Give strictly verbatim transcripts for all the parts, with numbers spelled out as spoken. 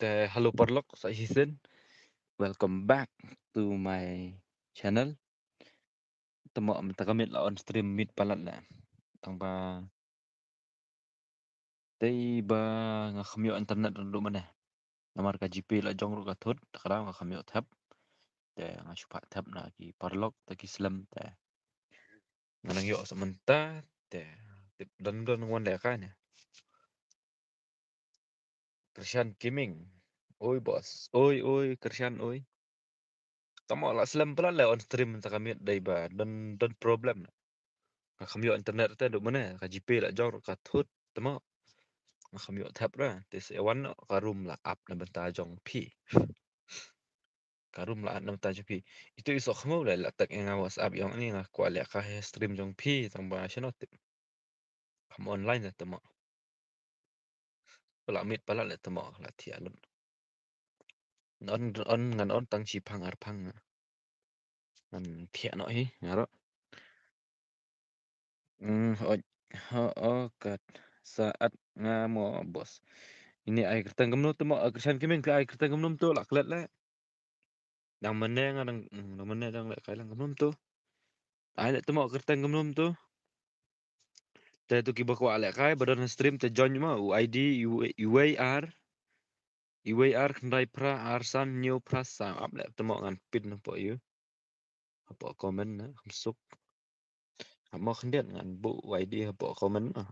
Te hello paralok sa shisien. Welcome back to my channel. Te mo mynta ka miet la on stream miet palat la. Tang ba te ba nga kham ïoh internet ruh mane. Namar ka G P la jong ruh ka thut, te ka daw nga kham ïoh thep. Te nga shu phah thep na ki paralok te ki slem te. Nga nang ïoh sa mynta te tip don don wan lehkai ne. Krishan Gaming. Oi boss. Oi oi Krishan oi. Tamo la slem pala le on stream mynta ka miet dei ba don don problem. Nga kham ïoh internet te duk mane ka G P la jong ka thut tamo. Nga kham ïoh thep ra te se wan ka room la ap na bynta jong phi. Ka room la ap na bynta jong phi. Itu i sok khmo le la tak nga WhatsApp jong ni nga kwah lehkai stream jong phi tang ba shano tip. Kham online te mo. Pala miet pala le te mo la thiah lut. On on ngan on tang shi phang ar phang. Ngan thiah noh hi nga ruh. Mm, ho ho o kat saat nga mo boss. Ini ai kyrteng kumno te mo Krishan Gaming phi ai kyrteng kumno to la klet le. Dang mane nga dang mm, dang mane dang lehkai lang kumno to. Ai le te mo kyrteng kumno to. Te tu kiba kwah lehkai ba don stream te join mo u I D U A R U A R khyndai phra ar san hynñiew phra saw ap le te mo ngan pin hapoh ïu. Hapoh comment na kham suk. Ap mo khyndiat ngan buh u I D hapoh comment na.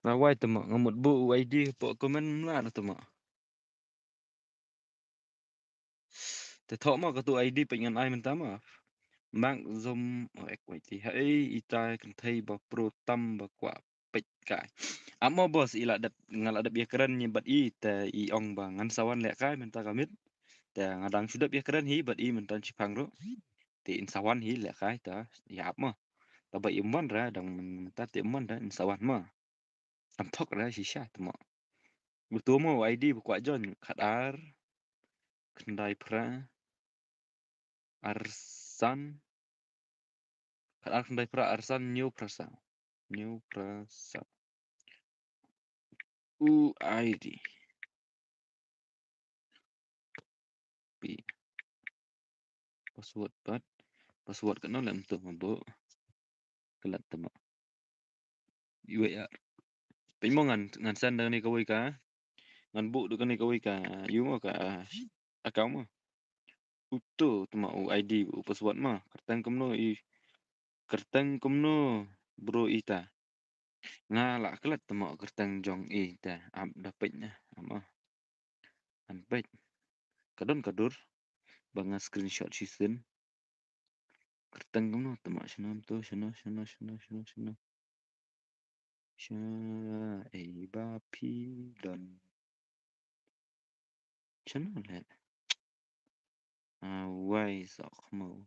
Nga wai te mo nga mut buh u I D hapoh comment mla te mo. Te thoh mo katu I D peit ngan ai mynta mo. Mak zom o ek wai ti ha ei ita kynthei ba pro tam ba kwah peit kai. Amo boss i la dep nga la dep ïa kren ni bad i te i ong ba ngan sa wan lehkai mynta ka miet. Te nga dang shu dep ïa kren hi bad i mynta shi phang ruh. Te in sa wan hi lehkai te ïa ap mo. Te ba im wan ra dang mynta te im wan ra in sa wan mo. Am thok ra shisha te mo. Utu mo I D ba kwah join khat ar khyndai phra ar san khat ar khyndai phra ar san hynñiew phra saw. Hynñiew phra saw. U I D. Pi. Password pat. Password kano lem tu mabo. Kelat tema. U A R. Pynmong ngan ngan send dang ni kawei ka. Ngan bu dang ni kawei ka. U mo ka. Account mo. Utu tema u I D u password ma. Kyrteng kumno i. Kyrteng kumno bro ita. Nga la klet tema kyrteng jong ita. Ap da peit na. Ama. An peit. Ka don ka dur. Ba nga screenshot shisien. Kyrteng kumno tema shano to shano shano shano shano shano. Sha ei ba phi don. Shano le. A wai sok mo.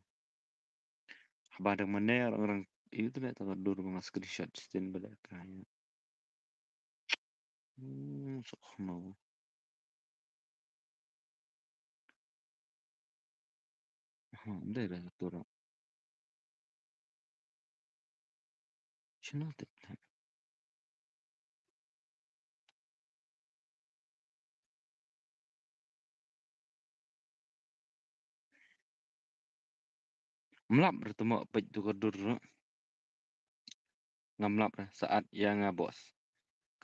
Haba dang mane orang orang itu le ta ka dur ba nga screenshot shisien ba da ka ya. Hmm, sok mo. Ha, dai da tu ro. Shino te. Mlap re temo peit tu ka dur. Ngam lap re saat ïa nga boss.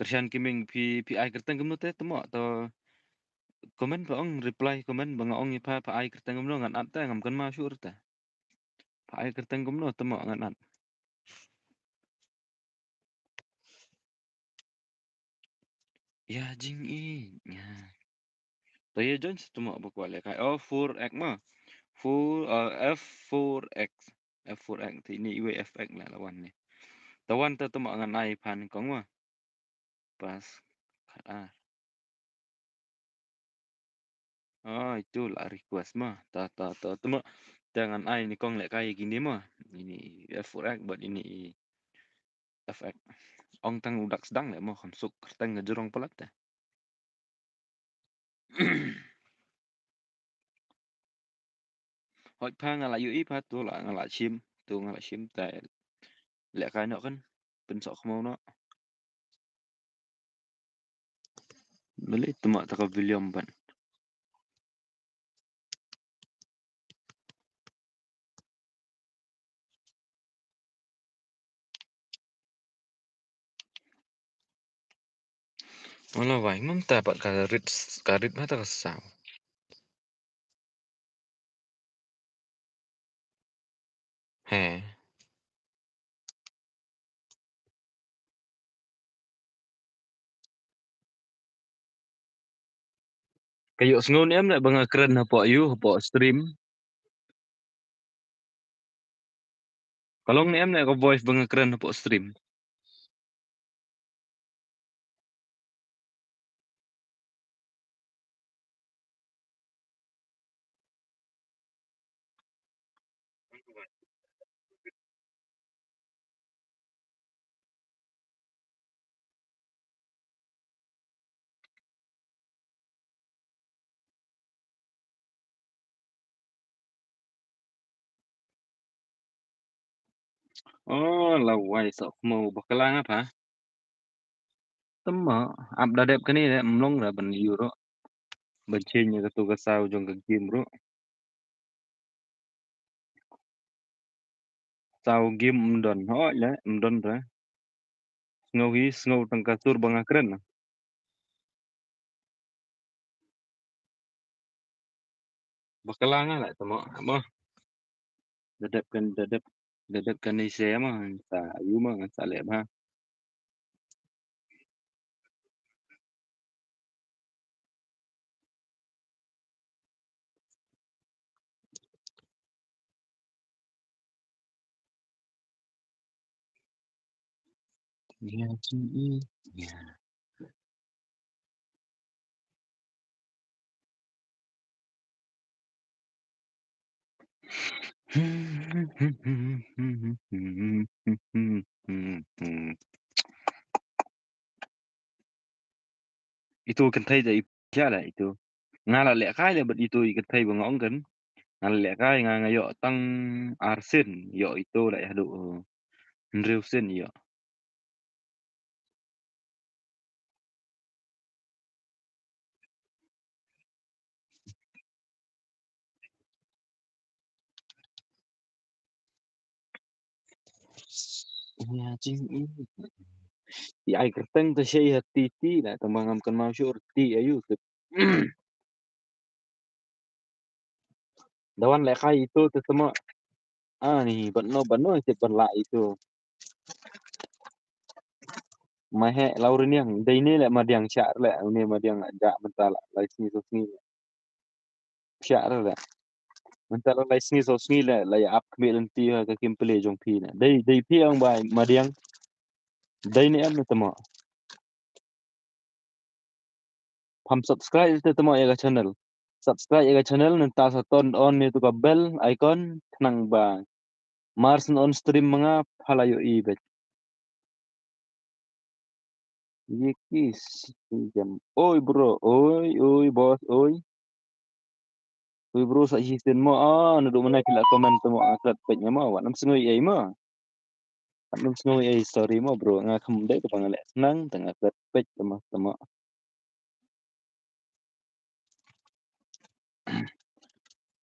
Kyrshan Kiming phi phi ai kyrteng kumno te temo to comment pa ong reply comment ba nga ong ïa pha pha ai kyrteng kumno ngan at te ngam kynmaw shuh re te. Pha ai kyrteng kumno temo ngan at. Ïa jingïeit ïa. To ïa join sa temo ba kwah lehkai. Oh four X ma. Four uh, F four X. F four X te ini iwei F X la la wan ni. Tawan ta tuma ngan ai phan kong ma. Pas. Khat ar. Oh, itu la request ma. Ta, ta, ta, tuma. Ta ngan ai ni kong leh kai kini ma. Ini F four X, but ini F X. Ong tang u dak sdang leh ma, kham suk kyrteng ka jrong palat ta. Hoi pha nga la ïohi pha, to la nga la shim, to nga la shim ta. Leh kai noh kan, pynsoh khmaw noh. Bali tuma ta ka William ban. Wala wai ngam ta pat ka rit, ka rit ma ta ka saw. He. Ka ïohsngew ne em leh ba nga kren hapoh ïu, hapoh stream. Ka long ne em leh ka voice ba nga kren hapoh stream. Oh, la wai soh khmaw bakla nga pha. Tama, ap da dep kane de, mlong ra ban ïu ro. Ban change ïa katu ka saw jong ka game ro. Saw game mdon, hoi le, mdon ra. Sngew hi, sngew tang ka sur ba nga kren. Bakla nga la tama, mo. Da dep kan, da dep, da dep kan ni se mo, sa ayu mo, sa leh ba. Ïa, ïa. Itu kynthei da i pia la itu. Nga la lehkai le bad itu i kynthei ba nga ong kan. Nga la lehkai nga, nga ïoh tang ar sien, ïoh itu la ïa haduh, uh, hynriew sien ïoh. Ïa jingim. Ïa ai kyrteng te shei ha ti ti la, tang ba ngam kynmaw shuh ti ayu te. Da wan lehkai itu te tama. Ani, ban no, ban no, tip ban lah itu. Maheh Lauriniang, dei ne leh madiang shah leh, une madiang jah mynta la, lai sngi so sngi. Shah leh. Mynta la lai sngi so sngi leh, la ïa ap khmih lynti ha ka kim pyle jong phi ne. Dei, dei phi ong ba madiang. Dei ne em ne tama. Pham subscribe te tama ïa ka channel. Subscribe ïa ka channel, nangta sa turn on ïa tu ka bell icon, khnang ba mar syn on stream ma nga pha la ïohi beit. Ye ki si jam. Oi bro, oi, oi boss, oi. Oi bro, sa hi sien mo, ah, naduh mynne ki la comment te mo, ah, klet peit nga mo, wat nym sngew ei mo. Wat nym sngew ei, sorry mo bro, nga kham dei kaba nga leh snang, te nga klet peit te mo, te mo.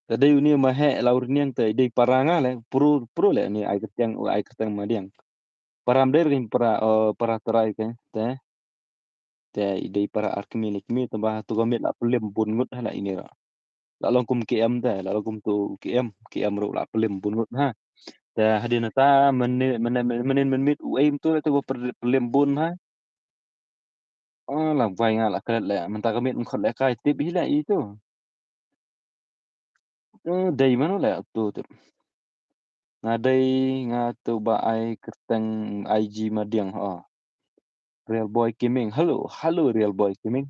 Te dei uni Maheh Lauriniang te dei para nga le, pro, pro le uni ai kyrteng, u ai kyrteng madiang. Para mdei kin para, eh, para trai ke, te. Te i dei para ar kmie ne kmie, te ba tu ka miet la plim bun ngut ha la ini ra. La long kum K M te, la long kum tu K M, K M ruh la plim bun ngut ha. Te hadien nata mynnin, mynnin, mynnin mynmiet u aim tu le tu ba plim bun ha. Oh, la bai nga la klet le, mynta ka miet mkhot le kai tip hi le i tu. Eh, dei mano le tu tip. Nga dei, nga tu ba ai kyrteng, I G Madiang, oh. Real Boy Kiming. Hello, hello, Real Boy Kiming.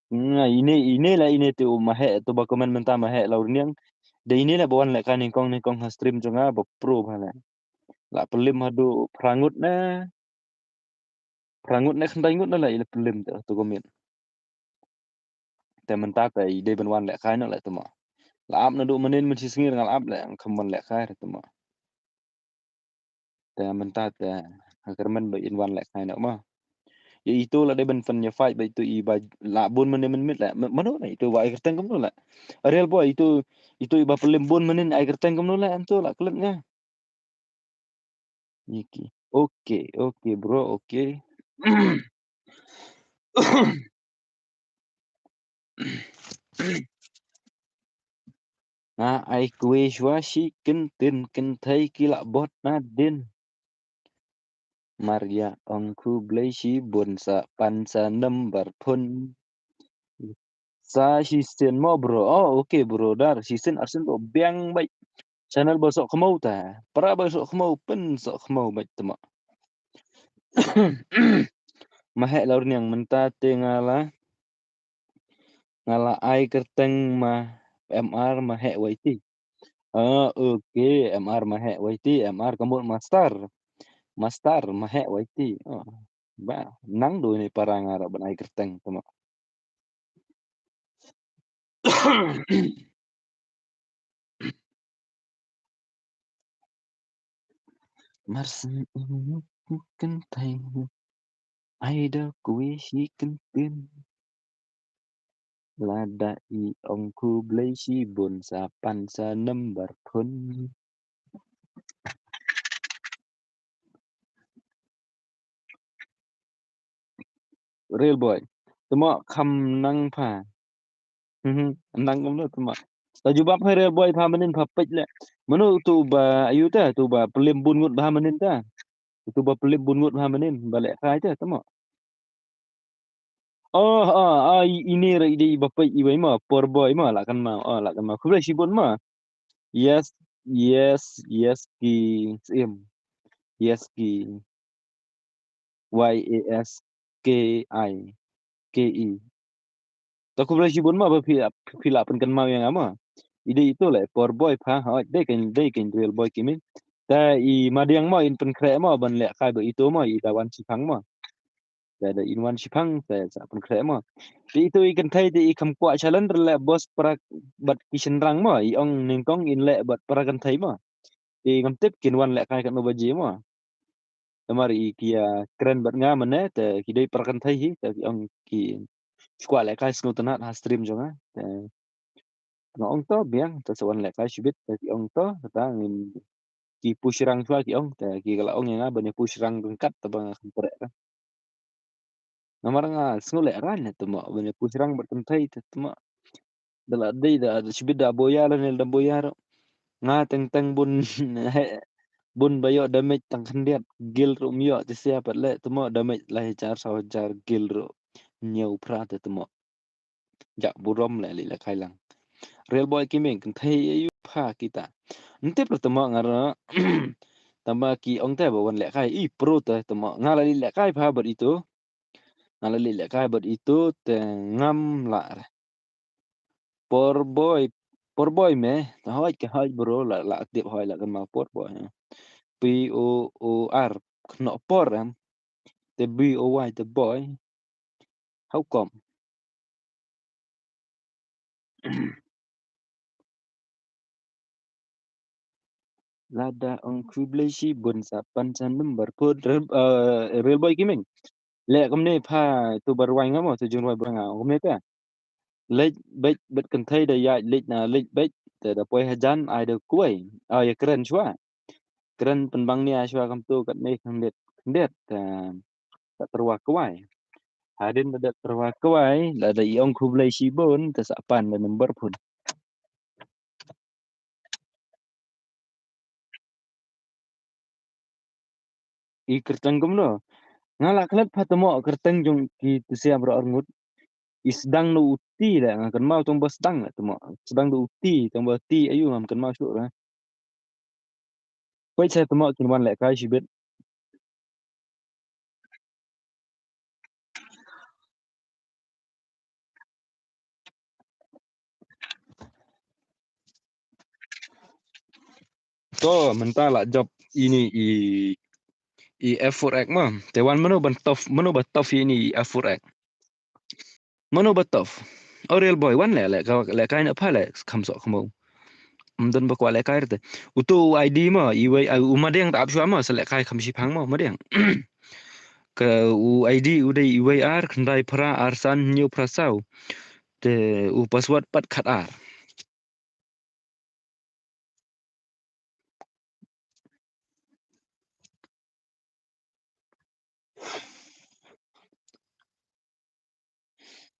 Nga ine, ine la ine tu ma heh, tu ba comment mynta ma heh la u Rniang. Da ine la ba wan lehkai nyngkong, nyngkong ha stream jong nga ba pro ba la. La pynlem haduh phra ngut ne. Phra ngut ne khyndai ngut ne la i la pynlem tu, tu comment. Te mynta te i dei ban wan lehkai noh leh tu mo. La ap naduh mynnin, mynshisngi nga la ap leh, kham wan lehkai tu mo. Te mynta te ha kyrmen ba in wan lehkai noh mo. Ïa itu la dei ban pyn ïa fight ba itu i ba la bun mynne mynmiet leh. Mano leh itu ba ai kyrteng kumno leh. Real Boy itu, itu i ba pynlem bun mynnin ai kyrteng kumno leh, em tu la klet nga. Niki. Okay, okay, bro, okay. Nga ai kwe shwa shi kyntien, kynthei ki la bot nadien. Maria ong khublei shibun sa pan sa number phone. Sa shisien mo bro. Oh, okay bro. Dar shisien arsien bro. Biang bait. Channel ba sok khmau ta. Para ba sok khmau pyn sok khmau bait tu mo. Ma heh la u Rniang mynta te nga la. Nga la ai kyrteng ma M R ma heh Y T. Ah, okay. M R ma heh Y T. M R ka mut master. Master ma heh Y T. Oh. Ba, nang do ini para nga ra ban ai kyrteng tu mo. Marsien ong kynthei. Ai da kwe shi kyntien. Lada i ong khublei shibun sa pan sa number phone. Real Boy. Tu mo kham nang pha. Mhm, nang kumno tu mo. Ta jubab ha Real Boy pha mynnin pha peit leh. Mano tu ba ayu ta, tu ba pynlem bun ngut ba mynnin ta. Tu ba pynlem bun ngut ba mynnin ba lehkai ta tu mo. Oh, oh, oh, i, ini ra i dei i ba peit i wei mo, Poor Boy mo, la kan ma, oh, la kan ma. Khublei shibun mo. Yes, yes, yes ki sim. Yes ki. Y A S K I K E. Ta khublei shibun mo ba phi, phi la pynkynmaw ïa nga mo. I dei itu leh Poor Boy pha, hoi, dei kan, dei kan Real Boy Kiming. Ta i Madiang mo in pynkhreh mo ban lehkai ba itu mo i da wan shiphang mo. Te da in wan shiphang te sa pynkhreh mo. Te itu i kynthei te i kham kwah challenge leh bos para bad ki shynrang mo, i ong nyngkong in leh bad para kynthei mo. Te ngam tip kin wan lehkai katno baje mo. Namar i ki ïa kren bad nga mynne te ki dei para kynthei hi, te ki ong ki shu kwah lehkai sngewtynnat ha stream jong nga. Te nga ong to biang, te sa wan lehkai shibit, te ki ong to, kata ngin ki push rang shuwa ki ong, te ki la ong ïa nga ban ïa push rang ryngkat, te ba nga kham treh ka. Namar nga sngew leh rang ne tu mo, ban ïa push rang bad kynthei te tu mo. Da la dei da shibit da boya la ne da boya ro. Nga teng teng bun he bun ba ïoh damage tang khyndiat gil ro ym ïoh te sia pat leh tu mo damage lai hajar saw hajar gil ro. Ñiew phra te tu mo. Jak burom leh leh lehkai lang. Real Boy Kiming kynthei ayu pha kita. Ntip ro tu mo nga ro. Tama ki ong te ba wan lehkai i pro te tu mo. Nga la leh lehkai pha bad itu. Nga la leh lehkai bad itu te ngam lah re. Poor Boy, Poor Boy me, te hoi ke hoi bro, la, la tip hoi la kan ma Poor Boy. P O O R, kno por em. Te B O Y, te boy. How come? Lada ong khublei shibun sa pan sa number phone Real, eh, Real Boy Kiming. Leh kumne pha tu ba rwai nga mo, tu jong rwai ba nga kumne ta. Leit beit beit kynthei da ïaid leit na leit beit te da poi hajan ai da kuwei. Ai ïa kren shuwa. Kren pynbang nia shuwa kam tu kat ne khyndiat khyndiat te da tyrwa kwai. Hadien da da tyrwa kwai da da i ong khublei shibun te sa pan da number phone. I kyrteng kumno? Nga la klet pha temo kyrteng jong ki tisia bro arngut. I sdang no uti le nga kynmaw tong ba sdang le temo. Sdang no uti tong ba ti ayu ngam kynmaw shuh ra. Peit sa tymok kin wan lehkai shibit. To mynta la jop ine i, i F four X mo. Te wan mano ban tough, mano ban tough ine i F four X. Mano ba tough? O Real Boy, wan leh, leh, ka, lehkai na pha leh, kham soh kham u. Ym don ba kwah lehkai rte. Uto u I D mo, iwei, u Madiang ta ap shuwa mo, sa lehkai kham shiphang mo, Madiang. Ka u I D u dei iwei ar, khyndai phra, ar san, hynñiew phra saw. Te u password pat khat ar.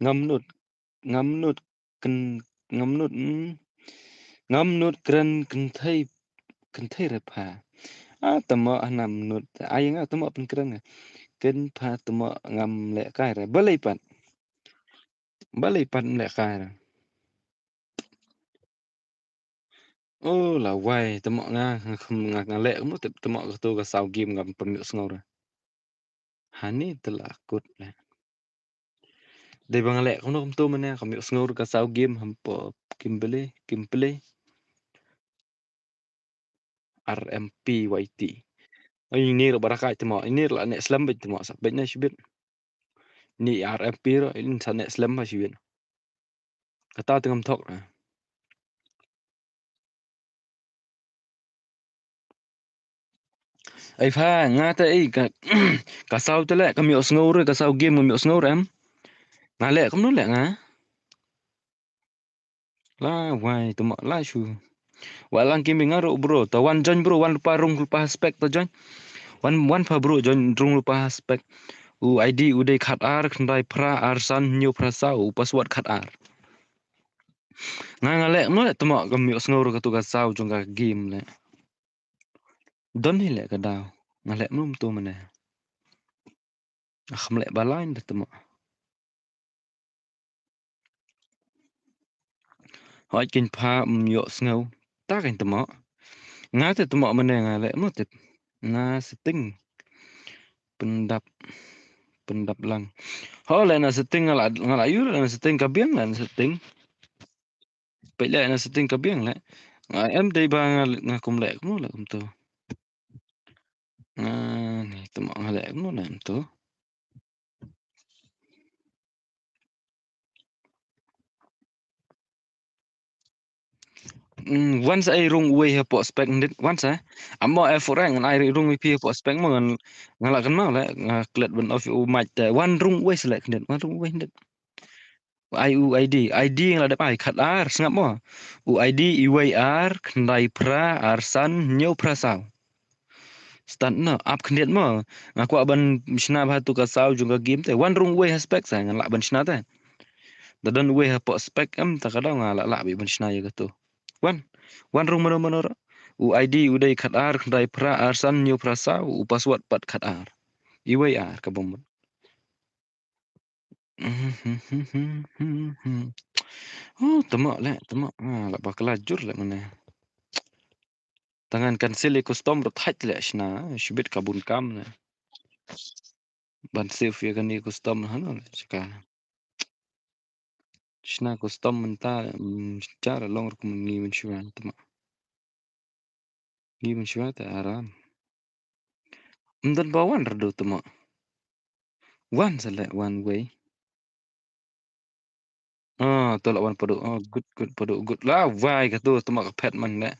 Ngam nud, ngam nud, kyn-, ngam nud, mm, ngam nud kren kynthei, kynthei re pha. A tymok hanam nud, ai nga tymok pynkren nga. Kyn pha tymok ngam lehkai re. Balei pat? Balei pat ym lehkai re? O la wai, tymok nga, nga, nga, nga leh kumno tip tymok kato ka saw game ngam pynmih sngew re. Hani te la kut leh. Dei ba nga leh kumno kumto mane, ka mih sngew re ka saw game hampo Kimberley, Kimberley. R M P Y T. Ai, ini ra barakai tymok, ini ra la neh slem beit tymok, sa beit na shibit. Ni R M P ra, ini sa neh slem ba shibit. Kata te ngam thok ra. Ai pha, nga te ei, ka, ka saw te leh, ka mih sngew re, ka saw game ka mih sngew re em. Nga leh kumno leh nga. La wai tymok la shu. Wa lang kim nga ruh bro. Ta wan join bro, wan lypa rung lypa spec ta join. Wan, wan pha bro join rung lypa spec. U I D u dei khat ar, khyndai phra, ar san, hynñiew phra saw, u password khat ar. Nga nga leh, mano leh tymok ka mih sngew re kato ka saw jong ka game leh. Don hi leh ka daw. Nga leh mano mano mane. Kham leh ba lain da tymok. Hoi kin pha ym ïoh sngew. Ta kan tymok. Nga te tymok mane nga leh mo tip. Na setting. Pyndap. Pyndap lang. Ho leh na setting nga la, nga la ïoh leh na setting ka biang leh na setting. Peit leh na setting ka biang leh. Nga em dei ba nga, nga kum leh kumno leh kumto. Nga ni tymok nga leh kumno leh kumto. Mm, wan sa ai rung uwei hapoh spec ndit, wan sa. Amo F four X ngan ai rung wi phi hapoh spec mo ngan, ngan la kynmaw leh, nga klet ban off u mic te. Wan rung uwei sa leh ndit, wan rung uwei ndit. Ai u I D, I D nga la dep ai khat ar, sngap mo. U I D iwei ar, khyndai phra, ar san, hynñiew phra saw. Start noh, ap khyndiat mo. Nga kwah ban shna bha tu ka saw jong ka game te. Wan rung uwei ha spec sa, ngan lah ban shna te. Da don uwei hapoh spec em, ta ka daw nga lah lah beit ban shna ïa katu. Wan, wan rung mano mano ruh. U I D u dei khat ar, khyndai phra, ar san, hynñiew phra saw, u password pat khat ar. Iwei ar, ka bym. Oh, tymok leh, tymok. Ah, la bakla jur leh mane. Tang ngan cancel ïa custom ruh thait leh shna, shibit ka bun kam leh. Ban save ïa kane custom hano leh shka. Shna custom mynta, mm, jar long ruh kum ngi mynshuwa tymok. Ngi mynshuwa te aram. Ym don ba wan ruh tymok. Wan sa leh wan wei. Ah, to la wan padu. Oh, good, good, padu, good. La wai katu tymok ka phet man leh.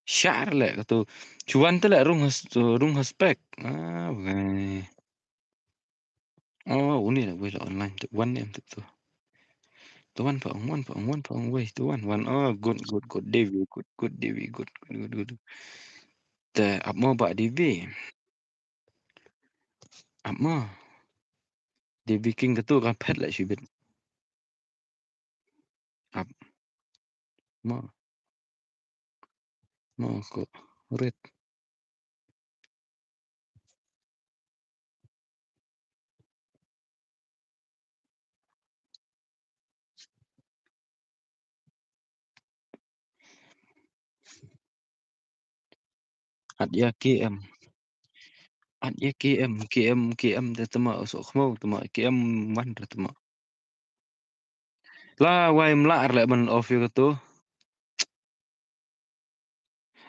Shar leh katu. Chuwan te leh rung has, rung ha spec. Ah, wai. Oh, uni leh wei la online. Tu wan ne em tu tu. Tu wan pa ong, wan pa ong, wan pa ong wei. Tu wan, wan. Oh, good, good, good. Devi, good, good, Devi, good, good, good, good. Te ap mo ba Devi. Ap mo. Devi King katu ka phet leh shibit. Ap. Mo. Mo ko. Rit. At ïa K M. At ïa K M, K M, K M te tama u soh khmo, tama K M man te tama. La wai mla ar le ban off ïa katu.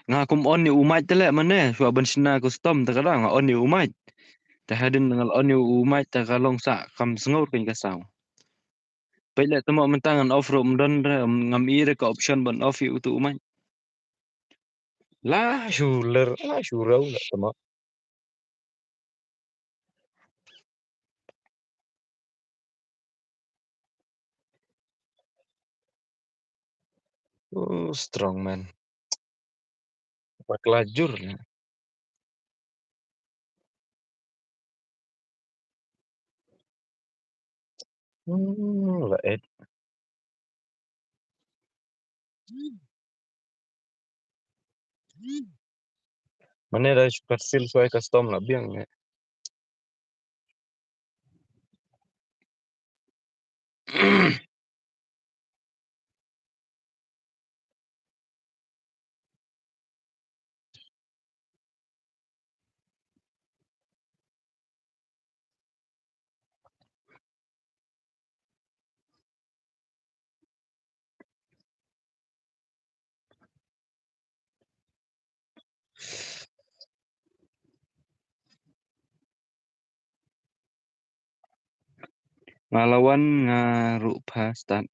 Nga kum on ïa u mic te le mane, shuwa ban shna custom te ka dang nga on ïa u mic. Te hadien nga on ïa u mic te ka long sa kam sngur kein ka sound. Peit le tama mynta ngan off ruh ym don re, ngam i re ka option ban off ïa utu u mic. La shu ler, la shu rew le tama. Oh, strong man. Bakla jur le. Hmm, la et. Mane da shu kat sil shuwa custom la biang ne. Nga la wan nga ruh pha start.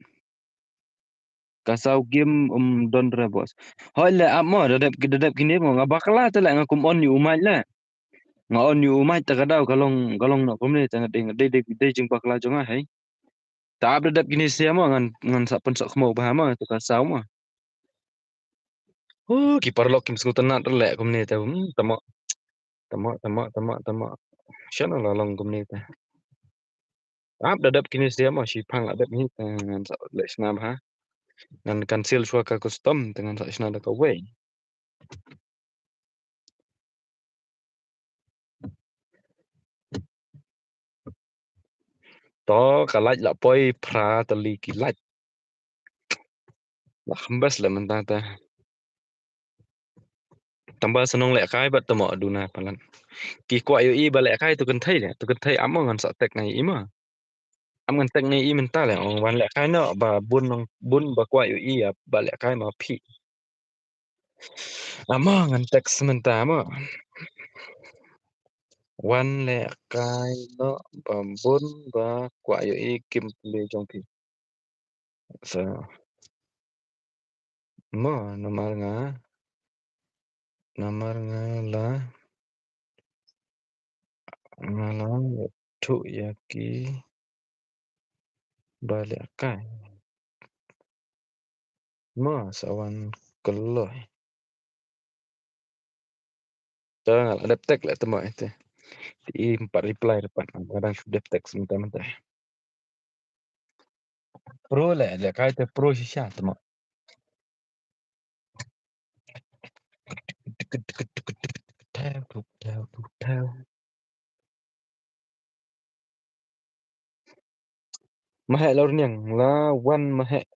Ka saw game um don re boss. Hoi le ap mo da dep da dep kine mo nga bakla te le nga kum on ïa u mic le. Nga on ïa u mic te ka daw ka long ka long noh kumne te nga dei nga dei dei dei jingbakla jong nga hei. Te ap da dep kine sia mo ngan ngan sa pynsoh khmo bha mo te ka saw mo. Huh, ki paralok kim sngewtynnat re le kumne te, hmm, tama. Tama, tama, tama, tama. Shano la long kumne te. Ap da dep kine sia mo, shi phang la dep hi te ngan sa leh shna bha. Ngan cancel shuwa ka custom te ngan sa shna da kawei. To ka light la poi phra tylli ki light. La kham bes le mynta te. Tang ba sa nong lehkai bad tama duna palat. Ki kwah ïohi ba lehkai to kynthei le, to kynthei amo ngan sa tag na i ma. Am ngan tag na i mynta le, ong wan lehkai noh ba bun nong bun ba kwah ïohi ïa ba lehkai ma phi. Amo ngan tag mynta amo. Wan lehkai noh ba bun ba kwah ïohi kim pule jong phi. So, mo namar nga namar nga la nga la ïathuh ïa ki ba lehkai. Mo sa wan kloi. Te nga la dep tag le te mo ite. Te i em pat reply re pat nga dang shu dep tag mynta mynta. Pro le, lehkai te pro shisha te mo. Maheh la rniang, la wan maheh.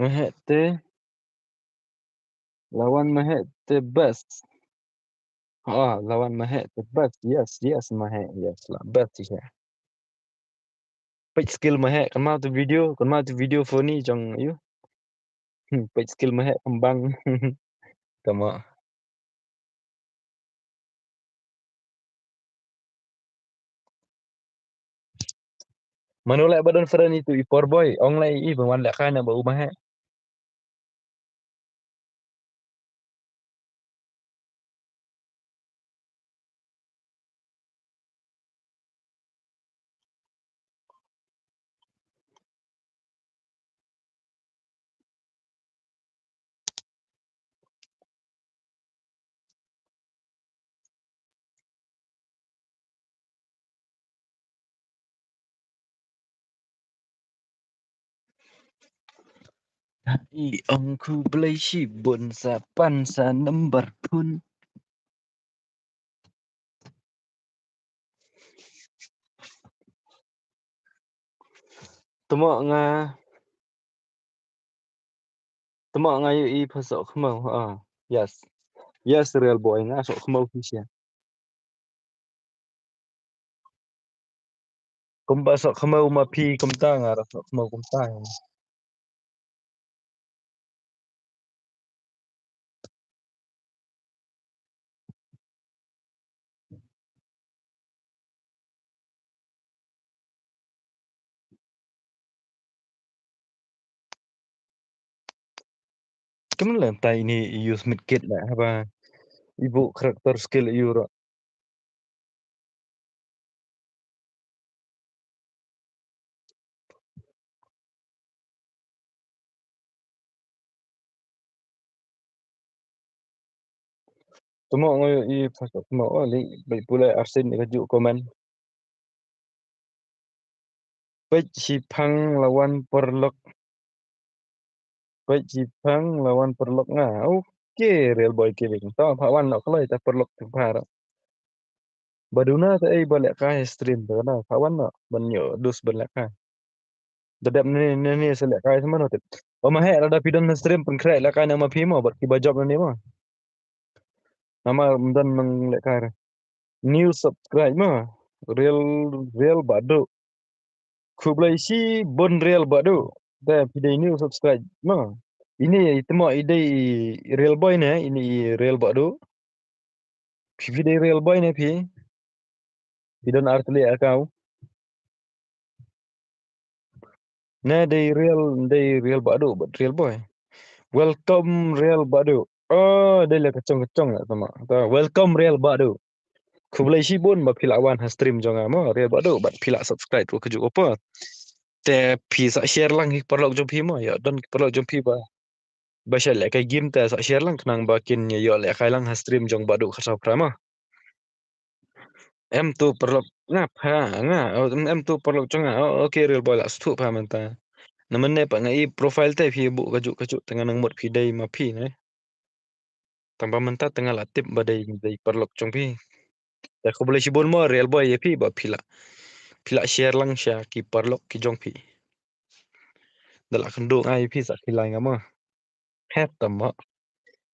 Maheh te. La wan maheh te best. Ah, la wan maheh te best. Yes, yes, maheh, yes, la best shisha. Peit skill maheh, kan ma tu video, kan ma tu video funny jong ïa u. Hmm, peit skill maheh kembang. Tama. Mano leh ba don friend itu i por boy, ong leh i ba wan lehkai na ba u maheh. Hai ong khublei shibun sa pan sa number phone. Tama nga Tama nga ïohi pha soh khmiew. Ah, yes. Yes, Real Boy, nga soh khmiew phi sha. Kumba soh khmiew ma phi kumta nga ruh soh khmiew kumta. Kumno leh mynta ine i use medkit leh haba i buh character skill ïa u ruh. Tymmo nga ïohi pha soh tymmo, oh, link bad pule arsien ïa kajuh comment. Peit shiphang la wan paralok. Peit shiphang la wan paralok nga. Okay, Real Boy Killing. To pha wan noh kloi ta paralok tu pha ruh. Ba duna ta ei ba lehkai stream ta na pha wan noh ban ïoh dus ban lehkai. Da dep ne ne ne sa lehkai sa mano tip. Ba ma heh lada phi don na stream pynkhreh lehkai na ma phi mo bad kiba jop na ne mo. Namar ym don nang lehkai re. New subscribe mo. Real, Real Badu. Khublei shibun Real Badu. Te phi dei new subscribe mo. Ine i tymmo i dei i Real Boy ne, ine i Real Badu. Phi phi dei Real Boy ne phi. Phi don ar tylli account. Ne dei Real, dei Real Badu bad Real Boy. Welcome Real Badu. Oh, dei la ka chong ka chong la tama. Ta, welcome Real Badu. Khublei shibun ba phi la wan ha stream jong nga mo Real Badu bad phi la subscribe ruh kajuh ka por. Te phi sa share lang ki paralok jong phi mo, ïa don ki paralok jong phi ba ba shah lehkai game te sa share lang khnang ba kin ïa ïoh lehkai lang ha stream jong Badu khatsaw phra mo. Em tu paralok nga pha nga, oh, em, em tu paralok jong nga. Oh, okay, Real Boy la sngewthuh pha mynta. Namar ne pat nga i profile te phi buh kajuh kajuh te nga nang mut phi dei ma phi ne. Tang ba mynta te nga la tip ba dei, dei paralok jong phi. Te khublei shibun mo Real Boy ïa phi ba phi la, phi la share lang sha ki paralok ki jong phi. Da la kynduh nga ïa phi sa khie like nga mo. Heh tama.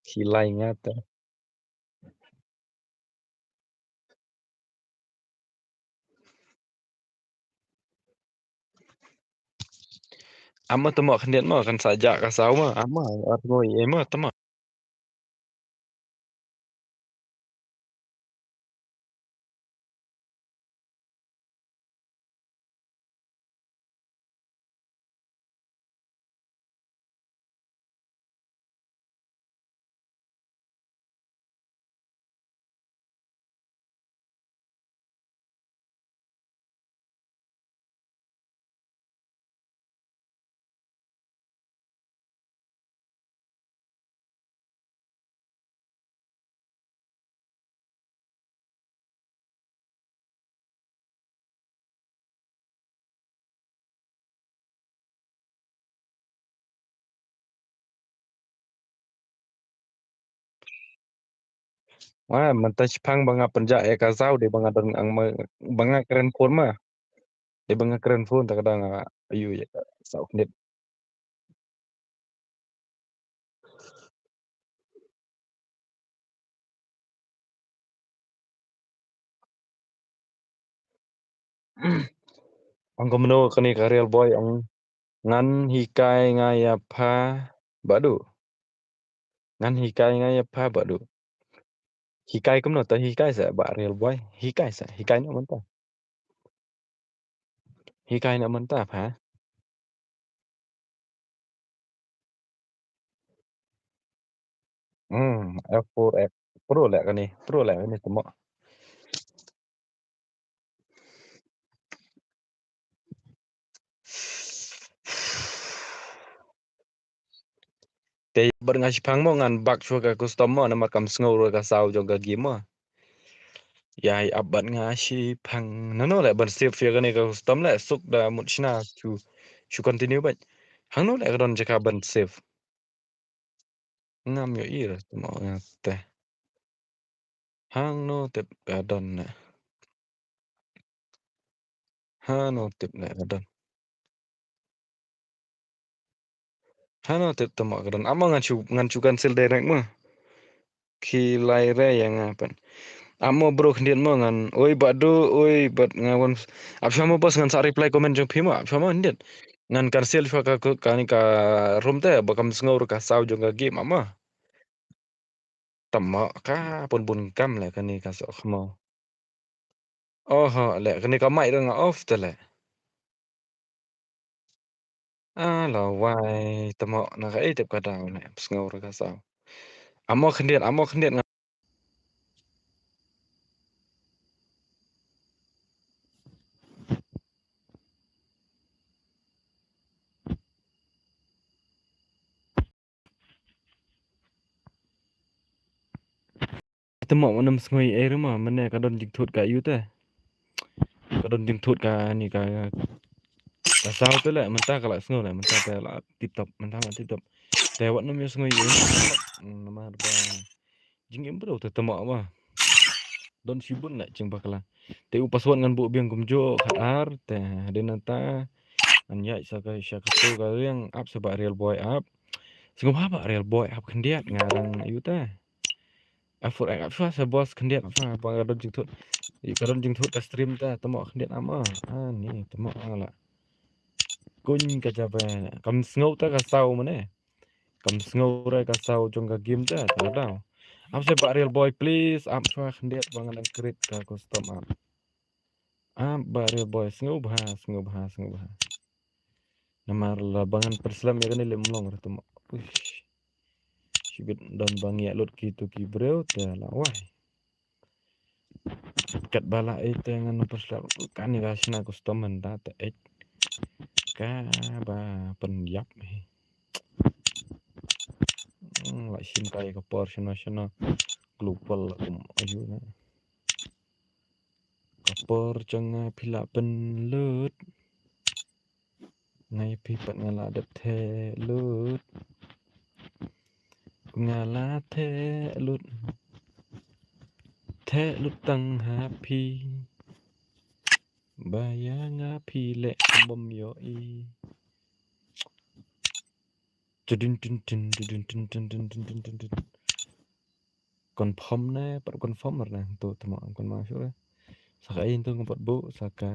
Khie like nga te. Ama tama khyndiat ma kan sa jah ka saw ma. Ama ar ngoi e ma tama. Wa mynta shiphang ba nga pynjah ïa ka saw dei ba nga don ang ma, ba nga kren phone ma. Dei ba nga kren phone ta ka dang, ah, ayu ïa ka saw khyndiat. Ong kumno kane ka Real Boy ong ngan hikai nga ïa pha Badu. Ngan hikai nga ïa pha Badu. Hikai kumno ta hikai sa ba Real Boy. Hikai sa, hikai na mynta. Hikai na mynta pha. Hmm, F four X. Pro leh kane, pro leh kane tama. Te bad nga shiphang mo ngan back shuwa ka custom mo namar kam sngew ruh ka saw jong ka game mo. Ïa i ap bad nga shiphang. Nano leh ban save ïa kane ka custom leh suk da mut shna shu, shu continue bad. Hangno leh ka don jaka ban save. Ngam ïohi re tama nga te. Hangno tip ka don ne. Hano tip ne ka don. Hano tip tama ka don. Ama ngan shu, ngan shu cancel direct ma. Ki lai re ïa nga pat. Amo bro khyndiat mo ngan. Oi bad du, oi bad nga wan. Ap shwa mo boss ngan sa reply comment jong phi mo, ap shwa mo khyndiat. Ngan cancel shwa ka, ka, kane ka room te, ba kam sngew ruh ka saw jong ka game amo. Tamo ka pun bun kam le kane ka soh khmo. Oho, le kane ka mic ruh nga off te le. Ala wai, tamo na ka ei tip ka daw ne, sngew ruh ka saw. Amo khyndiat, amo khyndiat nga. Te mo, wat nym sngew ei ruh mo, mynne ka don jingthut ka ïu te. Ka don jingthut kane ka, ka saw te le, mynta ka la sngew le, mynta te la tip top, mynta la tip top. Te wat nym ïa sngew ei. Hmm, namar ba jingim briew te tamo ba don shibun le jingbakla. Te u password ngan buh biang kumjuh khatar, te hadien nangta ngan ïaid sa ka, sha kato ka liang, ap sa Bah Real Boy ap. Sngewbha Bah Real Boy ap khyndiat, nga dang ïu te. Ap for, ap sa boss khyndiat, ap sa ba ka don jingthut. Ka don jingthut ka stream te, tamo khyndiat amo. Ani tamo nga la. Kuñ ka jaba. Kam sngew te ka saw mynne. Kam sngew re ka saw jong ka game te, te daw. Ap sa Bah Real Boy please, ap shwa khyndiat ba ngan dang create ka custom ap. Ap Bah Real Boy, sngewbha, sngewbha, sngewbha. Namar la ba ngan pyrslem ïa kane lem long ruh tamo. Uish. Shibit don ba ngi ïa lut kitu ki briew te la wai. Katba la ei te ngan pyrslem kane ka shna custom mynta te ei. Kaba pynïap hi. Hmm, la shim kai ka por shano shano. Global kum ayu na. Ka por jong nga phi la pynlut. Nga ïa phi pat nga la dep theh lut. Nga la theh lut. Theh lut tang ha phi. Ba ïa nga phi leh bym ïohi. Tudun, tun, tun, tudun, tun, tun, tun. Confirm ne, pat confirm ne, tu tama kon ma shu. Sa ka in tu ngam pat bu, sa ka.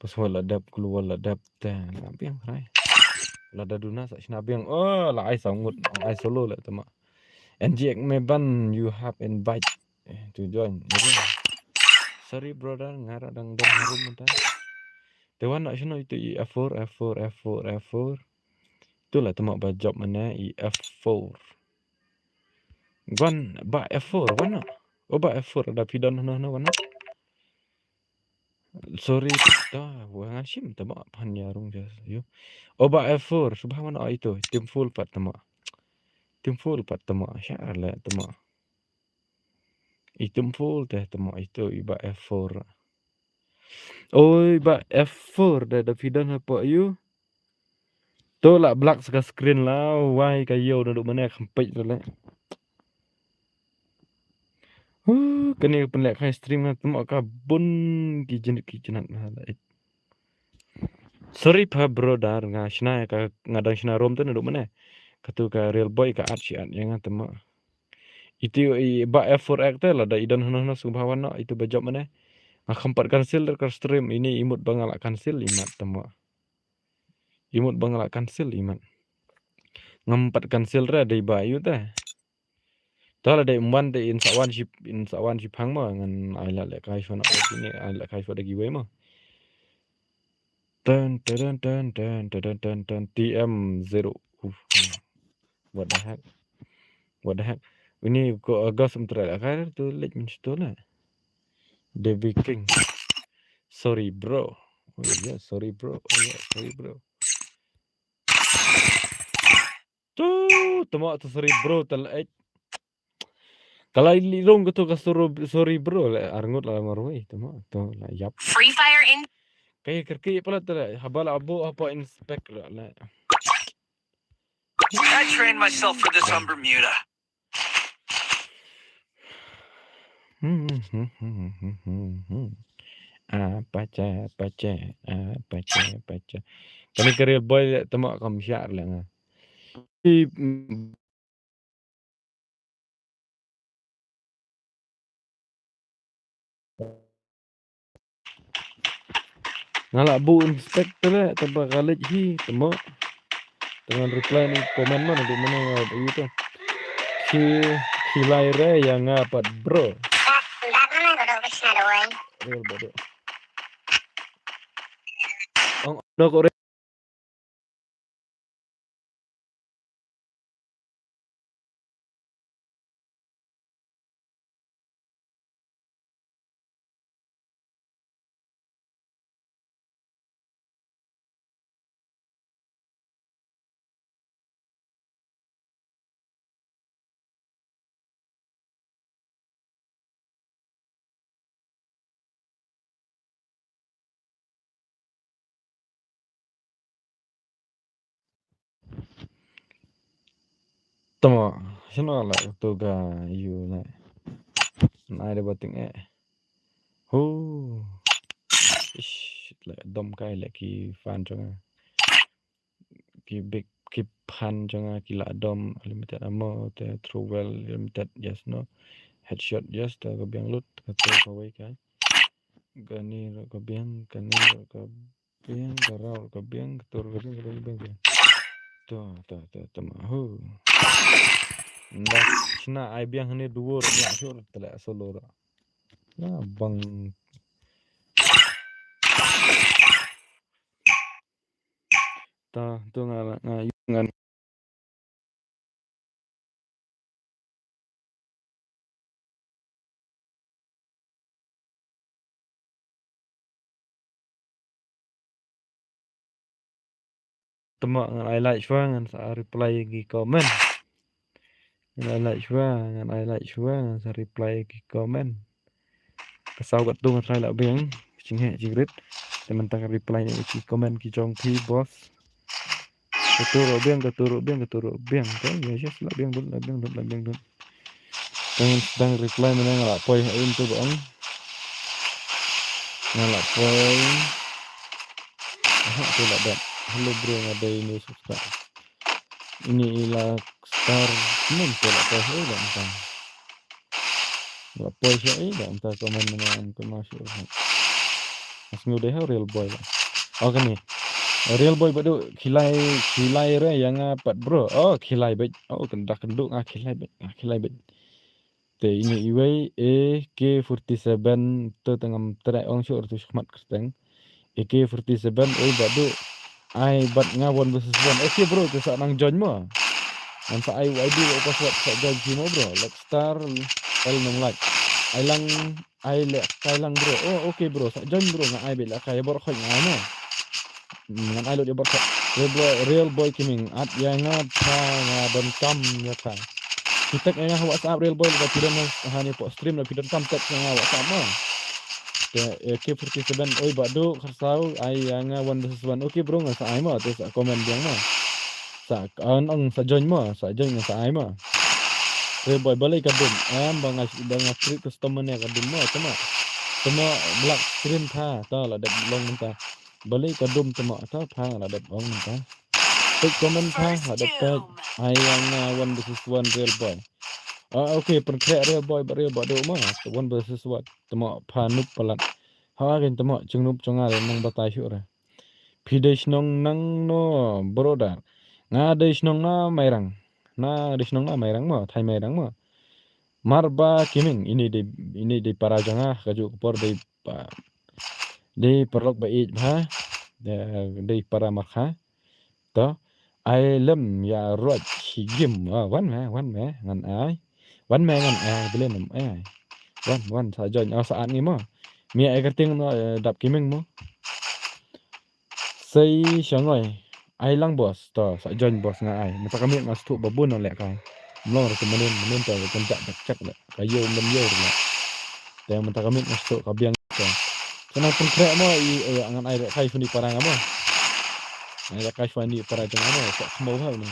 Pas wala dep, keluar la dep, ta, la biang rai. La da duna sa shna biang. Oh, la ai sa ngut, ai solo la tama. N G X me ban, you have invite. Eh, to join. Sorry brother, nga ra dang dang harum mata. Te wan nak shino itu i F four, F four, F four, F four. Tu la tama ba job mana i F four. Wan ba F four, wan nak. Oh ba F four, ada pidon hano hano wan nak. Sorry, ta, wa ngan shim, ta ba pan ya rung jas, yo. Oh ba F four, subha wan nak itu, team full pat tama. Team full pat tama, sha le tama. I team full te tama itu i ba F four. Oi ba F four da da pidon ha po yu. To la black sa ka screen la, wai ka yo na du mane kham peit le. Uh, kane pynleh kai stream na tama ka bun ki jinit ki jinat na la. Sorry pa brother, nga shna ka, nga dang shna rom te na du mane. Katu ka real boy ka at shi at ya nga tama. Itu i ba F four X te la da i don hano hano sngewbha wan nak itu ba job mane. Nga kham pat cancel ka stream ini, imut ba nga la cancel imat tama. Imut ba nga la cancel imat. Ngam pat cancel re dei ba yu te. Ta la dei wan te in sa wan shi, in sa wan shi phang ma ngan ai la le kai shwa nak ini, ai la kai shwa da giveaway ma. Ten, ten, ten, ten, ten, ten, ten, ten, T M zero. Uf. What the heck? What the heck? Ini ko August um try la kai tu lek min situ la. Debbie King. Sorry bro. Oh yeah, sorry bro. Oh yeah, sorry bro. Tu, tama tu sorry bro tal ek. Kalai li rong tu ka sorry, sorry bro le arngut la marwei tama tu la yap. Free Fire in. Kaya kerki pala tu la habal abu apa inspect la le. I trained myself for this on Bermuda. Apa cha, apa cha, apa cha, apa cha. Kani ka real boy le tama kam shar le nga. Nga la buh inspect te leh, te ba ka leit hi, te mo. Te ngan reply na i comment mo, naduh mynne nga ïohi te. Ki, ki lai re ïa nga pat bro. Real bro. Ong, no ko re. Tama, shano la tu ga yu na. Nai de bating eh. Hu. Ish, le dom kai le ki fan jong nga. Ki big, ki fan jong nga ki la dom limited ammo te throw well limited yes no. Headshot yes te ka biang lut ka tu ka wei kai. Kani ro ka biang, kani ro ka biang, ka rau ka biang, ka tur ka biang, ka biang, ka biang, ka biang. To, to, to, to, ma, hu. Nda, shna ai biang hani duo ro, nya, shur, tele, solo ro. Na, bang. Ta, to nga, nga, nga. Tama ngan ai like shwa ngan sa reply ki comment. Ngan ai like shwa, ngan ai like shwa ngan sa reply ki comment. Ka saw ka tu ngan try la biang, jingeh jingrit. Te mynta ka reply ne ki comment ki jong phi boss. Ka tu ro biang, ka tu ro biang, ka tu ro biang. Ka ya yes la biang dut, la biang dut, la biang dut. Tang tang reply mynne nga la poi ha in tu ba ong. Nga la poi. Aha tu la dat. Hello bro, nga dei ni subscribe. Ini ila star. Mun tu la poi ha in tu. Nga poi sha i da mynta comment mynne em kynmaw shuh. As ngu dei ha Real Boy ba. Oh kane. Real Boy ba du khilai khilai re ïa nga pat bro. Oh khilai beit. Oh kynda kyndu nga khilai beit. Nga khilai beit. Te ini iwei A K forty-seven to tengam trek ong shuh tu shkhmat kyrteng. A K forty-seven, oi, badu. Ai, bad nga one versus one. Okay, bro, te sa nang join mo. Ngan sa ai U I D, wa password, sa join ki mo, bro. Lexstar, L nong like. Ai lang, ai le, kai lang, bro. Oh, okay, bro, sa join, bro. Nga ai bit la kai, bor khoi nga mo. Hmm, ngan ai lut ya bor khoi. Real boy, real boy kiming. At ya nga, ta nga don kam ya ta. Ki tag ya nga ha WhatsApp, real boy, la pidon ha ni po stream, la pidon kam tag ya nga WhatsApp mo. Te, eh, A K forty-seven, oi, badu, kharsaw, ai, ya nga, one versus one. Okay, bro, nga sa ai mo, te sa comment biang mo. Sa, an, ang, sa join mo, sa join nga sa ai mo. Re boy, balei ka dum, em, ba nga, ba nga create custom mane ka dum mo, tama. Tama, black screen tha, ta, la dep long mynta. Balei ka dum tama, ta, tha, la dep long mynta. Pek comment tha, la dep pek. Ai, ya nga, one versus one, real boy. Ah, okay, pynkhreh real boy, ba real boy, do mo, one versus one. Tama, pha nup palat. Ha, kin tama, chungngup chunga re nang batai shuh re. Phi dei shnong nang no, brother. Nga dei shnong na Mairang. Na dei shnong na Mairang mo, Thai Mairang mo. Marba kiming, ini dei, ini dei para jong nga, ka ju ka por dei pa, dei paralok ba ij bha, dei, dei para markha. To, ai lem ya roj shi gim. Ah, wan me, wan me, ngan ai. Wan me ngan ai, belen em ai. Wan, wan, sa join, oh, sa at ngi mo. Mi ai kyrteng no, eh, dap kiming mo. Sei shangoi. Ai lang boss, to, sa join boss nga ai. Mynta ka miet nga stuk ba bun nang leh kai. Mlong re ka menen, menen to, kan jak, jak, jak leh. Ka ïew, men ïew re leh. Te mynta ka miet nga stuk ka biang to. Sa nang pynkhreh mo, i, eh, ngan ai leh kai shwa ni para nga mo. Ngan ai leh kai shwa ni para jong nga mo, sa khmo ha ni.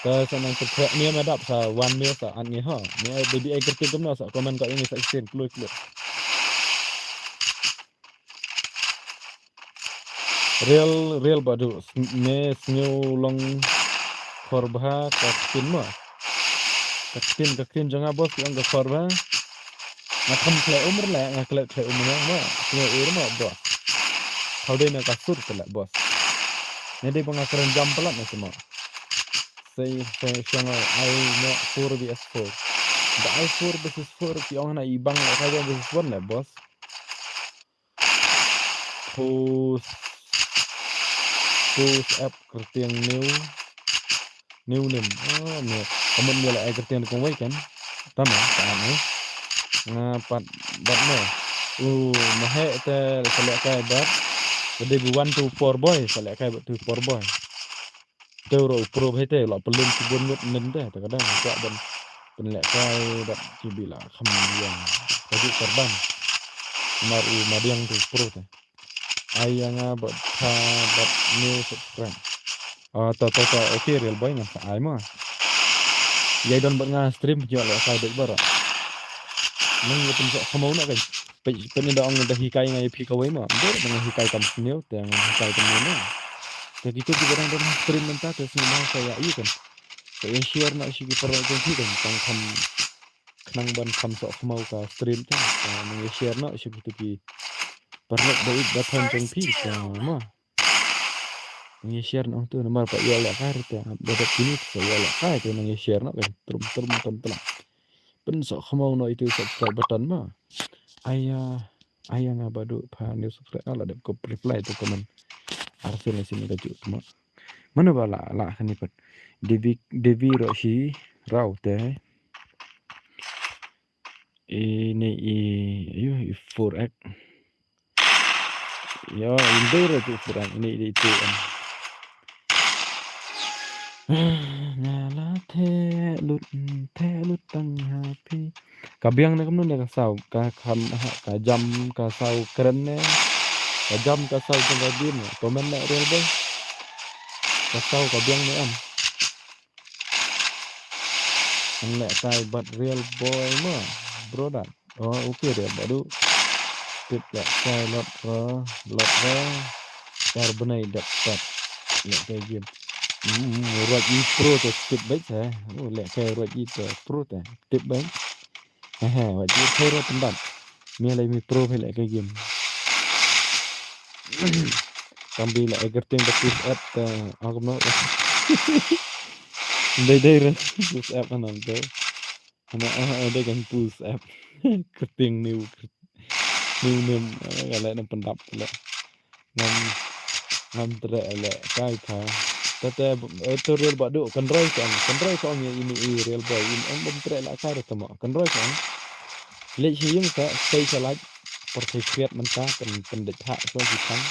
Te sa nang pynkhreh ni ma dap sa wan ni sa an ngi ha. Ni ai baby ai kyrteng kumno sa comment ka ini sa ksien kloi kloi. Real, real badu, s-, me sngew long khor bha ka ktien mo. Ka ktien, ka ktien jong nga boss, ki ong ka khor bha. Nga kham khleh um re leh, nga khleh khleh um re mo, sngew ur mo, boss. Khaw dei na ka sur pala, boss. Ne dei ba nga kren jam palat na sima. Sei, sei, shong ai, ai, no, four versus four. Da ai four versus four, ki ong na i bang la ka one versus one la, boss. Post, post app kyrteng new. New name. Oh, no. Kamu ni la ai kyrteng kong wei kan. Tama, ta ni. Nga pat, bat no. Uh, mahe te, sa leh kai bat. Dei bi one two four boy, sa leh kai bat two four boy. Te ro u pro bhai te, la pelum ki bun ngut nen te, te kadang kwah ban pynlehkai bad ki bi la kham ïa ka ju kyrdan. Mar u madiang tu pro te. Ai ïa nga bad tha bad new subscribe. Ah, to, to, to, okay, Real Boy, ngan sa ai ma. Ïa don bad nga stream, ïa lehkai dei baroh. Nang ïa pynsoh khamo na kai. Peit, peit ni da ong da hikai nga ïa phi kawei ma. Dur da nga hikai kam sniew, te nga hikai kam sniew na. Te kitu kiba dang don ha stream mynta te sniew ma sa ïa ïa kan. Te ïa share na shi ki paralok jong phi kan, tang kham khnang ban kham soh khamo ka stream te. Te nang ïa share na shi kitu ki paralok ba ïeit ba thon jong phi te ma. Nang ïa share na ong tu namar pat ïa lehkai te. Ba dap kini te ïa lehkai te nang ïa share na kan. Trum, trum, trum, trum. Pynsoh khamo noh itu subscribe button ma. Aya, aya nga badu pha new subscribe. Ah, la dep ko reply to comment. Arsil la sini ka juk ma. Mano ba la, la khani pat. Devi, Devi Roshi Rao te. Ini i, ayo, i four X. Yo, indur itu four X. Ini di itu. Em. Nga la the lut, the lut tang ha phi. Ka biang ne kamnu ne ka saw, ka kham ha, ka jam ka saw kren ne. Ka jam ka saw jong ka dim ne. Comment ne Real Boy. Ka saw ka biang ne am. Ang leh kai bad Real Boy ma, brother. Oh, okay, Real Boy du. Tip leh kai lot ra, lot ra. Kar bnai dep pat. Leh kai game. Hmm, ruat i pro te tip baik sa. Oh, leh kai ruat i te pro te tip baik. Hehe, wat i pro ro pendap. Mi leh mi pro he leh kai game. Kambi leh ai kyrteng da push app te, ah, kumno. Dei dei re push app anan te. Hana, ah, ah, dei kan push app. Kyrteng new, new name, ah, ka leh na pendap leh. Ngam, ngam treh leh kai ka. Te te, eh, tu Real Boy du, kan roi ka ong, kan roi ka ong ïa ini i Real Boy, in ong bym treh leh kai re tama, kan roi ka ong. Leh shi ïing sa, sei sa lait, por sei kriat mynta, pyn, pyndait ha, so shi thang.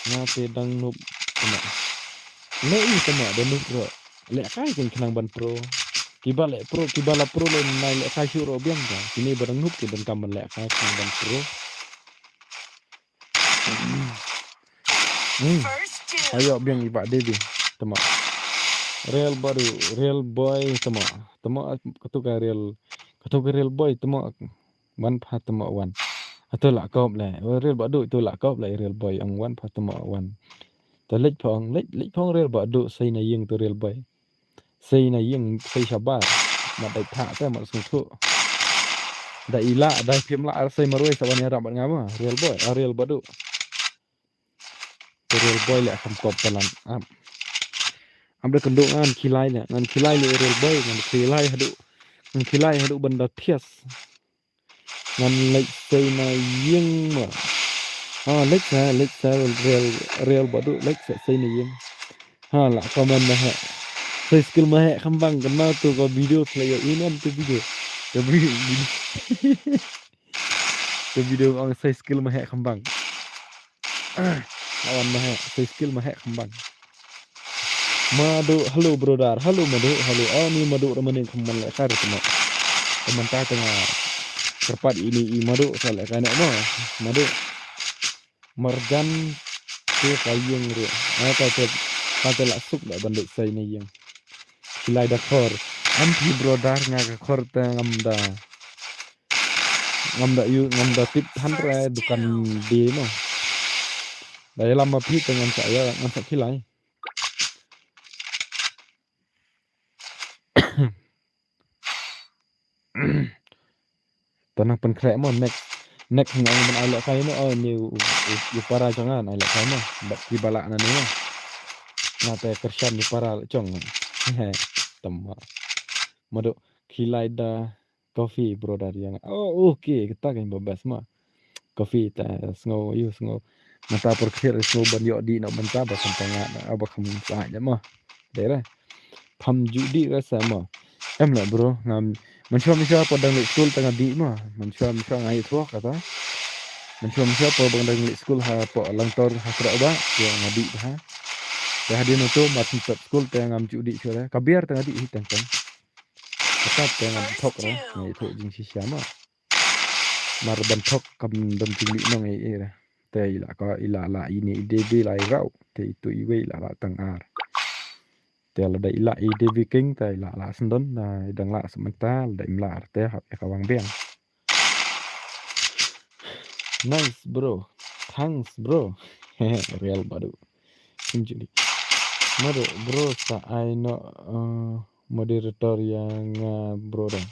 Nga te dang nup, tama. Leh i tama, da nup ro. Leh kai kan khnang ban pro. Kiba leh pro, kiba la pro leh nai leh kai shu ro biang ka. Kini ba dang nup ki dang kam ban leh kai khnang ban pro. Hmm. Ayo biang i ba Devi. Tama. Real Boy, Real Boy tama. Tama katu ka Real, katu ka Real Boy tama. Wan pha tama wan. Atu la kop le. Real Boy du tu la kop le Real Boy ang wan pha tama wan. Ta leit phong, leit, leit phong Real Boy du sei na ïing tu Real Boy. Sei na ïing, sei shabar. Mat dai tha te mat sngewthuh. Da ila, da phim la ar sei marwei sa wan ïarap bad nga ma. Real Boy, ah, Real Boy du. Te Real Boy leh kham kop palan. Am. Am da kynduh ngan khilai le, ngan khilai le Real Boy, ngan khilai haduh. Ngan khilai haduh ban da thias. Ngan leit sei na ïing ma. Ha, leit sa, leit sa Real, Real Boy du, leit sa sei na ïing. Ha, la comment ma he. Sei skill ma he kham bang kan ma tu ko video khlei ïa inem tu video. Ka video. Ka video ong sei skill ma he kham bang. Ah, awan ma he, sei skill ma he kham bang. Madu, hello brother, hello Madu, hello. Oh, ni Madu ra maning kham man leh kai re tama. Kham man ta tanga. Kyrpad ini i Madu sa leh kai ne ma. Madu. Marjan te ka ïing re. Ah, ka te, ka te la suk da ban leit sei ne ïing. Khilai da khor. Am phi brother nga ka khor te ngam da. Ngam da ïoh, ngam da tip than re dukan de no. Da ïalam ma phi te ngan sa ïa, ngan sa khilai. Te nang pynkhreh mo next. Next nga ong ban ai lehkai noh, oh, ni u, u, u, u para jong nga ai lehkai noh. Bad ki ba lah na ni noh. Nga te kyrshan ni para la jong. Tama. Mado, khie lai da coffee, brother, ïa nga. Oh, okay, kata ka ba best ma. Coffee te sngew, ïa sngew. Mynta por khie sngew ban ïoh dih noh mynta ba kham panga, ba kham sa ïa ma. Dei re. Pham ju dih re sa ma. Em lah, bro, ngam, mynshuwa mynshuwa por dang leit skul te nga dih ma. Mynshuwa mynshuwa nga ïathuh kata. Mynshuwa mynshuwa por ba dang leit skul ha por Langtor ha Khreh ba, ïa nga dih ha. Te hadien uto mar shu pep skul te ngam ju dih shuwa re. Ka biar te nga dih hi teng teng. Kata te ngam thok re, nga ïathuh jingshisha ma. Mar ban thok kam don jingmih nong ei ei re. Te i la ka, i la la ini i dei bi la i rau. Te itu iwei i la la tang ar. Te lada i la i dei bi king te i la la sendon, na i dang la sa mynta, lada im la te hap ïa ka wang biang. Nice, bro. Thanks, bro. Real badu. King juli. Mado, bro, sa ai noh, eh, moderator ïa nga, bro, dang.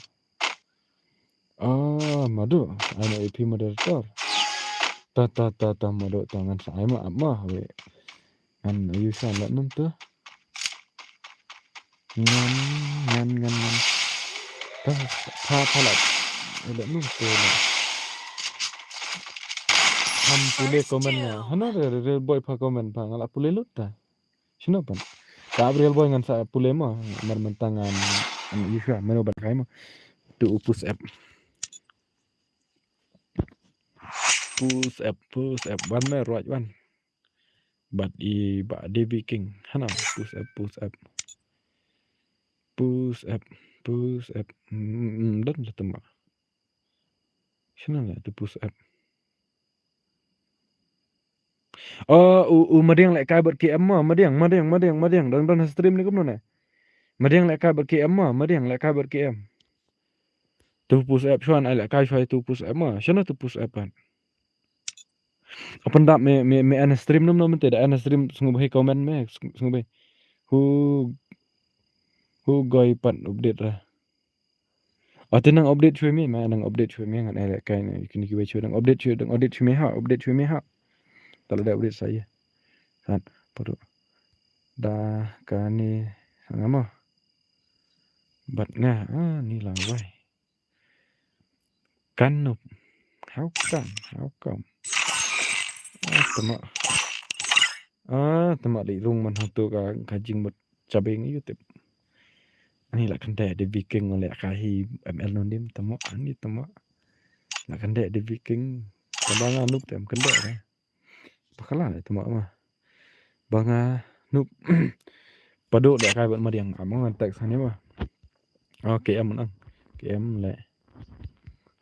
Ah, mado, ai noh ïa phi moderator. Ta, ta, ta, ta, mado, ta ngan sa ai ma, ap ma, wei. Ngan ïa sa lah num tu. Ngan, ngan, ngan, ngan. Ta, pha, pha lah. Lah num tu lah. Ham pule komen nga. Hana re, re, re boy pha komen pha, nga lah pule lut ta. Shino pan. Ka Abriel boy ngan sa pule mo, mar mynta ngan, ngan ïa shuwa, mano ban kai mo. Tu u push up. Push up, push up, wan me ruaj wan. Bad i ba Devi King. Hana, push up, push up. Push up, push up. Hmm, don la tema. Shano la tu push up. Oh, u, u madiang lehkai bad K M mo, madiang, madiang, madiang, madiang. Dang, dang stream ni kumno ne. Madiang lehkai bad K M mo, madiang lehkai bad K M. Tu push up shuan, ai lehkai shuai tu push up mo. Shano tu push up kan. Open dap me, me, me ana stream nom nom te da ana stream sngewbha comment me, sngewbha. Hu, hu goi pat update ra. Ate nang update shuwa me, ma nang update shuwa me, ngan ai lehkai ne, kini kiwei shuwa, nang update shuwa, nang update shuwa me ha, update shuwa me ha. Talo da update sa ïa. San, padu. Da kane, nga mo. Bad nga, ah, ni lang wai. Kan nup. How come? How come? Ah, tama. Ah, tama li rung man hatu ka, ka jingmut chabeng YouTube. Ani la kande de Viking le ka hi M L Nondim tama, ani tama. La kande de Viking, tama nga nup tem kande re. Pakala le tama ma. Ba nga nup. Padu le kai bad madiang, amo ngan text hani ma. Oh, K M nang. K M le.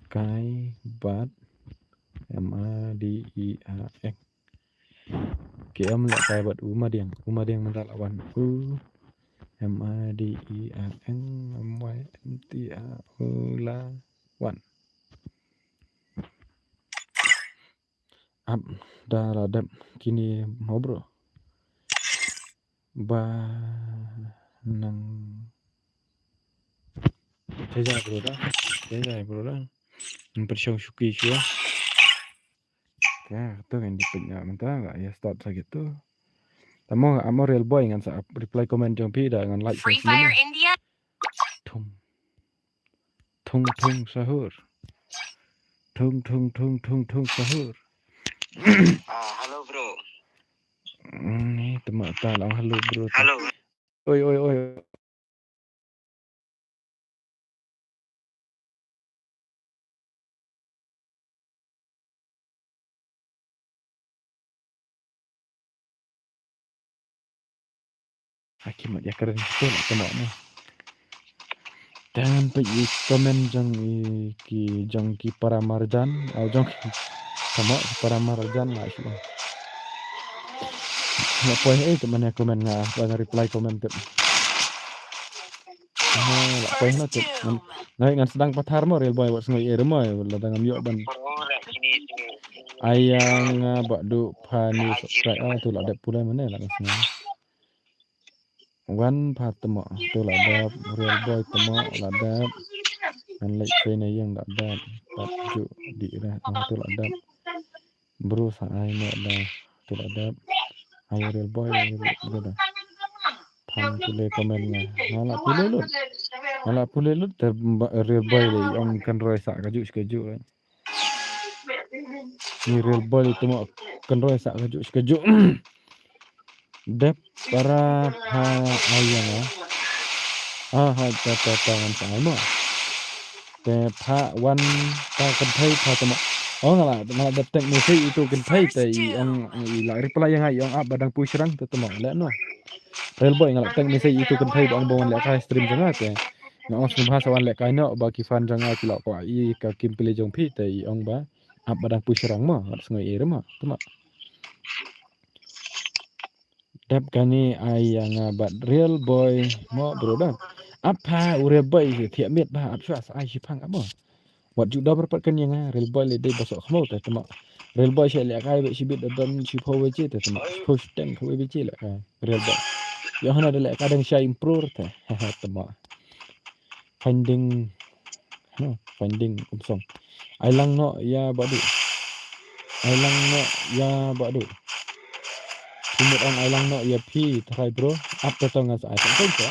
Kai bad M A D I A N. K M le kai bad u madiang. U madiang mynta la wan. U M A D I A N M Y N T A U la wan. Ap da la dep kini mo bro. Ba nang Teja bro da. Teja bro da. Nang pershong shuki shuwa. Ya, to kan dipin ya mynta ka ya start lagi tu. Tamo amo real boy ngan sa reply comment jong phi da ngan like. Free Fire India. Thum. Thung thung sahur. Thung thung thung thung thung sahur. Ah, hello bro. Ni tama ta lang hello bro. Hello. Oi oi oi. Haki mat ya keren tu nak kena ni. Jangan pergi komen jong i ki jong ki para marjan, au jong ki sama para marjan lah sih. Nak poi eh ke mana komen nga, ba nga reply komen tu. Lah poi na tu. Ngai ngan sedang pathar mo real boy wat sngoi eh mo la dang am yok ban. Ayang ba du pani subscribe ah tu la dep pulai mana la sngoi. Wan pha temo tu la dep real boy temo la dep. Ngan leit pei na ïing da dap, dap ju di ra, ah, tu la dap. Bro sa ai ne da, tu la dap. Ai Real Boy, bro da. Phan pule comment nga. Nga la pule lut. Nga la pule lut te ba-, Real Boy le ong kan roi sa ka ju, ka ju. Ni Real Boy te mo kan roi sa ka ju, ka ju. Dep para pha ai ïa nga. Ah, ha, ta, ta, ta, ngan sa ai mo. Te pha wan ta kynthei pha te mo. Oh, nga la, nga la dep text message ïa itu kynthei te i ong, i la reply ïa nga, i ong ap ba dang poi shyrang te te mo. Le no. Real Boy, nga la text message ïa itu kynthei ba ong ba wan lehkai stream jong nga te. Nga ong sngewbha sa wan lehkai noh ba ki fan jong nga ki la kwah ïa ka gameplay jong phi te i ong ba ap ba dang poi shyrang mo. Nga la sngew ïa mo. Te mo. Dep kane ai ïa nga bad Real Boy mo bro da. Ap pha u Real Boy thiah miet ba ap shuwa sa ai shiphang ap mo. Wat ju dor pat kane ïa nga Real Boy le dei ba soh khmaw te te mo. Real Boy sha lehkai ba shibit da don shiphew baje te te mo. Shiphew shiteng kawei baje lehkai Real Boy. Ïa hana da lehkai dang sha improve te. Te mo. Finding, ha, finding um song. Ai lang noh ïa Bah Du. Ai lang noh ïa Bah Du. Phi mut ong ai lang noh ïa phi trai bro. Ap to to ngan sa ai tang tang to.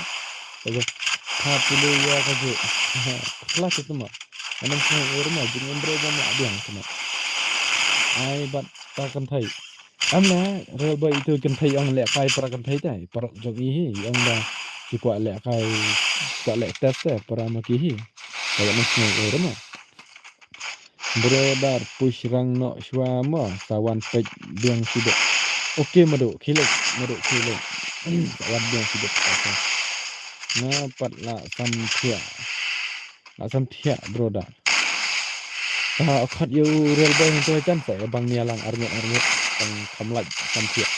Pha pule ïa ka ju. Khlas to mo. Anang sngewbha mo jingim bro ba ma biang to mo. Ai bad ta kynthei. Am la Real Boy itu kynthei ong lehkai para kynthei tai. Parok jong i hi ong ba ki kwah lehkai, kwah leh test te para ma ki hi. Kawei nang sngewbha mo. Brother, poi shyrang noh shuwa mo, sa wan peit biang shibit. Okay, madu, khie leit, madu, khie leit. Sa wan biang shibit. Okay. Nga pat la samthiah. La samthiah, brother. Ah, khot ïa u Real Boy hangto jan sa, ïa bang nia lang arngut, arngut, tang kham lait samthiah.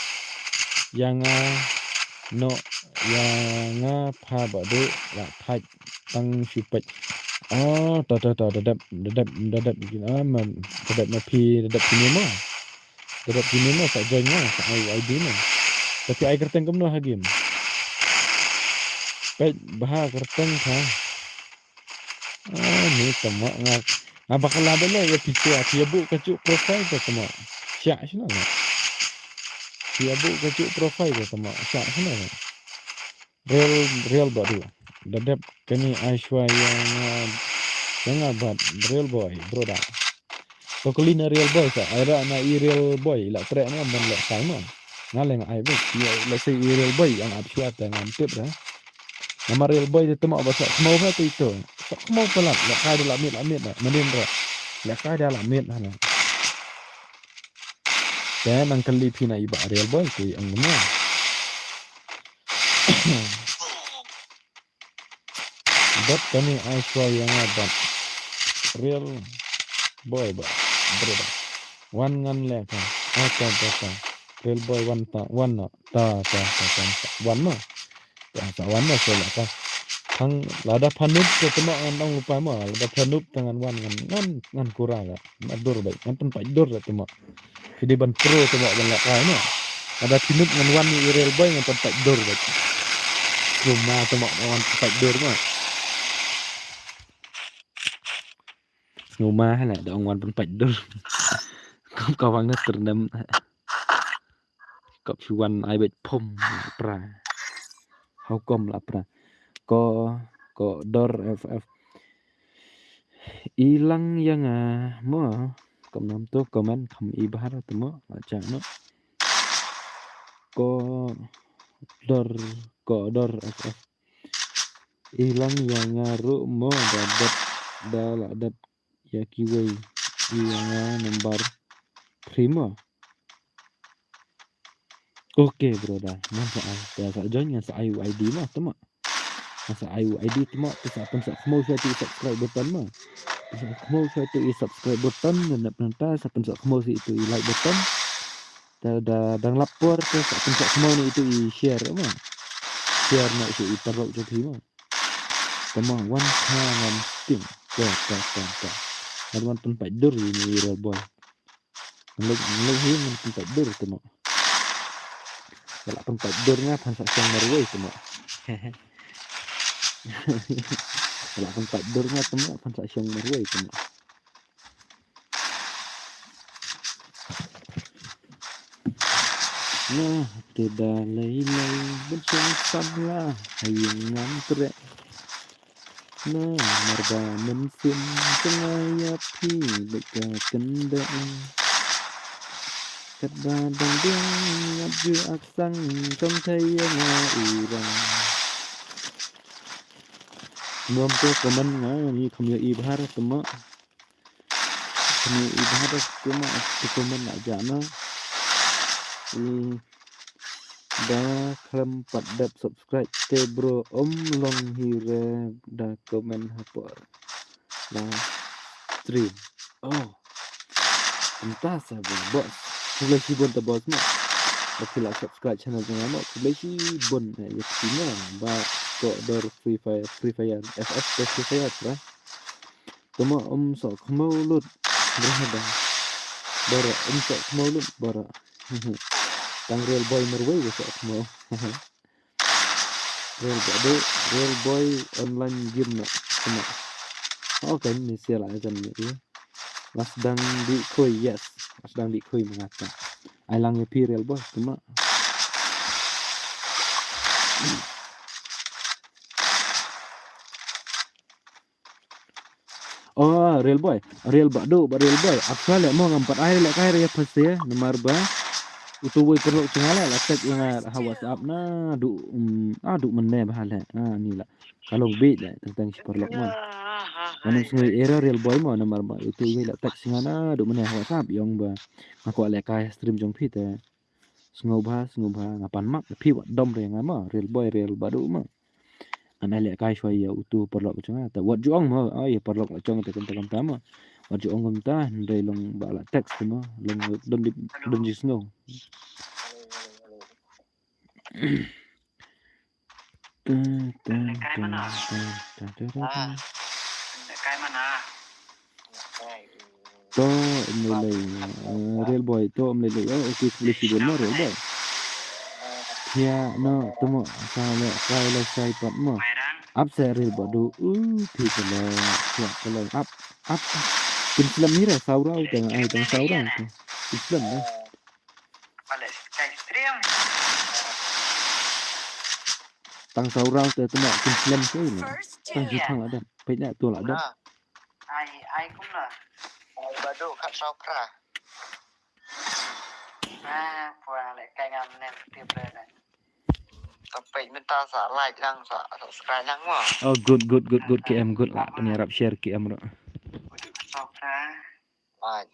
Ïa nga noh, ïa nga pha Bah Du, la thait tang shu peit. Oh, to, to, to, da dep, da dep, da dep, ah, ma, da dep ma phi, da dep kine mo. Da dep kine mo, sa join mo, sa ai I D mo. Te phi ai kyrteng kumno ha game. Peit bha kyrteng pha. Ah, ni te mo nga. Nga bakla ba le ïa phi shuwa, phi ïa buh ka juh profile te te mo. Sha shano nga. Phi ïa buh ka juh profile te te mo. Sha shano nga. Real, Real Bah Du. Da dep kane ai shuwa ïa nga, ïa nga bad Real Boy, brother. To kylli na Real Boy sa, ai ra na i Real Boy, la treh ne ban lehkai mo. Nga leh nga ai bad, ïa, let's say i Real Boy, ong ap shuwa te ngam tip ra. Namar Real Boy te te mo ba soh khmaw ba te ito. Soh khmaw palat, lehkai da la miet, la miet na, manin ra. Lehkai da la miet na na. Te nang kylli phi na i Bah Real Boy, te ong mo. Bad kane ai shuwa ïa nga bad Real Boy ba, brother. Wan ngan lehkai. Ah, ta, ta, ta. Real Boy wan ta, wan noh. Ta, ta, ta, ta, ta. Wan noh. Ta, ta, wan noh, shuwa lehkai. Tang lada pha noob te te mo ngan ong lypa mo. Lada pha noob te ngan wan ngan, ngan, ngan kura la. Ngan dur beit. Ngan pynpait dur la te mo. Phi dei ban pro te mo ban lehkai mo. Lada phi noob ngan wan i Real Boy ngan pynpait dur beit. Sngewma te mo ngan wan pynpait dur mo. Sngewma ha la da ong wan pynpait dur. Kop ka wang na tyrnem. Kop shu wan ai beit phom la pra. How come la pra. Ko, ko dor F F. I lang ïa nga mo. Kom nam to comment kham i bahar to mo. Acha no. Ko dor, ko dor F F. I lang ïa nga ruh mo da dep, da la dep ïa kiwei. I ïa nga number three mo. Okay, brother. Ngan sa ai, sa, sa join ngan sa ai u I D mo, te mo. Ngan sa ai u I D te mo, te sa pynsa khmo sha tu subscribe button mo. Te sa khmo sha tu i subscribe button, ngan nep nanta, sa pynsa khmo sha tu i like button. Te da dang lap por, te sa pynsa khmo ni tu i share mo. Share na sha i parok jong phi mo. Te mo wan kha ngam sting. Te, te, te, te. Ngan wan pynpait dur i ni Real Boy. Ngan leit, ngan leit hi ngan pynpait dur te mo. Ka la pynpait dur nga phan sa shong marwei te mo. Ka la pynpait dur nga tymmen, pynpait shong marwei tymmen. Nga te da lei lei ban shong samla ha ïing ngam treh. Namar ba mynsiem jong nga ïa phi beit ka kyndeh. Katba dang biang ïap ju ak sang, tang thei ïa nga u rang. Nom to comment nga ni kham ïohi bha tymmen. Kham ïohi bha tymmen, to comment la jana. I da khlem pat dep subscribe te bro, ym long hi re da comment hapoh la stream. Oh. Mynta sa ba boss. Khublei shibun te boss mo. Ba phi la subscribe channel jong nga mo. Khublei shibun, eh, ïa phi mo. Ba koh dor Free Fire, Free Fire, F F te Free Fire, bro. Tymmen ym soh khmaw lut. Bro da. Bro, ym soh khmaw lut, bro. Tang Real Boy marwei ba soh khmaw. Real Boy, Real Boy online game na. Tymmen. Okay, ni sia la jan ni. Las dang di khui, yes. Las dang di khui mengata. Ai lang ïa phi Real Boy, tymmen. Oh, Real Boy. Real Bah Duh, Bah Real Boy. Ap shuwa leh mo, ngam pat ai lehkai re ïa pha se, namar ba utu uwei paralok jong nga leh la text ïa nga ha WhatsApp naduh, um, naduh mynne bha leh. Ah, ni la. Ka long bieit leh, teng teng shi paralok mo. Nga nym sngew ei re Real Boy mo, namar ba utu uwei la text ïa nga naduh mynne ha WhatsApp, ïa ong ba nga kwah lehkai stream jong phi te. Sngewbha, sngewbha, nga pan map, phi wat dom re nga mo, Real Boy, Real Bah Duh mo. Ngan ai lehkai shuwa ïa utu paralok jong nga. Te wat ju ong mo, ai ïa paralok la jong te kumta kumta mo. Wat ju ong kumta, hynrei long ba la text mo, long don di, don jingsngew. Ta, ta, ta, ta, ta, ta, ta. Ah, lehkai mana? To, ym lei lei. Eh, Real Boy, to, ym lei lei. Oh, okay, khublei shibun mo, Real Boy. Ïa, no, to mo, sa lehkai lehkai pat mo. Ap se Real Bah Duh, uh, phi to leh, ïa, to leh, ap, ap. Kin slem hi re, saw raw, tang, ai, tang saw raw. Kin slem, eh. Tang saw raw te tymmen kin slem te ne. Tang ju thang la dep. Peit la tu la dep. Ai, ai kumno. Ai Bah Duh khat saw phra. Ah, pua lehkai ngam ne tip le ne. Tang peit mynta sa like lang, sa subscribe lang mo. Oh, good, good, good, good, K M, good la. Pynïarap share K M ruh. Saw phra. Like.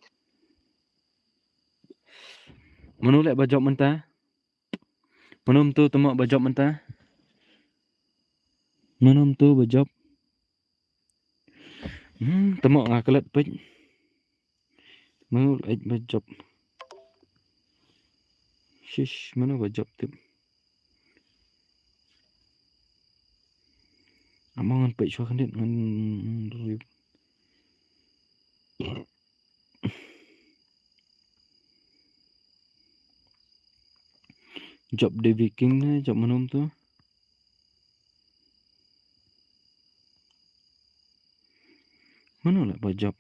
Mano leh ba jop mynta? Mano mynta tymmen ba jop mynta? Mano mynta ba jop? Hmm, tymmen nga klet peit. Mano leh ba jop? Shish, mano ba jop tip? Amo ngan peit shuwa khyndiat ngan, hmm, review. Jop Devi King ne, jop mano mynta? Mano leh ba jop?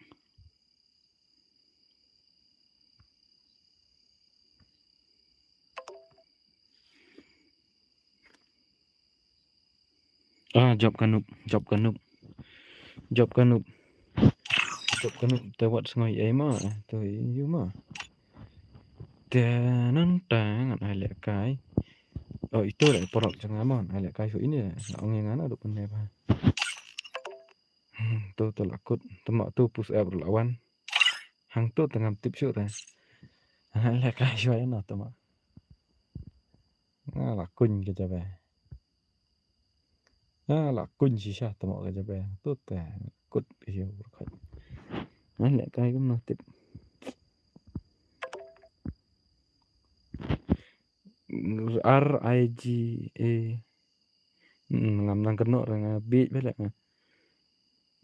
Ah, jop ka Nup, jop ka Nup. Jop ka Nup. Jop ka Nup, te wat sngew ei ma, te ïu ma. Te nangta ngan ai lehkai. Oh, ito leh paralok jong nga mo, ai lehkai shuh ine, nga ong ïa nga naduh pynne bha. Hmm, to, to la kut, tymmen to push up la wan. Hangto te ngam tip shuh te. Ai lehkai shuwa ïa no tymmen. Nga la kuñ ka jabe. Nga la kuñ shisha tymmen ka jabe. To te kut ïa u rkhot. Ai lehkai kumno tip. R I G A. Hmm, ngam nang kynnoh re nga bieit bha leh nga.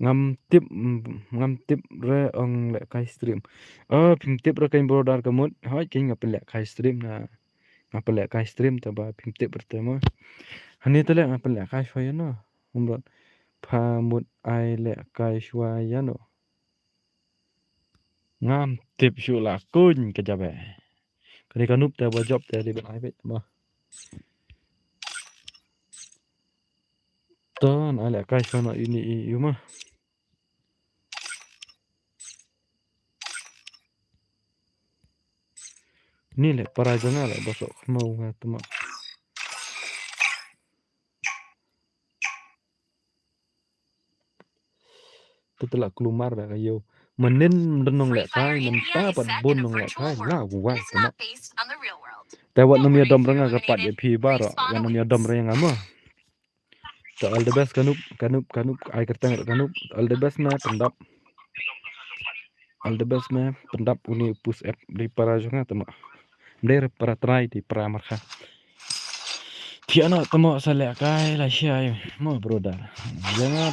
Ngam tip, mm, ngam tip re ong lehkai stream. Oh, phim tip re kein brother ka mut. Hooid kein nga pynlehkai stream na. Nga pynlehkai stream te ba phim tip re te mo. Hangne te leh nga pynlehkai shuwa ïa no. Kumba. pha mut ai lehkai shuwa ïa no. Ngam tip shuh la kuñ ka jab eh. Kane ka Noob te ba jop te dei ban ai beit ma. Ton ai lehkai shuwa no ini i yu ma. Ni leh para jong nga leh ba soh khmau nga tma. Te te la kulmar da ka ïew. Mynnin don nonglehkai, mynta pat bun nonglehkai, la wai tma. Te wat nym ïadom ra nga ka pat ïa phi baroh, wat nym ïadom ra nga ma. Te all the best ka Noob, ka Noob, ka Noob, ai kyrteng ka Noob. All the best me pyndap. All the best me pyndap une u Pus App dei para jong nga tma. Dei para trai dei para markha. Thiah noh tma sa lehkai la shai mo brother. Ïa nga,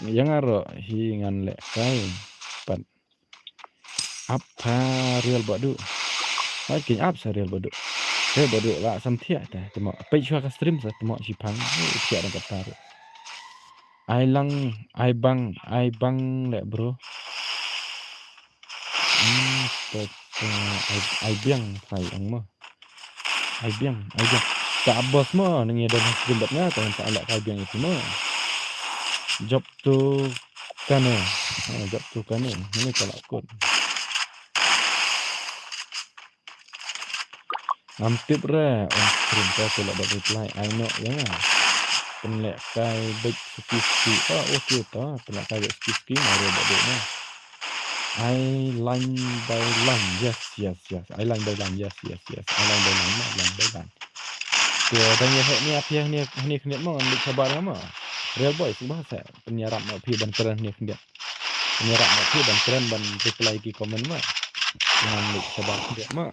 ïa nga ruh hi ngan lehkai. Pat. Ap ha Real Badu. Hoi kin ap sa Real Badu. Real Badu la sam thiah ta tma. Peit shuwa ka stream sa tma shipang. Thiah dang kata ruh. Ai lang, ai bang, ai bang leh bro. Hmm, ta, ta, ai, ai biang kai ang mo. Ai biang, ai biang. Ta boss mo, nang ïa don ha stream bad nga, ta ta leh kai biang itu mo. Job tu kane. Ha, job tu kane. Ini ka la kut. Ngam tip re, on stream ka tu la bad reply, ai noh ïa nga. Pynlehkai bad suki suki. Ah, okay ta, pynlehkai bad suki suki, nga re bad dei na. Ai line by line, yes, yes, yes. Ai line by line, yes, yes, yes. Ai line by line, ma, line by line. Te dang ïa heh nia phi heh nia, heh nia khyndiat mo, ndik sabar nga mo. Real boy, sngewbha sa pynïarap mo phi ban kren heh nia khyndiat. Pynïarap mo phi ban kren ban reply ki comment mo. Ngan ndik sabar khyndiat mo.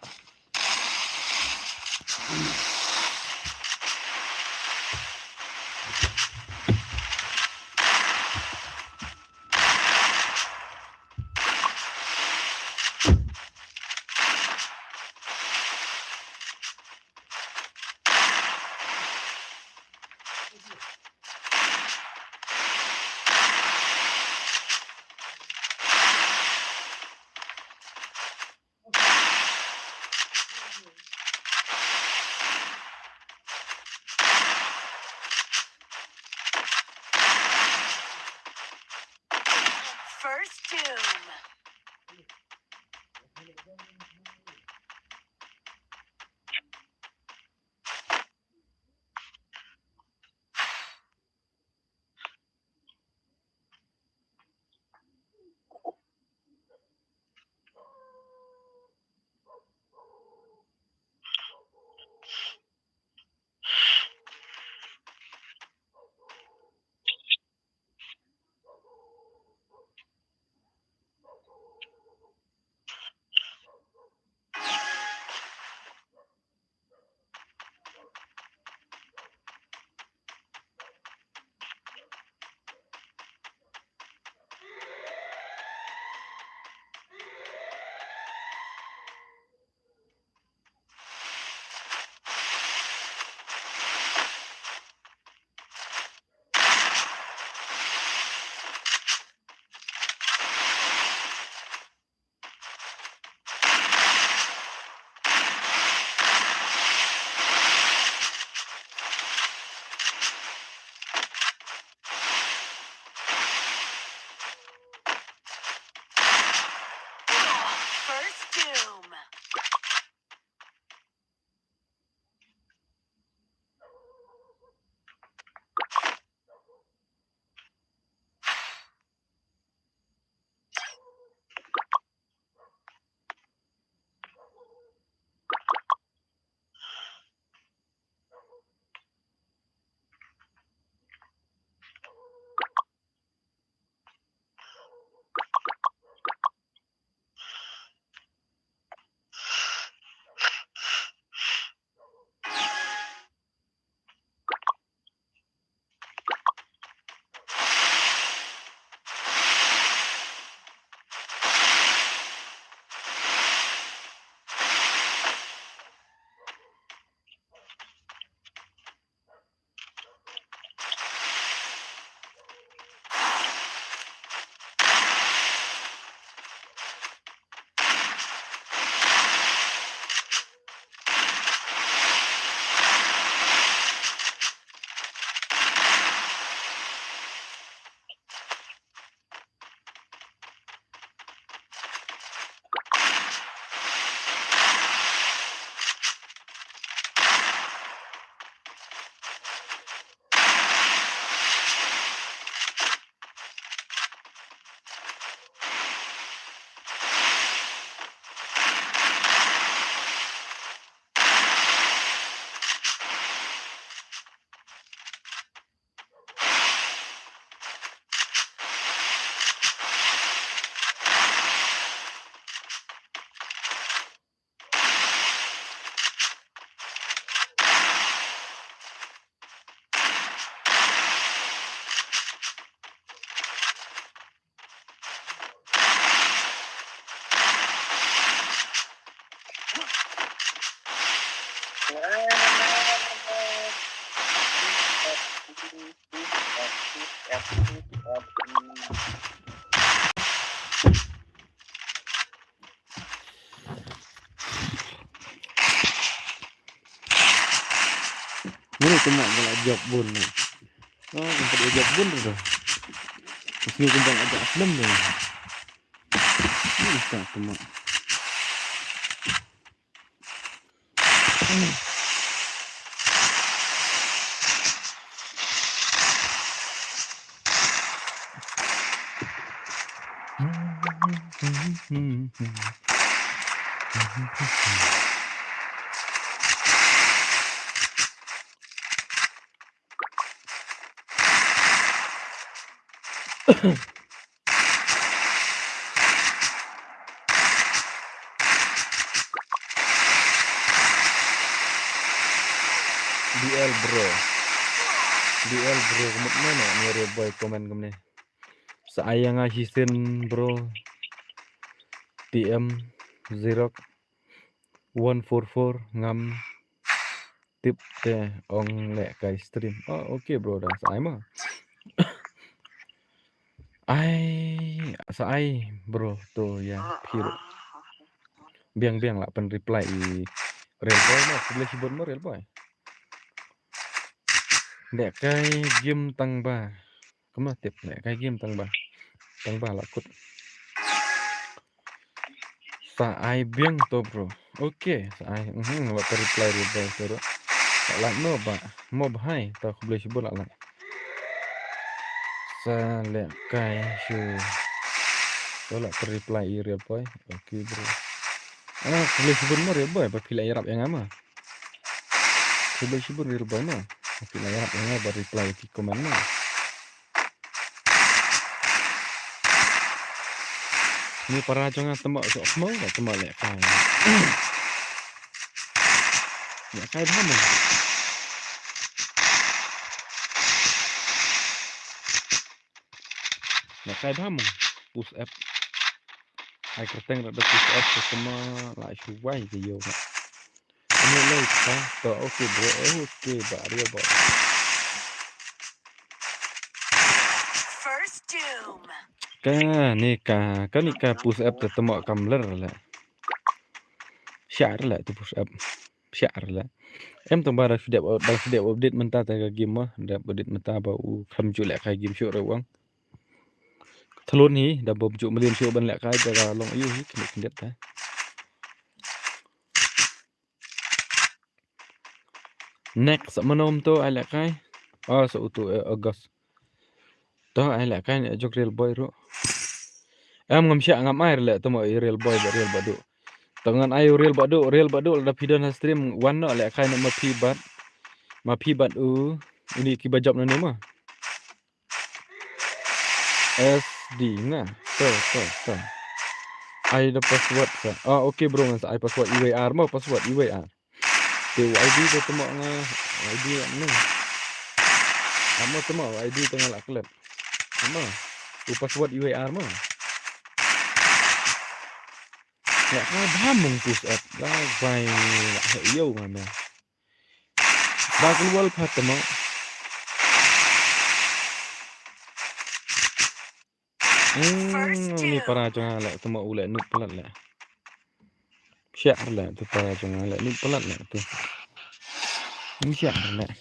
First Doom. Mano tu mak galak jawab bun ni. Oh, tempat dia jawab bun tu. Terus ni tempat agak aslam ni. Ni tak tu mak. D L bro. D L bro, kumno ne, ni re boy comment kumne. Sa ai ïa nga shisien bro. T M Xerox one four four ngam tip te ong leh kai stream. Oh, okay bro, da sa ai ma. Ai, sa ai bro, to ïa phi ruh. Biang biang lah pyn reply i Real Boy ma, khublei shibun ma Real Boy. Leh kai game tang ba. Kumno tip leh kai game tang ba. Tang ba lah kut. Sa ai biang to bro. Okay, sa ai. Mhm, ba ka reply reply to bro. Lah like no ba. Mo ba hai to khublei shibun lah like. Sa leh kai shu. To lah ka reply i Real Boy. Okay bro. Ah, khublei shibun mo Real Boy ba phi la ïarap ïa nga ma. Khublei shibun Real Boy ma. Ba phi la ïarap ïa nga ba reply ki comment ma. Ni para jong nga tymok sok mo, tymok leh kai. Leh kai bha mo. Leh kai bha mo. Push up. Ai kyrteng da push up ka tymok la shu wai ka ïew. Ani leh ka to, okay bro, okay ba Real Boy. First doom. Ka ni ka, ka ni ka push up te tymok kam ler leh. Share leh tu push up. Share leh. Em tang ba da shu dep, da shu dep update mynta te ka game ma, dep update mynta ba u kham ju leh ka game shu rewang. Thlun hi da bom ju mlien shu ban leh kai da long yu hi khnit khnit ta. Next, mano to ai leh kai? Oh, sa utu, eh, August. To ai leh kai ne jok Real Boy ruh. Em ngam shah ngam ai leh to mo i Real Boy ba Real Badu. To ngan ai Real Badu, Real Badu la phi don ha stream wan no leh kai ne ma phi bad. Ma phi bad u, uni ki ba jop na no ma. S D nga. To, to, to. Ai da password sa. Ah, okay bro, ngan sa ai password U A R mo, password U A R. Te u I D to tymok nga, I D ne. Amo tymok I D to nga la klet. Amo. U password U A R mo. Ya ka bha mung push up. La bai la he yo nga me. Ba kul wal phat tymok. Hmm, ni para jong nga leh tymok u leh nup palat leh. Siar leh tu para jong nga leh nup palat leh tu. Ni siar leh.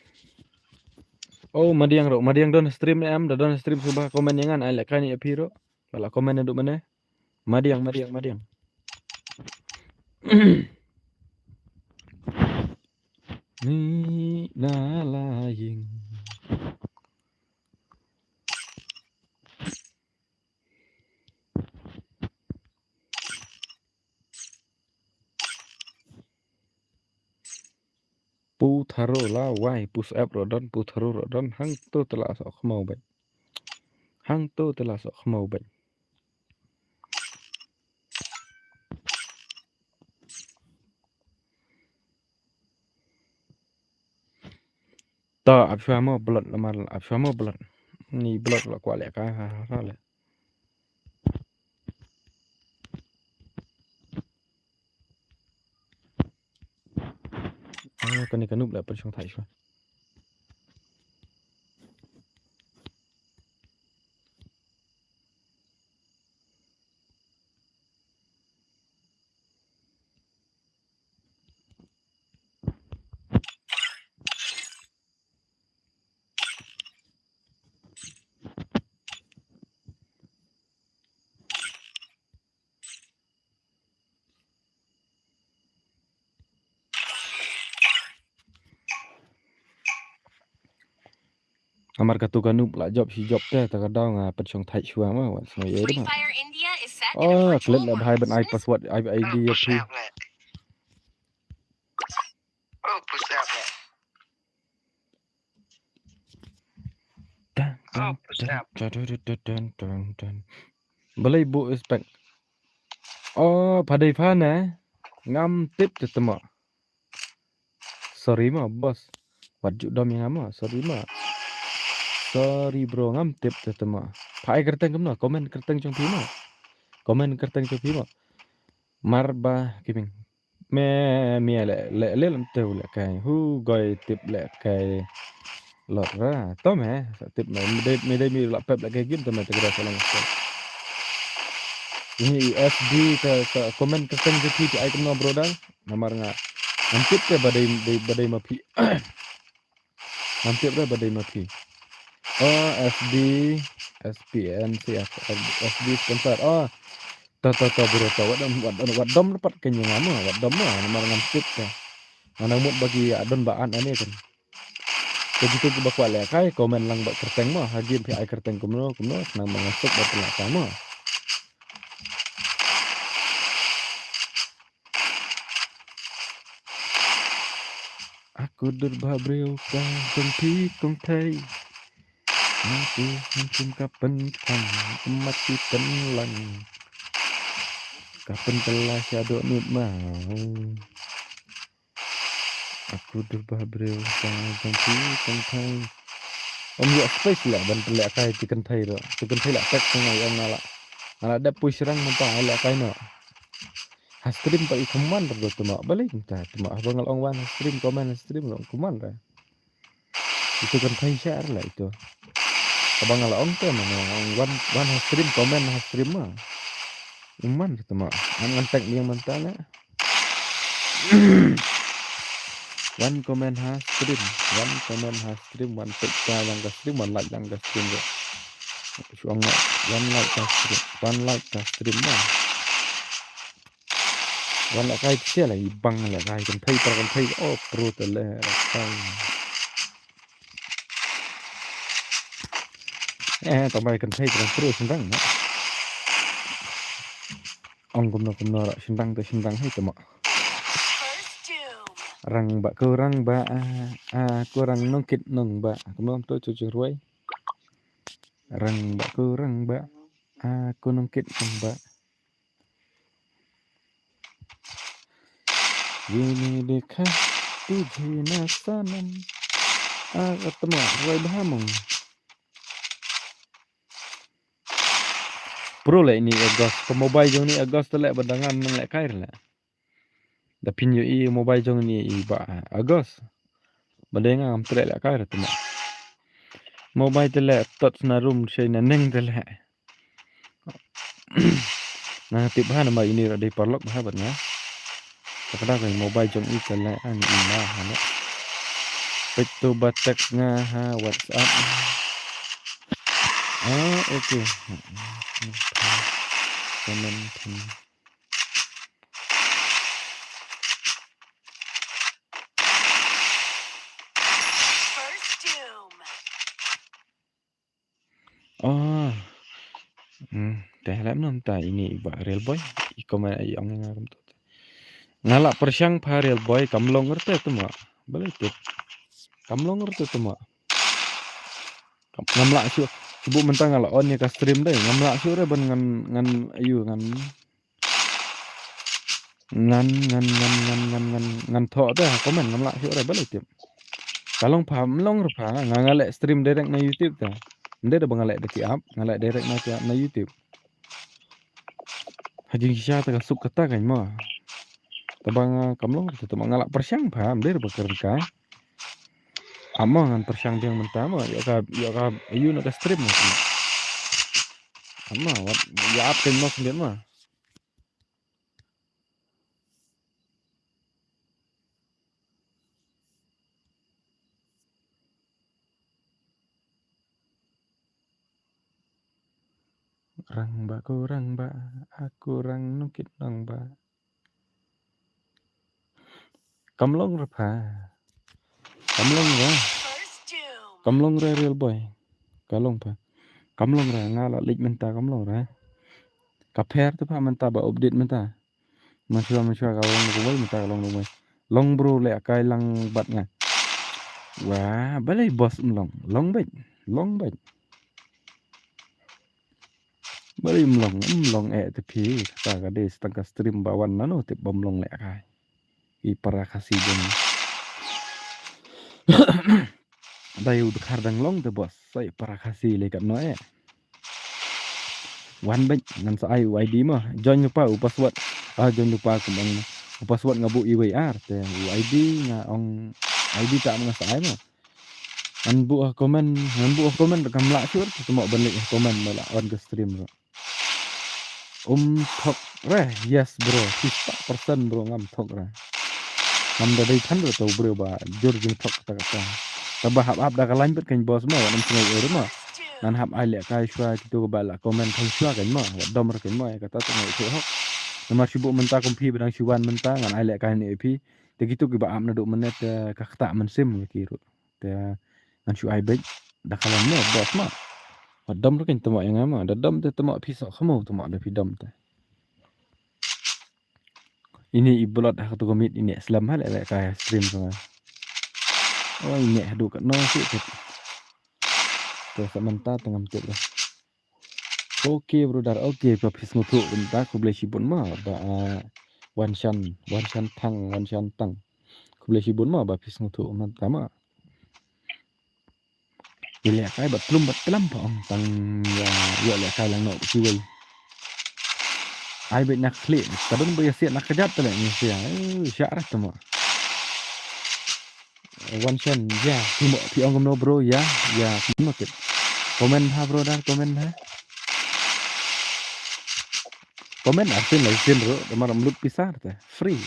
Oh, madiang ro, madiang don stream ne em, da don stream suba comment ïa ngan ai leh kane ïa phi ro. Ba la comment ne du mane. Madiang, madiang, madiang. Ni na la ïing. Pu Tharo la wai, pu Sep ro don, pu Tharo ro don, hangto te la soh khmaw bad. Hangto te la soh khmaw bad. Ta ap shwa mo blood lamar ap shwa mo blood. Ni blood la kwah leh ka ha ha leh. Ah, kane ka nup la pynshong thai shwa. Namar katu ka Noob la jop shi jop te, ta ka daw nga pynshong thait shuwa ma, wat sngew ei ma. Free Fire India is set in a Oh, virtual klet la bhai ban ai world. Password, ai ID ya phi. Oh, push up. Tan, tan, tan, tan, tan, tan, tan. Balei bu respect. Oh, pha dei pha ne. Ngam tip te temo. Sorry ma, boss. Wat ju dom ïa nga ma. Sorry ma. Sorry bro, ngam tip te temo. Pha ai kyrteng kumno, comment kyrteng jong phi ma. Comment kyrteng jong phi ma. Marba Gaming. Me, me le, le, le lam te u le kai. Hu goi tip le kai. Lot ra. To me, sa tip me. Me dei, me dei me la pep le kai game to me te kra sa lang. Ini S D te sa comment kyrteng jong phi te ai kumno bro dal. Namar nga. Ngam tip te ba dei, dei, ba dei ma phi. Ngam tip re ba dei ma phi. Oh, S D, S P N, C F, S D sponsor. Oh, to, to, to, bro, to. Wat dom, wat, wat dom pat kane nga mo, wat dom mo, namar ngam tip te. Nga nang mut ba ki adon ba an ane kan. Te kitu kiba kwah lehkai, comment lang ba kyrteng mo, ha game phi ai kyrteng kumno, kumno, nang ba nga suk ba pynlehkai mo. Aku dur ba briew ka jong phi kong thei. Aku hynkum ka pynkhang, mat ki pynlang. Ka pynkylla sha doh nut ma. Aku dur ba briew ka jong phi kong thei. Ym ïoh space la ban pynlehkai tu kynthei ruh. Tu kynthei la tek tang ai ong nga la. Nga la dep push rang mynta ai lehkai noh. Ha stream pat i comment ruh tuma. Balei mynta tuma. Haba nga la ong wan ha stream, comment ha stream ruh comment ruh. Itu kynthei sha la itu. Haba nga la ong te ma nga ong wan, wan ha stream, comment ha stream ma. Uman ruh tuma. Ngan ngan tag biang mynta la. Wan comment ha stream, wan comment ha stream, wan tag ka lang ka stream, wan like lang ka stream ruh. Shu ong wan like ka stream, wan like ka stream ma. Wan lehkai te la i bang lehkai kynthei para kynthei, oh, pro te lehkai. Eh, tang ba kynthei para pro shynrang na. Ong kumno kumno ruh shynrang te shynrang hei te ma. Rang ba ko rang ba, ah, ah, ko rang nongkit nong ba. Kumno to chu chu ruai. Rang ba ko rang ba, ah, ko nongkit nong ba. Ye nahi dekha tujhe na sanam. Ah, tama, ruai bha mong. Pro le ini August, ka mobile jong ini August le ba dang ngan nang lehkai le. Da phin ïohi mobile jong ini i Bah August. Ba dei nga ngam treh lehkai re tuma. Mobile te le tot na room shei na neng te le. Nga tip ha namar ini ruh dei paralok bha bad nga. Ka da ka mobile jong i te le ani i ma ha le. Peit to ba text nga ha WhatsApp. Ah, okay. Comment. Oh. Hmm, te lem nom ta ini i Bah Real Boy. I comment i ong nga kum tu. Nga la pyrshang pha Real Boy kam long rte tuma. Balei tu. Kam long rte tuma. Kam, ngam lah shu. Shu bu mynta nga la on ïa ka stream dei. Ngam lah shu re ban ngan, ngan, ayu, ngan. Ngan, ngan, ngan, ngan, ngan, ngan, ngan thoh te ha comment ngam lah shuh re balei tip. Ka long pha, ym long re pha, nga, nga leh stream direct na YouTube te. Ym dei da ba nga leh da ki app, nga leh direct na ki app na YouTube. Ha jingshisha te ka suk kata kan mo. Te ba nga kam long te te mo nga la pyrshang pha, ym dei da ba kren kai. Amo ngan pyrshang biang mynta mo, ïa ka, ïa ka, ïa na ka stream mo. Amo, wat, ïa app kan mo khyndiat mo. Rang ba ko rang ba, aku rang nukit nang ba. Kam long re pha. Kam long re. Kam long re real boy. Ka long pa. Kam long re nga la leit mynta kam long re. Ka pher te pa mynta ba update mynta. Mynshuwa mynshuwa ka long kumwei mynta ka long kumwei. Long bro leh kai lang bad nga. Wah, balei boss em long. Long bad. Long bad. Balei em long, em long eh te phi. Kata ka dei sa tang ka stream ba wan nano tip ba em long leh kai. I para Khasi jong. Dei u dkhar dang long te boss. Sa i para Khasi lei katno eh. Wan bad ngan sa ai u I D mo. Join lypa u password. Ah, join lypa kum ong. U password nga buh iwei ar te u I D nga ong I D ta nga sa ai mo. Ngan buh ha comment, ngan buh ha comment kam lah shuh te mo ban leit ha comment mo la on ka stream ro. Um thok re, yes bro, phi spah percent bro ngam thok re. Ngam da dei than re to bro ba jur jingthok kata kata. Taba hap hap da ka line bad kan boss mo, wat ngan sngew ur mo. Ngan hap ai leh kai shuwa kito ba la comment kan shuwa kan mo, wat dom re kan mo, kata to ngai thok hok. Namar shu buh mynta kum phi ba dang shu wan mynta, ngan ai leh kai ne phi. Te kito kiba ap naduh mynne te ka kata mynsiem ki ruh. Te ngan shu ai bad da ka line ne boss mo. Wat dom re kan temo ïa nga mo, da dom te temo phi sok khamo temo da phi dom te. Ini i blot ha kato ka miet ini slem ha leh leh kai stream ka nga. Oh ini haduh katno shuh te. Te sa mynta te ngam tip re. Okay brother, okay ba phi sngewthuh mynta khublei shibun mo ba ah, Wan Shan, Wan Shan Thang, Wan Shan Tang. Khublei shibun mo ba phi sngewthuh mynta mo. Ïa leh kai bad plum bad tlam pa ong tang ïa ïoh leh kai lang noh kiwei. Ai bad na khlieh ka don ba ïa siat na kjat te leh ni sia. Eh, sha rah te mo. Wan Shan, ya, phi mo, phi ong kumno bro, ya, ya, phi mo kit. Comment ha bro dan, comment ha. Comment ha sin lai sin bro, da mar lut pisa te. Free.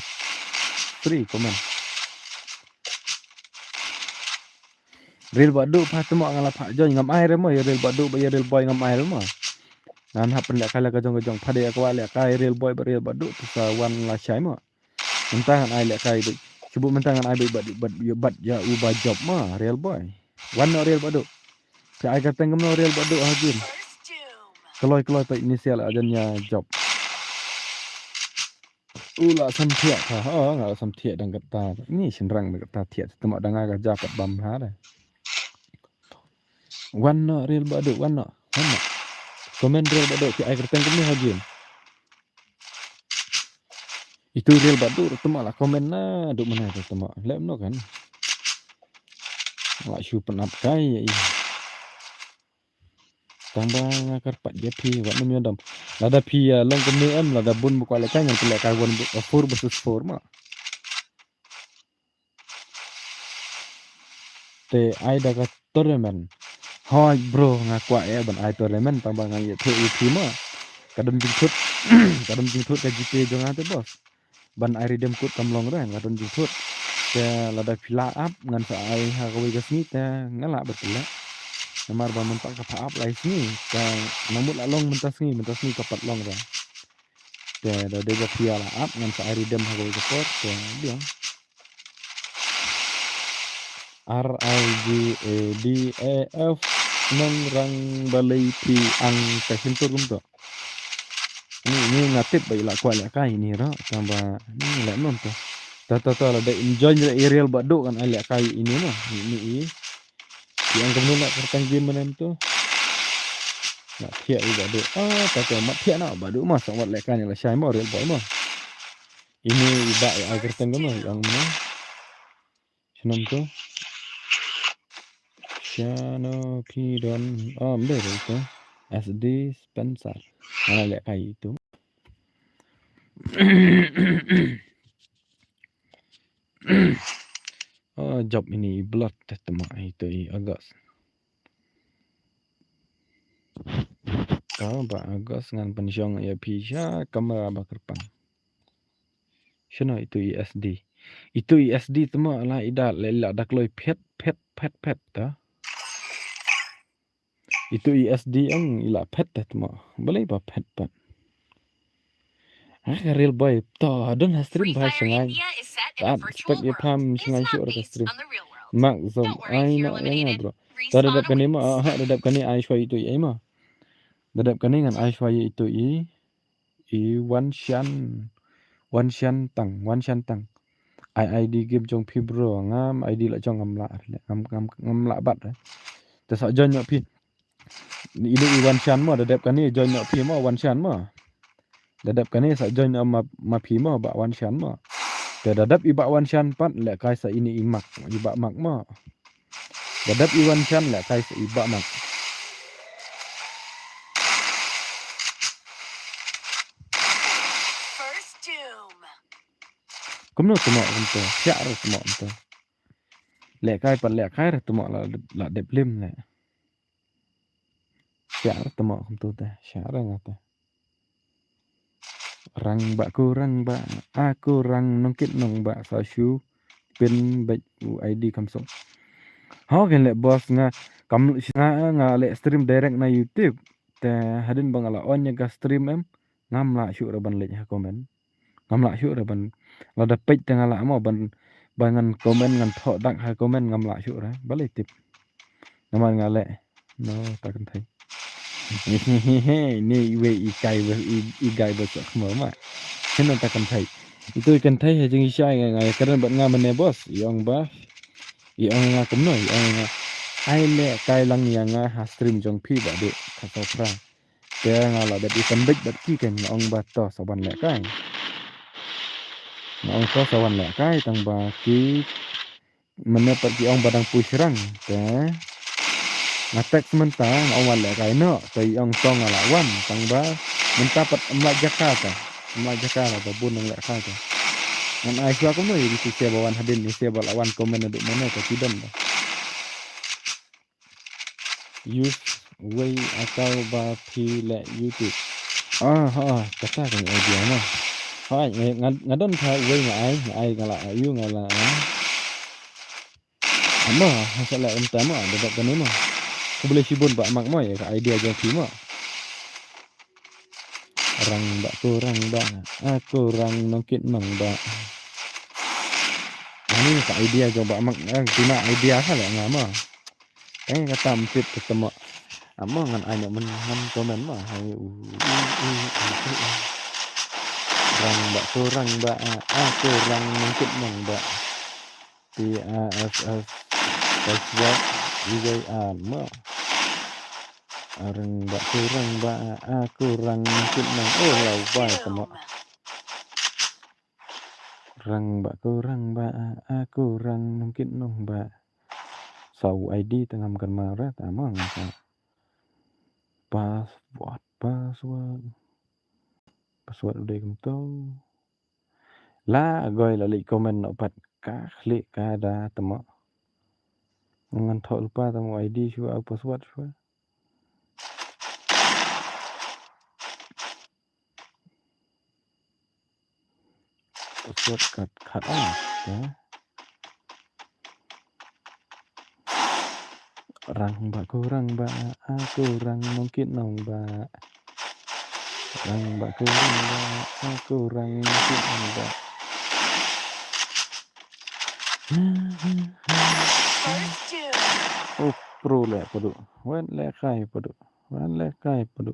Free comment. Ril ba duk pa temo nga la pa join ngam ai re mo, ya ril ba duk ba ya ril boy ngam ai re mo. Ngan hap pynleh kai la ka jong ka jong pa de ya kwa leh kai ril boy ba ril ba duk pisa wan la shai mo. Mynta ngan ai leh kai bad. Shu buh mynta ngan ai bad bad bad ya u ba job ma real boy. Wan no real badu. Ka ai ka teng no real badu ha jin. Kloi kloi ta initial ajan ya job. U la sam thiah ka ha nga la sam thiah dang kata. Ni shin rang dang kata thiah tama dang ka ja pat bam ha da. Wan no real badu wan no. Wan no. Comment real badu ki ai ka teng no ha jin. Itu real badu tama la comment na duk mana tu tama. Lem no kan. La shu penap kai ya i. Tang ba nga kyrpad ya phi wat nym yodom. Lada phi ya long kumne em lada bun bu kwah leh kai ngan phi leh kai one bu four versus four ma. Te ai da ka tournament. Hoi bro nga kwah eh ban ai tournament tang ba nga ïathuh ïa phi ma. Ka don jingthut ka don jingthut ka G P A jong nga te boss. Ban ai redeem code kam long re nga don jingthut. Te lada phi lah ap ngan sa ai ha kawei ka sngi te nga lah bad phi leh. Namar ba mynta ka pha ap lai sngi te nang mut lah long mynta sngi mynta sngi ka pat long re. Te da dei ba phi lah ap ngan sa ai redeem ha kawei ka por te biang. R I G A D A F nong rang balei phi ang ka shintur kumto. Ni ni nga tip ba i la kwah leh kai ini ro tang ba ni leh non to. Ta ta ta la da enjoy re i real badu kan ai leh kai ini ma. Ni i. Yang kumno la kyrteng game manem to. Na thiah i badu. Ah ta ta mat thiah na badu ma song wat leh kai ni la shai ma real boy ma. Ini i ba i ai kyrteng game yang ma. Shanam tu. Shano pidon. Oh, mbe tu. S D Spencer. Mana leh kai itu. Oh, job ini i blot teh tema itu i August. Kau ba August ngan pensiun ya pisa kamera ba kerpang. Shano itu i S D. Itu i S D temo la ida la da kloi phet phet phet phet ta. Itu i S D ang ila phet ta temo. Balei ba phet phet. Ah, real boy to don ha stream ba shangai. That spek ya pam shangai shu ka stream. Mak zom ai no ya bro. Ta da dep kane ma, ah, ha, da dep kane ai shwa ïa itu i ei ma. Da dep kane ngan ai shwa ïa itu i, i Wan Shan, Wan Shan Tang, Wan Shan Tang. Ai ID game jong phi bro, ngam ID la jong ngam lah, ngam, ngam, ngam lah bat, eh. Te sa join noh phi. Ine i Wan Shan mo, da dep kane join noh phi mo, Wan Shan mo. Da dep kane sa join noh ma, ma phi mo, Bah Wan Shan mo. Te da dep i Bah Wan Shan pat, lehkai sa ine i Mak, i Bah Mak mo. Da dep i Wan Shan, lehkai sa i Bah Mak. First Doom. Kumno tmoh kumto, siah re tmoh kumto. Lehkai pat lehkai re tmoh la, la dep lim leh. Siah re tmoh kumto te, siah re nga te. Rang bah ko rang bah, a ko rang nongkit nongbah sa shu pin bad u ID kham suk. Ho ken leh boss nga kam shisha nga leh stream direct na YouTube. Te hadien ba nga la on ïa ka stream em, ngam lah shuh re ban leit ha comment. Ngam lah shuh re ban, lada peit te nga lah mo ban, ban ngan comment ngan thoh dak ha comment ngam lah shuh re. Balei tip. Namar nga leh. No, ta kynthei. Ni iwei i kai ba, i, i kai ba sa khmo ma. Hynno ta kynthei. Itu i kynthei ha jingshisha nga, nga kren bad nga mynne boss. I ong ba. I ong nga kumno, i ong nga. Ai lehkai lang ïa nga ha stream jong phi ba dei. Ka sopra. Te nga la dep i pynbeit bad ki ken nga ong ba to sa wan lehkai. Nga ong to sa wan lehkai tang ba ki mynne pat ki ong ba dang poi shrang. Te nga text mynta nga ong wan lehkai noh. Te i ong to nga la wan tang ba mynta pat em lah jaka ta. Em lah jaka la ba bun nang lehkai ta. Ngan ai shuwa kumno ïa ki shisha ba wan hadien ïa shisha ba la wan comment naduh mynne ka ki don ba. Use uwei account ba phi leh YouTube. Ah, ha, kata ka idea na. Hai, nga, nga, nga don tha uwei nga ai, nga ai nga la ai u nga la ai. Ama, ha sa leh um ta ma, da dap kane ma. Khublei shibun Bah Mak ma, ïa ka idea jong phi ma. Rang bah ko rang bah, a ko rang nongkit nongbah. Ani ka idea jong Bah Mak, eh, phi na idea sa leh nga ma. Eh, kata em tip kata ma. Amo ngan ai na men ngan comment ma. Hai, u, u, u, u, u, u. Rang bah ko rang bah, a, a ko rang nongkit nongbah. P A S S password, i wei an ma. Rang bah ko rang bah, a, a ko rang nongkit nong. Oh, la wai kata ma. Rang bah ko rang bah, a, a ko rang nongkit nongbah. Sa u ID te ngam kynmaw re, ta ma nga sa. Password, password. Password u dei kumto. La goi la leit comment noh pat ka khlieh ka da te ma. Ngan thoh lypa te ma u ID shuwa, u password shuwa. Password khat khat ah, te. Rang bah ko rang bah, a ko rang nongkit nongbah. Rang bah ko rang bah, a ko rang nongkit nongbah. First Doom. Oh, pro leh padu. Wan lehkai padu. Wan lehkai padu.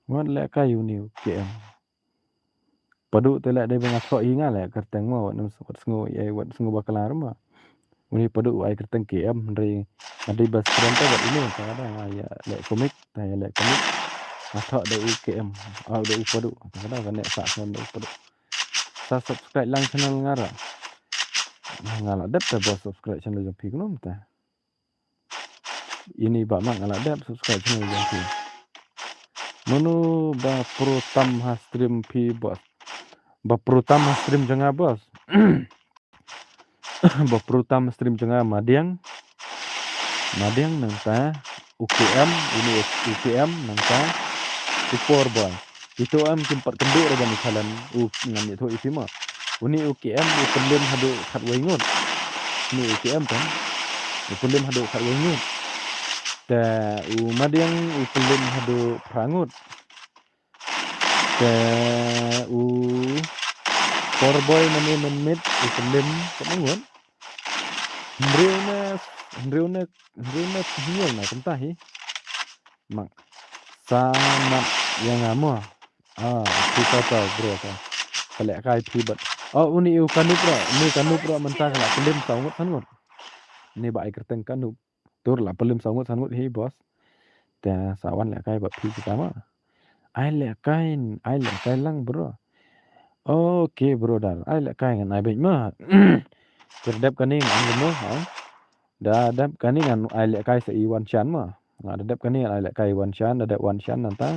Wan lehkai uni u K M. Padu te leh dei ba nga thoh hi nga leh kyrteng ma, wat nym, wat sngew, eh, wat sngew bakla ma. Uni padu u ai kyrteng K M, hynrei nga dei best friend te bad uni, te nga da nga ïa leh comic, te ïa leh comic. Nga thoh da u K M, ah, da u padu, te nga da ka ne sa sngem da u padu. Sa subscribe lang channel nga ra. Nga la dep te ba subscribe channel jong phi kumno te. Ini ba mak nga la dep subscribe channel jong phi. Mano ba pro tam ha stream phi boss? Ba pro tam ha stream jong nga boss. Ba pro tam stream jong nga Madiang. Madiang nangta u K M, ini u K M nangta u Poor Boy. Ito em kim pat kynduh re ban i challenge u ngan ïathuh ïa phi ma. Uni u K M u pynlem haduh khatwei ngut. Uni u K M kan u pynlem haduh khatwei ngut. Te u Madiang u pynlem haduh phra ngut. Te u Poor Boy mane mynmiet u pynlem katno ngut. Hynriew ne, hynriew ne, hynriew ne hynñiew na kumta hi. Mak. Sa mat ïa nga mo. Ah, phi sa tau bro ka. Ka leh kai phi bad. Oh, uni u ka nup ro, uni ka nup ro mynta ka la pyllim saw ngut san ngut. Ni ba ai kyrteng ka nup. Tur la pyllim saw ngut san ngut hi boss. Te sa wan leh kai bad phi kita ma. Ai leh kai, ai leh kai lang bro. Okay brother, ai leh kai ngan ai beit ma. Te da dep kane ngan kumno ha. Da dep kane ngan ai leh kai sa i Wan Shan ma. Nga da dep kane ngan ai leh kai Wan Shan, da dep Wan Shan nangta.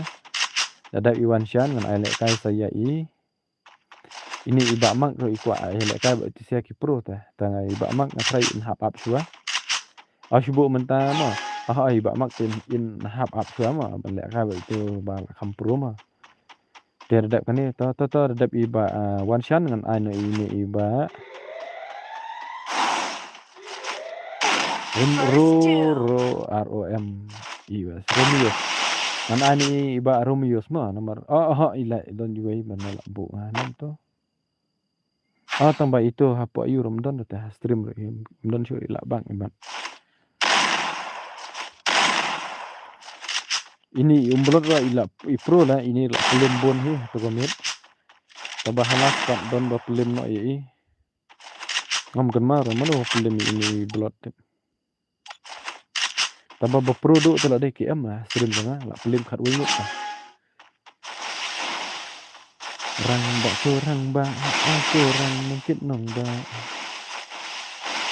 Da dep i Wan Shan ngan ai leh kai sa ïa i. Ini i Bah Mak ruh i kwah ai leh kai bad i tisia ki pro te. Te nga i Bah Mak nga try in hap ap shuwa. Aw shu buh mynta mo. Ah, i Bah Mak te in hap ap shuwa mo. Ban leh kai bad itu ba la kham pro mo. Te da dep kane to, to, to, da dep i Bah, ah, Wan Shan ngan ai noh ini i Bah. Rom, Ro, Ro, R O M E O S. Romeos. Ngan ai ni i Bah Romeos ma, namar. Oh, oh, i la, i don iwei ban la buh nga nam to. Ah, tang ba ito hapoh ïu rom don te ha stream ro, ym don shuh i la bang i Bah. Ini i Umblot ro i la, i pro la, ini la pyllim bun hi, to ko miet. Tang ba halas pat don ba pyllim noh ïa i. Ngam kynmaw re mano pyllim ïa ini i Blot te. Tang ba ba pro duh te la dei K M ah, stream jong nga, la pyllim khatwei ngut te. Rangbah ko rangbah, ah, ko rang nongkit nongbah.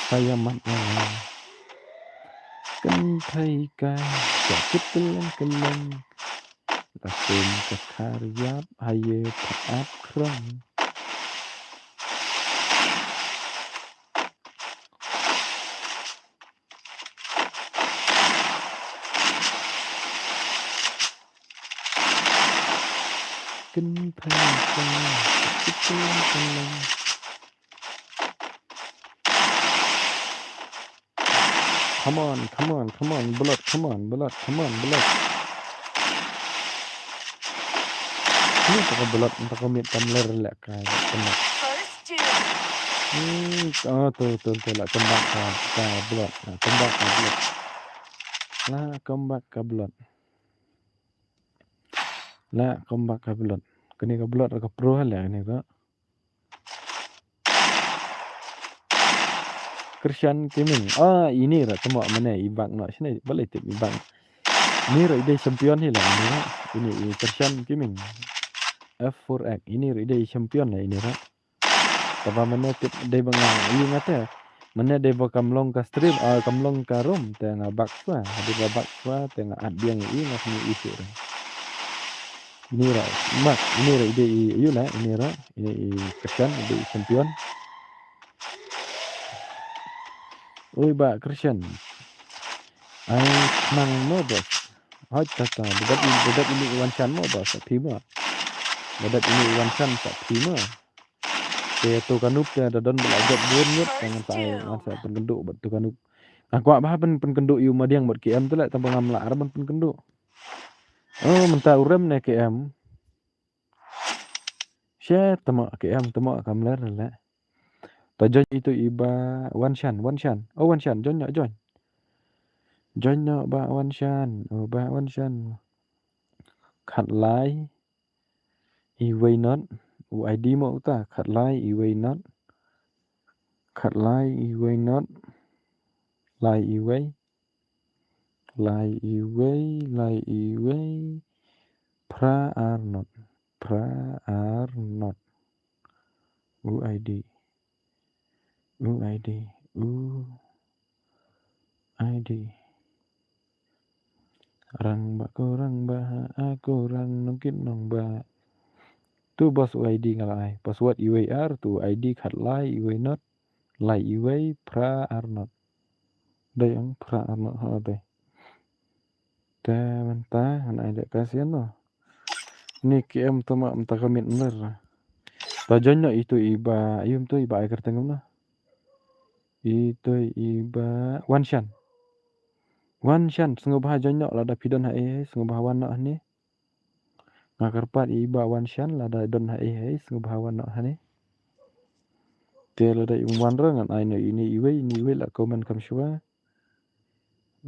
Sa ïa mat ïa nga. Kynthei kai, ka kit kylleng kylleng. La kum ka khar ïap, ha ïe pha ap khrong. Kynthei kai, ka kit kylleng kylleng. Come on, come on, come on, Blot, come on, Blot, come on, Blot. Ni ta ka Blot, ta ka miet kam ler leh kai, come on. Hmm, oh, tu, tu, tu, la comeback ka, ka Blot, la comeback ka Blot. La comeback ka Blot. La comeback ka Blot. Kane ka Blot ka pro leh kane ka. Christian Gaming. Ah, ini ra temo mane i bang no shine balei tip i bang. Ini ra i dei champion hi la ini ra. Ini i Christian Gaming. F four X. Ini ra i dei champion la ini ra. Tang ba mane tip dei ba nga i nga te. Mane dei ba kam long ka stream, ah, kam long ka room te nga back shuwa. Dei ba back shuwa te nga at biang i nga sini i shuh re. Ini ra, mak, ini ra i dei i, ïu la, ini ra, ini i Christian, i dei i champion. Oi, Bah Christian. Ai, nang mo, boss. Hoi, ta, ta, da dep i, da dep ini i Wan Shan mo, boss, sa phi mo. Da dep ini i Wan Shan, sa phi mo. Te to ka nup te da don ba la jot bun ngut, te ngan sa, ngan sa pynkynduh bad to ka nup. Nga kwah ba pyn, pynkynduh ïu madiang bad K M te leh, tang ba ngam lah re ban pynkynduh. Oh, mynta u rem ne K M. She, temo K M, temo kam ler leh. Ta join itu i Bah Wan Shan, Wan Shan. Oh, Wan Shan, join noh, join. Join noh Bah Wan Shan, oh, Bah Wan Shan. Khatlai, iwei not, u I D mo uta, khatlai, iwei not. Khatlai, iwei not. Lai iwei. Lai iwei, lai iwei. Phra ar not. Phra ar not. U I D. U I D. U I D. Rangbah ko rangbah, ah, ko rang nongkit nongbah. Tu boss u I D nga la ai. Password iwei ar, tu I D khatlai, iwei not. Lai iwei, phra ar not. Dei ong phra ar not ha dei. Te mynta ngan ai leh kai sien noh. Ni K M temo mynta ka miet mler. Ta join noh itu i Bah, ïum tu i Bah ai kyrteng kumno. Itu i Bah Wan Shan. Wan Shan, sngewbha join noh lada phi don ha ei, sngewbha wan noh hangne. Nga kyrpad i Bah Wan Shan lada don ha ei, sngewbha wan noh hangne. Te lada i wan ra ngan ai na ine iwei, ine iwei la comment kham shuwa.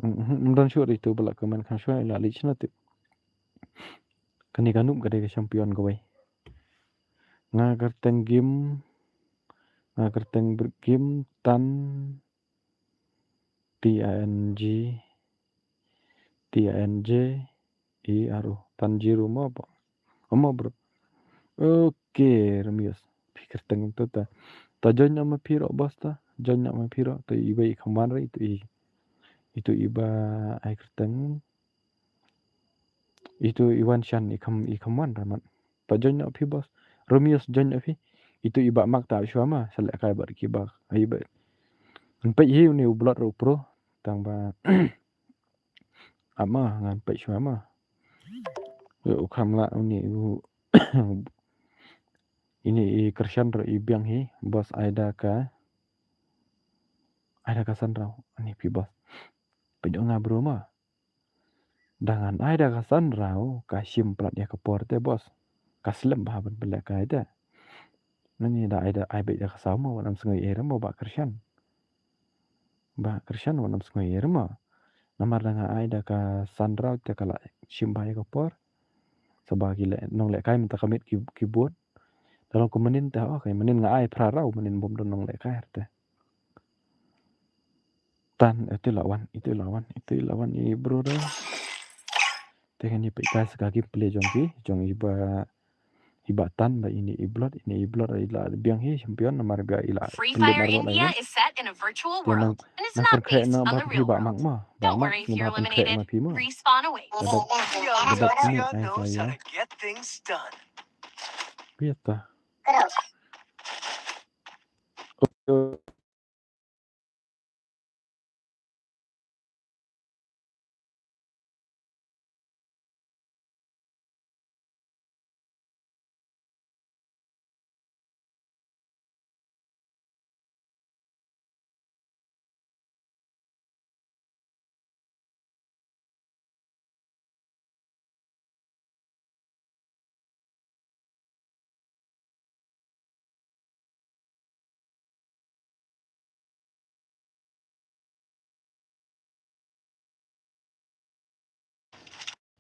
Mm, mm, mm, don shuwa ri tu ba la comment kham shuwa, i la leit shna tu. Kane ka Noob ka dei ka champion kawei. Nga kyrteng game, nga kyrteng game Tan, T A N G, T A N J E R O, Tanjiro mo ba. Mo bro. Okay, Ramius. Phi kyrteng to ta. Ta join na ma phi ro boss ta. Join na ma phi ro. To iwei i kham wan ra itu i. Itu i ba ai kyrteng. Itu i wan shan i kham, i kham wan ra mat. Ta join na phi boss. Ramius join na phi. Itu i ba mak ta shuwa ma. Sa leh kai bad ki ba. Ai ba. Ngan peit hi uni u Blood ro pro. Tang ba. Ama ngan peit shuwa ma. Yo, u kham la uni u. Ini i kyrshan ro i biang hi, boss ai da ka. Ai da ka san rau, ani phi boss. Peit nga bro ma. Da ngan ai da ka san rau, ka shim palat ïa ka por te boss. Ka slem bha ban pynlehkai te. Nani da ai da ai beit da ka saw ma, wat nym sngew ei re mo ba kyrshan. Ba kyrshan wat nym sngew ei re mo. Namar da nga ai da ka san rau te ka la shim bha ïa ka por. Sa ba ki leh nonglehkai mynta ka miet ki, ki bun. Da long kum mynnin te, oh, ka mynnin nga ai phra rau, mynnin bym don nonglehkai te. Tan, itu la wan, itu la wan, itu la wan i bro da. Te kane peit ka sa ka gameplay jong ki, jong i ba, i ba Tan ba ini i Blood, ini i Blood i la biang hi champion namar ba i la Free Fire India is set in a virtual world, and it's not based on the real world. Te nang, nang pyrkhat na ba phi ba mang ma, ba mang, ba pyrkhat ma phi ma. Don't worry if you're eliminated. Respawn awaits. Ba dap, ba dap ni ai sa ya. Biata.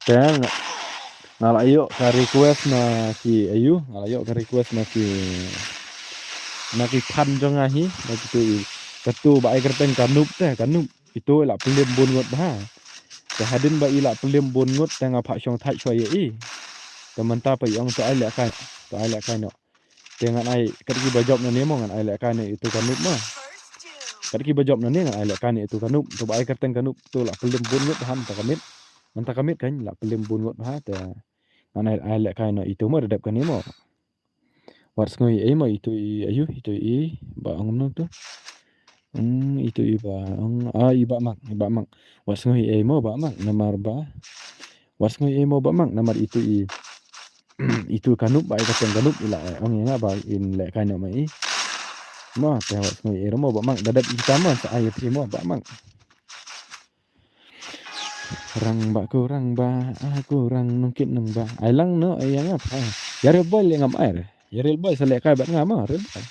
Te nga, nga la ïoh ka request na ki ayu, nga la ïoh ka request na ki, na ki fan jong nga hi, na kitu i, katu ba ai kyrteng ka Noob te, ka Noob. Itu i la pynlip bun ngut bha. Te hadien ba i la pynlip bun ngut te nga phah shong thait shuwa ïa i. Te mynta pat i ong to ai lehkai, to ai lehkai noh. Te ngan ai kat ki ba jop na ne mo, ngan ai lehkai noh itu ka Noob mo. Kat ki ba jop na ne ngan ai lehkai noh itu ka Noob. To ba ai kyrteng ka Noob to la pynlip bun ngut bha mynta ka miet. Mynta ka miet kan la pynlip bun ngut bha te ngan ai, ai lehkai noh itu mo, da dep kane mo. Wat sngew ei mo, itu i ayu, itu i ba ong no tu. Hmm, itu i ba ong, ah, i ba mang, i ba mang. Wat sngew ei mo ba mang, namar ba. Wat sngew ei mo ba mang, namar itu i. Itu ka Noob ba i kyrteng ka Noob i la ong ïa nga ba in lehkai noh ma i. Mo, te wat sngew ei mo ba mang, da dep i ta mo, sa ai ïa phi mo ba mang. Rang ba ku rang ba, ah, ku rang nongkit nong ba. Ai lang noh, ai yang apa? Ïa Real Boy leh ngam ai re. Ïa Real Boy sa lehkai bad nga mo, Real Boy.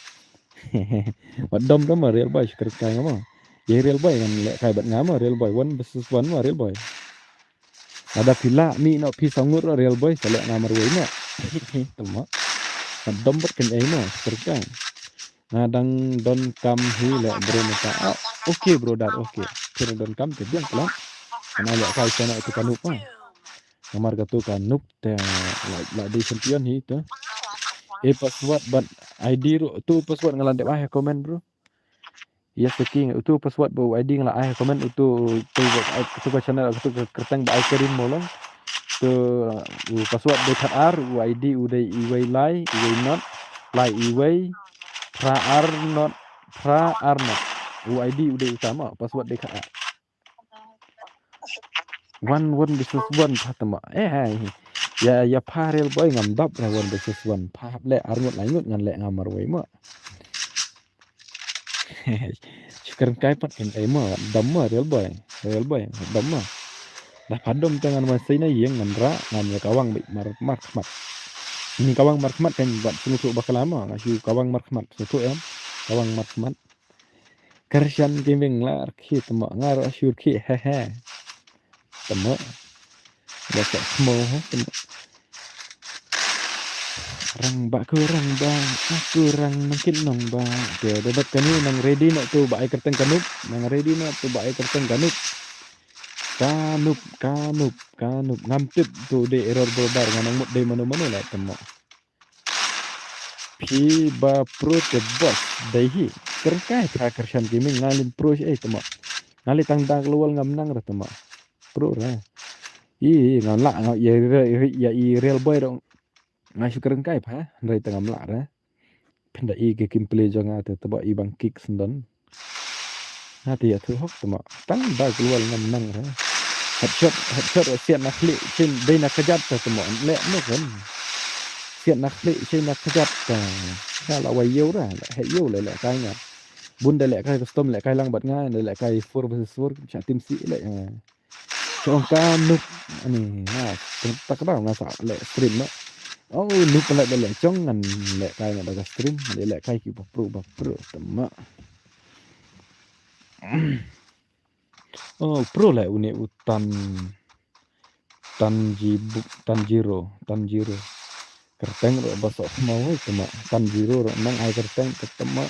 Wat dom dom mo, Real Boy, shukar kai nga mo. Ïa Real Boy ngan lehkai bad nga mo, Real Boy. One versus one mo, Real Boy. Lada phi lah mih noh phi saw ngut ruh, Real Boy, sa leh nga marwei mo. Tama. Wat dom bad kan ei mo, shukar kai. Nga dang don kam hi leh bro mynta. Ah, okay bro, dad, okay. Phi dang don kam te biang pla. Ngan ai lehkai sha na itu ka Noob ah. Namar katu ka Noob te la, la dei champion hi tu. E password bad I D ruh, tu password nga la dep ai ha comment bro. Yes the king, utu password ba u I D nga la ai ha comment, utu, utu, utu ka channel, utu ka kyrteng ba ai Karim Molong. Tu, u password dei khat ar, u I D u dei iwei lai, iwei not, lai iwei, phra ar not, phra ar not. U I D u dei uta mo, password dei khat ar. One, one versus one pha tama. Eh, hai. Ïa, ïa pha Real Boy ngam dap re one versus one. Pha hap leh ar ngut lai ngut ngan leh nga marwei mo. Shukran kai pat kan ei mo, dam mo Real Boy. Real Boy, dam mo. Da pha dam te ngan wan sei na ïing ngan rah, ngan ïa kawang beit mar, mar khmat. Ni kawang mar khmat kan bad sngewthuh bakla mo, nga shu kawang mar khmat, sngewthuh em. Awang mat mat. Kyrshan Gaming la rkhie tymma, nga ruh shu rkhie, he he. Tymma. Ba sa khmo ha tymma. Rang ba ku rang ba, aku rang nang kin nong ba. Te da dap kane nang ready noh tu ba ai kyrteng ka Nup, nang ready noh tu ba ai kyrteng ka Nup. Ka Nup, ka Nup, ka Nup. Ngam tip tu de error boulder, nga nang mut de mano mano la tymma. Phi ba pro te boss dei hi. Kyrngkai pha Kyrshan Gaming, nga leh pro shi ei tymma. Nga leh tang Dark Lowell ngam nang ra tymma. Pro ra. I, i, ngam lah, nga, ya, ya, ya, i Real Boy dong. Nga shu kyrngkai pha, hynrei tang ngam lah ra. Pynda i ka gameplay jong nga te tymma i bang kick sendon. Nga te ïathuh hok tymma. Tang Dark Lowell ngam nang ra. Headshot, headshot, siat na khlieh, shin, dei na kjat ta tymma. Leh no kan. Siat na khlieh, shin na kjat ta. Nga la wai ïew ra, la heh ïew leh lehkai nga. Bun da lehkai custom lehkai lang bad nga, da lehkai four versus four, sha team si leh nga. Chong ka Nup ani, ha, tak da nga sa leh stream ma. Oh, Nup leh da leh chong ngan lehkai nga da ka stream, da lehkai ki ba pro ba pro tymma. Oh, pro leh une u Tan, Tanji bu-, Tanjiro, Tanjiro. Kyrteng ruh ba soh khmaw ei tymma. Tanjiro ruh nang ai kyrteng te tymma.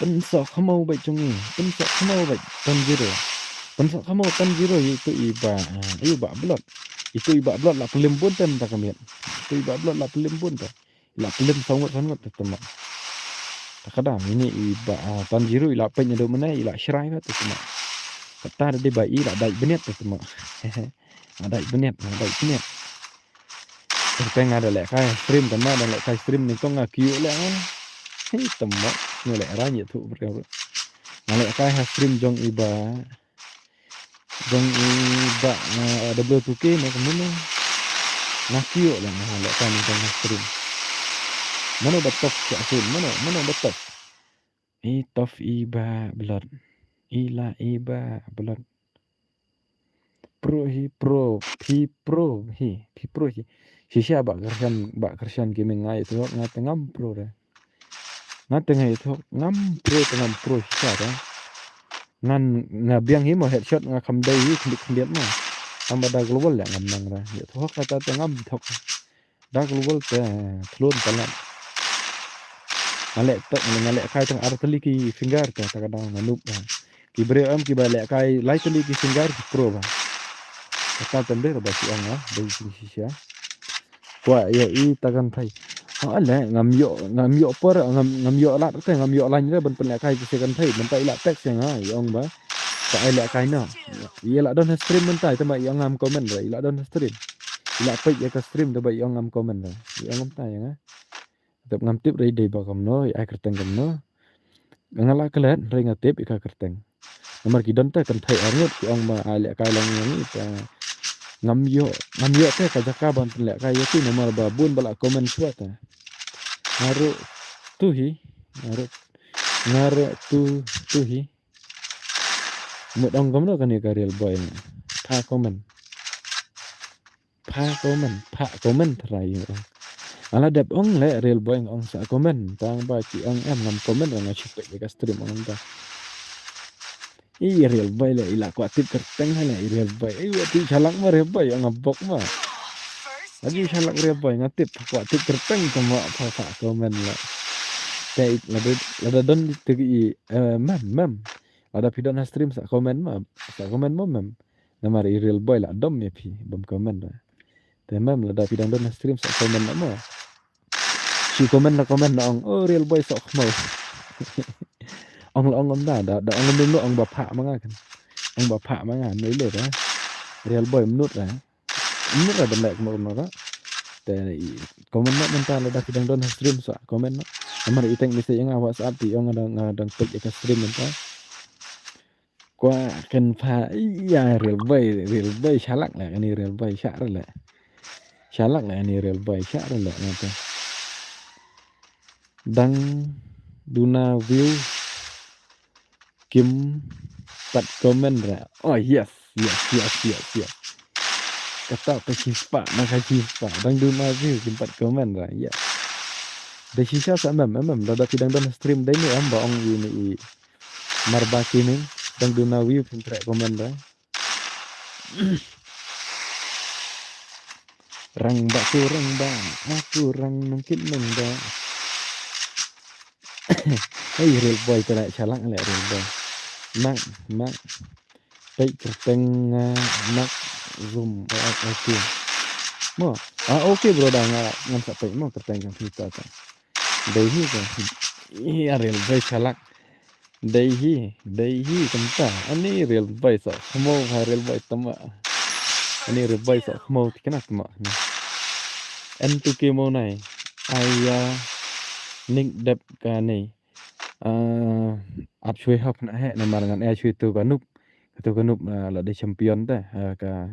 Pynsoh khmaw beit jong ngi, pynsoh khmaw beit Tanjiro. Pynsoh khmaw Tanjiro ïa itu i ba, ah, i ba Blood. Itu i ba Blood la pynlem bun te mynta ka miet. Itu i ba Blood la pynlem bun te. La pynlem saw ngut saw ngut te tymma. Ta ka dang ini i ba, ah, Tanjiro i la peit naduh mynne i la shrai ba te tymma. Kata da dei ba i la dait bniat te tymma. La dait bniat, la dait bniat. Te nga da lehkai stream tymma, da lehkai stream nyngkong nga kiew leh nga. Hei tymma, nga leh ra ïathuh briew. Nga lehkai ha stream jong i ba, jong i ba, ah, W two K ne kumno. Nga kiew leh nga lehkai nyngkong ha stream. Mano ba top ka stream, mano, mano ba top. I top i ba Blood. I la i ba Blood. Pro hi pro, phi pro hi, phi pro hi. Shisha ba Kyrshan, ba Kyrshan Gaming nga ïathuh nga te ngam pro re. Nga te nga ïathuh ngam pro te ngam pro shisha re. Ngan nga biang hi mo headshot nga kham dei hi khyndiat khyndiat mo. Tang ba da global leh ngam nang re. Ïathuh kata te ngam ïathuh. Da global te thlun palat. Nga leh te, nga lehkai tang ar tylli ki finger te, ta ka dang nga Nup. Ki briew em ki ba lehkai lai tylli ki finger ki pro ba. Kata te ym dei ba ki ong ah, dei ki shisha. Kwah ïa i ta kan thai. Ha leh ngam ïoh, ngam ïoh por, ngam, ngam ïoh lad te, ngam ïoh line re ban pynlehkai ki second thai, mynta i la text ïa nga, i ong ba. Ka ai lehkai noh. I la don ha stream mynta, te ba i ong ngam comment re, i la don ha stream. I la peit ïa ka stream, te ba i ong ngam comment re. I ong ngam ta ïa nga. Tep ngam tip re dei ba kumno, i ai kyrteng kumno. Nga la klet, re nga tip i ka kyrteng. Namar ki don te kynthei arngut, ki ong ba ai lehkai lang ïa ngi te. Ngam ïoh, ngam ïoh te ka jaka ban pynlehkai ïa ki, namar ba bun ba la comment shuwa te. Nga ruh tu hi, nga ruh, nga ruh tu, tu hi. Mut ong kumno kane ka Real Boy ne. Pha comment. Pha comment, pha comment trai ong. Ala dep ong leh Real Boy ong sa comment. Tang ba ki ong em ngam comment ong nga shu peit ïa ka stream ong ta. I Real Boy leh i la kwah tip kyrteng ha leh i Real Boy. I wa tip shalak ma Real Boy ong nga bok ma. Lagi shalak Real Boy nga tip kwah tip kyrteng tymma pha pha comment leh. Te lada, lada don te i, eh, mem, mem. Lada phi don ha stream sa comment ma, sa comment mo mem. Namar i Real Boy la dom ïa phi, bym comment re. Te mem lada phi dang don ha stream sa comment na mo. Shi comment na comment na ong, oh Real Boy soh khmaw. Ong la ong ym da, da, da ong ym da ong ba pha ma nga kan. Ong ba pha ma nga, nai le da. Real Boy mynta re. Mynta re ban leh kumno kumno re. Te i comment na mynta lada phi dang don ha stream sa comment na. Namar i teng message ïa nga WhatsApp te ong nga dang, nga dang peit ïa ka stream mynta. Kwah kynpha ïa Real Boy, Real Boy shalak leh kane Real Boy sha re leh. Shalak leh kane Real Boy sha re leh nga te. Dang duna view kim pat comment re. Oh yes, yes, yes, yes, yes. Kata ka shispah, na ka shispah. Dang duna view kim pat comment re. Yes. Dei shisha sa em em, em em, lada phi dang don stream dei ne em ba ong ïa ine i Marba Gaming, dang duna view phin treh comment da. Rang ba ku rang ba, aku rang nongkit nongba. Hei, Real Boy, te la shalak le Real Boy. Mak, mak. Peit kyrteng nga, mak, zoom, eh, eh, okay. Mo, ah, okay, bro, da nga, ngan sa peit mo kyrteng jong phi ta ta. Dei hi ka. Ih, a Real Boy shalak. Dei hi, dei hi, kumta. Ani Real Boy sa khmo ha Real Boy tama. Ani Real Boy sa khmo tikna tama. En tu ke mo nai. Aya nik dep ka nei. Ah, ap shwe hap na he, na mar ngan eh shwe tu ka nup. Ka tu ka nup, ah, la dei champion te, ah, ka,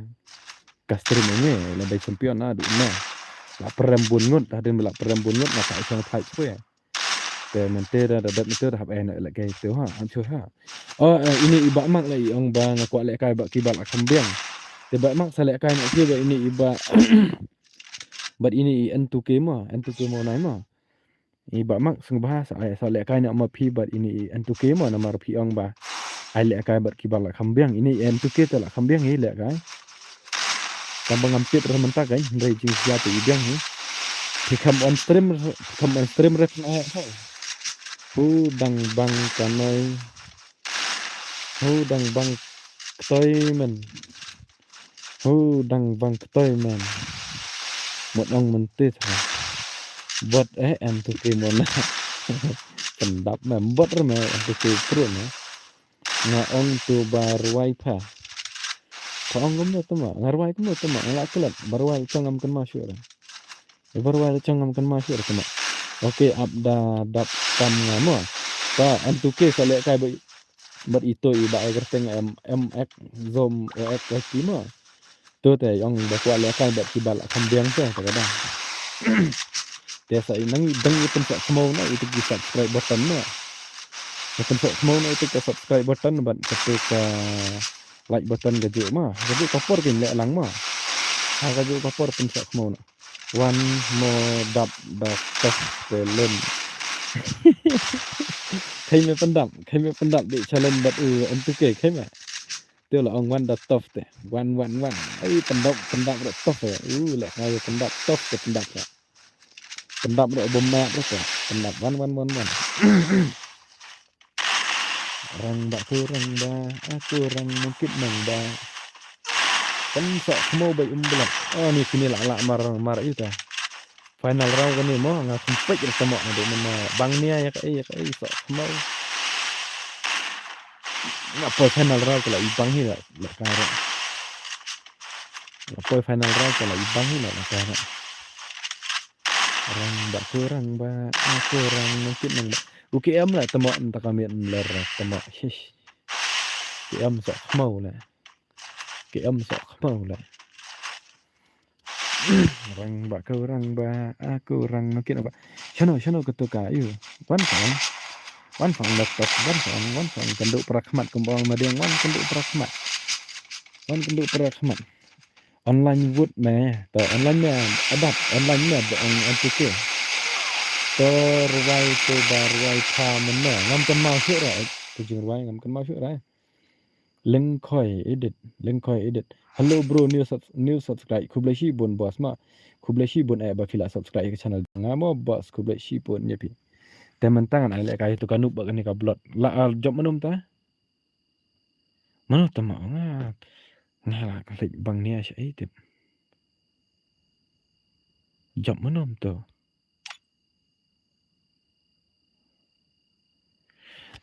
ka stream ngi, la dei champion na du na. La prem bun ngut, hadin la prem bun ngut, na ka shong thai shwe. Te mynta da, da dep mynta da hap eh na lehkai te ha, am shu ha. Oh, eh, ine i Bah Mak la i ong ba nga kwah lehkai bad ki Bah Lakham Biang. Te Bah Mak sa lehkai na phi bad ine i Bah, bad ine i N two K mo, N two K mo nai mo. I Bah Mak sngewbha sa, eh, sa lehkai na ma phi bad ine i N two K mo namar phi ong ba. Ai lehkai bad ki Bah Lakham Biang, ine i N two K te Lakham Biang hi lehkai. Tang ba ngam tip re mynta kai, hynrei jingshisha te i biang hi. Phi kham on stream, phi kham on stream re phi na heh. Hu dang bang kanoi. Hu dang bang ktoi men. Hu dang bang ktoi men. Mut ong mynta tha. Bot eh N two K mo na. Pyndap me bot re me N two K pro me. Nga ong tu ba rwai pha. Pha ong kumno tama, nga rwai kumno tama, nga la klet, ba rwai chang ngam kynmaw shuh re. Ba rwai chang ngam kynmaw shuh re tama. Okay, ap da dap tam nga mo. Pa, N two K sa lehkai bad, bad ito i ba ai kyrteng M, M X Zom O X Y T mo. To te ong ba kwah lehkai bad ki Bah Lakham Biang te, te ka dang. Te sa i nang i dang i pynsah khmo na, i tik ki subscribe button na. I pynsah khmo na, i tik ka subscribe button bad ka tik ka like button ka juh ma. Ka juh ka por kin leh lang ma. Ha ka juh ka por pynsah khmo na. One more dap da tough talent. Khai me pyndap, khai me pyndap di challenge bad u N two K khai me. Te la ong wan da tough te. Wan, wan, wan. Ai, pyndap, pyndap re tough te. U, lehkai pyndap tough te pyndap re. Pyndap re bom map re te. Pyndap wan, wan, wan, wan. Rang ba ku rang ba, aku rang mungkit nang ba. Kan sa khmo bai um blat. Oh, ni kini la la mar, mar ita. Final round kane mo, nga kynpeit ïa ka tama na dei mynta bang nia ïa kaei ïa kaei sa khmai. Nga poi final round ka la i bang hi la, la ka re. Nga poi final round ka la i bang hi la, la ka re. Rang ba ku rang ba, aku rang nang kit nang ba. U K M la tama nta ka miet ler tama. Shish. K M sa khmai la. K M sa khmai la. Rang ba ku rang ba, aku rang nang kit nang ba. Shano, shano ka tu ka, ayu. Wan ka wan. Wan ka wan laptop, wan ka wan, wan ka wan kynduh pra khmat kumba ong madiang, wan kynduh pra khmat. Wan kynduh pra khmat. Online vote me, to online me, adat, online me, ba ong N two K. To rwai to ba rwai pha mynne, ngam kynmaw shuh re, to jingrwai ngam kynmaw shuh re. Lyngkhoi edit, Lyngkhoi edit. Hello bro, new subs-, new subscribe. Khublei shibun boss ma. Khublei shibun eh ba phi la subscribe ka channel jong nga mo boss, khublei shibun ïa phi. Te mynta ngan ai lehkai to ka nup ba kane ka blot. La ar jop mynno mynta? Mynno tama nga. Nga la klik bang nia sha ei tip. Jop mynno mynta?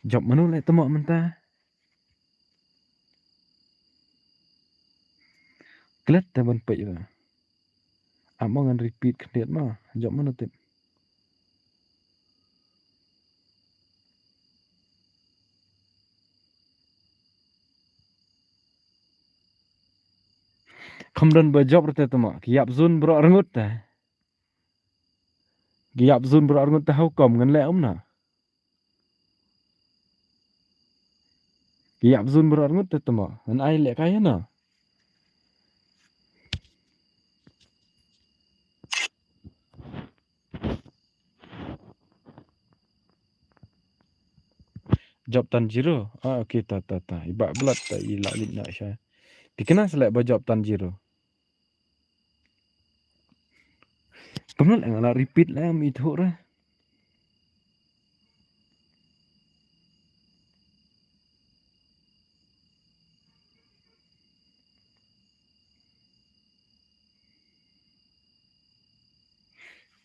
Jop mynno leh tama mynta? Klet te ban peit ïa. Ap ma ngan repeat khyndiat ma, jop mynno tip. Kham don ba jop rte tama, ki ïap zun bro arngut te. Ki ïap zun bro arngut te how kom ngan leh um na. Ki ïap zun bro arngut te tama. Ngan ai lehkai na. Jop Tanjiro. Ah, okay, ta, ta, ta. I Bah Blood ta i la link na sha. Te kane sa leh ba jop Tanjiro. Kumno leh nga la repeat leh mi thuh re.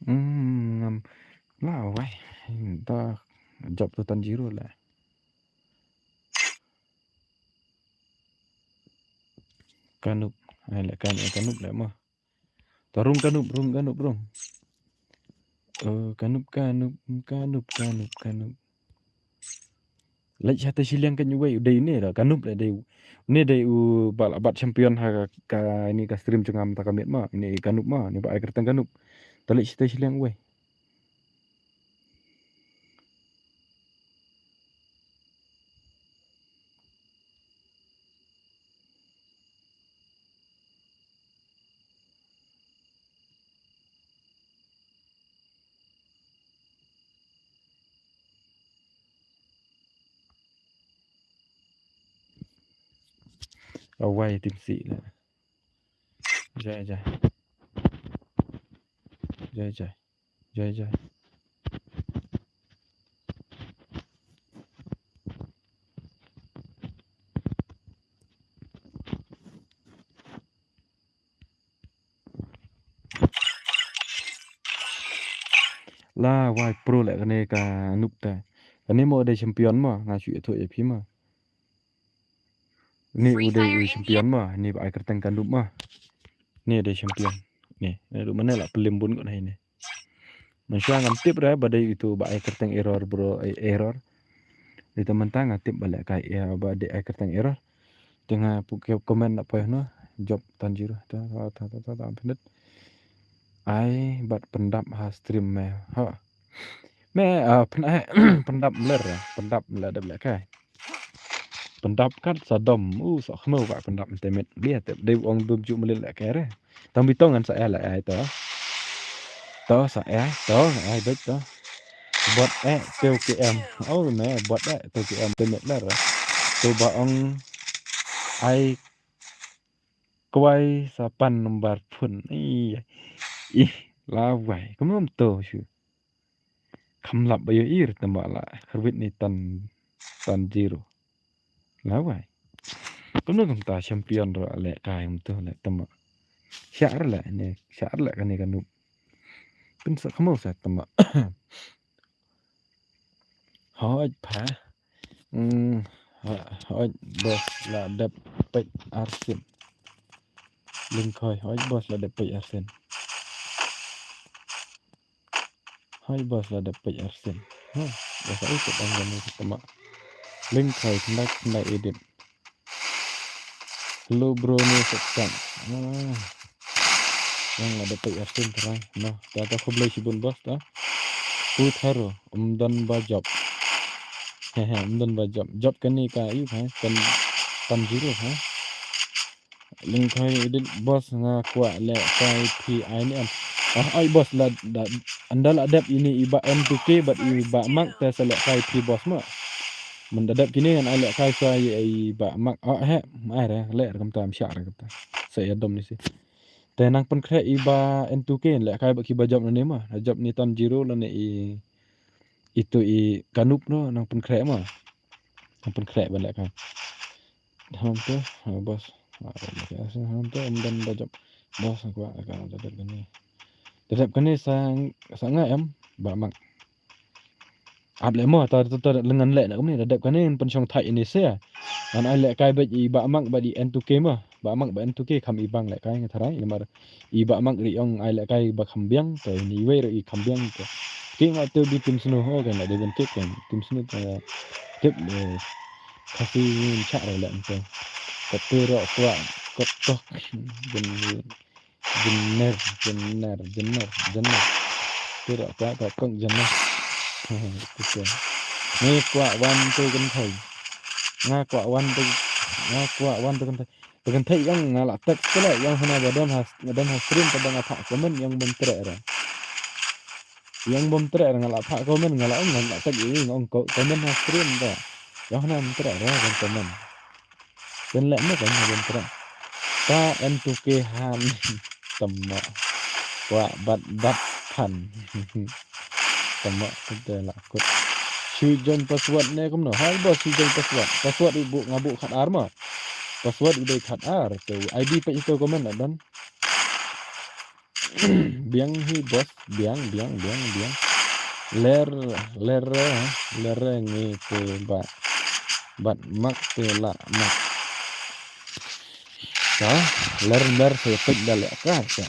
Hmm, ngam la wai. Ta jop tu Tanjiro leh. Kanup. Ai leh kan, eh, kanup leh mo. Ta rung kanup, rung kanup, rung. Eh, kanup, kanup, kanup, kanup, kanup. Leit sha te shiliang kan uwei u dei ne da kanup leh dei. Ne dei u ba la bat champion ha ka, ka ini ka stream jong nga mynta ka miet ma. Ini kanup ma, ini ba ai kyrteng kanup. Ta leit sha te shiliang uwei. Awai tim si la. Jai jai. Jai jai. Jai jai. La wai pro leh kane kanup te. Kane mo dei champion mo, nga shu ïathuh ïa phi mo. Ni u dei u champion mo, ni ba ai kyrteng kanup mo. Ni dei champion. Ni, ni ruh mane la pynlem bun kot hai ni. Mynshuwa ngam tip re ba dei itu ba ai kyrteng error bro, eh, error. Dei ta mynta nga tip ba leh kai, eh, ba dei ai kyrteng error. Te nga put comment na poi no, jop Tanjiro. Ta, ta, ta, ta, ta, ta, pynit. Ai bad pyndap ha stream me. Ha. Me, ah, pyn-, eh, pyndap ler, pyndap ler dep leh kai. Pyndap kat sa dom, u, sa khmo ba pyndap mynta met. Dia te dei ong dum ju melin leh kai re. Tang bitong ngan sa ai leh ai to. To sa ai, to ai bet to. Bot eh, teu K M. Oh, me, bot eh, teu K M, te met ler. To ba ong ai kwai sa pan number phone. Ih, ih, la wai. Kumno to shu. Kham lap ba ïohi re tang ba la khyrwit ni tan, Tanjiro. La wai. Kumno kumta champion ruh leh kai kumto leh tang ba. Shah re leh ne, shah re leh kane kanup. Pynsa khamo sa tang ba. Hooid pha. Hmm, ha, hooid boss la dep peit arsien. Lyngkhoi, hooid boss la dep peit arsien. Hai boss la dep peit arsien. Ha, boss ai ka dang kane ka tama. Link khai khnai khnai edit. Hello bro ni sek kan. Ah. Yang la dep peit arsien trai. Noh, ta ta khublei shibun boss ta. Pu Tharo, um don ba job. Hehe, um don ba job. Job kane ka ïu ha, kan, kan zero ha. Lyngkhoi edit boss nga kwah leh kai phi ai ne em. Ah, ai boss la da, ynda la dep ine i Bah N two K bad i Bah Mark te sa leh kai phi boss ma. Mynda dep kine ngan ai leh kai sa i, i Bah Mark. Ah, he, mai re, leh re kumta, mshah re kumta. Sa ïa dom ni si. Te nang pynkhreh i Bah N two K leh kai bad ki ba job ne ma. Job ni tan zero lane i, itu i Kanup no nang pynkhreh ma. Nang pynkhreh ban leh kai. Hangto, ha, boss. Ha, boss, ha, hangto, um don ba job. Boss, kwah, ka, da dep kane. Da dep kane sa, sa nga em, Bah Mark. Ap leh mo, ta, ta, ta, lengan leh na kumne, da dep kane, pynshong thai ini se. Ngan ai leh kai bad i Bah Mark bad i N two K mo. Bah Mark bad N two K kham i bang leh kai nga tharai, namar i Bah Mark ri ong ai leh kai ba kham biang, te ini wei ri i kham biang te. Ki nga te bi tim snu ho kan, da dep ban kit kan, tim snu te, tip, eh, Khasi ngin chak re leh nte. Ka tu ro kwah, kot tok. Jin, jinner, jinner, jinner, jinner. Tu ro kwah, kot tok jinner. Tu tu. Ni kwah wan tu kynthei. Nga kwah wan tu, nga kwah wan tu kynthei. Tu kynthei yang nga la text tu la, yang hana ba don ha, ba don ha stream, ta ba nga phah comment yang bym treh re. Yang bym treh re nga la phah comment, nga la ong, nga la text ïa i, nga ong ko-, comment ha stream ta. Yoh nam tra ra ban comment. Ten lek mo kan ban tra. Ta en tu ke han. Tama. Wa bat bat han. Tama tu te la kut. Shu join password ne kumno. Hai bos shu join password. Password ibu ngabu khat ar ma. Password ibu khat ar. Tu I D page tu comment na dan. Biang hi bos, biang, biang, biang, biang. Ler, ler, ler ngi te ba, bat mak te la mak. Ka, ler, ler se pek da lek ka, ka.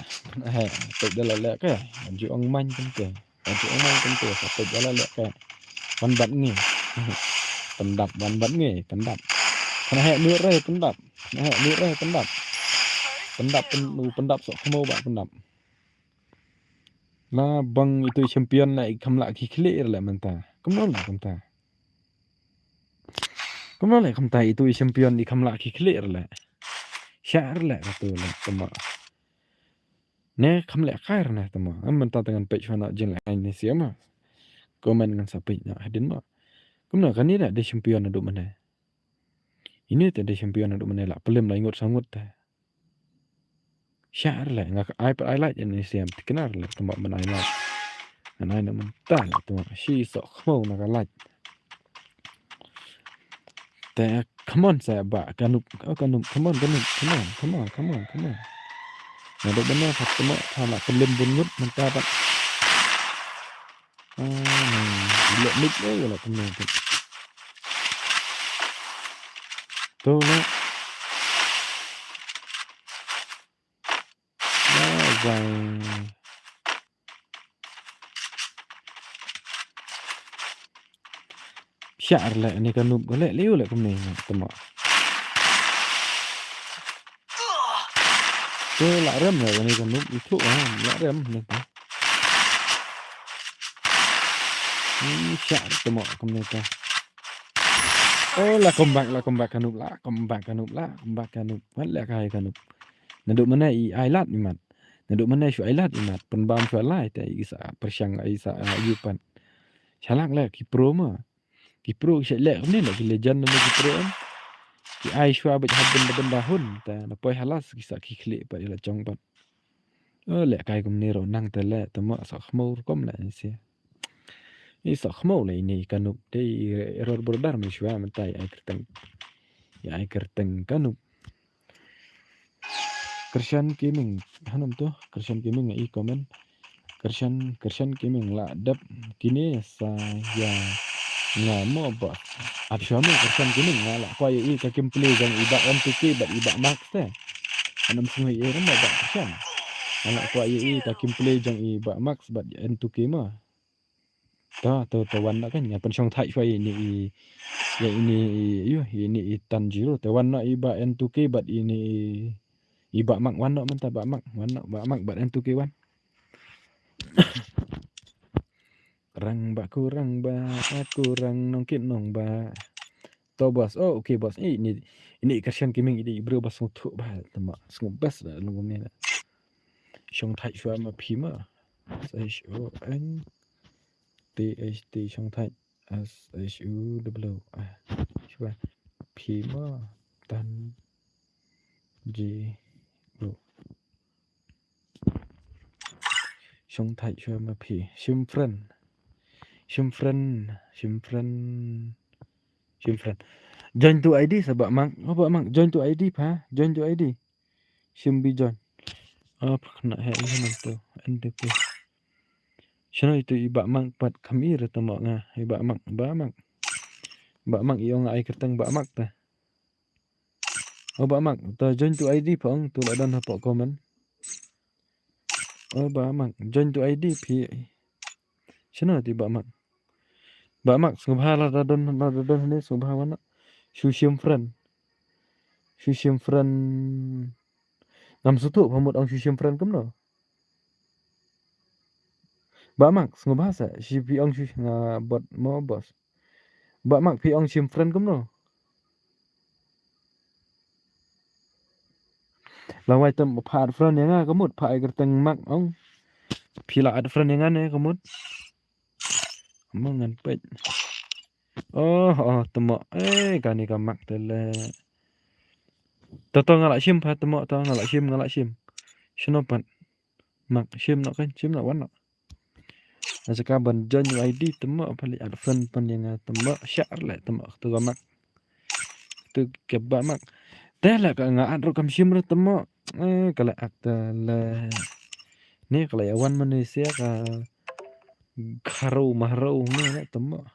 He, pek da la lek ka. Ju ong man kan te. Wan tu ong mai kan tu sa tu jala lek ka. Wan bat ngi. Pendap wan bat ngi, pendap. Kena hek mut re pendap. Kena hek mut re pendap. Pendap pen-, u pendap sok kemo ba pendap. La bang itu champion la i kam la ki klik le menta. Kemno la menta. Kemno le menta itu i champion i kam la ki klik le. Syar le katu le kema. Ne kam leh kai ne tama. Am mynta tengan peit shwa na jing leh kai ne sia ma. Comment ngan sa peit na hadin ma. Kumna kani da de champion adu mane. Ini te de champion adu mane la pelim la ingut sangut te. Syar le nga ai pat ai like ne sia tiknar le tama men ai like. Ngan ai na mynta le tama shi sok khmau na ka like. Te, come on, sa ba, Kanup, oh, Kanup, come on, Kanup, come on, come on, come on, come on. Nga dok bana, sa tama, sa la pelim bun ngut, mynta ba. Ah, ni, ilek mik, eh, ilek kena tu. Tu, le. Bye, bye. Syar le ni Kanup le liu le kumne tama. Tu la rem le ni Kanup itu ah la rem ni tu. Ni syar tama kumne tu. Oh la comeback la comeback Kanup la comeback Kanup la comeback Kanup. Wat le kai Kanup. Naduk mana i ai lad i mat. Naduk mana shu ai lad i mat. Pynbam shu lai te i sa pyrshang i sa ayu pan. Shalak le ki pro ma. Ki pro ki shalak ni le ki legend ni ki pro em. Ki ai shu abit hadin da benda hun. Te na poi halas ki sa ki klik pat i la jong pat. Oh le kai kumne ro nang te le tama sa khmau rukom le ni sia. I sa khmau le ini Kanup te i error border mi shu am tai ai kerteng. I ai kerteng Kanup. Christian Gaming, hanum tu, Christian Gaming i comment. Christian, Christian Gaming la dep kine sa ya nga mo ba. Ap shwa mo Christian Gaming nga la kwa i ka kim play jong i ba M two K bad i ba Max te. Hanum sngui i mo ba Christian. Nga la kwa i ka kim play jong i ba Max bad M two K mo. Ta, ta, ta wan na kan, nga pynshong thai shwa ini i, ya ini i, yu, ini i Tanjiro. Ta wan na i ba M two K bad ini i, i ba Mak wan na mynta ba Mak, wan na ba Mak bad M two K wan. Rang ba ku rang ba, aku rang nong kit nong ba. To bos, oh okay bos. Eh, ini, ini Christian Gaming ini bro bos sngewthuh ba, tama, sngewbas da long ni da. Shong thai shwa ma phi ma. S H O N. T H T shong thait. S H U W. Ah, shwa. Phi ma tan ji ru. Shong thait shwa ma phi. Shim friend. Shim friend. Shim friend. Shim friend. Join to I D sa ba mang. Oh, ba mang. Join to I D pha. Join to I D. Shim bi join. Ah, phak na he, he, nang tu. N D P. Shano itu i ba mang pat kham i re tama nga. I ba mang, ba mang. Ba mang i ong ai kerteng ba mang ta. Oh, ba mang. Ta join to I D pha ong tu la don hapoh comment. Oh, ba mang. Join to I D phi. Shano ti ba mang. Ba mang, sngewbha la da don, la da don ne, sngewbha wan na. Shu shim friend. Shu shim friend. Ngam sutu pha mut ong shu shim friend kumno. Ba mang, sngewbha sa, shi phi ong shu nga bot mo bos. Ba mang, phi ong shim friend kumno. La wai tam pha add friend ya nga ka mut, pha ai kerteng mak ong. Phi la add friend ya nga ne ka mut. Mo ngan peit. Oh, oh, tymok. Eh, kane ka Mark te le. To, to, nga lah shim pat tymok, to, nga lah shim, nga lah shim. Shano pat? Mark, shim noh kan, shim noh, wan noh. Nga sa ka ban join U I D tymok, pali add friend pan ïa nga tymok, share leh tymok, to ka Mark. To ka Bah Mark. Te leh ka nga add ruh kam shim ruh tymok. Eh, ka leh ak te le. Ni ka leh wan Malaysia ka kharo maharo ne leh tymok.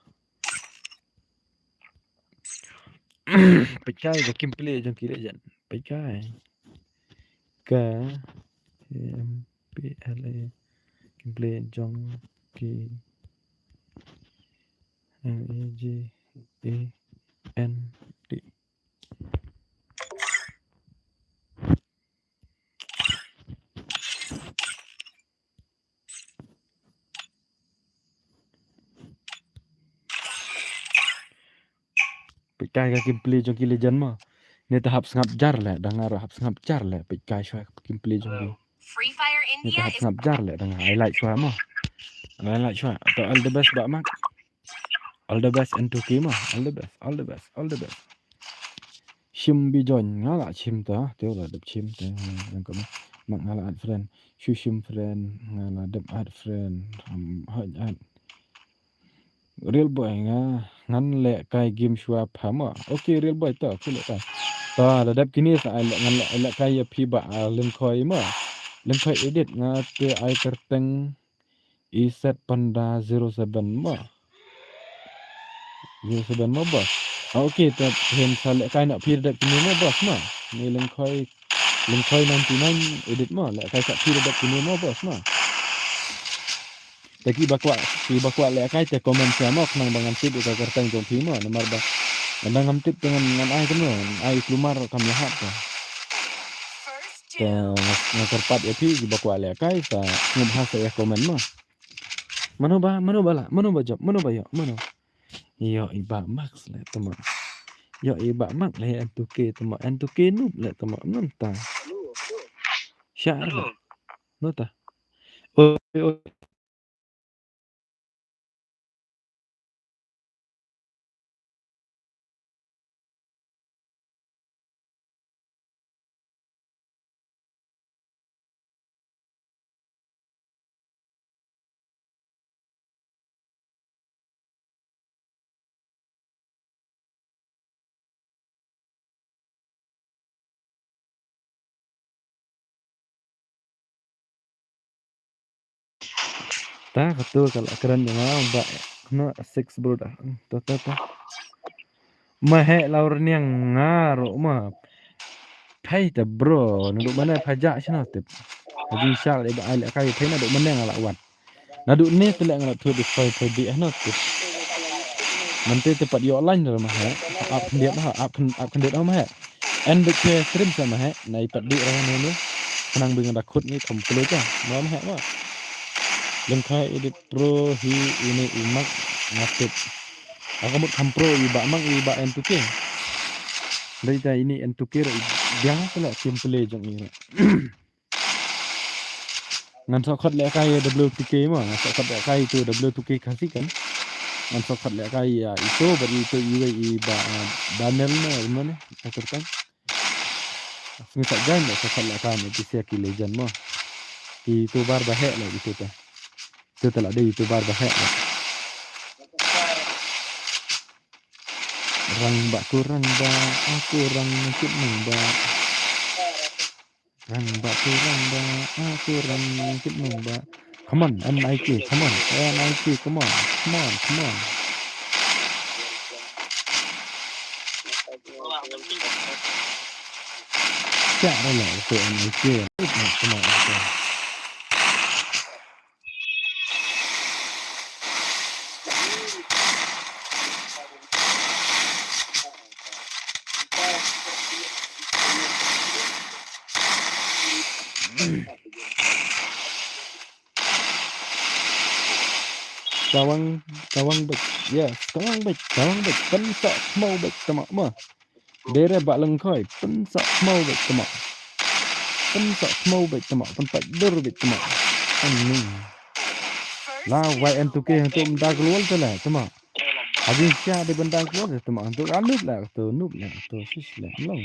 Peit kai ka gameplay jong ki legend. Peit kai. Ka M P L A gameplay jong ki L E G E N D. Peit kai ka gameplay jong ki legend mo. Ni te hap sngap jar leh, da nga ruh hap sngap jar leh, peit kai shuwa ka gameplay jong ki. Free Fire India. Ni te hap sngap jar leh, da nga ai like shuwa mo. Ai like shuwa. To, all the best Bah Mark. All the best N two K mo. All the best, all the best, all the best. Shim bi join, nga lah shim ta, te la dep shim ta, yang ka Mark nga lah add friend. Shu shim friend, nga lah dep add friend. Um, hoi add. Real boy nga, ngan leh kai game shuwa pha mo. Okay, real boy to, okay leh kai. To, la dep kine sa ai leh, ngan leh, leh kai ïa phi Bah, ah, Lyngkhoi mo. Lyngkhoi edit nga te ai kyrteng Iset Panda zero seven mo. Zero seven mo boss. Ah, okay, te phin sa leh kai noh phi dep kine mo boss mo. Ni Lyngkhoi, Lyngkhoi ninety nine edit mo. Leh kai sa phi dep kine mo boss mo. Te ki ba kwah, ki ba kwah leh kai te comment sha mo, khnang ba ngan tip ïa ka kyrteng jong phi mo, namar ba lada ngam tip te ngan, ngan ai kumno, ngan ai kulmar kam ïahap te. Te nga, nga kyrpad ïa phi ki ba kwah leh kai sa sngewbha sa ïa comment mo. Mano ba, mano ba lah, mano ba jop, mano ba ïoh, mano. Ïoh i Bah Max leh tymok. Ïoh i Bah Max leh N two K tymok, N two K noob leh tymok, mynta. Sha leh. Mynta. Oi, oi. Ta katu ka la kren jong nga ba kena six brother. Ta ta ta. Ma he lau rniang nga ro ma. Phai ta bro, naduh mane pha ja shna tip. Haji shal iba ai le kai phai naduh mane nga la wan. Naduh ne te leh nga la thut dei phai phai dei hna tu. Mante te pat ïoh line dah mah he. Ap khyndiat ha, ap khyn-, ap khyndiat ha mah he. En beit phi stream sa mah he. Nai pat dei rah ne ne. Khnang bing da khut ngi kham kloi ka. Mah he mah. Leng khai edit pro hi ini i Mak ngatip. Aka mut kham pro i Bah Mak i Bah N two K. Dei ta ini N two K ro i biang pala kim play jong i ro. Ngan sa khot leh kai W two K mo, ngan sa khot leh kai tu W two K Khasi kan. Ngan sa khot leh kai ïa itu bad itu iwei i Bah, ah, Daniel mo, mo ne, ka kyrteng. Ngi sa jan leh sa khot leh kai mo, ki sia ki legend mo. Ki YouTuber ba heh leh itu te. Itu te la dei YouTuber ba heh leh. Rang ba ku rang ba, aku rang kit nung ba. Rang ba ku rang ba, aku rang kit nung ba. Come on, N I K, come on, N I K, come on, come on, come on. Siap dah lah untuk N I K. Come on, come on. Kawang, kawang beit. Yes, kawang beit, kawang beit. Pynsa khmau beit tama ma. Dere ba lengkhoi, pynsa khmau beit tama. Pynsa khmau beit tama, pynpait dur beit tama. Ani. La Y N two K hangtum da global tele tama. Hajin sha de bendang ko de tuma antu alup la to nup la to sis la long.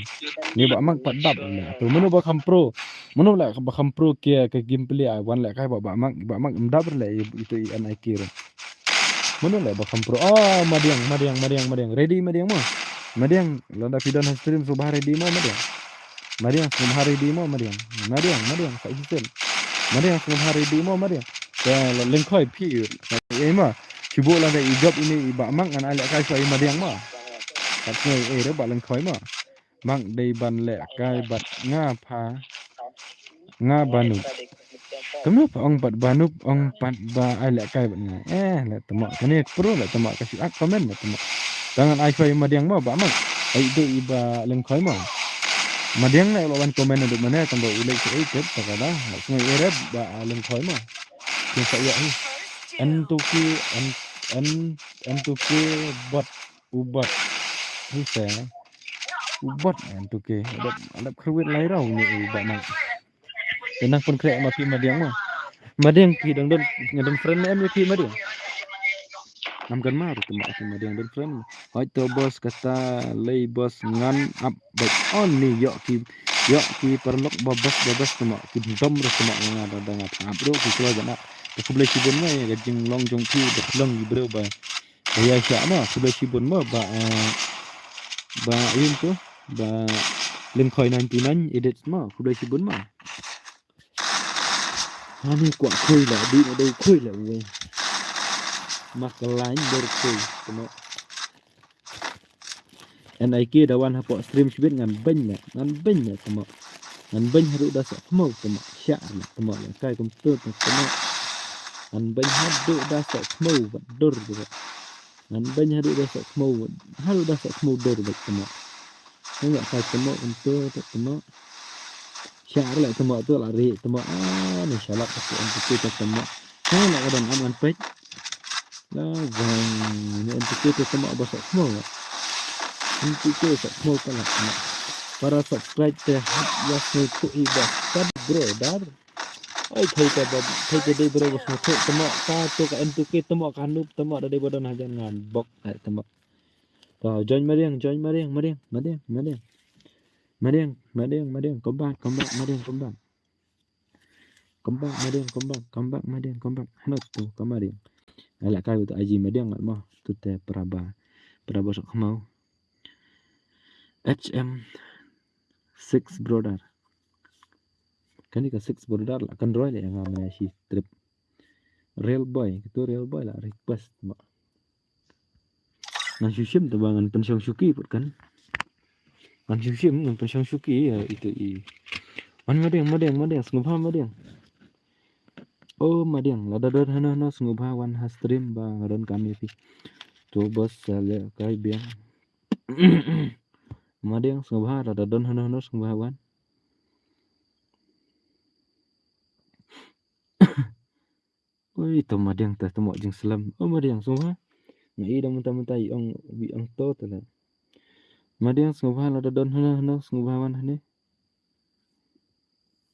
Ni ba mang pat dap la to mano ba kham pro. Mano la ba kham pro ke ke gameplay ai wan la kai ba ba mang ba mang em dap la itu i an ai kira. Mano la ba kham pro. Oh, Madiang, Madiang, Madiang, Madiang. Ready Madiang mo. Madiang, lada pidon ha stream so ba ready mo Madiang. Madiang, so ba ready mo Madiang. Madiang, Madiang, sa isen. Madiang, so ba ready mo Madiang. Ya, lengkhoi phi. Eh ma. Chibo lada i job ini i ba mang an ai la kai so i Madiang mo. Kat ni eh re ba lengkhoi mo. Mang dei ban leh kai bad nga pha. Nga banu. Kumno pa ong pat banu ong pat ba ai leh kai bad nga. Eh, leh tama. Kane pro leh tama ka shu ak comment leh tama. Tangan ai khoi Madiang mo ba mang. Ai dei i ba leng khoi mo. Madiang leh lo ban comment duk mane tang ba u leh ai tip ta ka da. Sngai erep ba leng khoi mo. Kin sa ya hi. An tu ki an an an tu ki bot u bot. Hi sa. U bot an tu ki. Adap adap khrwit lai rau ni u ba mang. Tenang pun krek ma phi Madiang mo. Madiang phi dang don ngan don friend em phi Madiang. Nam kan mar tu ma phi Madiang don friend. Hoi to boss kata lei boss ngan up but on ni yok ki yok ki parlok ba boss ba boss tu ma ki dom ro tu ma nga da da nga up ro ki klo jana. Ka khublei shibun ma ya ka jinglong jong phi da long ki bro ba. Ba ya sha ma khublei shibun ma ba eh, ba yun tu ba lengkhoi ninety nine edit ma khublei shibun ma. Ani kwah khui la, di na dei khui la wei. Mak lain ber khui, tama. N I K da wan hapoh stream shibit ngan beny la, ngan beny la, tama. Ngan beny haduh da sa khmau, tama. Sha la, tama la, kai kum tu, tama. Ngan beny haduh da sa khmau, bat dur, tama. Ngan beny haduh da sa khmau, haduh da sa khmau dur, bat tama. Ngan kai tama, kum tu, tama. Sha la tama tu la ri tama ah ni shalak aku M P K tu tama. Ha la ka don am ngan peit. La wang ni M P K tu tama ba sok mo. M P K sok mo ka la tama. Para subscribe te hap ya snu tu i ba kad bro dar. Ai thai te ba thai te dei bro ba snu tu tama ka tu ka M P K tama ka nup tama da dei ba don hajan ngan bok ai tama. To join Madiang, join Madiang, Madiang, Madiang, Madiang. Madiang, Madiang, Madiang, come back, come back, Madiang, come back. Come back, Madiang, come back, come back, Madiang, come back. Hello, tu, come Madiang. Ala kai tu aji Madiang ngat mo. Tu te praba, praba sok mau. H M six brother. Kani ka six brother la kan roi le nga mena shi trip. Real boy, tu real boy la request mo. Ngan shu shim te ba ngan pynshong shuki put kan. Ngan shu shim ngan pynshong shuki ya itu i. Wan Madiang, Madiang, Madiang, sngewbha Madiang. Oh Madiang, lada don hano hano sngewbha wan ha stream ba nga don kam ya phi. Tu bos sale kai biang. Madiang sngewbha lada don hano hano sngewbha wan. Oi, to Madiang ta temo jingslem. Oh Madiang sngewbha. Nga i da mynta mynta i ong wi ong to tala. Madiang sngewbha lada don hano hano sngewbha wan hane.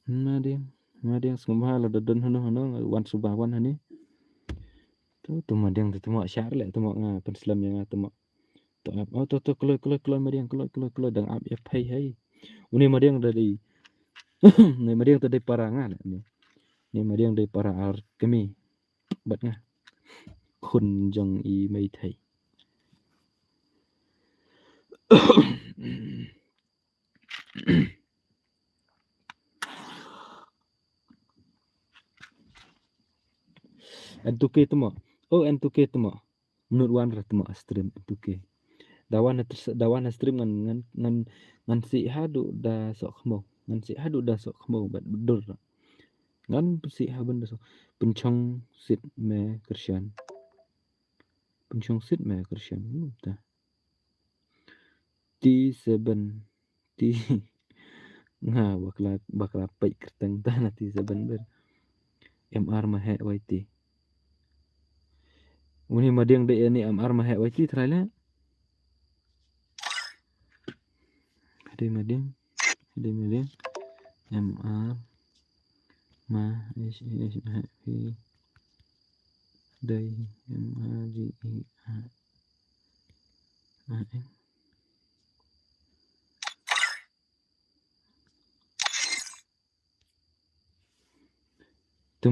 Madiang, Madiang sngewbha lada don hano hano wan sngewbha wan hane. To to Madiang ta temo shar le temo nga pynslem ya nga temo. To ap, oh to to kloi kloi kloi Madiang kloi kloi kloi dang ap ya phai hai. Uni Madiang da dei. Ni Madiang ta dei para nga le ni. Ni Madiang dei para ar kemi. Bat nga. Khun jong i mei thai. N two K temo. Oh N two K temo. Mnut wan ra temo stream N two K. Da wan da wan stream ngan ngan ngan ngan si hadu da sok mo. Ngan si hadu da sok mo bat dur. Ngan si ha bun da sok. Pynchong sit me Christian. Pynchong sit me Christian. Hmm, ta. T seven. T nga bakla bakla peit kyrteng ta na T seven ber. M R Mahek Y T. Uni Madiang de ni M R Mahek Y T try le. Hadi Madiang. Hadi Madiang. M R Mahek Y T. Dai M R G E R. Tu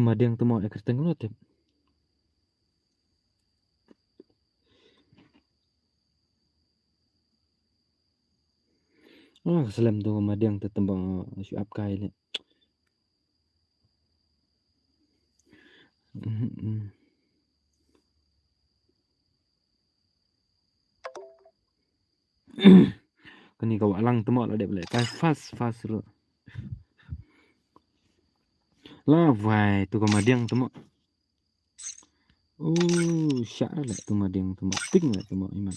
madiang tu mo e kyrteng lo tip. Ah, slem tu madiang tu tembang shu ap kai le. Kani ka walang tu mo la dep le kai fast fast ru. La vai tu ka madiang tu mo. Oh, sha le tu madiang tu mo. Ping le tu mo iman.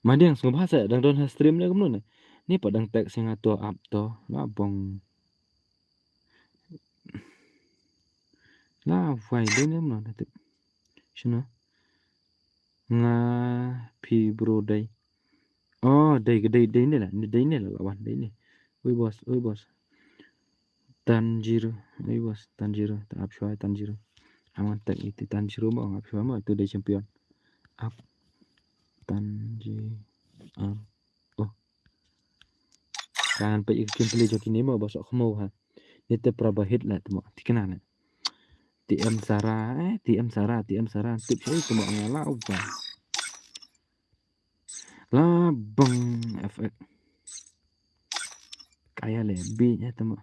Madiang sngewbha sa dang don ha stream ne kumno ne. Ni pa dang tek singa to ap to la bong. La vai dei ne kumno ne tek. Shino. Nga phi bro dei. Oh, dei dei dei ne la. Dei ne la la wan dei ne. Oi boss, oi boss. Tanjiro, oi boss, Tanjiro, ta ap shwa Tanjiro. Aman tak iti Tanjiro mo, ap shwa mo, itu dei champion. Ap Tanjiro. Oh. Kan pa ik kim peli joki ni mo, boss, aku mau ha. Ni te praba hit la tu mo, tikna ne. T M Sara, eh, T M Sara, T M Sara, tip shai tu mo ngala uba. La bang F X. Kaya le bi nya tama.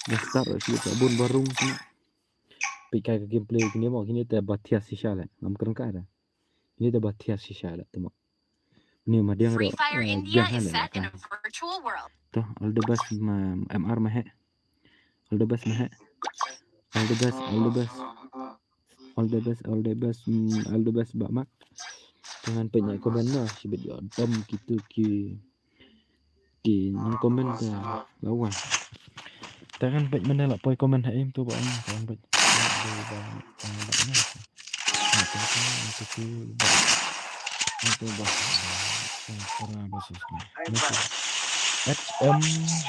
Dah start shi ta bun barung tama. Pi kai ka gameplay kini mo kini te ba thias shisha le. Ngam kren kai da. Kini te ba thias shisha le tama. Ni madiang ro. Free Fire eh, India biang is hale set in ka. A virtual world. To, all the best ma M R ma he. All the best ma he. All the best, all the best. All the best, all the best, mm, all the best ba mak. Tangan peit nya comment na, shibit yo dom kitu ki ki nang comment ta lawan. Tangan peit mana la poi comment ha im tu ba tangan peit. H M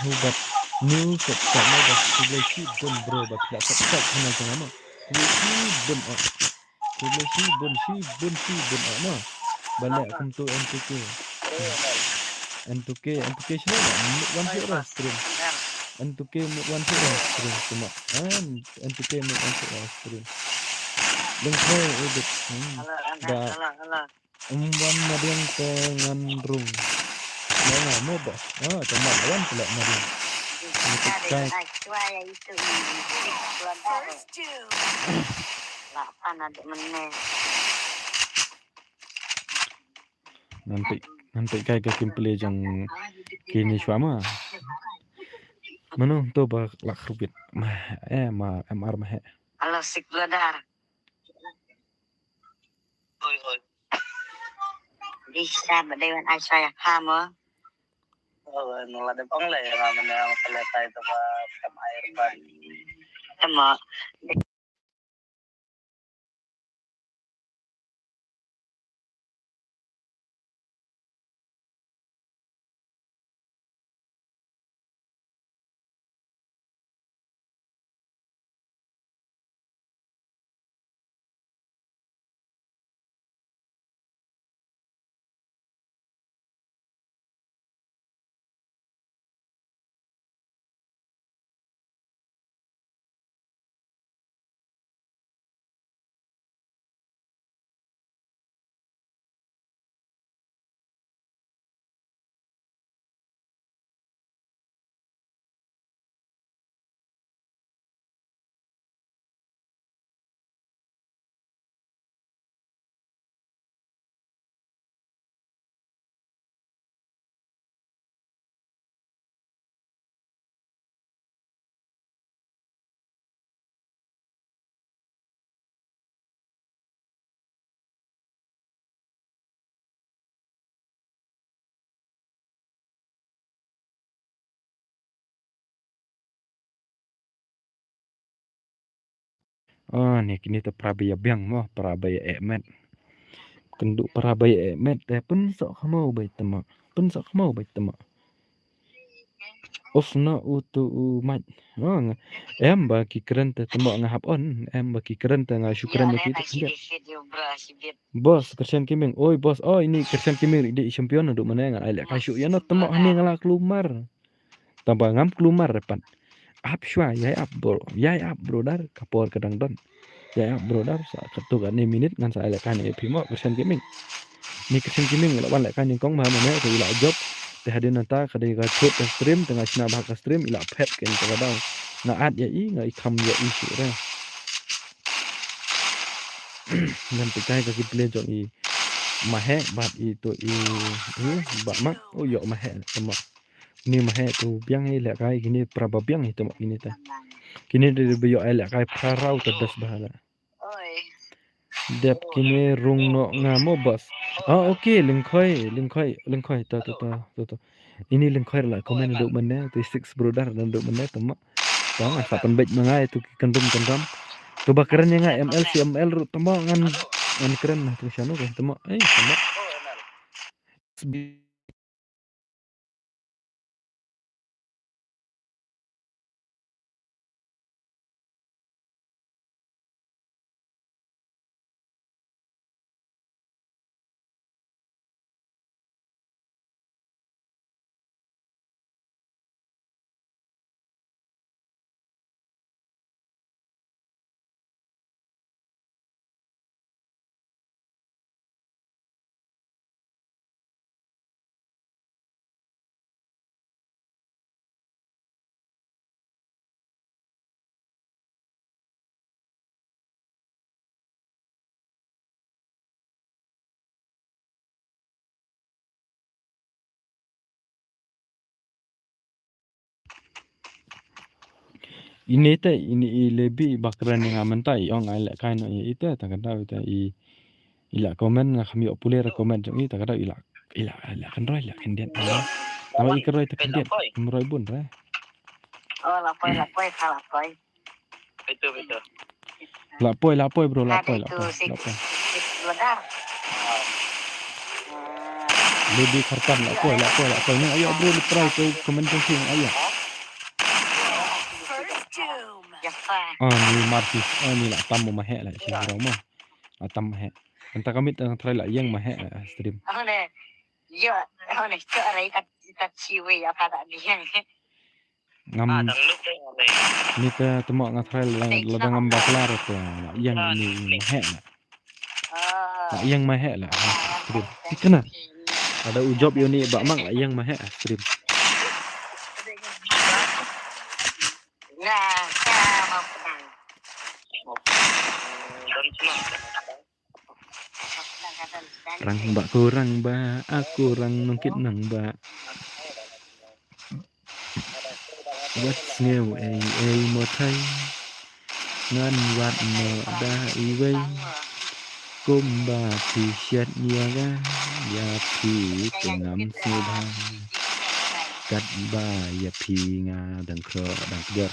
Hubat new subscriber ba khublei shibun bro ba phi la subscribe khana jong nga. Khublei shibun oh. Khublei shibun shibun shibun oh no. Ba leh kum tu N two K. N two K, N two K shano ba mut wan shu ora stream. N two K mut wan shu ora stream cuma. N two K mut wan shu ora stream. Leng thoi edit. Ba Em wan madiang te ngan rung. Ngan mo ba. Ah, te mat wan pula madiang. Ni te kai. Ngan peit, ngan peit kai ka gameplay jong kini shwa ma. Mano to ba lak rubit. Ma, eh, ma, M R ma he. Ala sik ladar. Oi, oi. Bisa ba dei wan ai sa ïa ka mo. Oh, no la de bang le nga mane ang pele tai to ba kam air ban. Tama. Oh, ni kini te para ba ïa biang mo, para ba ïa eh met. Kynduh para ba ïa eh met te pynsoh khamo bai tama. Pynsoh khamo bai tama. Uf, na u tu u mait. Oh, nga. Em ba ki kren te temo nga hap on. Em ba ki kren te nga shu kren ïa ki te khyndiat. Boss, Christian Gaming. Oi, boss. Oh, ini Christian Gaming ri di champion naduh mynne nga ai lehkai shu ïa no temo hangne nga la klumar. Tang ba ngam klumar re pat. Ap shuwa, ïai ap bro. Ïai ap bro dar ka por ka dang don. Ïai ap bro dar sa katto katne minit ngan sa ai lehkai ne ïa phi mo Christian Gaming. Ni Christian Gaming la wan lehkai nyngkong ma mynne te i la jop. Te hadien nangta ka dei ka thut ka stream te nga shna bha ka stream i la phet ken ka daw. Nga at ïa i nga i kham ïa i shu re. Ngan te kai ka ki play jong i Maheh bad i to i i ba mak u ïoh Maheh temo. Ni Maheh tu biang hi lehkai kini pra ba biang hi temo kini te. Kini de ba ïoh ai lehkai pra rau te das bha la. Dep kini rung noh nga mo boss. Ah, okay, Lyngkhoi, Lyngkhoi, Lyngkhoi, to, to, to, to, to. Ini Lyngkhoi la comment naduh mynne, tu six brother naduh mynne, temo. Tang, sa pynbeit ma nga, tu ki kyndum kyndam. Tu ba kren ïa nga M L C M L ruh, temo ngan, ngan kren na, tu shano ke, temo. Eh, temo. Ini te, ini i Lebi i ba kren ïa nga mynta i ong ai lehkai noh ïa i te, ta ka daw i te i, i la comment nga kham ïoh pule re comment jong i, ta ka daw i la, i la, i la kynroi, i la khyndiat. Tang i kynroi te khyndiat, kham roi bun re. Oh, la poi, la poi, ka la poi. Betul, betul. La poi, la poi, bro, la poi, la poi, la poi. Lebi Kharpan, la poi, la poi, la poi. Nang ayo, bro, le try to comment jong phi, nang ayo. Ah, ni Martis, ah, ni la tam mo Maheh la, shi rong mo. La tam Maheh. Anta kamit, ah, try la ïeng Maheh la, stream. Yo, hone, to arai tat, tat siwi apa tak diang. Ngam. Ni te temo nga try la, la dang ngam bakla re te la ïeng ni Maheh la. La ïeng Maheh la. Stream. Tikna. Ada u jop yo ni ba mang la ïeng Maheh stream. Nah, sama pernah. Rang ba ko rang ba, a ko rang nongkit nang ba. Wat sngew ei ei mo thai. Ngan wad noh da iwei. Kumba phi shet ïa nga, ïa phi te ngam sngewbha. Katba ïa phi nga dang khroh dang kjor.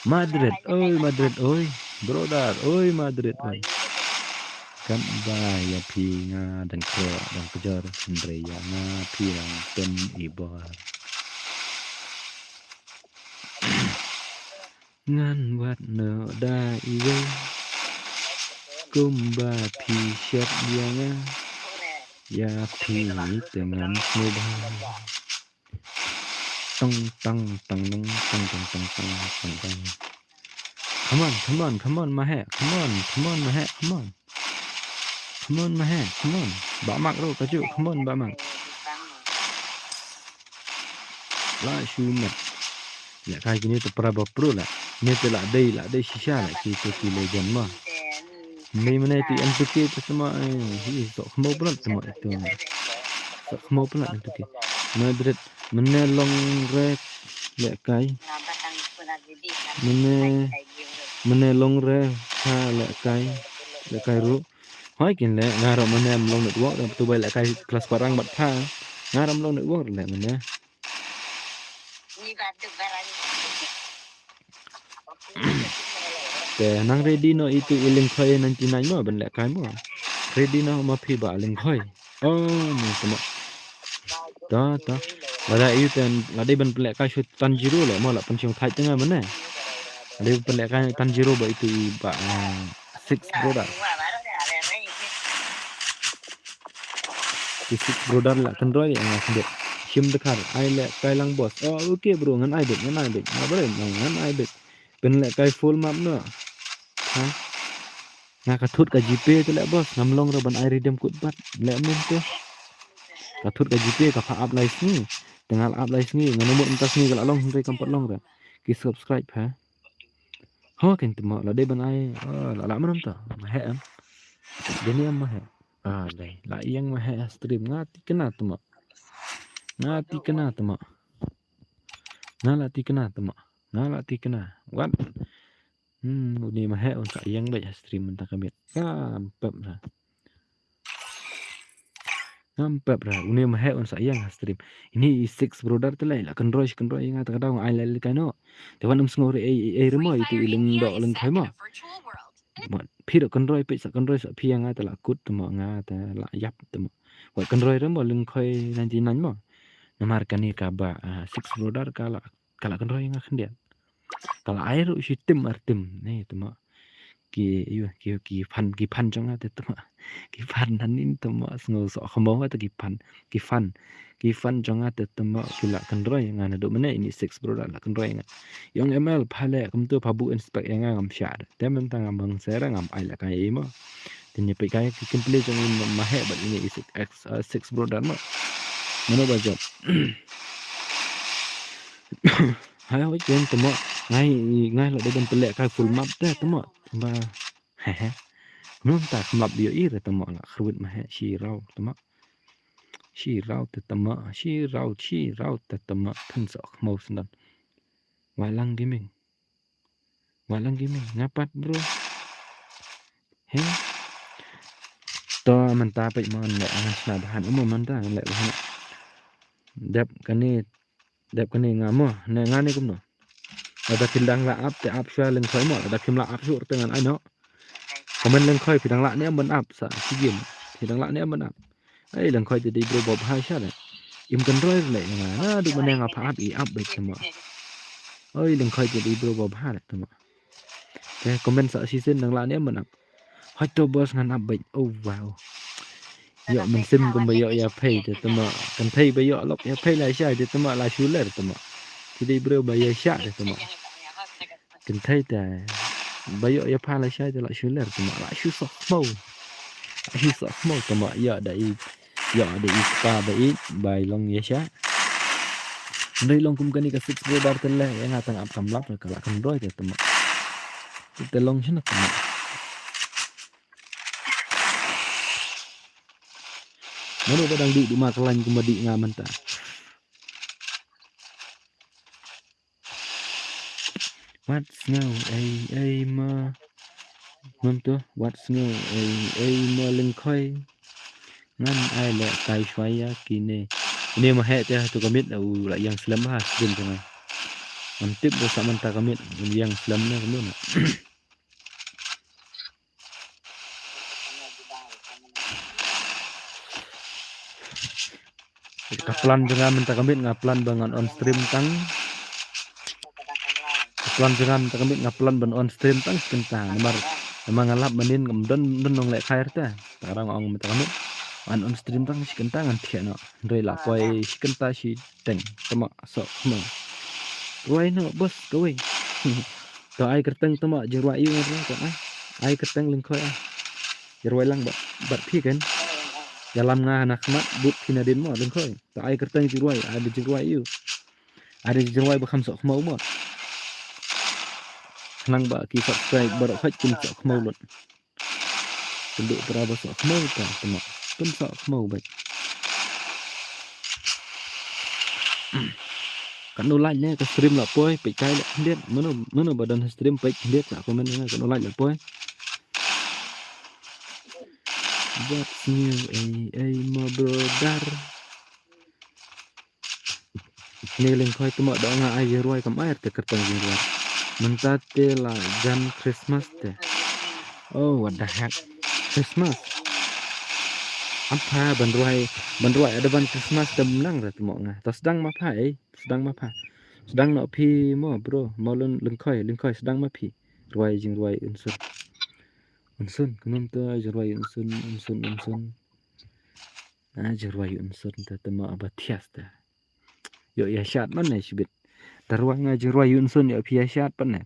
Madrid, oi Madrid, oi. Brother, oi Madrid, oi. Katba ïa phi nga dang khroh dang kjor, hynrei ïa nga phi dang pynibor. Ngan wad noh da iwei. Kumba phi shet ïa nga, ïa phi te ngam sngewbha. Tong tang tang nang tang tang tang tang tang tang. Come on, come on, come on, Maheh. Come on, come on, Maheh. Come on. Come on, Maheh. Come on. Ba mak ro kaju. Come on, ba mak. La shu met. Lehkai kine te para ba pro la. Kine te la dei, la dei shisha la ki te ki legend ma. Mei mane tu M two K tu sama, eh, hi sok khmo plat sama itu. Sok khmo plat M two K. Madrid mane long re lehkai. Mane, mane long re ha lehkai. Lehkai ru. Hoi kin le, nga ro mane am long network, tu bai lehkai kelas parang bat pha. Nga ro am long network le mane. Te nang ready no itu i Lyngkhoi ninety nine mo ban lehkai mo. Ready no ma phi ba Lyngkhoi. Oh, ni sama. Ta, ta. Lada ïa u te la dei ban pynlehkai shu Tanjiro leh mo, la pynshong thait te nga mane. La dei ban pynlehkai Tanjiro ba itu i ba, ah, Six Brother. Ki Six Brother la kynroi ïa nga khyndiat. Shim dkhar, ai lehkai lang boss. Oh, okay bro, ngan ai beit, ngan ai beit. Nga bro, ngan ai beit. Pynlehkai full map noh. Ha? Nga ka thut ka GPay te leh boss, ngam long re ban ai redeem code pat. Leh mynta. Ka thut ka GPay ka pha ap lai sngi. Te nga la ap lai sngi, nga namut mynta sngi ka la long hynrei kam pat long re. Ki subscribe ha. Ho ken te mo, la dei ban ai, oh, la la mynta. Ma heh em. Deni em ma heh. Ah, dei. La ïeng ma heh ha stream, nga thikna te mo. Nga thikna te mo. Nga la thikna te mo. Nga la thikna. Wat. Hmm, une ma heh un sa ïeng beit ha stream mynta ka miet. Ngam pep ra. Ngam pep ra. Une ma heh un sa ïeng ha stream. Ini i Six Brother te leh, la kynroi shi kynroi ïa nga te ka daw nga ai leh leh kai noh. Te wan ym sngew re ei ei ei re mo, itu i lyngdoh lyngkhoi mo. Mo, phi doh kynroi peit sa kynroi sa phi ïa nga te la kut te mo, nga te la ïap te mo. Wat kynroi re mo lyngkhoi ninety nine mo. Namar kane kaba, ah, Six Brother ka la, ka la kynroi ïa nga khyndiat. Ka la ai ruh shi tim ar tim. Ne te mo. Ki, ïa, ki, ki fan, ki fan jong nga te te mo. Ki fan nanin te mo, sngew soh khmaw nga te ki fan. Ki fan. Ki fan jong nga te te mo, ki la kynroi ïa nga naduh mynne, ini Six Brother la kynroi ïa nga. Ïong M L pha leh kumto, pha buh inspect ïa nga, ngam shah. Te mynta ngam hang sera, ngam ai lehkai ei mo. Te ngi peit kai ki gameplay jong i ma heh bad ini i Six, X, uh, Six Brother mo. Mano ba jop. Hai hoi ken te mo. Ngai, ngai la dei ban pynlehkai full map te te mo. Ba. He he. Mynta kham lap ïohi re te mo, la khrwit ma heh, shi raw te mo. Shi raw te te mo, shi raw, shi raw te te mo, phin soh khmaw sngewdon. Wai lang gaming. Wai lang gaming, nga pat bro. He. To mynta peit mo, ngan leh, ngan shna bha mo mynta, ngan leh bha. Dep kane, dep kane nga mo, ne nga ne kumno. Lada phi dang la ap te ap shuwa lyngkhoi mo, lada phim la ap shuh te ngan ai noh. Comment lyngkhoi, phi dang lah ne em ban ap sa shi game. Phi dang lah ne em ban ap. Ai lyngkhoi te dei bro ba bha sha re. Im kynroi re nga, naduh mynne nga pha ap i ap beit te mo. Ai lyngkhoi te dei bro ba bha re te mo. Te comment sa shisien, dang lah ne em ban ap. Hoi to boss, ngan ap beit. Oh wow. Ïoh mynsiem kumba ïoh ïa phei te te mo. Kynthei ba ïoh lok ïa phei la shai te te mo, la shu ler te mo. Te dei bro ba ïa shah te te mo. Kynthei te ba ïoh ïa pha la shai te la shu ler te mo, la shu soh khmaw. La shu soh khmaw te mo, ïoh da i, ïoh da i kpa ba i, ba i long ïa shah. Hynrei long kum kane ka Six Brother te leh ïa nga, tang ap kam lap ka la kynroi te te mo. Te long shano te mo. Mano ba dang dih duma ka lain kumba dih nga mynta. Wat sngew ei ei mo. Ngam to, wat sngew ei ei mo lyngkhoi. Ngan ai lehkai shuwa ïa kine. Ine ma heh te ha tu ka miet u la ïeng slem ha sdin jong nga. Ngam tip ba sa mynta ka miet u ïeng slem ne kumno. Ka plan jong nga mynta ka miet nga plan ba ngan on stream tang. Ka plan jong nga mynta ka miet nga plan ban on stream tang shi kynta. Namar, namar nga lap mynnin ngam don, don nonglehkai te. Te ka dang ong mynta ka miet ngan on stream tang shi kynta ngan thiah noh. Hynrei la poi shi kynta shi teng. Te mo, soh mo. Rwai noh boss kawei. To ai kyrteng te mo, jingrwai ïa u ngan rwai to, ah. Ai kyrteng lyngkhoi, ah. Jingrwai lang bad, bad phi ken. Ïalam nga na khmat, bud phi nadien mo lyngkhoi. To ai kyrteng jingrwai, ai da jingrwai ïa u. Ai da jingrwai ba kham soh khmaw mo. Khnang ba ki subscribe baroh khoit kin soh khmaw lut. Kynduh para ba soh khmaw ta, te mo. Pynsoh khmaw beit. Katno like ne ka stream la poi, peit kai leh khyndiat. Mano, mano ba don stream peit khyndiat sa comment ïa nga katno like la poi. What's new, ei ei mo brother. Kine lyngkhoi te mo, da nga ai jingrwai kam ai te kyrteng jingrwai. Mynta te la jan Christmas te. Oh, what the heck. Christmas. Am pha ban rwai, ban rwai advance Christmas te ym nang re te mo nga. To sdang ma pha ei, sdang ma pha. Sdang noh phi mo bro, mo lun lyngkhoi, lyngkhoi sdang ma phi. Rwai jingrwai Unsun. Unsun, kumno to jingrwai Unsun, Unsun, Unsun. Ah, jingrwai Unsun te te mo ba thias te. Ïoh ïa shad man ne shibit. Te rwai nga jingrwai Unsun ïoh phi ïa shad pan ne.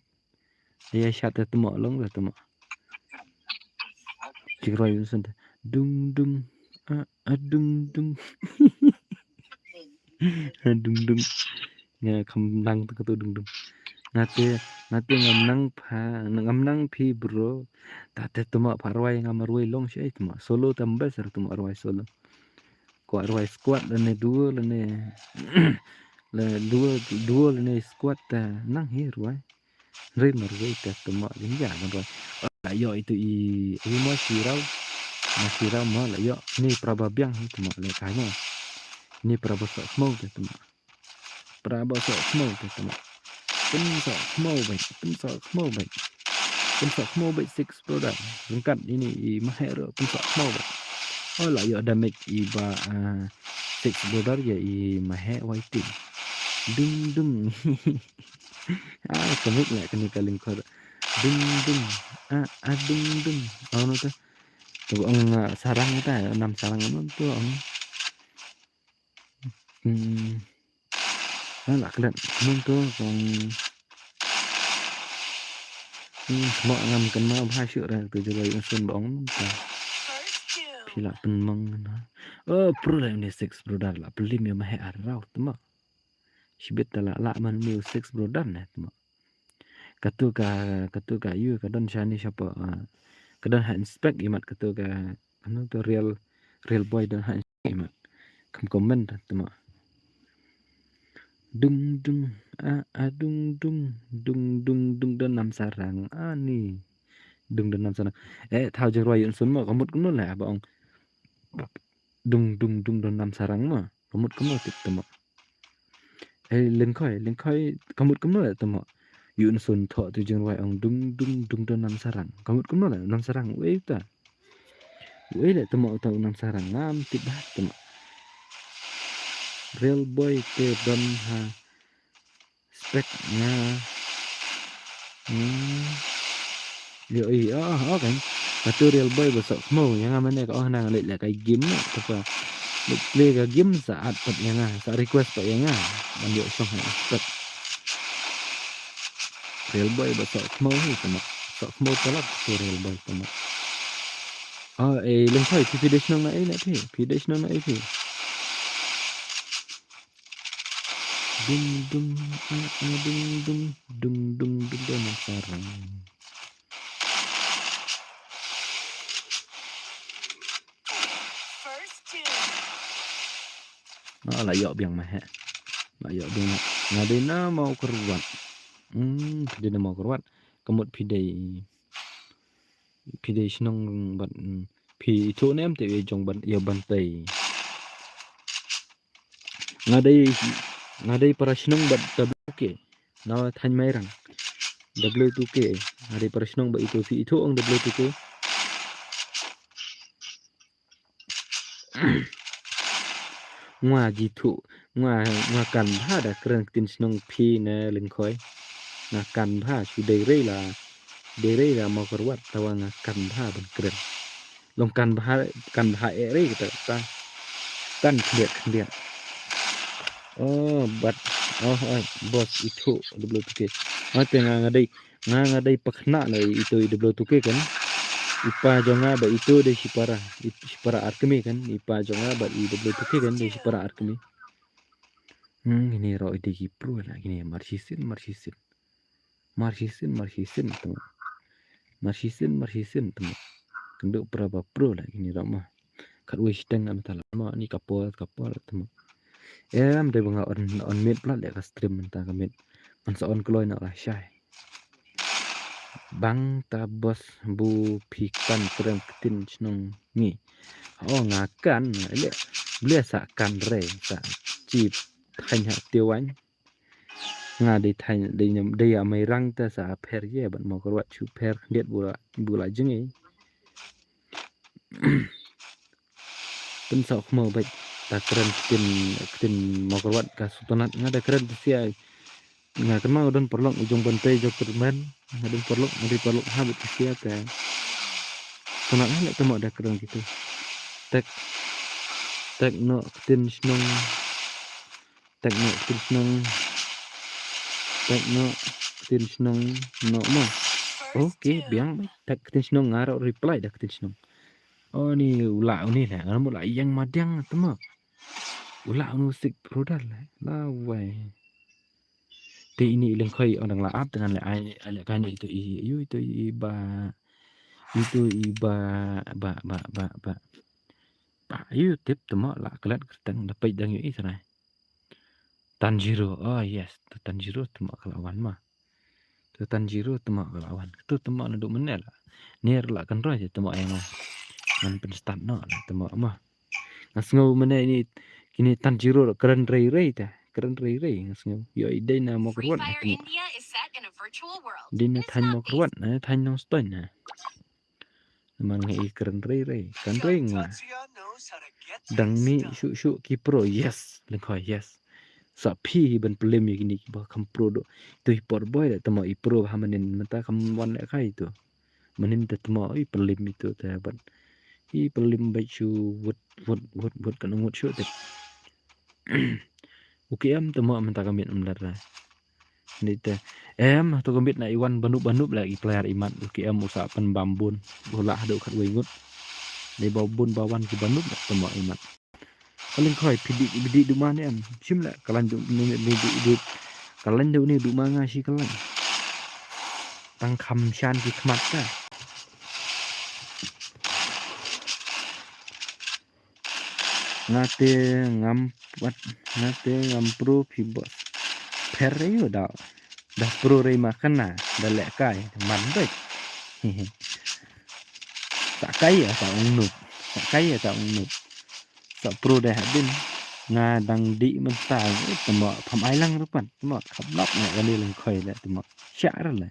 Ïa shad te te mo long te te mo. Jingrwai Unsun te. Dung dung. Ah, ah, dung dung. Ah, dung dung. Nga kham nang te kato dung dung. Nga te, nga te ngam nang pha, ngam nang phi bro. Ta te te mo pha rwai ngam rwai long shi ei te mo. Solo te mbes re te mo rwai solo. Kwah rwai squad lane duo lane la duo, duo lane squad ta nang hi rwai. Hynrei mar rwai ta tama lin ja ban rwai. La ïoh itu i, i mo shi raw. Ma shi raw mo la ïoh ni pra ba biang hi tama le ka mo. Ni pra ba sok mo ta tama. Pra ba sok mo ta tama. Pynsoh khmaw beit, pynsoh khmaw beit. Pynsoh khmaw beit Six Brother. Ryngkat ine i Maheh ruh pynsoh khmaw beit. Oh la ïoh damage i ba, ah, Six Brother ïa i Maheh waiting. Dung dung. Ah, comic la kane ka lyngkhot. Dung dung. Ah, ah, dung dung. Oh no ta. Tu ong, ah, sarang ta, nam sarang no tu ong. Hmm. Nga la klet nong to kong. Hmm, mo ngam kynmaw bha shuh re tu jroi un sun ba ong nong to. Phi la pynmong na. Oh, pro la ni Six Brother la pynlim ïa Maheh ar raw tma. Shibit ta la la man ni Six Brother ne tma. Katu ka, katu ka ïu ka don shane shapoh, ah, ka don ha inspect imat katu ka, anu tu real, real boy don ha inspect imat. Kam comment tama. Dung dung, ah, ah, dung dung, dung dung, dung don nam sarang, ani. Dung don nam sarang. Eh, thaw jroi un sun mo, ka mut kumno la, ba ong. Dung dung dung don nam sarang mo. Ka mut kumno tip tama. Eh, lyngkhoi, lyngkhoi, ka mut kumno la tama. Ïu un sun thoh tu jroi ong dung dung dung don nam sarang. Ka mut kumno la nam sarang. Wei ta. Wei la tama uta u nam sarang ngam tip bha tama. Real boy te don ha spec nga. Hmm. Ïoh i, oh, oh kan. Katu real boy ba sok mo ïa nga mane ka oh nang leh leh ka game ne. Kata leh play ka game sa add pat ïa nga, sa request pat ïa nga. Ban ïoh shong ha spec. Real boy ba sok mo hi tama. Sok mo talap tu real boy tama. Ah, eh, lyngkhoi phi phi dei shnong na ei na phi. Phi dei shnong na ei phi. Dung dung, ah, ah, dung dung, dung dung, dung dung, sarang. Ah, la ïoh biang Maheh. La ïoh biang Maheh. Nga dei na Mawkyrwat. Hmm, dei na Mawkyrwat. Ka mut phi dei, phi dei shnong bad, hmm, phi ithuh ne em te ïa jong ban, ïa ban tei. Nga dei, nga dei para shnong bad W two K. Na thaiñ Mairang. W two K. Nga dei para shnong bad itu phi ithuh ong W two K. Nga jithuh, nga, nga kan bha da kren ktien shnong phi ne lyngkhoi. Nga kan bha shu dei rei la, dei rei la Mawkyrwat tawa nga kan bha ban kren. Long kan bha, kan bha eh rei kata, kata. Kan khyndiat khyndiat. Oh, but, oh, oh, boss ithuh W two K. Nga te nga, nga dei, nga, nga dei pakna na itu W two K kan. I pa jong nga bad itu dei shipara, i, shipara ar kmie kan. I pa jong nga bad i W two K kan dei shipara ar kmie. Hmm, ini ro i dei ki pro la kine mar shisien, mar shisien. Mar shisien, mar shisien tama. Mar shisien, mar shisien tama. Kynduh pra ba pro la kine ro ma. Khatwei shiteng am ta la ma ni ka por, ka por tama. Em dei ba nga on, on mute plat le ka stream mynta ka mute. Ngan sa on kloi na la shai. Bang ta boss bu phi kan kren ktien shnong ngi. Oh nga kan le. Ble sa kan re sa chip thaiñ ha Taiwan. Nga dei thaiñ, dei, dei ïa Mairang te sa pher ye bad Mawkyrwat shu pher khyndiat bu la, bu la jngi. Pynsaw khmaw bad ta kren ktien, ktien Mawkyrwat ka Sultanat. Nga da kren Persia. Nga kynmaw don paralok u jong ban pei jong kyrmen. Nga don paralok, nga dei paralok ha bad Persia ka. Sultanat ha leh tamo da kren kitu. Tek, tek no ktien shnong. Tek no ktien shnong. Tek no ktien shnong no mo. Okay, biang bad tek ktien shnong nga ruh reply da ktien shnong. Oh, ni u lah uni lah. Nga mu lah ïeng madiang tamo. U lah uni sik prodal lah. Lawai. Te ini i Lyngkhoi ong dang lah ap dengan leh ai, ai leh kan itu i, ayu itu i ba. Itu i ba, ba, ba, ba, ba. Ba, ayu tip tamo lah klet kyrteng da peit dang yu i sana. Tanjiro. Oh yes, tu Tanjiro tamo ka la wan ma. Tu Tanjiro tamo ka la wan. Tu tamo naduh mynne lah. Ner lah kan roi tamo ïa nga. Ngan pynstad no lah tamo ma. Nga sngew mynne ini kini Tanjiro kren rei rei ta. Kren rei rei nga sngew. Ïoh i dei na Mawkyrwat na tamo. Dei na thaiñ Mawkyrwat na thaiñ Nongstoiñ na. Namar nga i kren rei rei, kren rei nga. Dang mih shuh shuh ki pro, yes, Lyngkhoi, yes. Sa phi hi ban pynlem ïa kine kiba kham pro doh. Tu i por boi da tamo i pro ha manin mynta kham wan leh kai tu. Manin da tamo i pynlem itu te ban. I pynlem bad shu wut, wut, wut, wut kan wut shuh te. U K M tamo mynta ka miet um lat ra. Ni te. Em, to ka miet na i wan banup banup la i player i mat. U K M u sa pynbam bun. U lah haduh khatwei ngut. Dei ba bun ba wan ki banup la tamo i mat. Ka Lyngkhoi phi dih, phi dih duma ne em. Shim la ka lain du, ni, ni, ni, du, ka lain du ni duma nga shi ka lain. Tang kham shan ki khmat ka. Nga te ngam pat, nga te ngam pro phi bos. Pher ayu da, da pro rei ma kana, da leh kai, man bek. Sa kai ïa sa ong nup, sa kai ïa sa ong nup. Sa pro dei hadien, nga dang dih mynta, eh, tamo pham ai lang rupan, tamo kham nop nga kane Lyngkhoi le, tamo sha re le.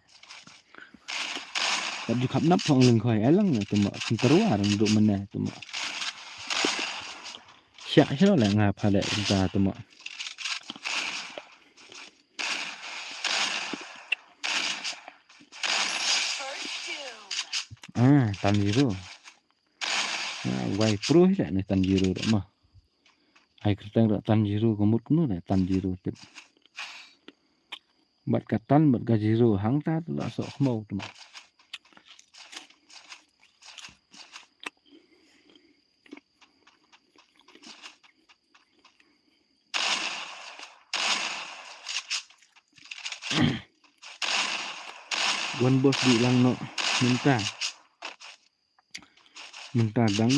Kat ju khap nap phong Lyngkhoi, ai lang ne tamo, kin terwa rang duk mene tamo. Siak sino le nga pale ta tamo. Ah, Tanjiro. Ah, wai pro hi le ne Tanjiro de ma. Ai kyrteng de Tanjiro, ka mut kumno le Tanjiro tip. Bad ka Tan bad ka Jiro hangta te la soh khmaw te ma. Wan bos dih lang noh mynta. Mynta dang,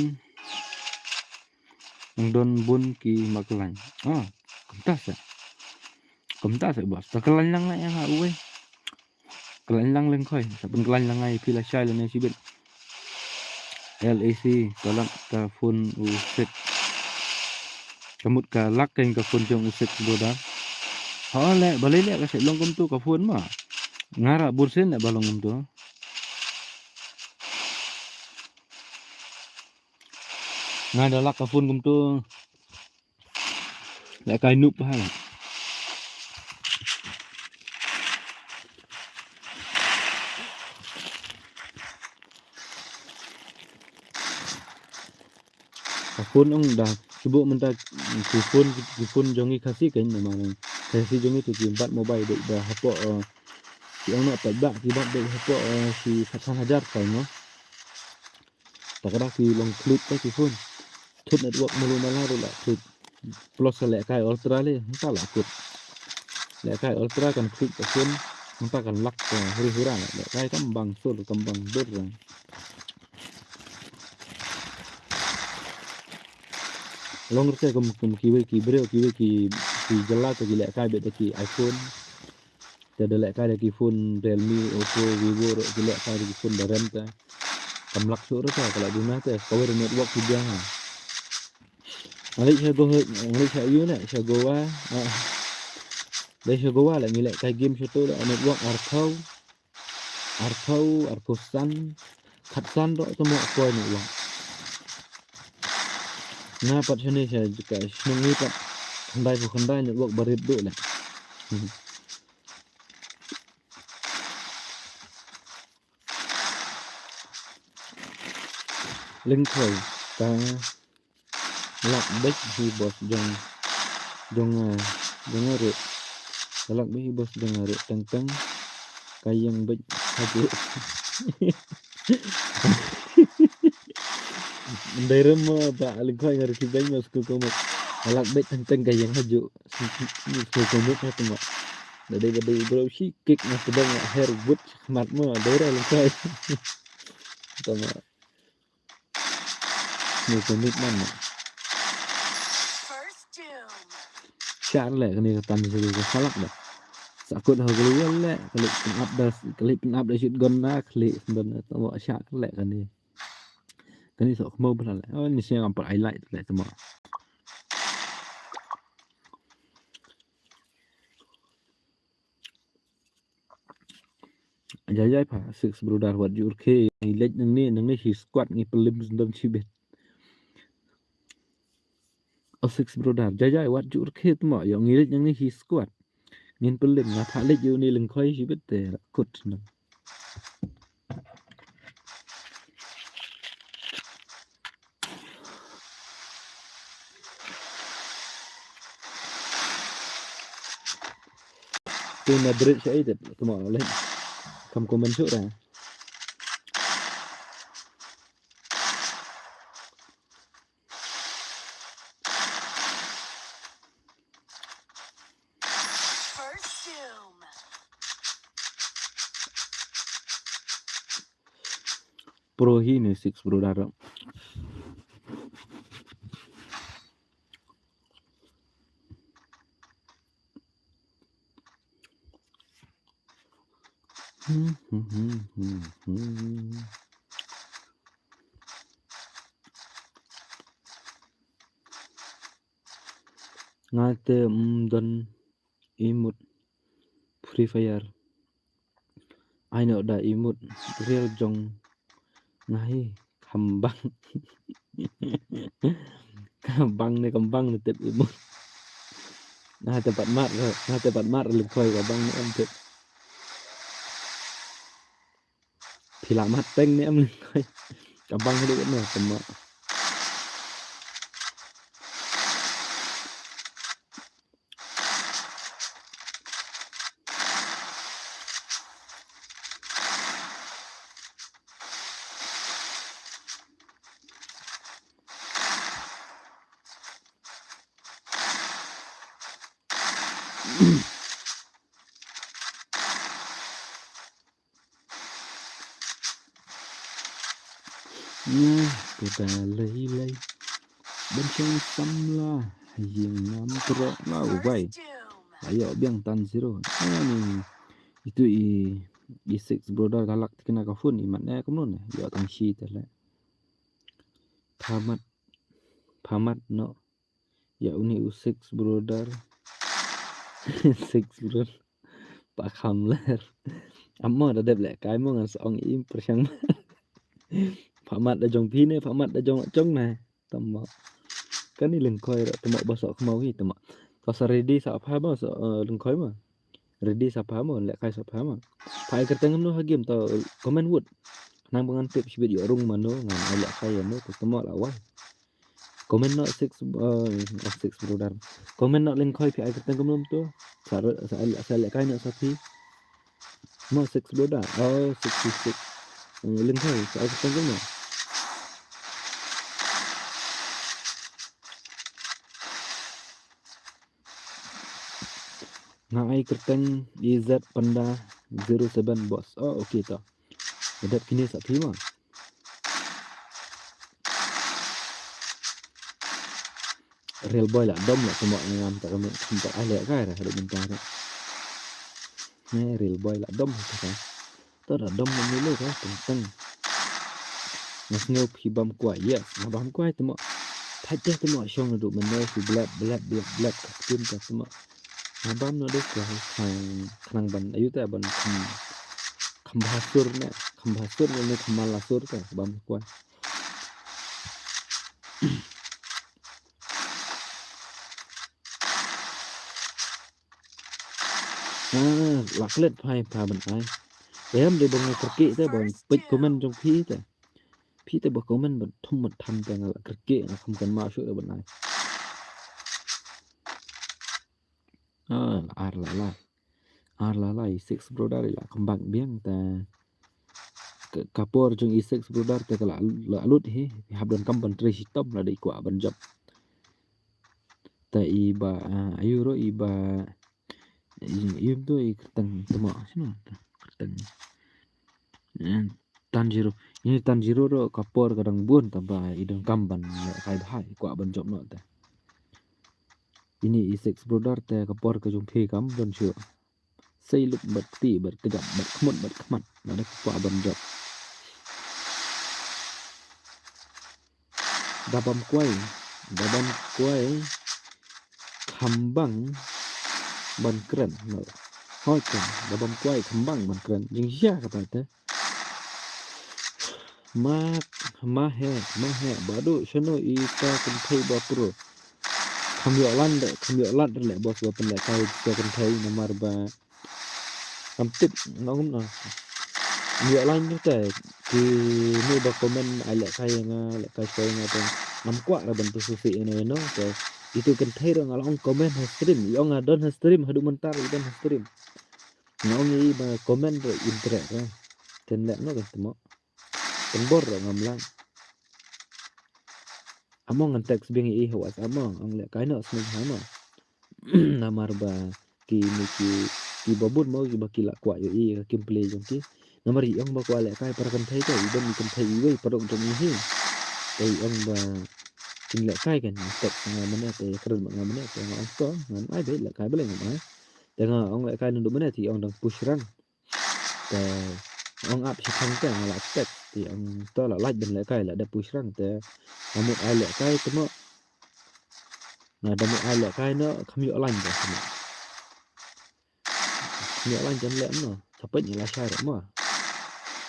dang don bun ki maklaiñ. Ah, kumta sa. Kumta sa bos. Sa klaiñ lang la ïa nga uwei. Klaiñ lang Lyngkhoi. Sa pynklaiñ lang ai phi la shai lane shibit. L A C, ka lak ka phone u Sek. Ka mut ka lak ka phone jong u Sek Broda. Ha le, balei le ka Sek long kumtu ka phone ma. Nga ra bun sien le ba long kumtu. Nga da lak ka phone kumtu. Lehkai nup ha la. Ka phone ong da, ki buh mynta ki phone, ki phone jong ngi Khasi kein namar Khasi jong ngi tu ki bat mobile dei da hapoh, eh, ki ong noh pat ba ki bat dei hapoh, eh, ki khatsan hajar kein mo. Ta ka da ki long khlid ta ki phone. Thut network malu mala ruh la khlid. Plus ka lehkai ultra le, ta la kut. Lehkai ultra kan khlid ka phone. Mynta kan lak ka huri hura lehkai kam bang sur kam bang dur. Long rte kum, kum kiwei ki briew, kiwei ki, ki jylla te ki lehkai beit da ki iPhone. Te da lehkai da ki phone Realme, Oppo, Vivo ruh ki lehkai da ki phone da rem te. Kam lak shuh rte ka la duna te, kawei da network ki biang ha. Nga leit sha Go, nga leit sha ïu ne, sha Goa. Ah. Leit sha Goa la ngi lehkai game shuh to la network arphew. Arphew, arphew san, khatsan ruh te mo poi network. Nga pat shane sha ka shnong ngi pat. Khyndai phew khyndai network ba rit duh leh. Lyngkhoi, ka lak beit hi boss jong, jong, ah, jong nga ruh. Ka lak beit hi boss jong nga ruh teng teng ka ïeng beit ha ju. Ndai rem mo ba Lyngkhoi nga ruh ki beit mo sku ko mo. Ka lak beit teng teng ka ïeng ha ju. Sku ko mo ha tu mo. Da dei ba dei bro shi kick na tu dang her but khmat mo dei ra Lyngkhoi. Tu mo. Ni ko mik man mo. Shah leh kane ka tan zero ka khalak da. Sa kut ha ka luel leh, ka leh pyn ap da, ka leh pyn ap da shit gun na, ka leh sendon na, tamo shah leh kane. Kane sok mo bla leh. Oh, ni siang am par ai light leh tamo. Jai jai pha, Six Brother, wat jur khe, ngi leit nangne, nangne hi squad ngi pynlem sendon shibit. Oh, Six Brother, jai jai, wat jur khe tmo, ïoh ngi leit nangne hi squad. Ngin pynlem, nga pha leit ïoh ni Lyngkhoi shibit te, kut na. Te na brit sha ite, tuma leh. Kam comment shuh ra. Pro hi ne Six Brother. Nga te, mm, don imut Free Fire. Ai no da imut real jong nga hi kham bang. Kham bang ne kham bang ne tip imut. Nga te pat mat re, nga te pat mat re Lyngkhoi ka bang ne em tip. Phi la mat teng ne em Lyngkhoi. Ka bang haduh ne tama. Nga te ba lei lei ban shong samla ha ïing ngam trok nga u bai. Ayo biang tan zero. Ani itu i, i Six Brother ka lak tikna ka phone i mat ne kumno ne. Yo tang shi te le. Pha mat, pha mat no. Ïa uni u Six Brother. Six Brother. Pa kham ler. Amo da dep leh kai mo ngan sa ong im pyrshang. Pha mat da jong phi ne, pha mat da jong chong ne. Tama. Kani Lyngkhoi ra tama ba sa khmau hi tama. Ka sa ready sa pha ba sa, eh, Lyngkhoi ma. Ready sa pha mo, leh kai sa pha mo. Pha ai kyrteng kumno ha game to comment wut. Nang ba ngan tip shibit ïoh rung mano ngan ai leh kai ïa mo to tama la wai. Comment no Six, uh, oh, Six Brother. Comment no Lyngkhoi phi ai kyrteng kumno to. Sa, sa, sa leh kai no sa phi. Mo Six Brother. Oh, sixty six. Lyngkhoi phi ai kyrteng kumno. Nga ai kyrteng E Z Panda zero seven boss. Oh, okay to. Ka dep kine sa phi ma. Real boy la dom la tuma ngam ta kami ta ai leh kai ra dum ta. Ne real boy la dom ta. To da dom ni le ka teng teng. Nga sngew phi bam kwai, yes, nga bam kwai tuma. Thait te tuma shong na du mene phi blep blep blep blep ka tim ta tuma. Nga bam no de kwai khang khnang ban ayu ta ban kham kham bha sur ne kham bha sur ne kham mala sur ta bam kwai. Ah, la klet phai pha ban ai. Em de ba nga kyrkieh te ba peit comment jong phi te. Phi te ba comment ban thum ban tham te nga la kyrkieh nga kham kynmaw shuh ban ai. Ah, la ar la la. Ar la la i six brother i la kambang biang te. Ka, ka por jong i six brother te ka la, la lut hi. Hap don kam ban trei shitom la dei kwah ban jop. Te i ba, ah, ayu ro i ba, i, i tu i kyrteng temo, sino kyrteng. Eh, Tanjiro. Ini Tanjiro ro ka por ka dang bun te ba i dang kam ban, eh, kai bha, kwah ban jop noh te. Ini i six brother te ka por ka jong phi kam don shuh. Sei luk bad kti bad kjat bad khmut bad khmat. Lada kwah ban jop. Da bam kwai. Da bam kwai. Khambang ban kren. No. Hoi kren. Da bam kwai khambang ban kren. Jingshia kata te. Ma, ma he, ma he. Badu shano i ta kynthei ba pro. Kham ïoh lan de, kham ïoh lan de le bos ba pynlehkai ta kynthei namar ba. Kam tip, nga ngum na. Ïoh lan tu te, ki ni ba comment ai lehkai nga, lehkai shoi nga te. Ngam kwah ra ban tu susi ino ino te. Itu kynthei ro nga la ong comment ha stream, i ong nga don ha stream, haduh mynta i don ha stream. Nga ong i ba comment ro interest ra. Ten leh no kan temo. Ten bor ro ngam lang. Amo ngan text biang i ha WhatsApp mo, ong lehkai noh sngewbha mo. Namar ba ki ni ki, ki ba bun mo ki ba ki la kwah ïoh i ka kim play jong ki. Namar i ong ba kwah lehkai para kynthei te, i don i kynthei iwei paralok jong i hi. Te i ong ba kin lehkai kan, text nga mane te, kren nga mane te, nga ong to, ngan ai beit lehkai balei ngam ai. Te nga ong lehkai naduh mane te i ong dang push rang. Te ong ap shi thong te nga la text te ong to la lait ban lehkai la dep push rang te. Nga mut ai lehkai te mo. Nga da mut ai lehkai no kham ïoh lain te mo. Kham ïoh lain jan leh mo. Sa peit nga la share mo.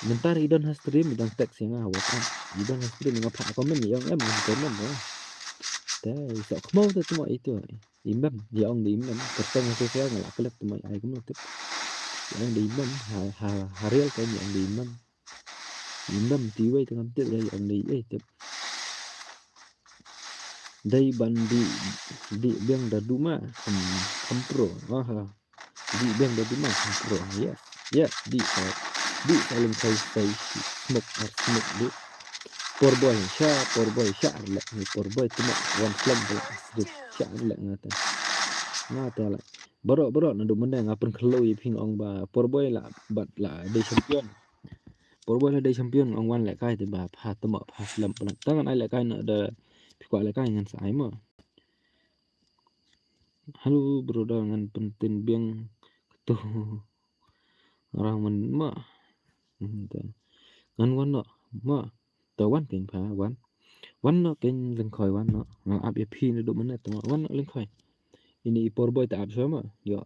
Mynta i don ha stream i dang text ïa nga ha WhatsApp. I don ha stream nga phah comment i ong em comment mo. Te i sok khmo te mo itu. Imem, ïa ong de imem. Kyrteng ha social nga la klet te mo ai kumno tip. Ïa ong de imem, ha, ha, ha real te ïa ong de imem. Imem ti wei te ngam tip ïa ong de ei tip. Dei ban dih, dih biang da duma, kham, kham pro. Ah, ha. Dih biang da duma, kham pro. Yes, yes, dih sa, dih sa lem kai sai smoke, ar smoke dih. Por boy sha, por boy sha arlek ni por boy tuma wan flem bla sdit sha arlek ngata. Ngata la. Baro baro naduh mynne nga pynkhlo ïa phi ong ba por boy la bat la dei champion. Por boy la dei champion ong wan lehkai te ba pha tuma pha flem bla. Tangan ai lehkai na da phi kwah lehkai ngan sa ai mo. Hello brother ngan pyntin biang tu. Orang men ma. Hmm, te. Ngan wan noh ma. To wan ken pha wan. Wan noh ken lengkhoi wan noh. Ngal ap ïa phi naduh mynne to wan noh lengkhoi. Ini i por boy ta ap shuwa ma. Yo.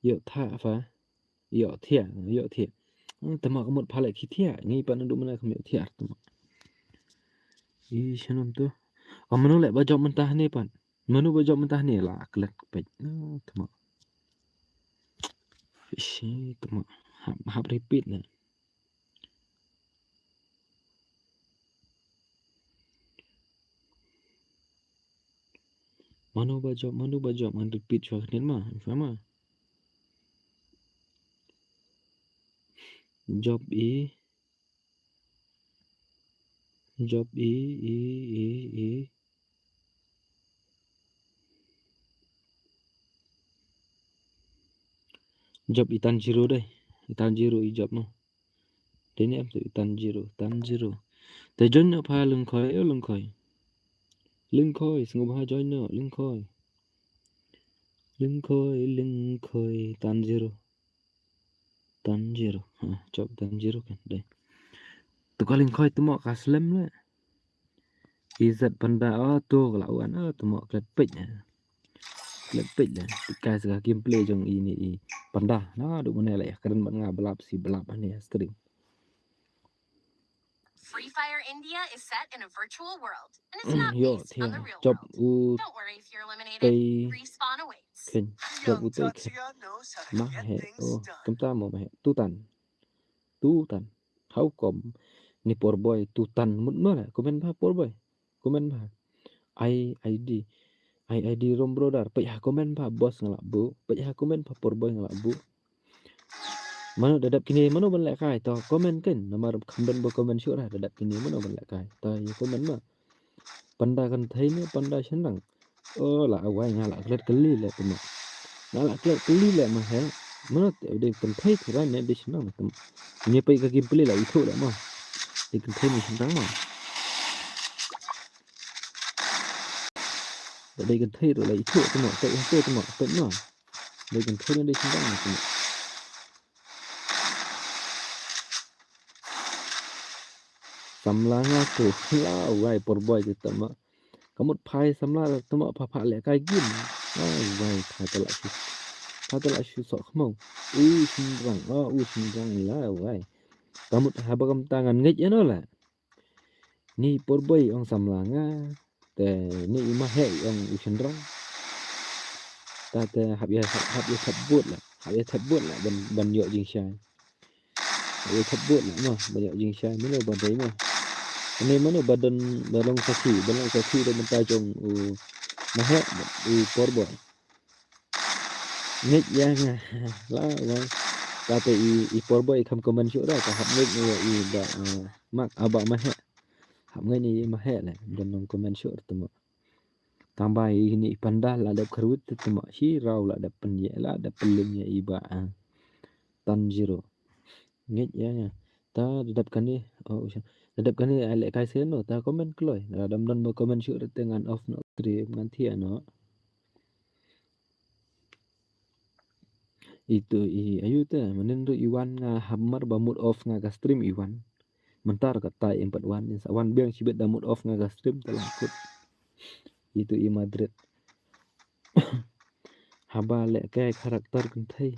Yo tha pha. Yo thia, yo thia. Hmm, te ma ka mut pha leh ki thia. Ngi pa naduh mynne kam yo thia te ma. I shanam tu. Ka mano leh ba jop mynta ne pan. Mano ba jop mynta ne la klet pek. Oh, te ma. Ishi, te ma. Hap, hap repeat na. Mano ba jop, mano ba jop, ngan repeat shuwa khnit ma, shuwa ma. Jop i, jop i, i, i, i. Jop i Tanjiro dei, i Tanjiro i jop no. Dei ne em tu i Tanjiro, Tanjiro. Te join noh pha Lyngkhoi, o Lyngkhoi. Lyngkhoi, sngewbha join noh, Lyngkhoi. Lyngkhoi, Lyngkhoi, Tanjiro. Tanjiro, ha, jop Tanjiro kan, dei. Tu ka Lyngkhoi tu mo ka slem le. I zat panda, oh, tu ka la wan, oh, tu mo klet pek, eh. Klet pek le. Ti kai sa ka gameplay jong i ni i panda. Naduh mynne la ïa kren bad nga blap si blap ha ni stream. Free Fire India is set in a virtual world, and it's not based on the real world. Yo, thia, jop u tei. Don't worry if you're eliminated. Respawn awaits. Khein, jop u tei khein. Ma he, oh, kumta mo ma he. Tutan. Tutan. How come? Ni por boy tutan mut ma la. Comment bha por boy. Comment bha. Ai ID. Ai ID room brother. Peit ha comment bha boss nga lah buh. Peit ha comment bha por boy nga lah buh. Mano da dep kine mano ban lehkai. To comment khein. Namar kham don ba comment shuh ra da dep kine mano ban lehkai. To ïa comment ma. Panda kynthei ne panda shynrang. Oh, la wai nga la klet kali le tuma. Nga la klet kali le ma he. Mano te dei kynthei tu ran ne dei shynrang tuma. Ngi peit ka gameplay la ithuh le ma. Dei kynthei ne shynrang ma. Dei kynthei tu la ithuh tuma. Peit ithuh tuma. Peit ma. Dei kynthei ne dei shynrang tuma. Samla nga tu la wai por boy tu tama. Ka mut phai samla tama pha pha lehkai gim. Ai wai pha ta la shu. Pha ta la shu sok khmong. U shynrang, oh, u shynrang la wai. Ka mut haba kam ta ngan ngeit ïa no la. Ni por boy ong samla nga. Te ni i ma he ong u shynrang. Ta te hap ïa hap ïa thep bud la. Hap ïa thep bud la ban ban ïoh jingshai. Hap ïa thep bud la mo ban ïoh jingshai mano ba dei mo. Ani mano ba don ba long sakhi ba long sakhi da mynta jong u ma he u por boy. Ngeit ïa nga la wai. Ta te i i por boy kham comment shuh da ta hap ngeit ïa i ba mak aba ma he. Hap ngeit ïa i ma he le don long comment shuh tu mo. Tang ba i ni panda la dep kharwit tu mo shi raw la dep pynïa la dep pynlem ïa i ba tan zero. Ngeit ïa nga. Ta da dep kane oh da dep kane ai lehkai se no ta comment kloi. Da dam don ba comment shuh te ngan off no stream ngan thia no. Itu i ayu te manin ru i wan nga hamar ba mut off nga ka stream i wan. Mynta ka tai em pat wan sa wan biang shibit da mut off nga ka stream te la kut. Itu i Madrid. Haba lehkai karakter kynthei.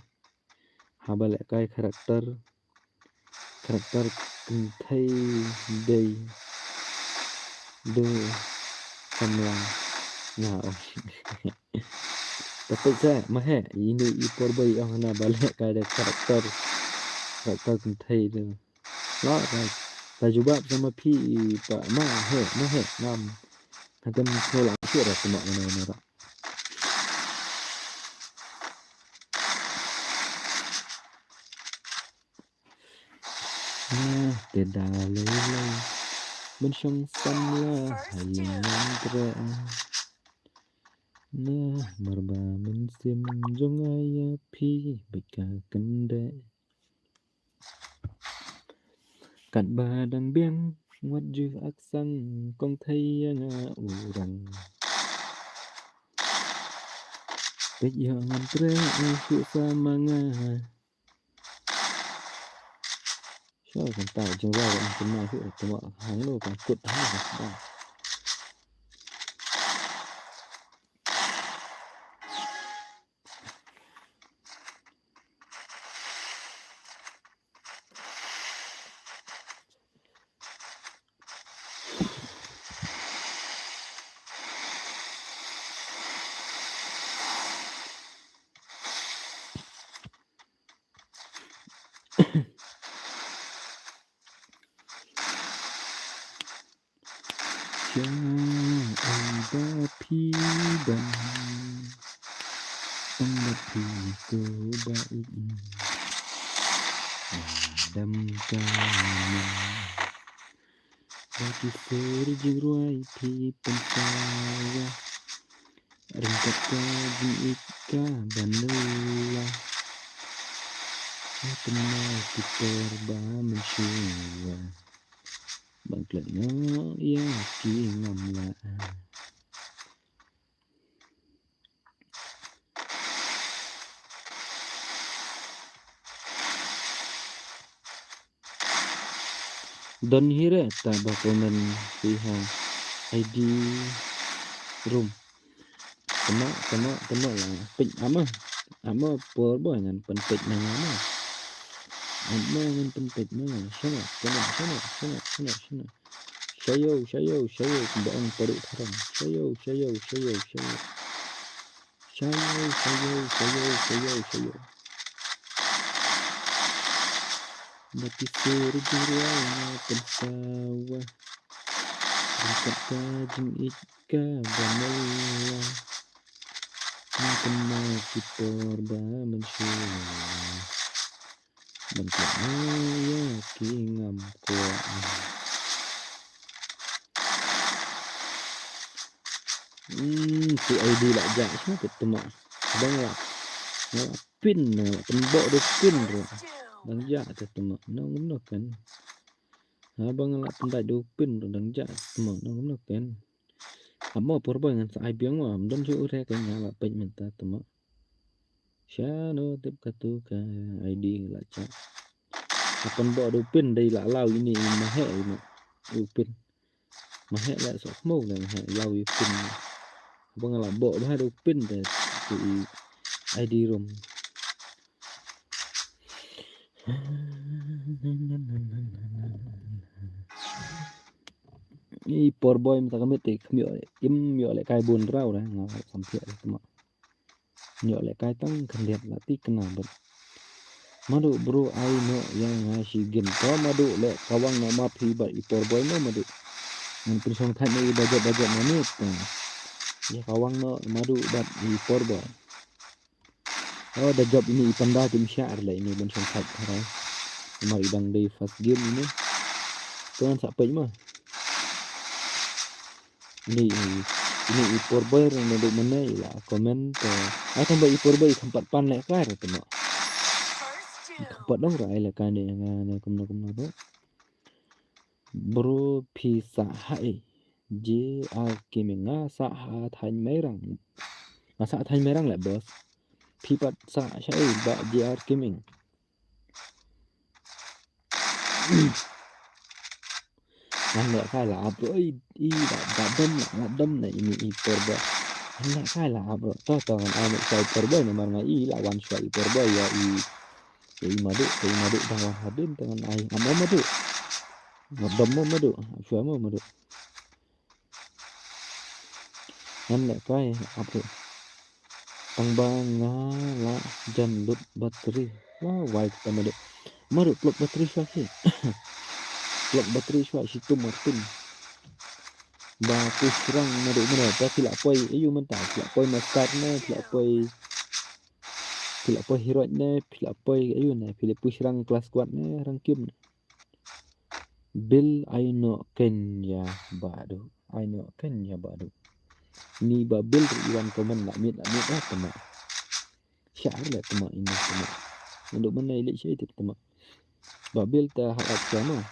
Haba lehkai karakter karakter kynthei dei dei samla nga ong. Tapi sa ma he ini i por boy ong na ba lehkai da karakter karakter kynthei dei. La ta ta jubab sama phi i pa ma he ma he ngam. Hatem snola shuh ra kuma mana mana ra. Nah, te da lei lei ban shong samla ha ïing nongtrei. Nah, marba mynsiem jong nga ïa phi bad ka kynrei. Katba dang biang wat ju aksang kong thei ïa nga u rang. Peit ïa ngan trei u shu sa ma nga. Sha kan ta jong ra kan kena shu tuma hang lo kan kut hang lo kan. Sha ai ba phi ban ong ba phi ko ba ik dam ka min. Ba ki sor jingrwai phi pynpaw ryngkat ka jingïeit ka ban leh la. Nga pynpaw ki por ba mynshuwa. Ban klet noh ïa ki ngam lah. Don hi re ta ba comment phi ha ID room. Tama tama tama la peit ama ama por boy ngan pynpeit na nga ma. Ama ngan pynpeit na nga. Shana shana shana shana shana shana. Shayo shayo shayo kumba ong paru tharang. Shayo shayo shayo shayo. Shayo, shayo, shayo, shayo, shayo. Bati sur jingruai na pynsawa. Bangkat ka jingit ka ba mela. Na kynmaw ki por ba mynshuwa. Ban kynmaw ïa ki ngam kwah. Hmm, tu I D la jah shuh te tymok. Ba nga la, nga la pin, nga la pynbok da u pin ruh. Dang jah te tymok. Nang kumno kan. Haba nga la pyndait da u pin ruh dang jah te tymok. Nang kumno kan. Amo por ba ngan sa ai biang mo. Ym don shuh u re kan nga la peit mynta tymok. Shano tip katu ka I D la jah. Haba pynbok da u pin dei la law ine i maheh ine. U pin. Maheh la sok mo la maheh law i pin. Haba nga la bok bha da u pin te tu i I D rum. I por boi mynta ka miet te kham ïoh im ïoh lehkai bun rau re nga sam thiah te tymok. Ïoh lehkai tang khyndiat la ti kena bad. Madu bro ai noh ïa nga shi game. To madu leh kawang noh ma phi bad i por boi mo madu. Ngan pynshong thait noh i budget budget na miet. Ïa kawang noh madu bad i por boi. Oh da jop ini i panda tim sha ar leh ini ban shong thait harai. Mar i dang dei first game ini. To ngan sa peit mo. Ini, ini, ini i por boi re naduh mynne i la comment te. Ai tang ba i por boi i kham pat pan lehkai re tymok. I kham pat dang re ai lehkai ne nga ne kumno kumno te. Bro phi sah ha ei. J R Gaming nga sah ha thaiñ Mairang. Nga sah ha thaiñ Mairang leh boss. Phi pat sah sha ei ba J R Gaming. Ngan lehkai la ap ruh i, i la, la dom la, la dom la ini i por boi. Ngan lehkai la ap ruh. To to ngan ai noh sha i por boi namar nga i la wan sha i por boi ïa i, ïa i madu, ïa i madu dang wan hadien te ngan ai ap mo madu. Nga dom mo madu, shuwa mo madu. Ngan lehkai ap ruh. Tang ba nga la jan lut battery. Wah wai kata madu. Madu plug battery shuwa ki. Plug battery shuwa shi tum martin. Ba pyrshang madu madu ta phi la poi ayu mynta phi la poi master ne phi la poi phi la poi heroic ne phi la poi ayu ne phi la pyrshang class squad ne rank kim ne. Bil ai noh ken ïa badu. Ai noh ken ïa badu. Ni ba bil ri iwan comment la miet la miet ah tymok. Sha ar le tymok ini tymok. Ndu mana ili sha itu tymok. Ba bil ta hak ak sha mo.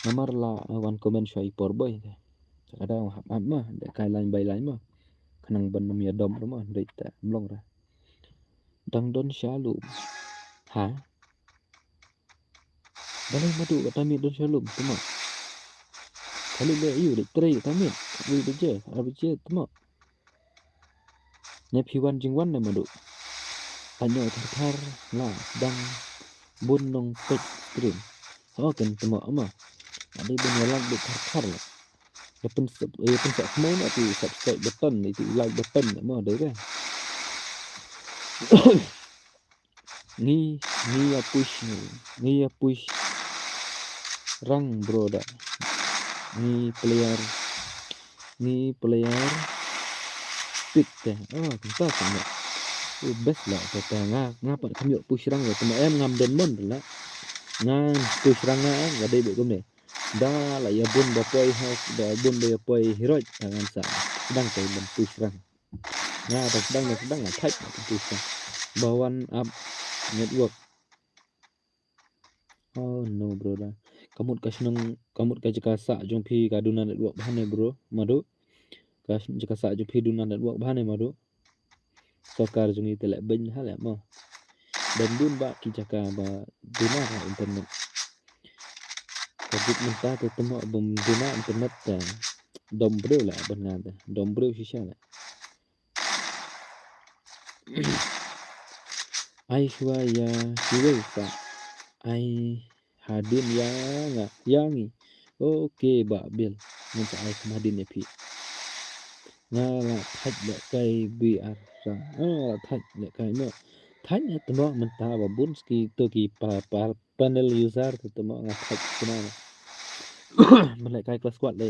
Namar la wan comment sha i por boi. Kadang hap hap ma da kai line by line ma. Khnang ban ym ïa dom ruh ma dei ta mlong ra. Dang don sha lum. Ha? Balei madu kata miet don sha lum tymok. Kali le yu de trei kata miet. Yu de je, abi je tymok. Ne phi wan jingwan ne madu. Anyo thar thar la dang bun nong pek stream. Ho ken tymok ama. Ade bun ya lak de thar thar la. Ya pun sub, ya pun sub mo na tu subscribe button itu like button mo de re. Ngi, ngi ïa push, ngi ïa push. Rang bro da. Ngi player, ngi player. Pick te. Oh, kumta kumne. Oh, best la te te nga, nga pat kham ïoh push rang te ma em ngam don mon la. Nga push rang nga, nga dei bad kumne. Da la ïa bun ba poi ha, da bun ba ïa poi heroic, ngan sa. Dang te ban push rang. Nga ta sdang na sdang na thait na tu sa. Ba wan ap network. Oh no bro da. Kamut ka shnong kamut ka jaka sa jong phi ka duna network bha ne bro. Madu. Ka jaka sa jong phi duna network bha ne madu. Sorkar jong ngi te leh beiñ ha leh mo. Bym dun ba ki jaka ba duna ha internet. Ka jik mynta te temo bym duna internet te dom briew leh ban nga te dom briew shisha leh. Ai shuwa ïa kiwei sa ai hadien ïa nga ïa ngi. Ok ba Bill ngan sa ai kham hadien ïa phi. Nga la thait lehkai B R sang. Oh, la thait lehkai mo. Thait ne temo mynta ba bun ski to ki pa, pa, panel user to temo nga thait kena. Mynta lehkai class squad le.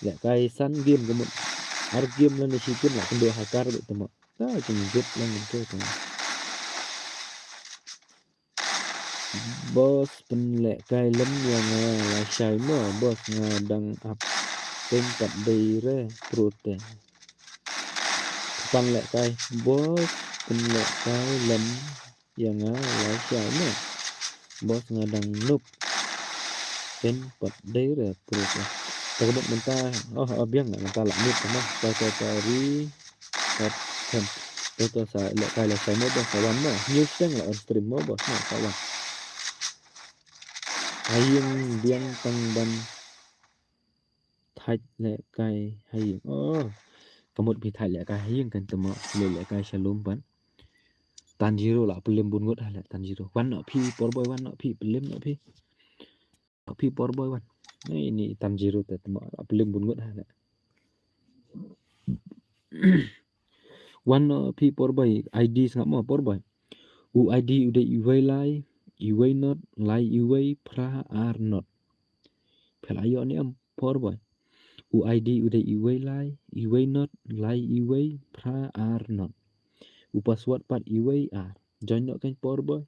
Lehkai san game ka mut. Ar game la ne shi game la kendo hakar be temo. Ta kin jut lang to temo. Boss pynlehkai lem ïa nga lashai mo, boss nga dang ap. Teng pat dei re prute. Pynlehkai, boss pynlehkai lem ïa nga lashai mo. Boss nga dang noob. Teng pat dei re prute. Ta ka mut mynta, oh, oh, biang mynta la mute mo. Ta ta ta ri. Kat, kan. To, to, sa lehkai lashai mo, boss, sa wan mo. News teng la on stream mo, boss, mo, sa wan. Ha ïing biang tang ban thait lehkai ha ïing. Oh. Ka mut phi thait lehkai ha ïing kan temo, leh lehkai sha lum pat. Tanjiro la pynlem bun ngut ha leh Tanjiro. Wan noh phi, por boy, wan noh phi, pynlem noh phi. Phi por boy wan. Ni, ni Tanjiro te temo, la pynlem bun ngut ha leh. Wan, uh, phi por boy, I D sngap mo por boy. U I D u dei iwei lai, iwei not, lai iwei, phra ar not. Phi la ïoh ne em por boy. U I D u dei iwei lai, iwei not, lai iwei, phra ar not. U password pat iwei ar. Join noh kan por boy.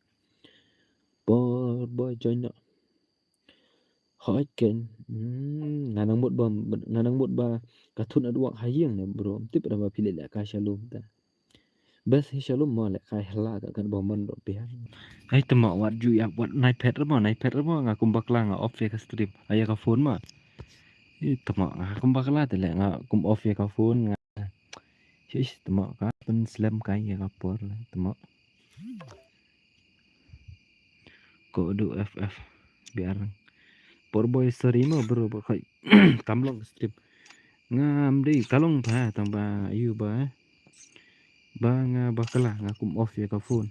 Por boy join noh. Hooid keiñ. Hmm, nga nang mut ba, nga nang mut ba ka thun adwak ha ïing ne bro. Tip da ba phi leh lehkai sha lum ta. Best hi sha lum mo lehkai hla ka kan ba mon do phi ha. Ai temo wat ju ïap wat nai phet mo, nai phet mo nga kum bakla nga off ïa ka stream. Ai ïa ka phone mo. Ai temo nga kum bakla te leh nga kum off ïa ka phone nga. Shish, temo ka pynslem kai ïa ka por le, temo. Ko du F F biar. Por boy sorry mo bro, ba khoi kam long stream. Ngam dei ka long pha tang ba ayu ba, eh. Ba nga bakla nga kum off ïa ka phone.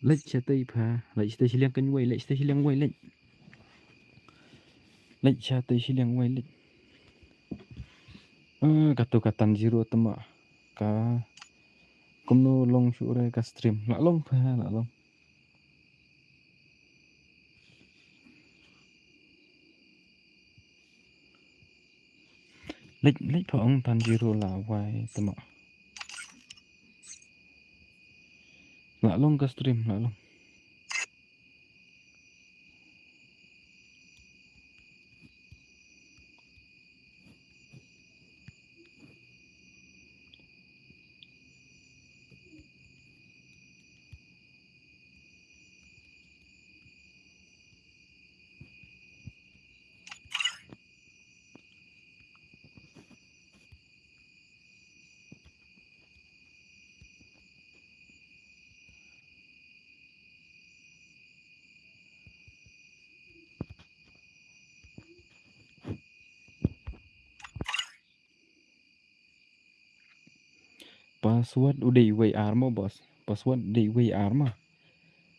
Leit shatei pha, leit shatei shiliang kan wei, leit shatei shiliang wei, leit. Leit shatei shiliang wei, leit. Ah, kato ka Tanjiro temo. Ka kumno long shuh re ka stream. La long pha, la long. Leit, leit pha ong Tanjiro la wai temo. La long ka stream, la long. Password u dei wei ar mo, boss. Password u dei wei ar mo.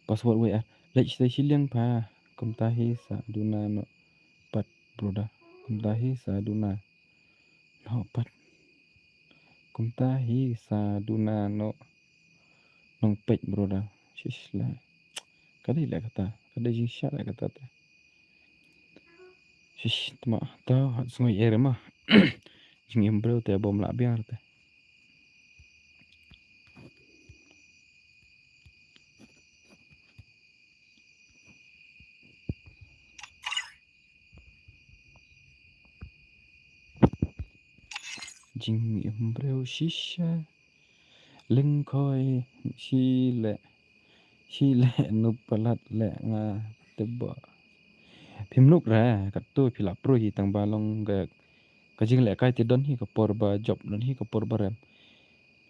Password wei ar. Leit shatei shiliang pha. Kumta hi sa duna noh pat, brother. Kumta hi sa duna noh pat. Kumta hi sa duna noh nongpeit, brother. Shish la. Ka dei la kata. Ka dei jingshisha la kata te. Shish, tma, ta, hot sngoi er ma. Jingim briew te bym lah biang te. Jingim briew shisha. Lyngkhoi shi leh, shi leh nup palat leh nga tip ba. Phim nuk re, katto phi la pruh hi tang ba long ka, ka jinglehkai te don hi ka por ba jop, don hi ka por ba rem.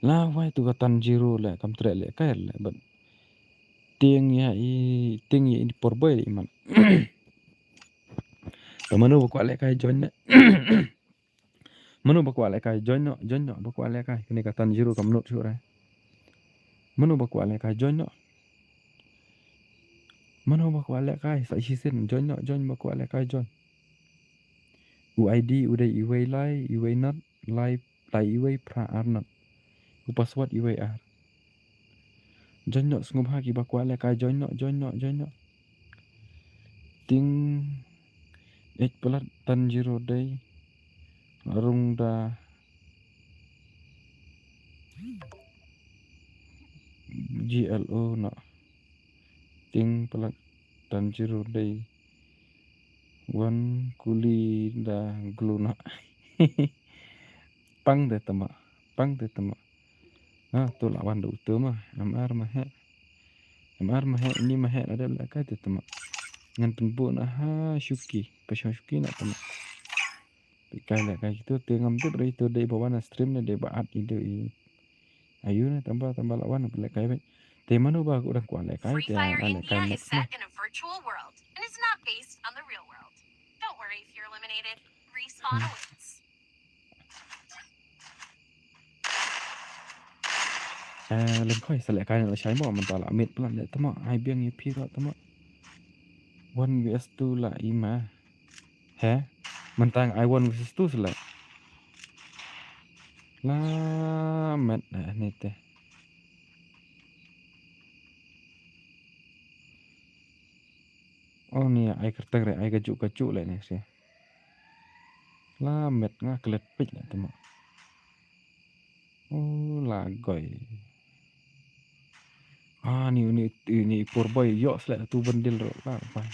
La wai tu ka Tanjiro leh kam treh lehkai leh bad tieng ïa i, tieng ïa i por boi leh i man. Ka mano ba kwah lehkai join ne. Mano ba kwah lehkai join noh, join noh ba kwah lehkai. Kane ka Tanjiro kam nud shuh re. Mano ba kwah lehkai join noh. Mano ba kwah lehkai sa shisien join noh, join ba kwah lehkai join. U I D u dei iwei lai, iwei not. Lai, lai iwei phra ar not. U password iwei ar. Join noh, sngewbha kiba kwah lehkai, join noh, join noh, join noh. Ting, ej palat tan zero dei. Rung da G L O noh. Ting palat tan zero dei. Wan kuli da glu noh. Pang de tama, pang de tama. Ah, tu la wan da utu ma, M R ma he. M R ma he, ini ma he, ada lehkai de tama. Ngan pynbun ha shuki, pa shuki na tama. Pi kai lehkai kitu, te ngam tip re tu dei ba wan stream ne dei ba at i dei i. Ayu ne tamba, tamba la wan lehkai beit. Te mano ba u dang kwah lehkai, te a lehkai next ma. Eh, lem khoi sa lehkai na la shai mo, mynta la miet plan leh tama, ai biang ïa phi ruh tama. One versus two la i ma. He? Mynta ai one versus two sa leh. La met, eh, ni te. Oh, ni ai kyrteng re, ai kajuh kajuh leh ni si. La met nga klet peit leh tama. Oh, la goi. Ah, ni, ni, ni poor boy ïoh sleh tu bendil ruh la bai.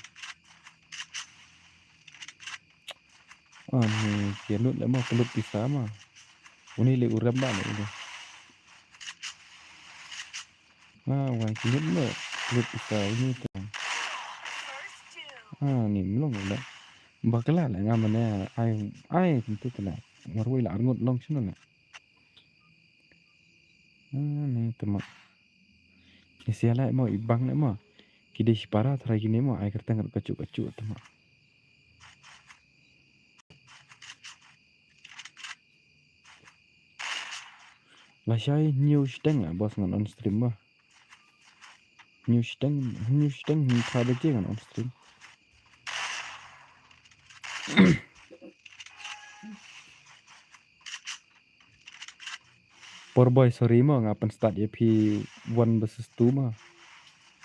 Ah, ni kianut leh ma, pelut pisa ma. Uni leh urem ba leh uni. Ah, wai kianut leh pelut pisa uni tu. Ah, ni mlong leh. Bakla leh nga mane ai, ai tentu kena. Marwei la arngut long sino leh. Ah, ni tama. Ni sia leh mo, ibang leh mo. Ki dei shipara trai kini mo, ai kyrteng ruh kajuh kajuh tama. La shai new steng la boss ngan on stream mo. New steng, new steng ni tha de ngan on stream. Poor boy, sorry mo, nga pynstad ïa phi one versus two mo.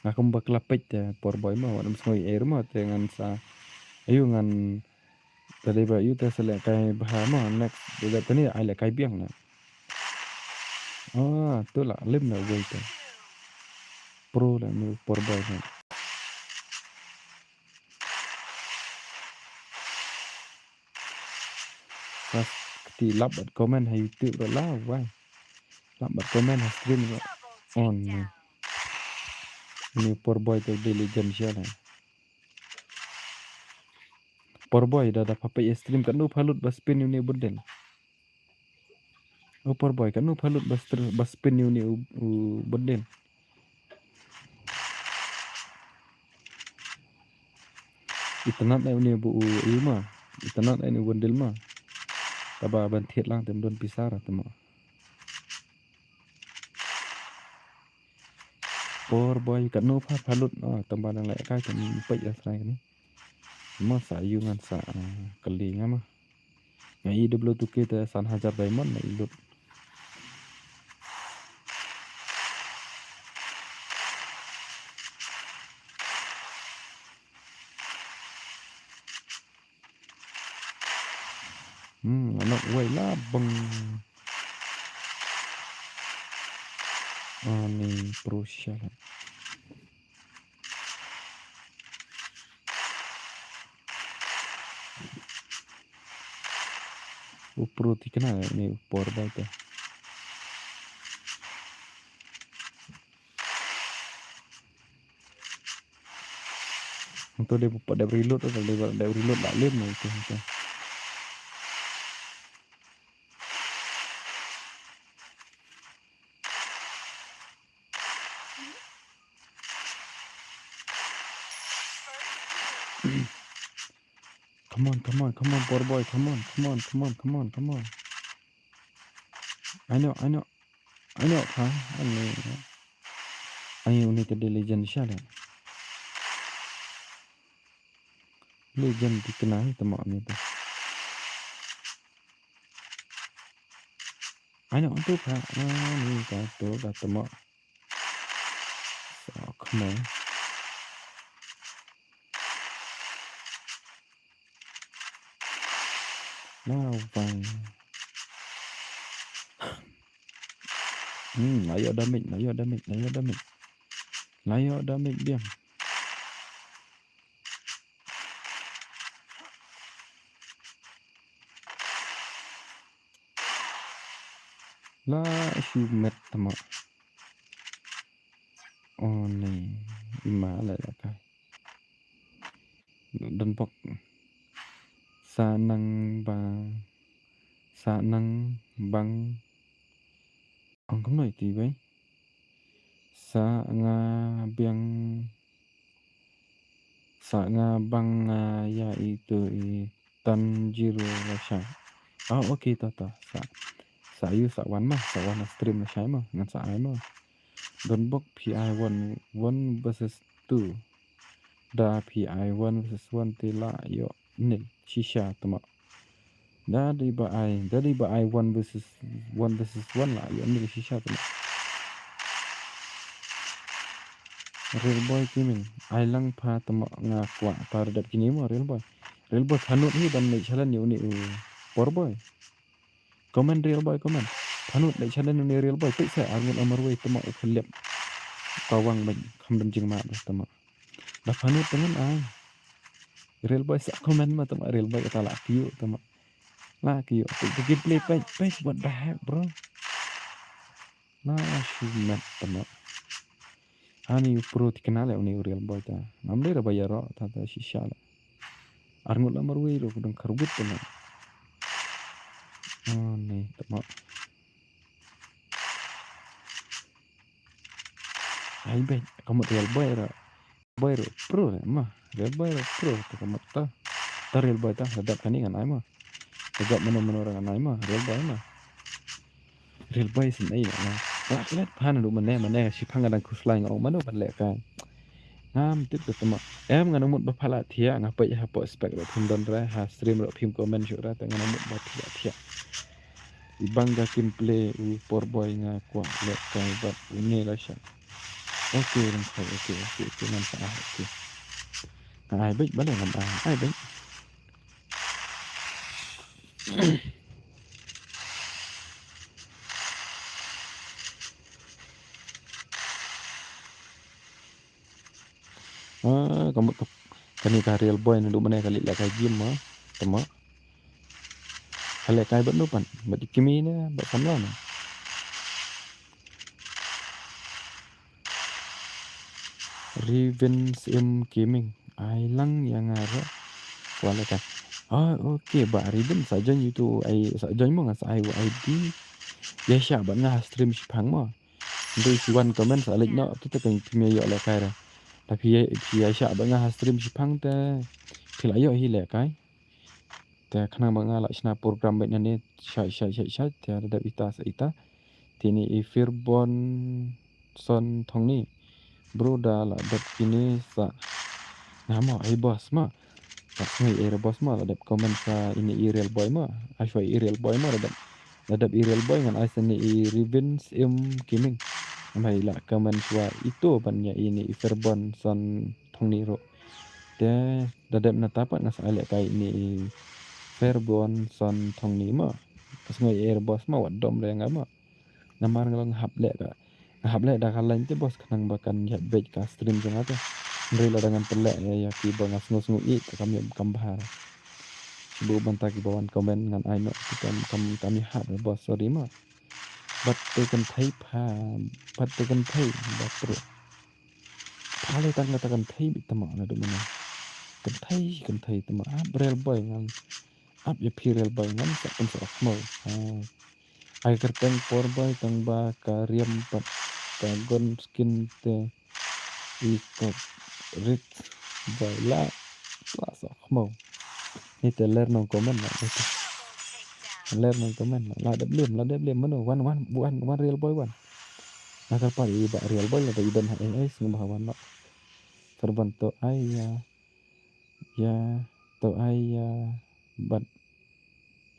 Nga kum bakla peit te, poor boy mo, wat ym sngew ei mo, te ngan sa, ayu ngan, te dei ba ayu te sa lehkai bha mo, next, te dei tani ai lehkai biang na. Ah, tu la lim na wei te. Pro la ni poor boy na. Kas kti lap bad comment ha YouTube ruh la wai. Lap bad comment ha stream ruh. Oh no. Ni poor boy te dei legend sha la. Poor boy da da pha peit stream katno pha lut ba spin uni bundel. Oh poor boy katno pha lut ba str-, ba spin uni u, u bundel. Itynnad ai uni bu u, i ma. Itynnad ai uni u bundel ma. Taba ban thied lang te ym don pisa ra te ma. Poor boy katno pha pha lut, ah, tang ba dang leh kai te ym peit ïa srai kane. Mo sa ïu ngan sa, ah, kali nga ma. Nga i double two K te san hajar diamond nga i lut. Hmm, anak wei la bang. Ani Prussia la. U Pro ti kena ni u por bai te. Hangto dei pat dep reload, dei pat dep reload la lem na itu hangto. Come on, come on, come on, poor boy, come on, come on, come on, come on, come on. I know, I know. Ai noh pha, ani. Ai uni te dei legend sha da. Legend ti kena hi te ma uni te. Ai no tu ka. Ah, ni ka tu ka temo. Sok mo. Nawang. Hmm, la ïoh damage, la ïoh damage, la ïoh damage. La ïoh damage biang. La shu met tama. Oh ni, ima la la ka. Don bok. Sa nang ba, sa nang bang. Ong kumno iti bai. Sa nga biang. Sa nga bang nga ïa itu i Tanjiro Rasha. Ah, okay, ta ta. Sa, sa yu sa wan ma, sa wan stream Rasha ma, ngan sa ai ma. Don bok phi ai one, one versus two. Da phi ai one versus one te la ïoh nil shisha tama. Da dei ba ai, da dei ba ai one versus, one versus one la ïoh nil shisha tama. Real boy kiming, ai lang pha tama nga kwah pha redap kini mo real boy. Real boy phanut hi ban leit challenge ïa uni u por boy. Comment real boy, comment. Phanut leit challenge uni real boy, peit sa arngut amar wei tama u khlep. Kawang ban kham dam jingma ba tama. Da phanut tengan ai. Real boy sa comment ma tama real boy kata la kyu tama. La kyu. Peit gameplay peit, peit what the heck bro. La shu met tama. Ani u pro tikna le uni u real boy ta. Ngam dei ra ba ïaroh ta ta shisha le. Arngut la marwei ro kudang karbit tama. Ani tama. Ai bai, kamu real boy ra. Boy ro pro le ma. Real boy ro pro ta kamu ta. Ta real boy ta hadap kani ngan ai ma. Hadap mano mano ra ngan ai ma. Real boy ma. Real boy sin ai na. Wa klet phan du mane mane shi phang dang khuslai ngau mano ban leh kai. Ngam tip da tama. Em ngan mut ba phala thia nga peit ha po spek ro phim don ra ha stream ro phim comment shu ra ta ngan mut ba thia thia. Ibang ka kimple u por boy nga kwah leh kai bad uni la sha. Okay, rim kai, okay, okay, okay, ngan sa ah, okay. Nga ai bek bale ngan ai, ai bek. Ah, kamu tu. Kani ka real boy ni du mane kali la kai game ma. Tama. Kali kai bat nu pan. Bat kimi ne, bat samla ne. Revenge M Gaming. Ai lang yang ara. Kuala kai. Ah, okay, ba Revenge sa join YouTube ai sa join mo nga sa ai I D. Ya sha bat nga stream shi phang mo. Ndei si wan comment sa leit noh tu te kan phim ïoh leh kai ra. Tapi phi ïa shah ba nga ha stream shi phang te phi la ïoh hi leh kai. Te khnang ba nga la shna program bad nane shah shah shah shah te da dep ita sa ita. Te ni i Firbon Son Thongni. Bro da la dep kini sa. Nga mo ai boss ma. Ka sngi e re boss ma la dep comment sa ini i real boy ma. Ai shwa i real boy ma la dep. La dep i real boy ngan ai sa ni i Revenge M Gaming. Am hai la comment shwa ito ban ïa ini i Firbon Son Thongni ro. Te da dep na tapat nga sa ai leh kai ini i Firbon Son Thongni ma. Ka sngi e re boss ma wat dom re nga ma. Namar nga long hap leh ka. Nga hap leh da ka line te boss khnang ba kan ïa beit ka stream jong nga te. Hynrei lada ngan pynleh ïa ïa ki ba nga sngew sngew ïeit te kam ïa kam bha. Shu bun bynta ki ba wan comment ngan ai noh ki kam kam kam ïa hat boss sorry ma. Bat te kynthei pha bat te kynthei ba pro. Pha le tang kata kynthei bit tama na du mana. Kynthei kynthei tama ap real boy ngan. Ap ïa phi real boy ngan sa pynsa khmo. Ha. Ai kyrteng por boy tang ba ka riam pat ka gon skin te i kop rit boy la la sok khmo. Ni te ler nong comment la dep. Ler nong comment la dep lem la dep lem mano wan wan wan wan real boy wan. Na ka pa i ba real boy la dep i don ha ai ai sngem ha wan no. Serban to ai ya. Ya, to ai ya, bat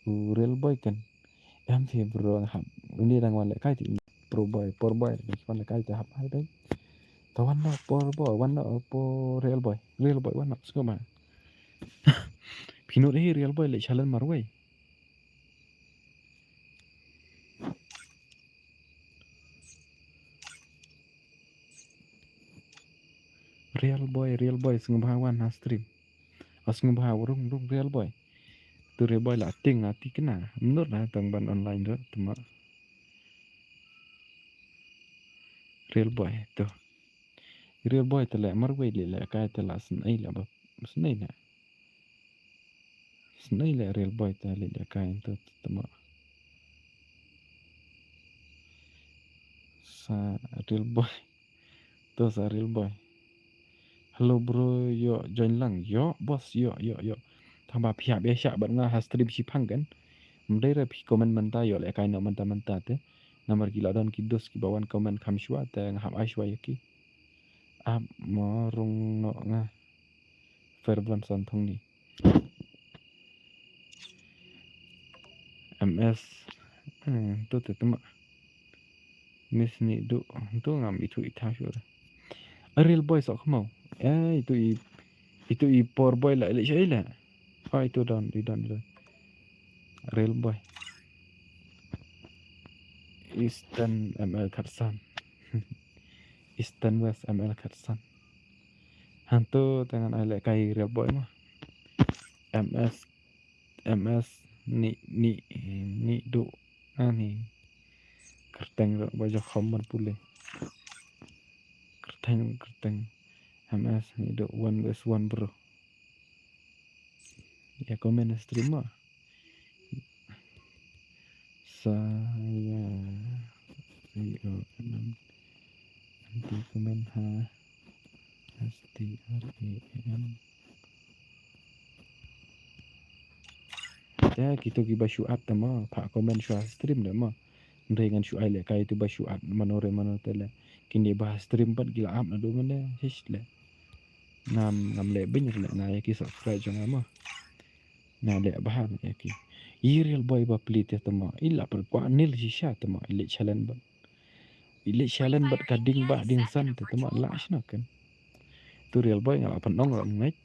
u real boy kan. Em phi bro, hap. Uni dang wan lehkai te, Pro Boy, Poor Boy, wan lehkai te hap hai dai. Ta wan noh Poor Boy, wan noh Poor Real Boy, Real Boy wan noh, sngewbha. Phi nud hi Real Boy leh challenge marwei. Real Boy, Real Boy, sngewbha wan ha stream. O sngewbha rung, rung Real Boy. Tu Real Boy la ting, la ti kena. Menurut la tang ban online tu, tuma. Real Boy, tu. Real Boy te leh marwei leh lehkai te la snei leh ba, snei leh. Snei leh Real Boy te leh lehkai tu, tuma. Sa Real Boy. To sa Real Boy. Hello bro, ïoh join lang. Ïoh boss, ïoh, ïoh, ïoh. Tang ba phi hap ïa shah bad nga ha stream shiphang kan. Ym dei re phi comment mynta ïoh lehkai noh mynta mynta te. Namar ki la don ki dos kiba wan comment kham shuwa te nga hap ai shuwa ïa ki. Ap mo rung noh nga. Fairborn Santhongni. M S. Hmm, tu tu tu ma. Miss Ni Du, tu ngam itu ita sure. A Real Boy sok mau. Eh, itu i, itu i Poor Boy la, leh sha ila. Oh, itu don, i don, i don. Real Boy. Eastern M L Khatsan. Eastern West M L Khatsan. Hantu tangan ai lehkai Real Boy ma. M S, M S Ni, Ni, Ni Du. Ani. Kyrteng ro ba jo khom man pule. Kyrteng, kyrteng. M S Ni Du, one versus one bro. Ïa comment stream ma. Saya, C O M M. Nanti comment ha. S T R A M. Te kitu kiba shu add te ma, pha comment shu ha stream te ma. Ndei ngan shu ai lehkai tu ba shu add mano re mano te le. Kine ba ha stream pat ki la add naduh mynne, hish le. Ngam, ngam leh beiñ re le, nga ïa ki subscribe jong nga ma. Nga leh bha ïa ki. I Real Boy ba pli te te ma, i la pyrkwah nil shisha te ma, i leh challenge bad. I leh challenge bad ka ding ba ding san te te ma la shna kan. Tu Real Boy nga la pynong ra ngait.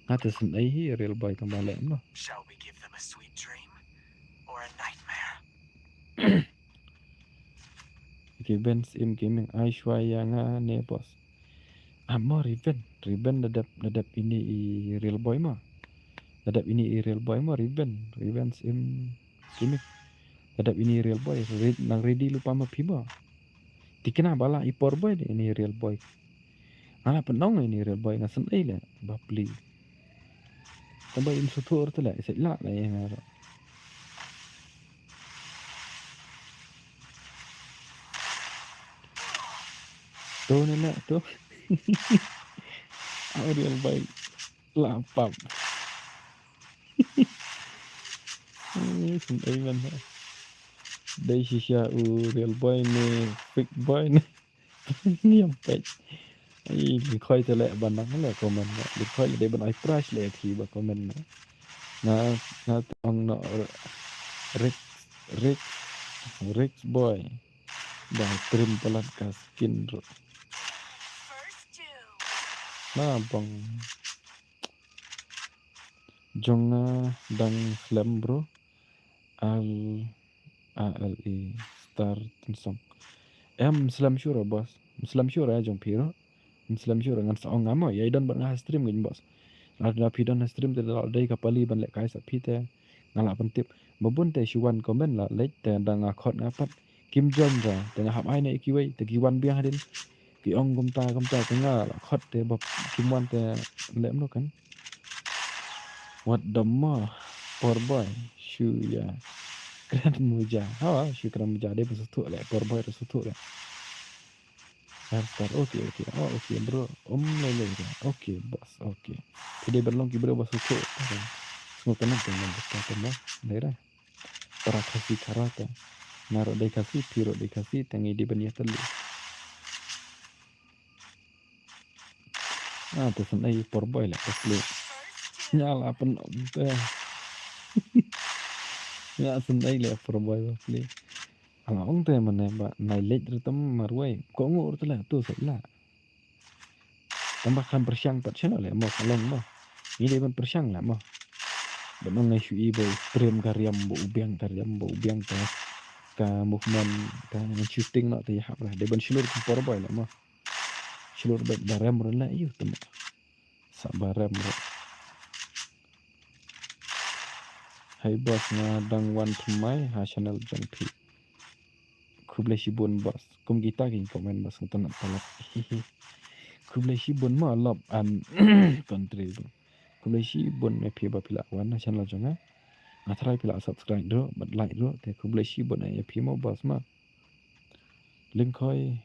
Nga te sngewsih hi Real Boy te ma leh no. Shall we give them a sweet dream or a nightmare? Revenge Im Gaming, ai shuwa ïa nga ne boss. Ah, mo Revenge, Revenge da dep, da dep ini i Real Boy mo. Da dep ini i Real Boy mo Revenge, Revenge Im Gaming. Da dep ini i Real Boy, re-, nang ready lypa ma phi mo. Tikna ba la i Poor Boy de ini i Real Boy. Nga la pynong ini i Real Boy nga sngewsih le ba pli. Tang ba im suthu te le, i sait la le ïa nga. Tu ne la tu. Au Real Boy la pap. Eh, sngewsih man ha. Dei shisha u Real Boy ne fake boy ne. Niam pek. Ai, lyngkhoi te leh ban nang leh comment leh. Lyngkhoi leh dei ban ai prize leh phi ba comment leh. Nga, nga te ong no Rick, Rick, Rick Boy. Ba trim palat ka skin ruh. Na bang. Jong nga dang slem bro. Al A L E Star Tensong. Em slem sure boss. Slem sure jong phi ro. Slem sure ngan sa ong nga mo. Ïa i don bad nga ha stream ngin boss. Lada phi don ha stream te da dei ka pali ban lehkai sa phi te. Nga la pyntip. Ba bun te shu wan comment la leit te da nga khot nga pat. Kim join ra te nga hap ai na i kiwei te ki wan biang hadien. Ki ong kumta kumta te nga la khot te ba kim wan te lem no kan. Wat dom mo Poor Boy shu ïa kren muja. Ha shu kren muja dei ba suthu le Poor Boy suthu le. Star, okay, okay. Oh, okay, bro. Om le le. Okay, boss. Okay. Phi dei ban long ki bro ba suthu. Sngewthuh nang teng nang ka teng mo. Dei ra. Para Khasi karate. Nga ruh dei Khasi, phi ruh dei Khasi, tang i dei ban ïa tali. Ah, tu san ai Poor Boy la ka play. Nya la pen te. Nga sngewdei leh por boi ba pli. Ala ong te mane ba nai leit ruh tam marwei. Ko ngu ruh te leh tu sa ila. Tang ba kham pyrshang pat shano leh mo ka long mo. Ngi dei ban pyrshang leh mo. Ban ong ngai shu i ba u trem ka riam ba u biang ka riam ba u biang ka ka movement ka shooting noh te hap leh. Dei ban shlur kum por boi leh mo. Shlur ba ba rem ruh leh yu te mo. Sa ba rem ruh. Hai boss nga dang wan thymmai ha channel jong phi. Khublei shibun boss. Kum kita ki comment boss ngam tang palat. Khublei shibun mo lop an country. Khublei shibun ïa phi ba phi la wan ha channel jong nga. Nga tharai phi la subscribe ruh bad like ruh te khublei shibun ïa phi mo boss mo. Lyngkhoi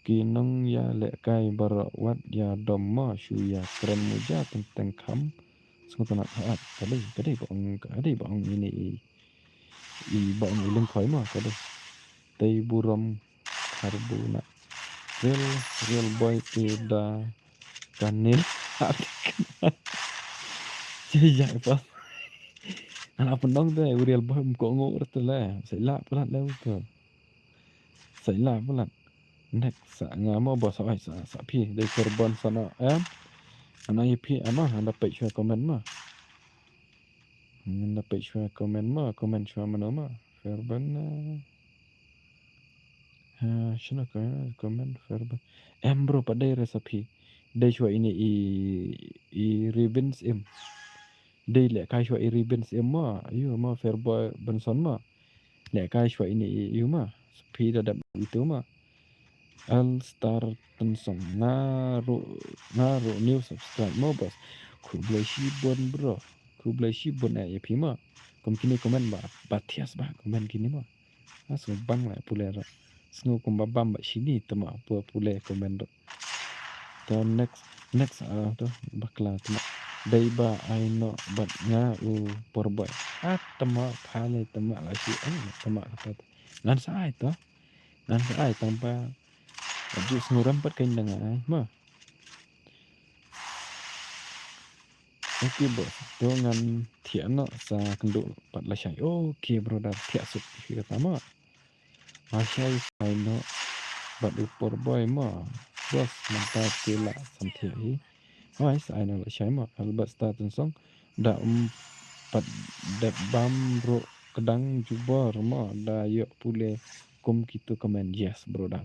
ki nongïalehkai baroh wat ïadom mo shu ïakren muja teng teng kham sngewtynnat hooid ka dei ka dei ba ong ka dei ba ong ine i i ba ong i lyngkhoi mo ka dei. Tei burom kharbu na real real boy te da kanil hat. Jai jai pa. Ana pynong te real boy mko ngo rete le. Sai la palat le uto. Sai la palat. Next sa nga mo ba sa ai sa sa phi dei Fairburn sana em. Ana i phi ama anda page shwa comment ma. Anda page shwa comment ma comment shwa mano ma Fairburn. Ha shna comment Fairburn. Em bro pa dei recipe. Dei shwa ini i i Revenge im. Dei leh kai shwa i Revenge im ma. Yu ma Fairburn son ma. Leh kai shwa ini yu ma. Phi da dap itu ma. Al Star Tensong nga ru nga ru new subscribe mo bos. Khublei shibun bro. Khublei shibun eh ya phi ma. Kum kini comment ba ba thias ba comment kini ma. Nga sngew bang la pule ro. Sngew kum ba bam ba shini te ma pule comment ro. To next next ah to bakla te ma. Dei ba ai no bat nga u por boy. Ah te ma phale te ma la shi ang te ma kata. Ngan sa ai to. Ngan sa ai tang ba. Aju sngew ram pat kein dang ai ma. Okay bro, to ngan thiah noh sa kynduh pat lashai. Okay bro, da thiah suk hi kata ma. Lashai sai noh bad u por boy ma. Bos mynta te la sam thiah hi. Hoi sai noh lashai ma. Albert Star Tensong da um pat dep bam bro kedang jubor ma da yok pule kum kitu comment yes brother.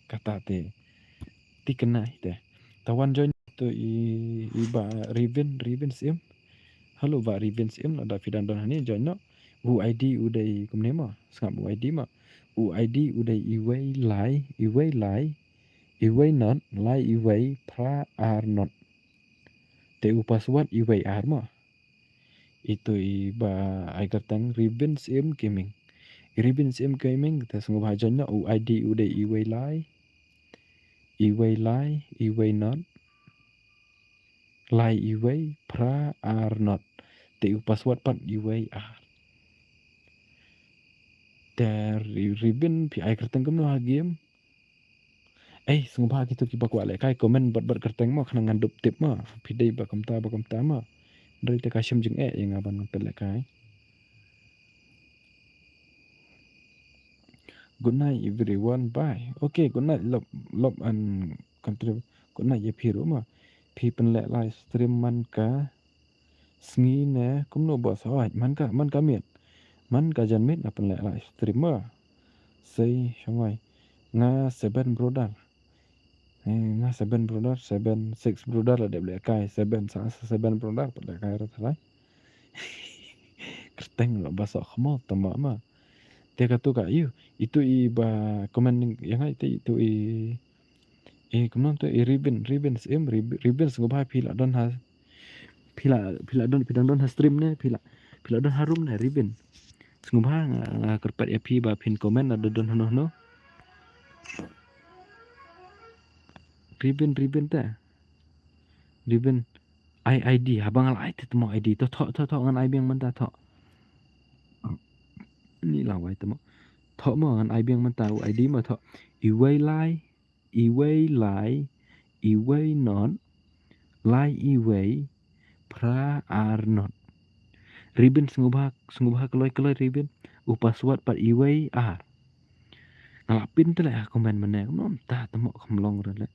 Kata te. Ti kena hi te. Tawan join to i i ba Revin Revin sim. Hello ba Revin sim no da phi dang don hani join no. U ID u dei kumne ma. Sngap u ID ma. U ID u dei iwei lai iwei lai iwei not lai iwei phra ar not. Te u password iwei ar ma. Itu i ba ai kyrteng Revin sim gaming. Revin sim gaming te sngewbha join no u ID u dei iwei lai. Iwei lai iwei not. Lai iwei phra ar not. Te u password pat iwei ar. Te Revin phi ai kyrteng kumno ha game. Ei sngewbha kitu kiba kwah leh kai comment bad bad kyrteng mo khnang ngan dup tip mo. Phi dei ba kumta ba kumta mo. Dei te ka shim jingeh ïa nga ban pynleh kai. Good night everyone, bye. Okay, good night love love and country. Good night ïa phi ruh ma. Phi pynleh live stream man ka sngi ne kumno bos hoi man ka man ka miet. Man ka jan miet nga pynleh live stream ma. Sei shongoi nga seven brother. Eh, nga seven brother, seven, six brother la dep leh kai, seven sa seven brother pat leh kai rat halai. Kyrteng la ba sa khmo tama ma. Te ka tu ka yu, itu i ba comment ïa nga itu itu i eh kumno tu i Revin, Revin sim, Revin sngewbha phi la don ha phi la phi la don phi dang don ha stream ne phi la phi la don ha room ne Revin. Sngewbha nga kyrpad ïa phi ba phin comment la don hano hano. Revin Revin ta. Revin ai ID haba nga la ai te tmo ID to tho tho tho ngan ai biang mynta tho. Ni la wai tmo. Tho mo ngan ai biang mynta u ID mo tho. Iwei lai iwei lai iwei not lai iwei phra ar not. Ribin sngewbha, sngewbha kloi kloi Ribin. U password pat iwei ar. Nga la pin te leh ha comment mynne. Kumno mynta te mo kham long re leh.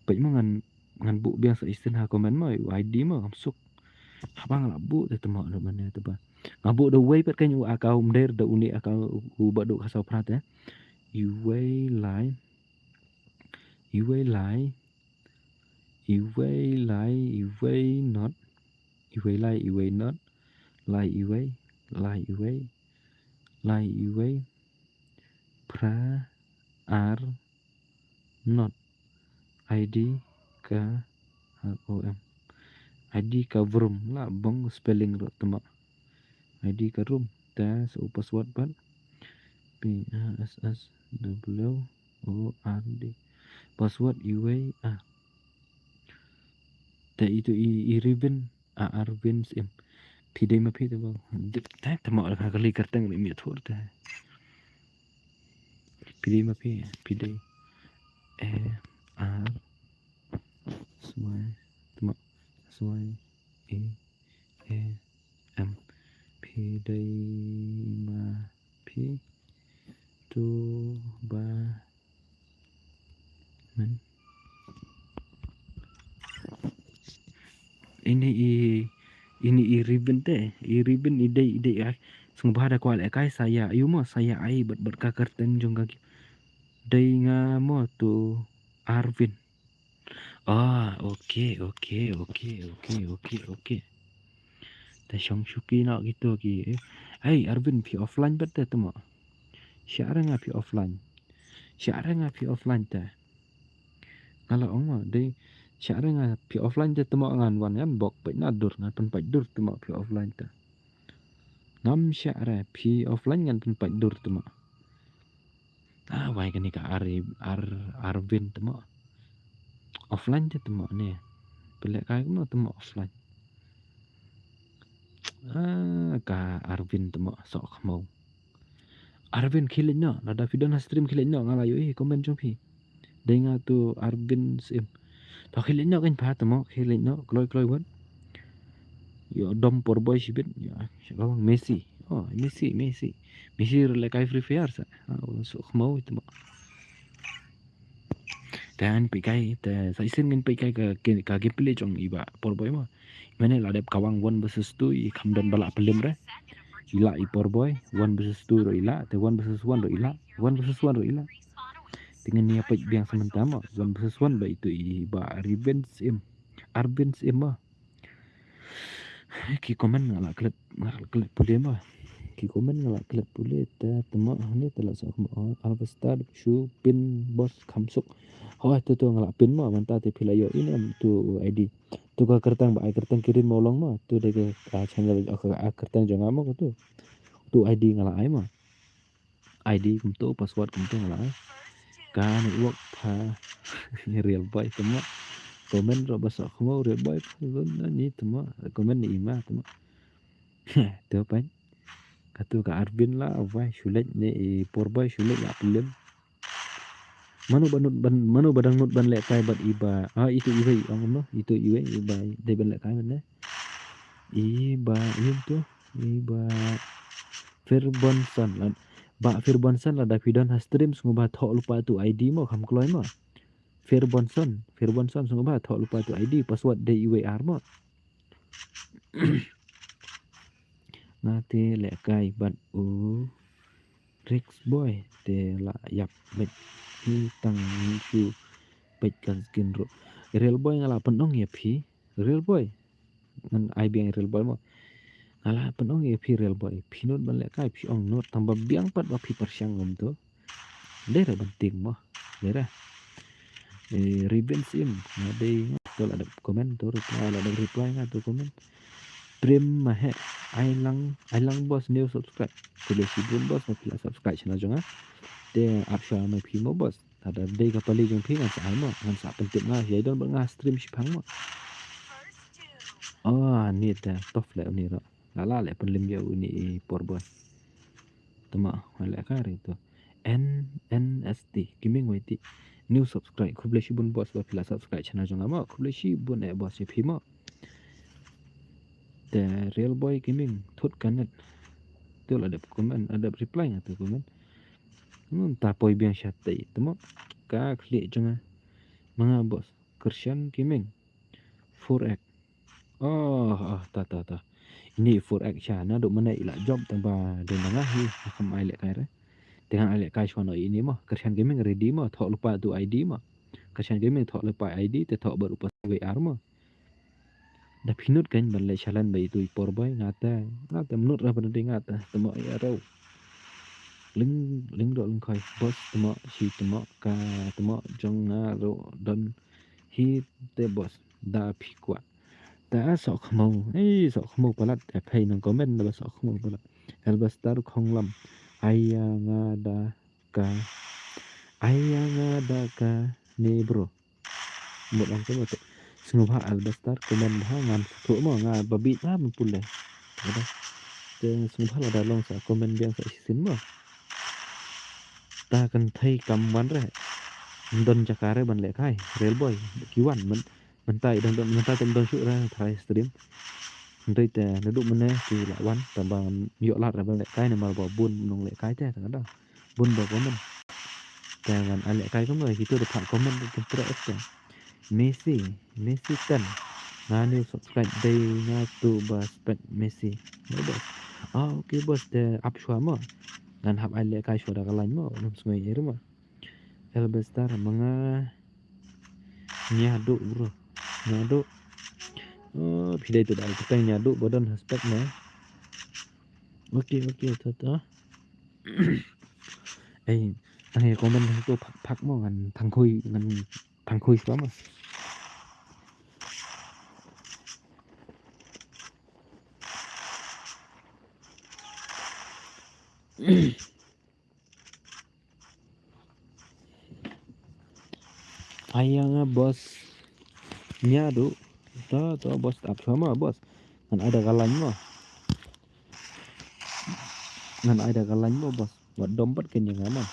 Peit mo ngan, ngan buh biang sa shisien ha comment mo, u I D mo kham suk. Haba nga la buh te te mo mynne te ba. Nga buh da uwei pat kan u account, ym dei da uni account u ba duh ka saw phra te. Iwei lai. Iwei lai. Iwei lai, iwei not. Iwei lai, iwei not. Lai iwei, lai iwei. Lai iwei. Phra ar not. I D ka R O M. I D ka vrum la bong spelling ruh te mo. I D ka rum. Te sa u password pat. P A S S W O R D. Password iwei ar. Te itu i, i Ribin, a Arvin Syiem. Phi dei ma phi te ba. Te te mo ka kali kyrteng ni mi thur te. Phi dei ma phi, phi dei. A R S Y, te mo, S Y E A M. Phi dei ma phi tu ba men. Ini i, ini i Ribin te, i Ribin i dei, i dei ai. Sngewbha da kwah lehkai sa ïa, ïa mo sa ïa ai bad, bad ka kyrteng jong ka ki. Dei nga mo tu Arvin. Ah, okay, okay, okay, okay, okay, okay. Te shong shuki na gitu ki. Eh, hey, Arvin, phi offline pat te te mo. Sha re nga phi offline. Sha re nga phi offline te. Nga la ong mo, dei sha re nga phi offline te te mo ngan wan ngan bok peit na dur ngan pynpait dur te mo phi offline te. Ngam sha re phi offline ngan pynpait dur te mo. Ah, wai kane ka Ar, Ar, Arvin te mo. Offline te te mo ne. Phi lehkai kumno te mo offline. Ah, ka Arvin te mo sok khmo. Arvin khie leit noh, lada phi don ha stream khie leit noh, nga la ïohi comment jong phi. Dei nga tu Arvin Syiem. To khie leit noh kan pha te mo, khie leit noh, kloi kloi wat. Ïoh dom por boy shibit, ïoh, sha ka bang Messi. Oh, Messi, Messi. Messi ruh lehkai Free Fire sa. Ah, sok khmo te mo. Te ngan peit kai, te sa shisien ngan peit kai ka, ka, ka gameplay jong i bah por boy mo. Mane la dep kawang one versus two i kham don ba lah pynlem re. I lah i por boy, one versus two ruh i lah, te one versus one ruh i lah, one versus one ruh i lah. Te ngan ïa peit biang sa mynta mo, one versus one ba itu i bah Ribin Syiem. Arvin Syiem mo. Ki comment nga la klet, nga la klet pule mo. Ki comment nga la klet pule te te mo, ne te la sa mo. Alvastar shu pin boss kham suk. Ho, tu tu nga la pin mo, mynta te phi la ïoh ine tu I D. Tu ka kyrteng ba ai kyrteng Kirin Mawlong mo. Tu dei ka, ah, channel, ah, ka, ah, kyrteng jong nga mo ka tu. Tu I D nga la ai mo. I D kumto, password kumto nga la ai. Ka network pha. Real boy te mo. Comment ruh ba sok khmo Real boy pha. Ni te mo. Comment ni i ma te mo. Te pyn. Ka tu ka Arvin la, wai shu leit ne i por boy shu leit la pynlem. Mano ba nud ban, mano ba dang nud ban lehkai bad i bah, ah, itu iwei, ong kumno, itu iwei, i bah, dei ban lehkai mynne. I bah, ïa tu, i bah Firbonson la. Bah Firbonson lada phi don ha stream sngewbha thoh lypa tu I D mo, kham kloi mo. Firbonson, Firbonson sngewbha thoh lypa tu I D, password dei iwei ar mo. Nga te lehkai bad u Rex Boy te la ïap bad hi tang ngi shu peit ka skin ruh. Real Boy nga la pynong ïa phi. Real Boy. Ngan ai biang Real Boy mo. Nga la pynong ïa phi Real Boy. Phi nud ban lehkai phi ong nud tang ba biang pat ba phi pyrshang ngam tu. Dei ra ban ting mo. Dei ra. Eh, Ribin Syiem. Nga dei nga tu la dep comment tu reply la dep reply nga tu comment. Prim Mahe, ai lang, ai lang boss new subscribe. Khublei shibun boss, ma phi la subscribe channel jong nga. Te ap sha ma phi mo boss. Lada dei ka pali jong phi ngan sa ai mo, ngan sa pyntip nga, ïa don ba nga stream shipang mo. Oh, ni te tough le uni ro. La la le pynlem ïa uni i por boss. Te mo, le ka ri tu. N N S T, Gaming Y T. New subscribe, khublei shibun boss ba phi la subscribe channel jong nga mo. Khublei shibun eh boss ïa phi mo. Te Real Boy Gaming thut ka net. Tu la dep comment, la dep reply nga tu comment. Hmm, ta poi biang shatei. Te mo ka khlieh jong nga. Ma nga boss. Kyrshan Gaming. Four X. Oh, oh, ta, ta, ta. Ini four X sha. Naduh mynne i la jop tang ba dei na nga hi. Kam ai lehkai re. Te ngan ai lehkai shuwa noh ini mo. Kyrshan Gaming ready mo. Thoh lypa tu I D mo. Kyrshan Gaming thoh lypa I D. Te thoh bad u password mo. Da phi nud kan ban leh challenge ba itu i por boy nga te, nga te mut ra ban dei nga te, te mo ïa rau. Ling, ling doh ling khoi, boss te mo, shi te mo, ka te mo, jong nga ro don hi te boss, da phi kwah. Ta soh khmau, eh, soh khmau palat, eh, phai nang comment da ba soh khmau palat. Elbastar Khonglam, aya nga da ka, aya nga da ka ne bro. Mut ong te mo te. Sngewbha Elbastar comment bha ngan sngewthuh mo nga ba bit bha ban pule. Te sngewbha lada long sa comment biang sa shisien mo. Ta kynthei kam wan re. Don jaka re ban lehkai. Real boy. Ki wan men. Mynta i dang don, mynta tam don shuh re try stream. Hynrei te naduh mynne ki la wan tang ba ïoh lad re ban lehkai namar ba bun nong lehkai te tang da. Bun ba comment. Te ngan ai lehkai kumno, kito da phah comment da tympreh ek te. Messi, Messi ten. Nga new subscribe dei nga tu ba spek Messi. Mo boss. Ah, okay boss, te ap shuwa mo. Ngan hap ai lehkai shuwa da ka line mo, nym sngew ïa mo. Elbastar ma nga Nyaduh bro. Nyaduh. Oh, phi dei tu da ka teng Nyaduh ba don ha spek mo. Okay, okay, to to. Eh, tang ïa comment tu phak phak mo ngan thang khui ngan thang khui shuwa mo. Ai ïa nga boss. Nyaduh. To to boss ap shuwa mo boss. Ngan ai da ka line mo. Ngan ai da ka line mo boss. Wat dom pat kynja nga mo.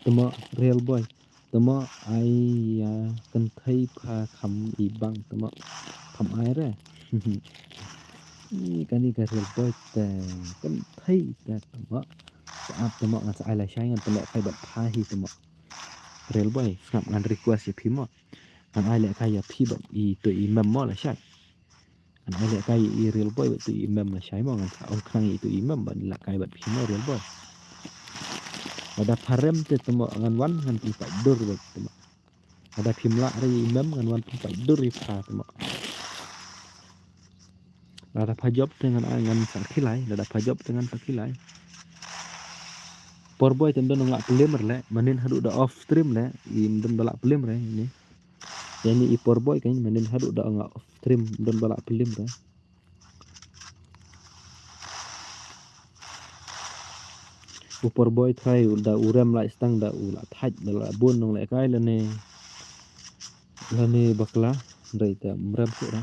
Te mo real boy. Te mo ai ïa kynthei pha kham i bang te mo kham ai re. I kani ka real boy te kynthei te te mo. Te ap te mo ngan sa ai lashai ngan pynlehkai bad pha hi te mo. Real boy sngap ngan request ïa phi mo. Ngan ai lehkai ïa phi bad itu i mem mo lashai. Ngan ai lehkai i real boy bad itu i mem lashai mo ngan sa ong khnang itu i mem ban lehkai bad phi mo real boy. Lada pha rem te te mo ngan wan ngan pynpait dur bad te mo. Lada phim lah re i mem ngan wan pynpait dur ïa pha te mo. Lada pha jop te ngan ai ngan sa khilai, lada pha jop te ngan sa khilai. Por boy te ym don ba lah plim re leh, manin haduh da off stream leh, ym don ba lah plim re ni. Ïa ni i por boy kan manin haduh da nga off stream don ba lah plim re. U por boy trai u da u rem lai stang da u la thait da la bun nong lehkai lane lane bakla dei te mrem suk ra.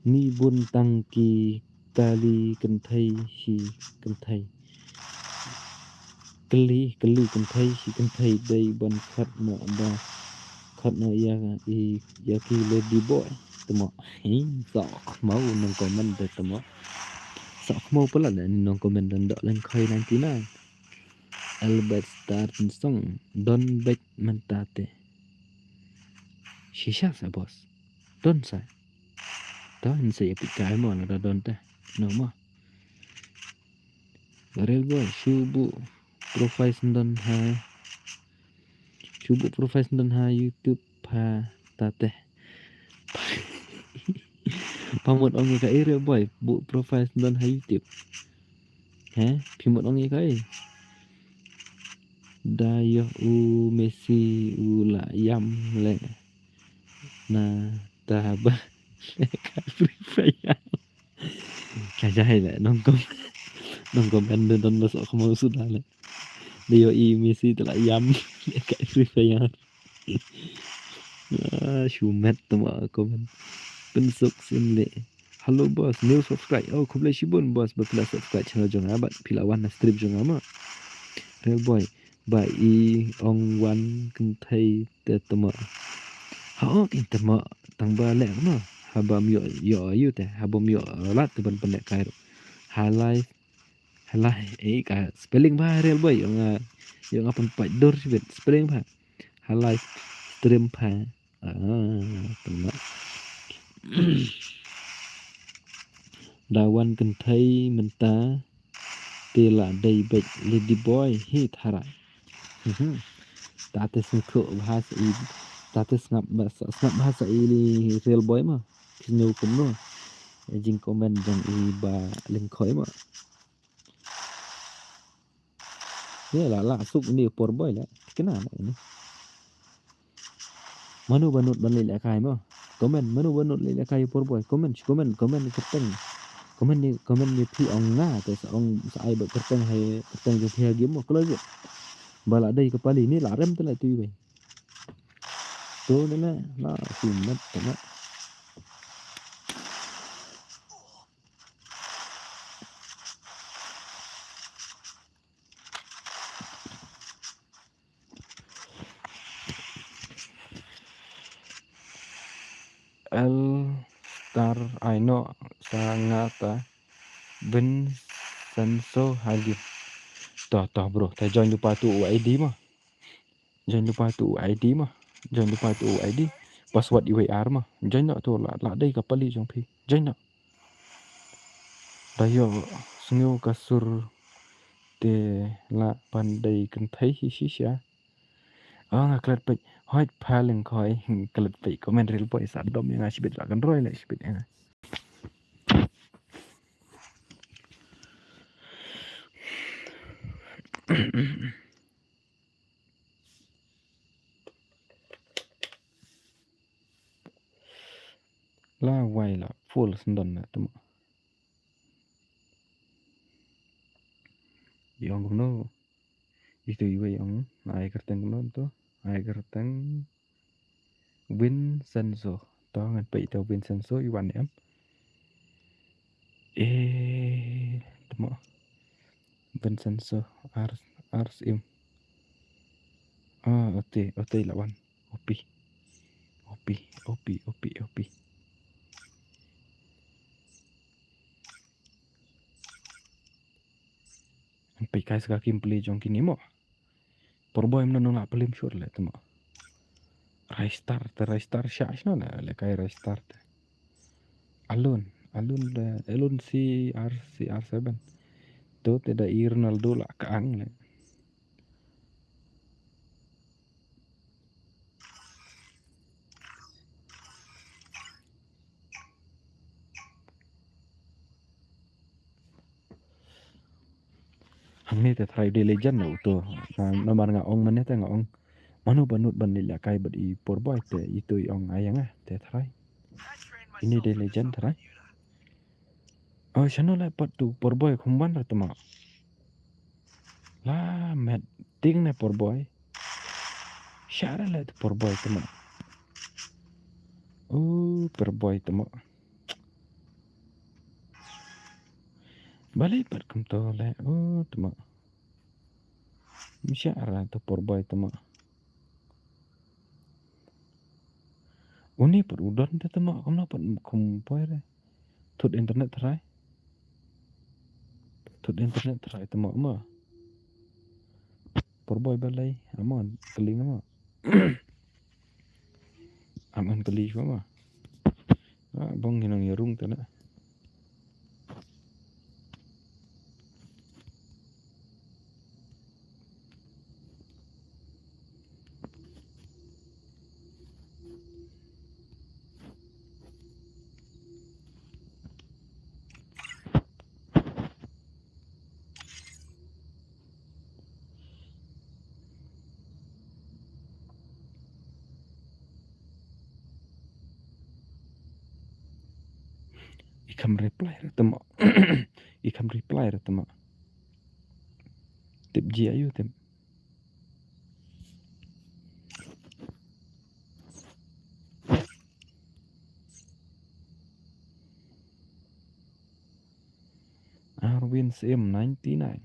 Ni bun tang ki kali kynthei shi kynthei. Kali, kali kynthei shi kynthei dei ban khat noh da khat noh ïa i ïa ki lady boy. Te mo hi soh khmau nong comment te te mo. Soh khmau pala da ni nong comment don doh leng khoi nang kina. Albert Star Song don bek mynta te. Shisha sa boss. Don sa. Don sa ïa pit kai mo lada don te. No mo. Real boy shu buh profile sendon ha. Shu buh profile sendon ha YouTube ha tate. Pha mut ong ïa ka i real boy buh profile sendon ha YouTube. He, phi mut ong ïa ka i. Da ïoh u Messi u la ïam leh. Na ta ba leh ka Free Fire. Ka jai leh nong comment, nong comment don ba soh khmau suda leh. Da ïoh i Messi te la ïam leh ka Free Fire. Ah, shu met tama comment. Pynsuk sim le. Hello boss, new subscribe. Oh, khublei shibun boss ba phi la subscribe channel jong nga bad phi la wan na stream jong nga ma. Real boy, ba i ong wan kynthei te tama. Ha o kin tama tang ba leh ma. Haba ym ïoh ïoh aïu te, haba ym ïoh lad te ban pynlehkai ruh. Ha live, ha live, eh, ka spelling ba real boy, ïoh nga, ïoh nga pynpait dur shibit spelling ba. Ha live stream ba. Ah, tama. Da wan kynthei mynta te la dei beit lady boy hi tharai. Mhm. Ta te sngewthuh bha sa i, ta te sngap bha sa, sngap bha sa i real boy ma. Ki sngewthuh kumno. Jingcomment jong i ba Lyngkhoi ma. Ye la la suk ni por boy la. Kena na ini. Mano ba nud ban leh lehkai mo. Comment, mano ba nud leh lehkai por boy. Comment, comment, comment kyrteng. Comment ni, comment ni phi ong nga te sa ong sa ai ba kyrteng hai kyrteng jong phi ha game mo. Kloi bit. Ba la dei ka pali ni la rem te la tu i bai. Tu ni na, na sumat te na. L star aino sa nga ta Vincenzo Hagi. Toh, toh bro, ta join lypa tu u I D mo. Join lypa tu u I D mo. Join lypa tu u I D. Password iwei ar mo. Join noh tu la, la dei ka pali jong phi. Join noh. Da ïoh sngew ka sur te la pan dei kynthei hi shisha. Oh, nga klet peit. Hoi pha Lyngkhoi. Klet peit comment real boy sa dom ïa nga shibit la kan roi le shibit ïa nga. La wai la full sendon na tuma. Yong kumno. Itu iwei ong ai kyrteng kumno tu. Ai kyrteng Vincenzo. To ngan peit to Vincenzo i wan em. Eh, temo. Vincenzo ar ar sim. Ah, ote, ote la wan. Opi. Opi, opi, opi, opi. Peit kai sa ka kim pli jong kini mo. Por boy mno nang la plim shur le temo. Raistar te raistar sha shno le le kai raistar te. Alun, alun de alun C R C R seven. Tu te da i Ronaldo la ka ang le. Hangne te try de legend na uto. Na, namar nga ong mane te nga ong. Mano ba nud ban leh lehkai bad i por boy te itu i ong ai nga te try. Ini de legend try. Oh, shano le pat tu por boy khumban ra tama. La met ting ne por boy. Shara le tu por boy tama. Oh, por boy tama. Balei pat kumto le. Oh, tama. Shara tu por boy tama. Uni pat u don te tama kumno pat kum boy re. Thut internet tharai. Thut internet tharai tama ma. Por boy balei ama kali ma. Am an kali ma. Ah, bong ngi nang ïa rung te na. I kham reply ra tama. I kham reply ra tama. Tip ji ayu tip. Arwin Sim ninety nine.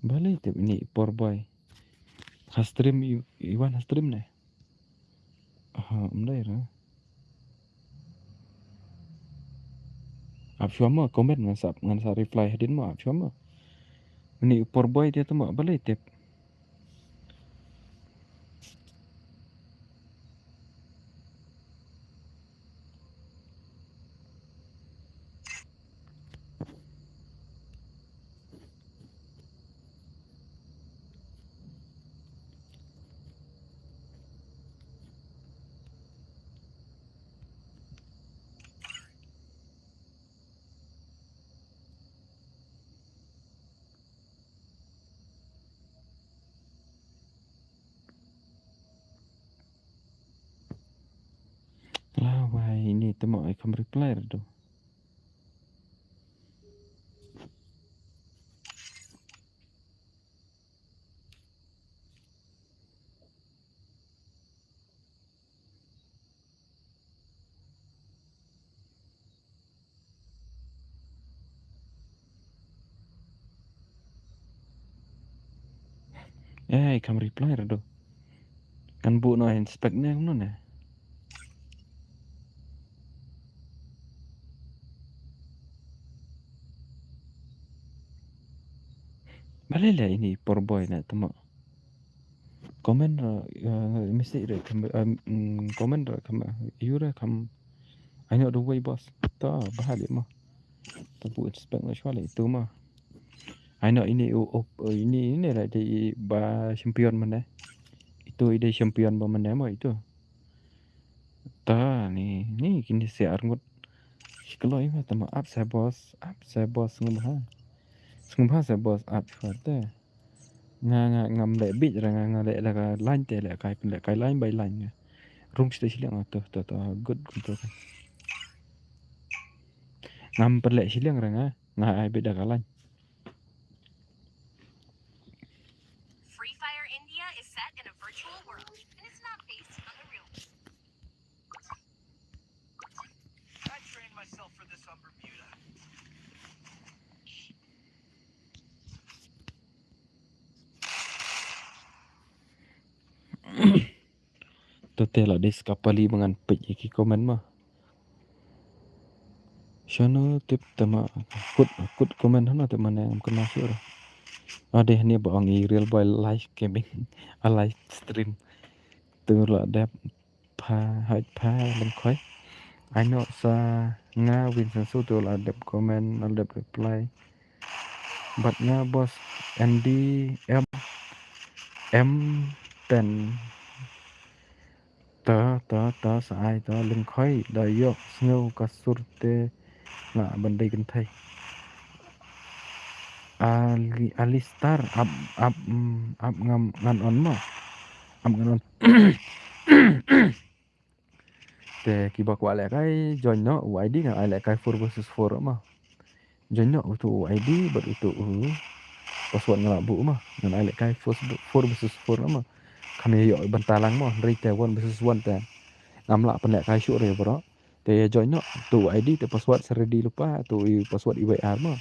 Balei tip ini por boy. Ha stream i, i wan ha stream ne. Ha, um dai ra. Ap shuwa mo comment ngan sa, ngan sa reply hadien mo ap shuwa mo. Ini por boy dia tu mo balei tip. La wai ini te mo ai kam reply ra do. Eh, kam reply ra do. Kan bu no inspect ne no ne. Balei la ini por boy na temo. Comment ra, eh, mesti ra kam, eh, mm, comment ra kam, eh, you ra kam. I know the way boss. Ta bahali mo. Ta bu inspect na shwale tu mo. I know ini u, u, ini, ini la di ba champion mana. Itu ide champion ba mana mo itu. Ta ni, ni kini si arngut. Sikloi ma tama ap sa boss, ap sa boss ngam ha. Ngam ha sa boss ap sa te. Nga, nga, ngam leh bit ra nga, nga leh la ka line te leh kai, leh kai line by line nga. Rung sita shiliang tu, tu, tu, good, good, tu. Ngam perleh shiliang ra nga, nga ai bit da ka line. Free Fire India is set in a virtual world, and it's not based on the real world. I trained myself for this on Bermuda. To te la dis kapali mangan pej iki comment ma. Shano tip tama kut, kut comment hana tip mana ngam kena sure. Ade hani ba ong i real boy live gaming, a live stream. Tu la dep pha, hait pha lengkhoi. Ai no sa nga win sensu tu la dep comment, la dep reply. Bat nga boss N D M M ten. Ta, ta, ta, sa ai ta lengkhoi da yok sngew ka sur te nga ban dei kynthei. Ali, Alistar ap, ap, mm, ap ngam ngan on ma. Ap ngan on. Te kiba kwah leh kai join no u I D ngan ai leh kai four versus four ma. Join no utu u I D bad utu u password ngan la buh ma. Ngan ai leh kai four versus four ma. Kam ïoh ban talang ma. Hynrei te one versus one te ngam lah pynleh kai shuh re bro. Te join no utu u I D te password sa ready lypa utu u password iwei ar ma.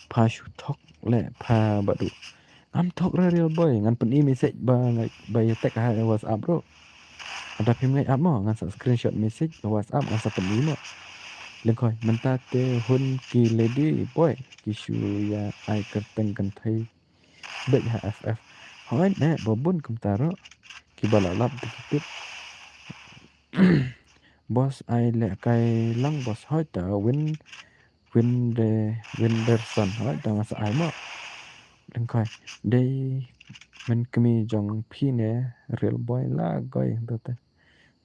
Pha shu thok leh pha badu. Ngam thok re real boy, ngan pyni message ba ngai, ba ïa text ha WhatsApp bro. Ada phim ngai ap mo, ngan sa screenshot message ha WhatsApp, ngan sa pyni mo. Lengkhoi, mynta te hun ki lady boy, ki shu ïa ai kyrteng kynthei. Bad ha F F. Hoi ne, ba bun kumta ro. Kiba la lap te ki tip. Boss ai leh kai lang boss hoi ta win Winde, Winderson, hoi ta nga sa ai mo. Lengkhoi, dei men kmi jong phi ne real boy la goi to te.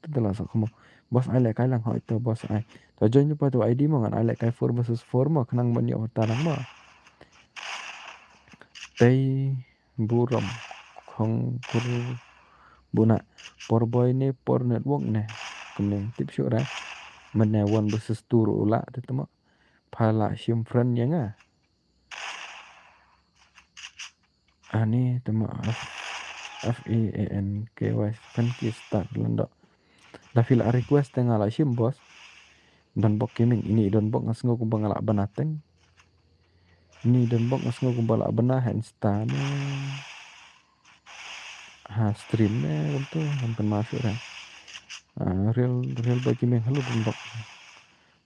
To te la sa khmo. Boss ai leh kai lang hoi to boss ai. To join pa to I D mo ngan ai leh kai four versus four mo khnang ban ïoh ta lang mo. Tei burom khong kur buna por boy ne por network ne. Kumne tip shu ra. Men ne one versus two ru la te temo. Pha la shim friend ïa nga. Ani temo F, F A N K Y Funky Star Lando. Da phi la request te nga la shim boss. Donbok Gaming, ini i Donbok nga sngew kumba nga lah bana teng. Ini i Donbok nga sngew kumba lah bana ha Insta ne ha stream ne kumto, ngam kynmaw shuh re. Ah, Real, Real Boy Gaming, hello Donbok.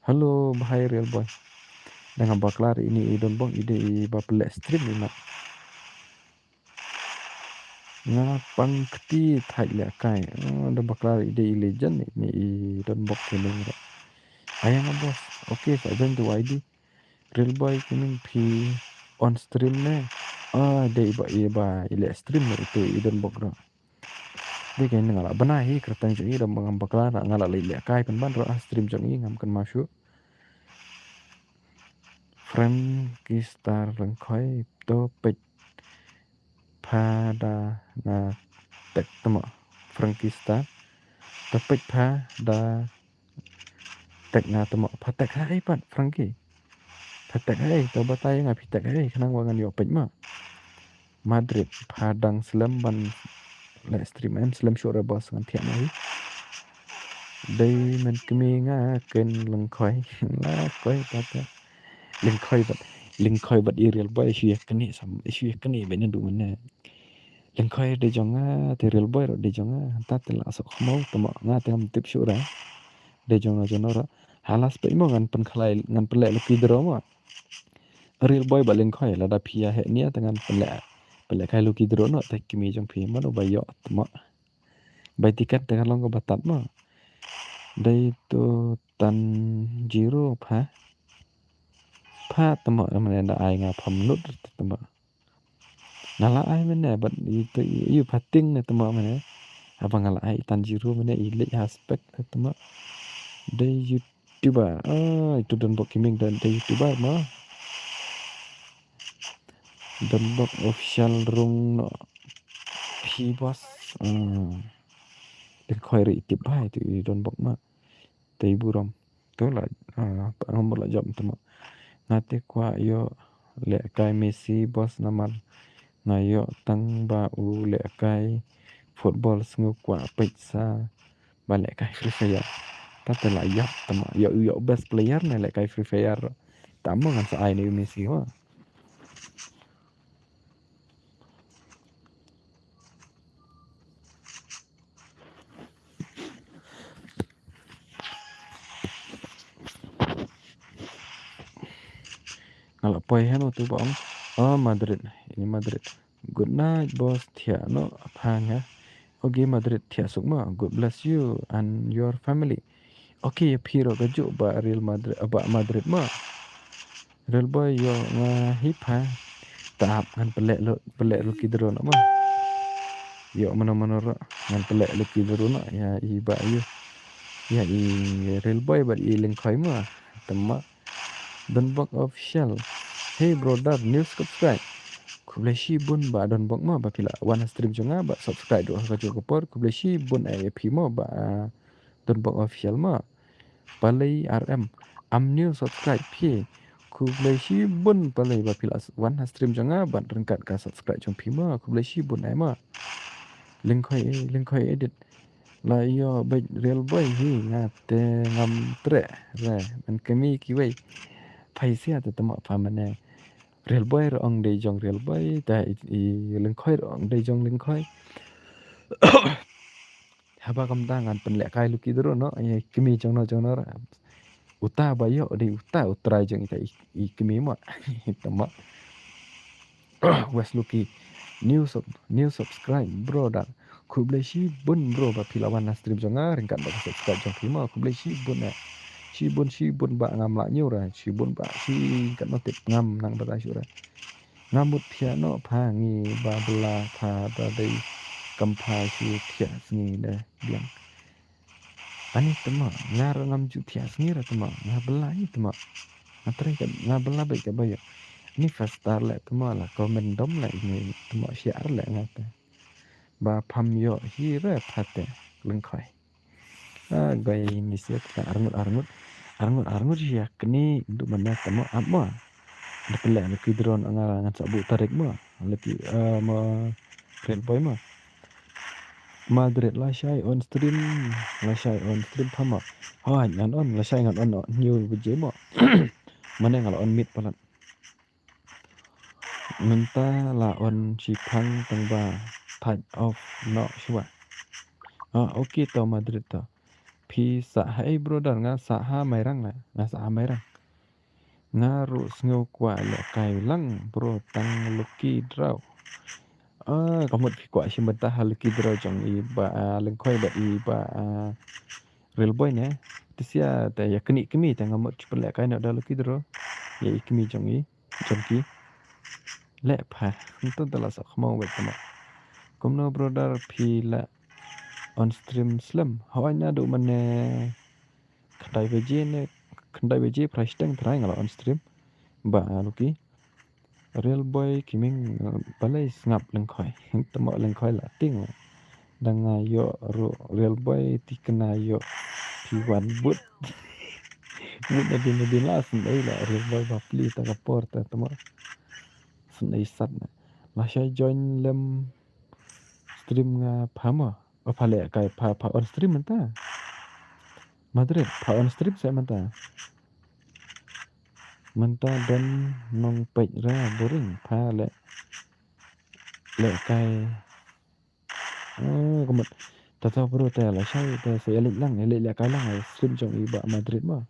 Hello, bhai Real Boy. Da ngam bakla re ini i Donbok, i dei iba pynleh stream i mat. Nga pang kti thait lehkai. Oh, da bakla re i dei i legend ini i Donbok Gaming re. Aya nga boss. Okay, sa join tu Y D. Real Boy Gaming phi on stream ne. Ah, dei iba, iba i leh stream ne itu i Donbok re. Dei ka nga lah bana hi kyrteng jong i da ngam bakla re nga lah leh lehkai pynban re ha stream jong i ngam kynmaw shuh. Frankie Star Lyngkhoi to peit pha da nga tag tamo. Frankie Star to peit pha da tag nga tamo. Pha tag ha ei pat Frankie? Pha tag ha ei? To batai nga phi tag ha ei khnang ba ngan ïoh peit mo. Madrid, pha dang slem ban leh stream? Em slem shuh re boss, ngan thiah noh hi. Dei men kmie nga ken Lyngkhoi. La koi pat. Lyngkhoi bad, Lyngkhoi bad i Real Boy shu ïa kane sam, shu ïa kane ba naduh mynne. Lyngkhoi dei jong nga, te Real Boy ruh dei jong nga. Hynta te la soh khmaw tamo, nga te ngam tip shuh re. Dei jong nga jong no ruh. Ha last peit mo ngan pynkhlaiñ, ngan pynleh lucky draw mo. Real Boy bad Lyngkhoi, lada phi ïa heh nia te ngan pynleh, pynlehkai lucky draw noh te kmie jong phi mano ba ïoh tamo. Bai tiket te ka long kaba tad mo. Dei to Tanjiro pha. Pha tamo, mane da ai nga pham lut tamo. Nga la ai mane bad itu, ïa pha ting ne tamo mane. Haba nga la ai Tanjiro mane i leh ha spek tamo. Dei YouTuber. Ah, itu Donbok Gaming dei, dei YouTuber mo. Donbok Official rung noh phi boss. Hmm. Lyngkhoi re i tip bha itu i Donbok mo. Te i burom. To la, ah, pa ngam la jop tamo. Nga te kwah ïoh lehkai Messi boss namar nga ïoh tang ba u lehkai football, sngew kwah peit sa ba lehkai Free Fire. Ta te la ïap tamo, ïoh, ïoh best player ne lehkai Free Fire. Tamo ngan sa ai ne u Messi mo. Nga la poi hano tu ba ong. Oh, Madrid. Ini Madrid. Good night, boss. Thiah noh pha nga. Okay, Madrid, thiah suk mo. God bless you and your family. Okay, ïa phi ruh kajuh ba Real Madrid, ba Madrid mo. Real Boy, ïoh nga hi pha. Tap ngan pynleh lu, pynleh lucky draw noh mo. Ïoh mano mano ruh ngan pynleh lucky draw noh ïa i ba ïoh. Ïa i Real Boy bad i Lyngkhoi mo. Tama. Donbok Official. Hey brother, new subscribe. Khublei shibun ba Donbok mo ba phi la wan ha stream jong nga ba subscribe ruh ha kajuh ka por. Khublei shibun ïa phi mo ba, ah, Donbok Official mo. Palei R M. Am new subscribe phi. Khublei shibun Palei ba phi la wan ha stream jong nga bad ryngkat ka subscribe jong phi mo. Khublei shibun ai mo. Lyngkhoi, Lyngkhoi edit. La ïoh bad Real Boy hi nga te ngam treh re. Men kmie kiwei. Phaisia te tama pha mane. Real Boy ruh ong dei jong Real Boy, te i, i Lyngkhoi ruh ong dei jong Lyngkhoi. Haba kumta ngan pynlehkai lucky draw noh, ïa i kmie jong no jong no ruh. Uta ba ïoh dei uta u trai jong ita i, i kmie mo. Tama. West Lucky. New sub, new subscribe, brother. Khublei shibun bro ba phi la wan ha stream jong nga ryngkat bad ka subscribe jong phi mo. Khublei shibun eh. Shibun shibun ba ngam lah ñiew re. Shibun ba shi ryngkat no tip ngam nang ba ta shu re. Nga mut thiah noh pha ngi ba bylla pha da dei kam pha shu thiah sngi da biang. Ani tama, nga ruh ngam ju thiah sngi re tama, nga bylla hi tama. Nga trei ka, nga bylla beit ka ba ïoh. Ni first star leh tama la comment dom leh ini tama syiar leh nga te. Ba pham ïoh hi re pha te Lyngkhoi. Ah, goi ni siat ka arngut arngut. Arngut arngut ïa kni du mana tama ap ma. Dak leh lucky draw nga ngan sa buh tarik ma. Lucky, eh, ma Real Boy ma. Madrid lashai on stream, lashai on stream pha mo. Hooid ngan on, lashai ngan on hynñiew baje mo. Mane nga la on miet palat. Mynta la on shiphang tang ba thait off noh shuwa. Ah, okay to Madrid to. Phi sah ha ei brother? Nga sah ha Mairang la, nga sah ha Mairang. Nga ruh sngew kwah lehkai lang bro tang lucky draw. Ah, ka mut phi kwah shim bynta ha lucky draw jong i Bah, ah, Lyngkhoi bad i Bah, ah, Real Boy ne. Te sia te ïa kane i kmie te nga mut shu pynlehkai noh da lucky draw ïa i kmie jong i, jong ki. Leh pha. Ntu te la sa khmang wek tama. Kumno brother phi la on stream slem? Hooid naduh mynne khyndai baje ne, khyndai baje phra shiteng trai nga la on stream. Ba lucky. Real Boy Kiming, eh, balei sngap Lyngkhoi? Tama Lyngkhoi la tieng. Dang nga ïoh ruh Real Boy, ti kena ïoh phi wan bud. Mut nadien nadien la sngap ei la Real Boy bapli ta ka por ta tama. Sngap ei sat na. Lashai join lem stream nga pha mo. Oh, pha lehkai pha, pha on stream mynta. Madrid, pha on stream sa mynta. Mynta don nongpeit re boring, pha leh, lehkai. Oh, ka mut. Tata bro te lashai te sa ïa leit lang, ïa leit lehkai lang, ïa stream jong i Bah Madrid mo.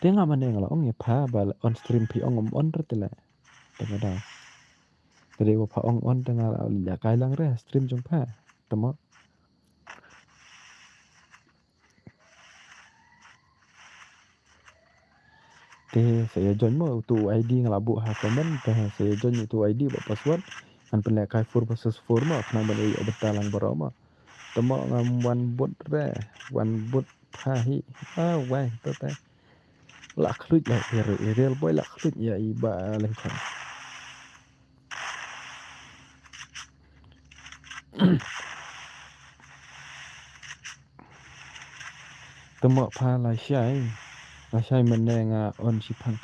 Te nga mane nga la ong ïa pha ba on stream phi ong ym on re te leh. Te nga da. Te dei ba pha ong on te nga la lehkai lang re stream jong pha. Tama. Te sa ïa join mo utu u I D nga la buh ha comment, te sa ïa join utu u I D bad password. Ngan pynlehkai four versus four mo, khnang ban ïoh bynta lang baroh mo. Te mo ngam wan bud re, wan bud pha hi. Ah, wai, to te. La khluit la i Real Boy la khluit ïa i Bah Lyngkhoi. Tama pha lashai. Lashai mane nga on shiphang.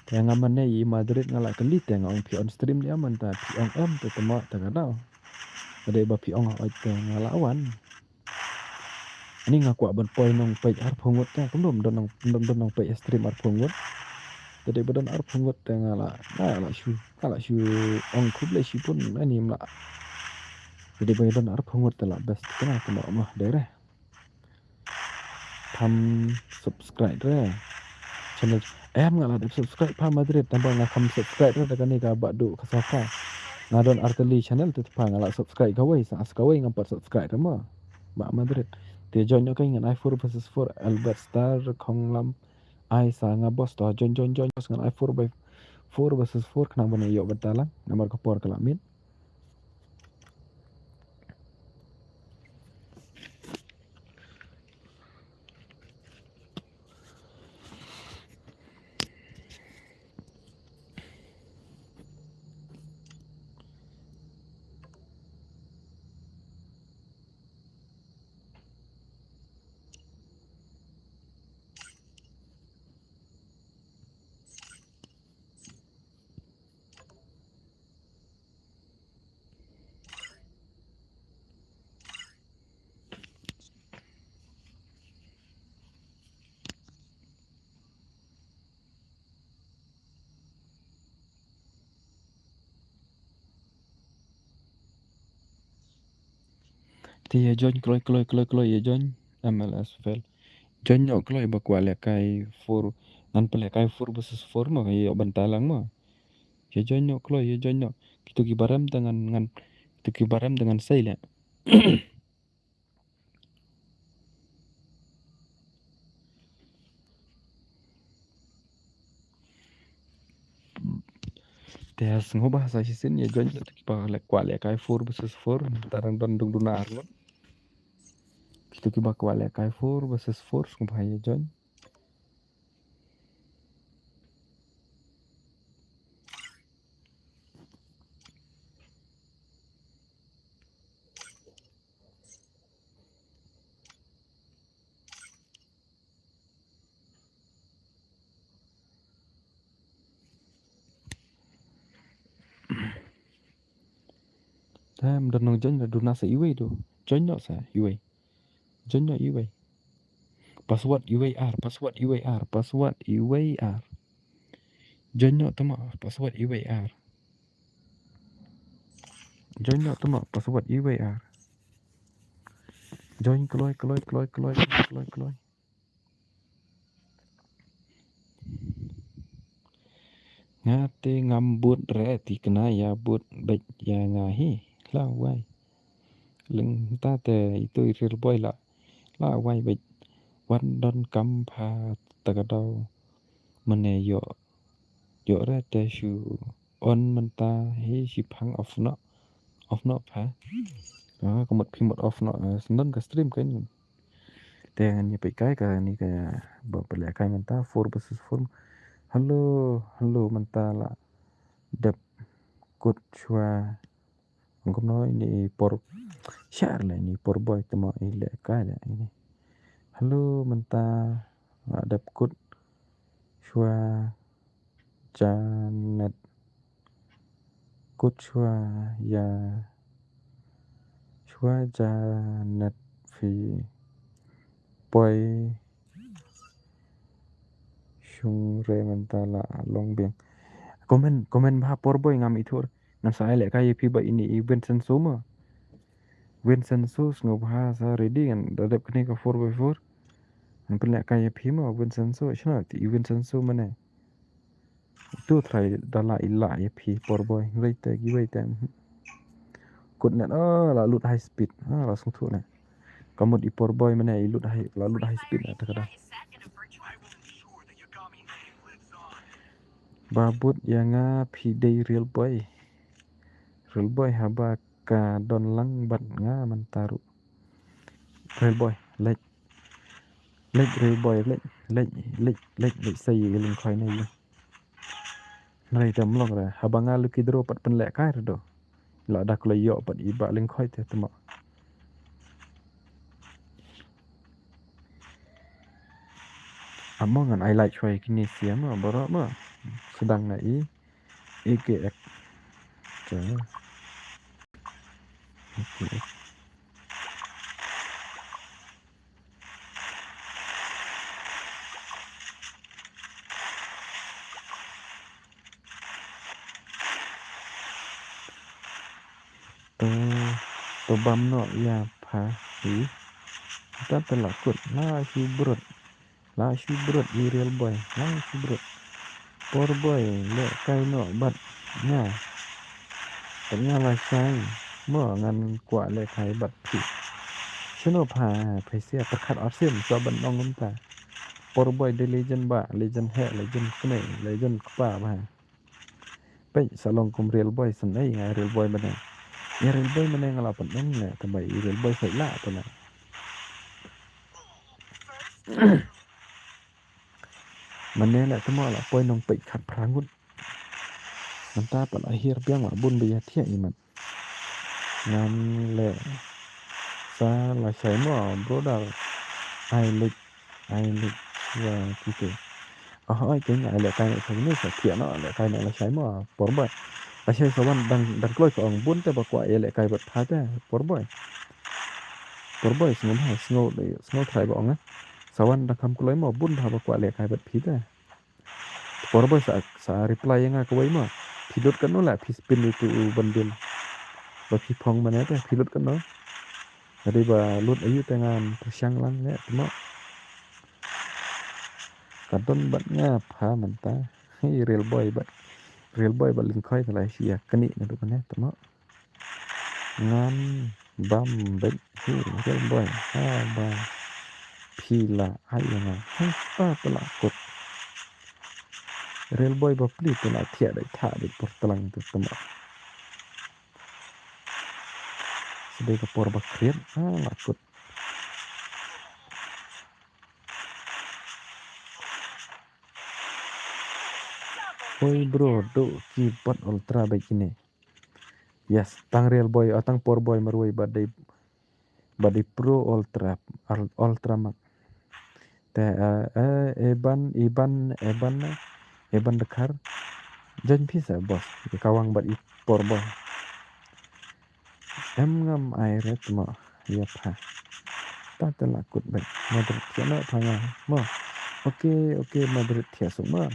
Te nga mane i Madrid nga la kylli te nga ong phi on stream ne em mynta phi ong em te tama te ka daw. Ka dei ba phi ong hooid te nga la wan. Ani nga kwah ban poi nongpeit arphew ngut te kumno don nong, don, don nongpeit stream arphew ngut. Te dei ba don arphew ngut te nga la, nga la shu, nga la shu ong khublei shibun ani mla. Te dei ba don arphew ngut te la best kena tama mo dei re. Tham subscribe re channel. Em nga la dep subscribe pha Madrid tang ba nga kham subscribe re da kane ka Bah Duh Kasa pha. Nga don artylli channel te pha nga la subscribe kawei sa as kawei ngam pat subscribe re mo. Bah Madrid. Te join ok ngan ai four versus four Albert Star Khonglam. Ai sa nga boss to join join join boss ngan ai four by four versus four khnang ban ïoh bynta lang namar ka por ka la miet. Te ïa join kloi kloi kloi kloi ïa join M L S fail. Join noh kloi ba kwah lehkai four. Ngan pynlehkai four versus four mo ïa bynta lang mo. Ïa join noh kloi ïa join noh. Kito ki barem te ngan ngan kito ki barem te ngan sei leh. Te ha sngewbha sa shisien ïa join kito kiba leh kwah lehkai four versus four. Te dang don dungduna arngut. Kito kiba kwah lehkai four versus four sngewbha ïa join. Te ym don nongjoin, la duna sa iwei tu. Join noh sa, iwei. Join noh iwei. Password iwei ar, password iwei ar, password iwei ar. Join noh tama, password iwei ar. Join noh tama, password iwei ar. Join kloi, kloi, kloi, kloi, kloi, kloi. Nga te ngam bud re ti kena ya bud bek ya nga hi. La wai. Leng ta te itu i real boy la. La wai bek. Wan don kam pha ta ka dau. Mane yo. Yo re te shu on mynta hi shi phang off noh. Off noh pha. Ah, ka mut phi mut off noh. Ah, sendon ka stream ka ni. Te ngan ïa peit kai ka ni ka ba pynleh kai mynta four versus four. Hello, hello mynta la dep kut shuwa. Ngam kumno ini i por shar la ini i por boy temo i leh kai la ini. Hello mynta la dep kut shuwa Janet. Kut shuwa ya shuwa Janet phi poi shung re mynta la long biang. Comment, comment bha por boy ngam ithuh. Ngan sa ai leh kai ïa phi ba ini i Vincenzo ma. Vincenzo sngewbha sa ready ngan da dep kane ka four by four. Ngan pynleh kai ïa phi ma Vincenzo shna ti i Vincenzo mane. Tu trai da la i la ïa phi por boy. Ngai te gi wei te. Mhm. Kut net ah la lut high speed. Ah la sngewthuh ne. Ka mut i por boy mane i lut high la lut high speed na ta ka da. Ba bud ïa nga phi dei real boy. Real boy haba ka don lang bad nga mynta ruh. Real boy, leit. Leit real boy, leit, leit, leit, leit, leit sei ïa ka lyngkhoi ne ïa. Hynrei te mlong re, haba nga lucky draw pat pynleh kai re do. La da kloi ïoh pat i ba lyngkhoi te temo. Amo ngan ai like shuwa ïa kine sia ma baroh ma. Sdang na i. A K X. Te. A K X. To, to bam noh ïa pha hi. Ta te la kut la shu brut. La shu brut i real boy. La shu brut. Por boy leh kai noh bad nga. Bad nga la shai. Mo ngan kwah leh kai bad phi. Shano pha phi sia pyrkhat ar sim sa ban ong kumta. Por boy dei legend ba, legend heh, legend kmie, legend kpa ba. Peit sa long kum real boy san ei nga real boy mane. Nga real boy mane nga la pynong ne tamba i real boy sa la pynong. Mane le tamo la poi nong peit khat phra ngut. Mynta pat la hiar biang la bun ba ïa thiah i mat. Ngan leh sa lashai mo brother. Ai leh, ai leh shuwa kito. Ah, ai keiñ ai leh kai ne sa kine sa thiah noh, leh kai ne lashai mo por boy. Lashai sa wan dang, dang kloi ka ong bun te ba kwah ïa leh kai bad pha te por boy. Por boy sngew bha, sngew, sngew trai ba ong eh. Sa wan dang kham kloi mo bun bha ba kwah leh kai bad phi te. Por boy sa, sa reply ïa nga kawei ma. Phi lut katno la phi spin itu u bundle. Ba phi phong mane te phi lut katno. Hadi ba lut ayu te ngan pyrshang lang ne tmo. Ka don bad nga pha mynta. Hei real boy bad, real boy bad lyngkhoi te la ïa kani na tu kane tmo. Ngan bam beit hi real boy haba phi la ai ïa nga. Hei pa pela kut. Real boy ba pli pela thiah dei tha dei por tlang tu tma. Sedei ka por ba khriat ha la kut. Oi bro, duk ki bot ultra bad kine. Yes, tang real boy, ah, tang por boy marwei bad dei, bad dei pro ultra, al-, ultra mak. Te, eh, eh, Eban, Eban, Eban, Eban Dkhar. Join phi sa boss, ka wang bad i por boy. Em ngam ai re tma. Ïa pha. Ta te la kut bad Madrid thiah noh pha nga. Mo. Okay, okay, Madrid thiah suk mo.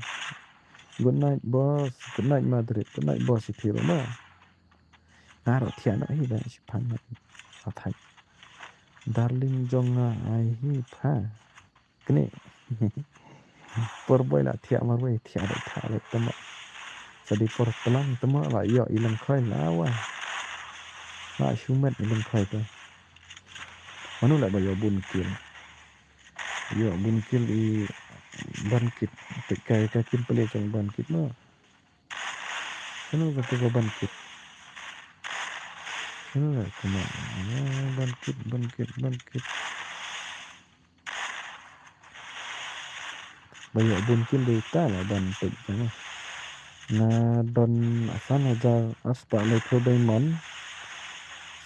Good night, boss. Good night, Madrid. Good night, boss, ïa phi ruh mo. Nga ruh thiah noh hi ba shi phan nga. Athai. Darling jong nga ai hi pha. Kane. Por boi la thiah marwei, thiah da thiah da tama. Sa dei por tlang tama la ïoh i lengkhoi la wa. La shu met i lengkhoi te. Mano la ba ïoh bun kill. Ïoh bun kill i Ban Kit. Te kai ka kim pele jong Ban Kit no. Kano ka tu ka Ban Kit? Kano ka tu ka Ban Kit, Ban Kit, Ban Kit. Ba ïoh bun kill dei ta la Ban Kit ka na. Nga don san hajar arspah laiphew diamond.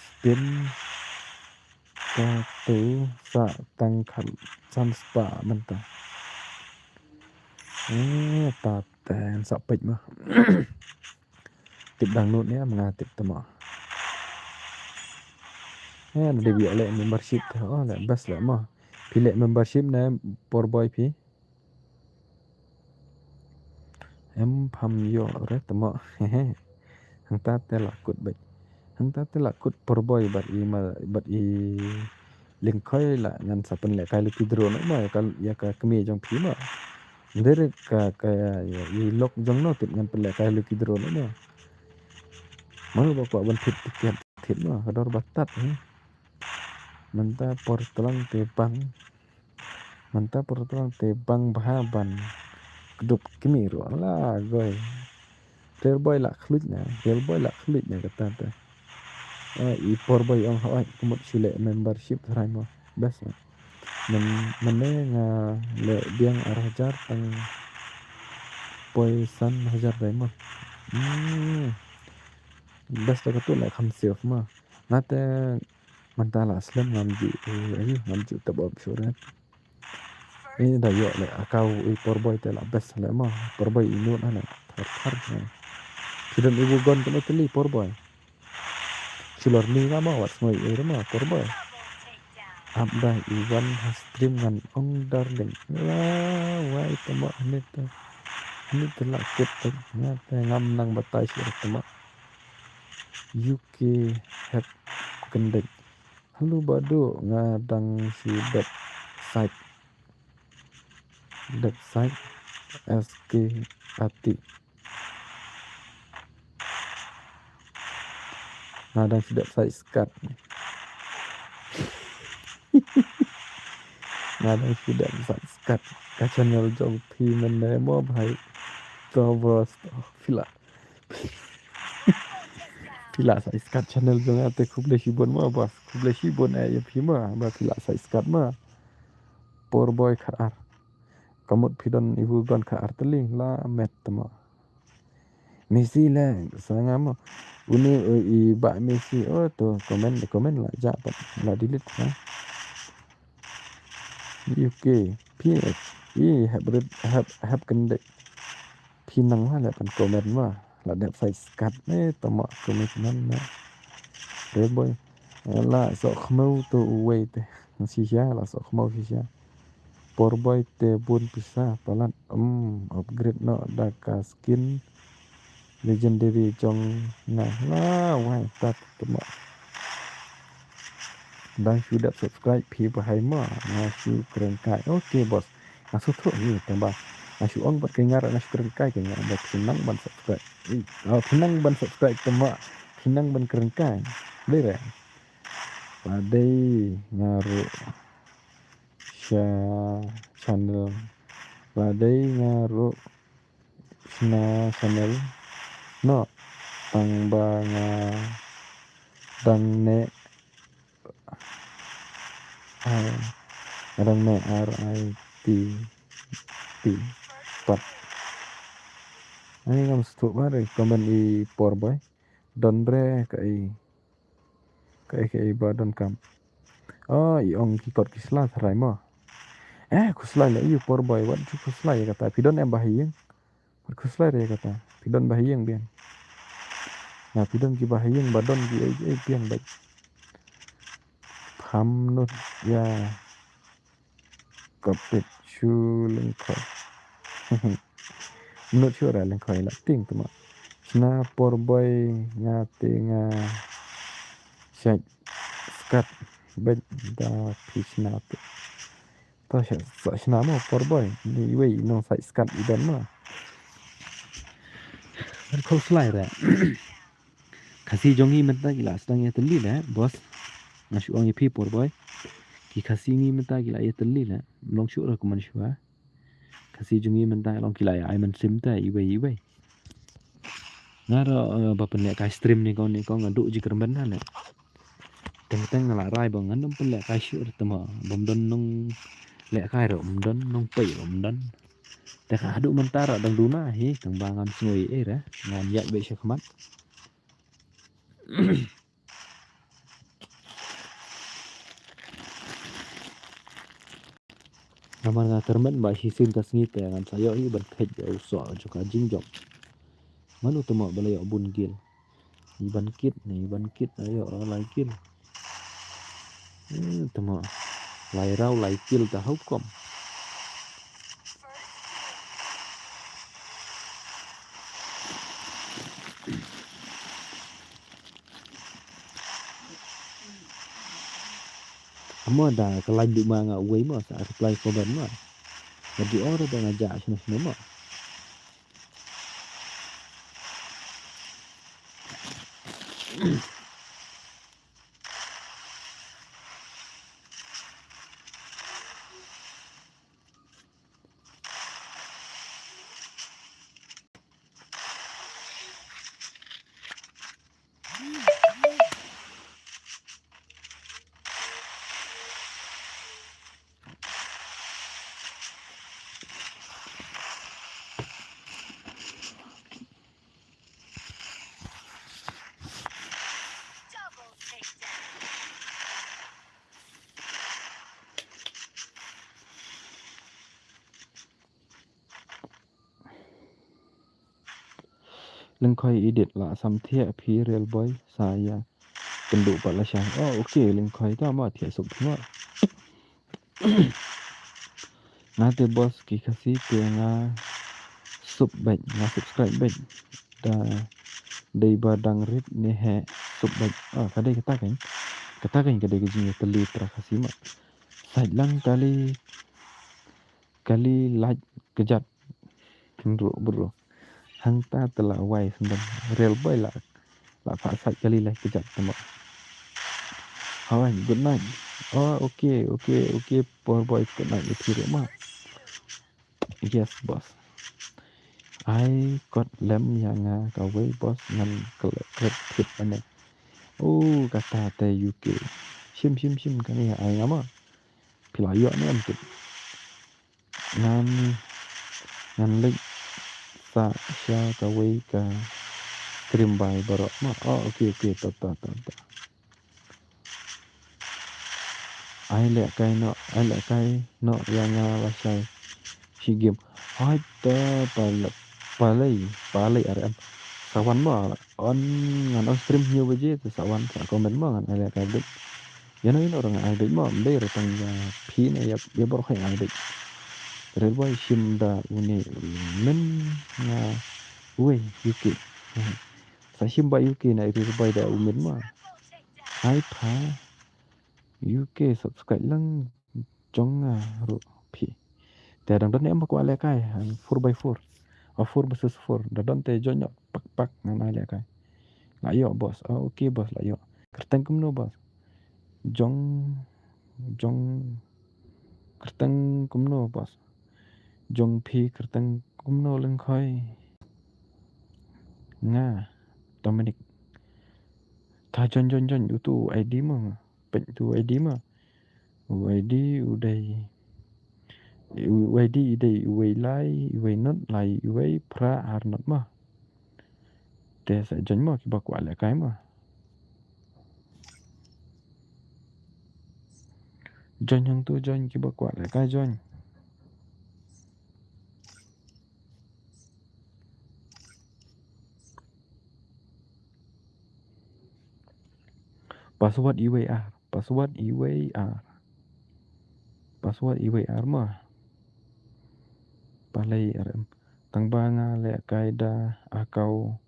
Spin ka tu sa tang khat san spah mynta. Eh, ta ten sa peit ma. Tip dang nud ne, nga tip te mo. Eh, na dei ïoh leh membership te, oh, leh best leh mo. Phi leh membership ne, por boi phi. Em pham ïoh re te mo. Hangta te la kut bad. Hangta te la kut por boi bad i ma, bad i lengkhoi la ngan sa pynleh kai lucky draw no ma ïa ka, ïa ka kmie jong phi ma. Direct ka, ka, ïa, i lok jong no tip ngan pynleh kai lucky draw no ma. Mano ba kwah ban thied tiket thied ma, ka dor ba tad hi. Mynta por tlang te bang. Mynta por tlang te bang bha ban kdup kmie ruh la goi. Rail boy la khluit na, rail boy la khluit na kata te. Ah, i por boi ong hoi, ka mut shu leh membership tharai mo. Best na. Myn-, mynne nga leh biang ar hajar tang poi san hajar diamond. Hmm. Best da katu leh kham safe mo. Nga te mynta la slem ngam ju, eh, ayu, ngam ju top up shuh re. Ini da ïoh leh, ah, kau i por boi te la best leh mo. Por boi i nud ane. Thar thar ne. Phi don i bu gon kano tylli por boi. Chulor ni nga mo, wat sngew i re mo, por boi. Ap da i wan ha stream ngan ong darling. La wai te mo hanit te. Hanit te la kut te. Nga te ngam nang batai shi te mo. U K hep kyndit. Hello Badu, nga dang shu dep site. Dep site S K A T. Nga dang shu dep site skat. Nga dang shu dep site skat. Ka channel jong phi mynne mo bhai. To bro, phi la Phi la sa skat channel jong nga te khublei shibun mo boss. Khublei shibun eh ïa phi mo ba phi la sa skat mo. Por boi khat ar. Ka mut phi don i bu gon khat ar tylli la met te mo. Messi le sa nga mo. Uni, eh, i ba Messi o to comment, comment la ja pat la delete ha. U K, P H, i hap rit, hap, hap kyndit. Phi nang ha leh pan comment ma. La dep site skat ne, tama comment nan na. Rail boy. La sok khmew to uwei te. Shisha, la sok khmew shisha. Por boi te bun pisa, palat, um, upgrade no da ka skin. Legendary jong nga la wai tat tama. Dang shu dep subscribe phi ba hai ma nga shu kren kai. Okay boss. Nga shu thoh hi tang ba nga shu ong bad kai nga ra nga shu kren kai kai nga ba phi nang ban subscribe. Ih, oh, phi nang ban subscribe tama. Phi nang ban kren kai. Dei re. Ba dei nga ru sha channel. Ba dei nga ru Shna channel. No. Tang ba nga dang ne. Ai. Nga dang ne R I P P. Pat. Ai ngam sdang ba re comment i por boi. Don re ka i. Kaei kaei ba donkam. Oh, i ong ki kot ki sla tharai mo. Eh, khuslai la ïa u por boi, wat ju khuslai ïa kata. Phi don em ba ha ïing. Wat khuslai ïa kata. Phi don ba ha ïing biang. Na phi don ki ba ha ïing ba don ki ei ei biang ba. Ham nut ya. Kapit shu lyngkhoi. Nut shu ra lyngkhoi la ting tuma. Shna por boy nga te nga. Shait skat bet da phi shna te. To sha, sa shna mo por boy. Ni iwei nong sa skat i don mo. Kan khol slai re. Khasi jong ngi mynta ki la sdang ïa tylli le, boss. Nga shu ong ïa phi por boy. Ki Khasi ngi mynta ki la ïa tylli le. Long shu ra kumne shu ha. Khasi jong ngi mynta long ki la ïa ai mynsiem te iwei iwei. Nga ruh, eh, ba pynleh kai stream ni kong ni kong nga duh jingkyrmen na le. Teng teng nga la rai ba ngan ym pynleh kai shuh te ma bym don nong leh kai ruh ym don nong pei ruh ym don. Te ka haduh mynta ruh dang duna hi tang ba ngam sngew ei ei re ngan ïaid beit sha khmat. Namar nga kyrmen ba shisien ka sngi te ngan sa ïoh hi ban kheit ïa u soh jong ka jingjop. Mano te ma ba la ïoh bun gil. Iban kit ne iban kit ayo lai kil. Eh, tama lai rau lai kil ta hukum. Amo da ka lai du ma nga uwei ma sa reply comment ma. Nga di ora da nga ja shino shino ma. Lyngkhoi edit la sam thiah phi real boy sa ïa kynduh pat lashai. Oh, okay, Lyngkhoi ta ma thiah suk phi ma. Nga te boss ki Khasi te nga sub beit, nga subscribe beit. Da dei ba dang rit ne he sub beit. Ah, ka dei kata kan. Kata kan ka dei ka jingïatylli trai Khasi ma. Sait lang kali kali lait kjat. Bro, bro. Hangta te la wai sendam. Real boy la. La pha sait kali lait kjat tama. Hawan, good night. Oh, okay, okay, okay. Poor boy, good night. Ïa phi ruh ma. Yes, boss. Ai kot lem ïa nga kawei, boss, ngan klet klet kit ane. Oh, kata te U K. Shim, shim, shim, kane ai nga ma. Phi la ïoh ne em tip. Ngan, ngan leit sa sha kawei ka stream bai baroh ma. Oh, okay, okay, ta, ta, ta, ta. Ai leh kai noh, ai leh kai noh ïa nga lashai. Shi game. Hai ta pale, palei, palei R M. Sa wan ma, on ngan on stream hynñiew baje, te sa wan sa comment ma ngan ai leh kai beit. Ïa no ïa no ruh ngan ai beit ma, ym dei ruh tang ïa phi ne ïa, ïa baroh hi ngan ai beit. Red boy shim da une u men nga uwei U K. Sa shim ba U K na ri ri bai da u men ma. Hai pha U K subscribe lang jong nga ruh phi. Te dang don em ba kwah leh kai, four by four. O four versus four. Da don te join noh pak pak ngan ai leh kai. La ïoh boss. Oh, okay boss la ïoh. Kyrteng kumno boss? Jong, jong, kyrteng kumno boss? Jong phi kyrteng kumno Lyngkhoi? Nga Dominic. Ta join, join, join utu I D ma. Peit utu I D ma. U I D u dei, u I D i dei uwei lai, uwei not, lai uwei, phra ar not ma. Te sa join ma kiba kwah leh kai ma. Join hangtu join kiba kwah leh kai join. Password iwei ah, Password iwei ar. Password iwei ar ma. Palei ar em. Tang ba nga lehkai da account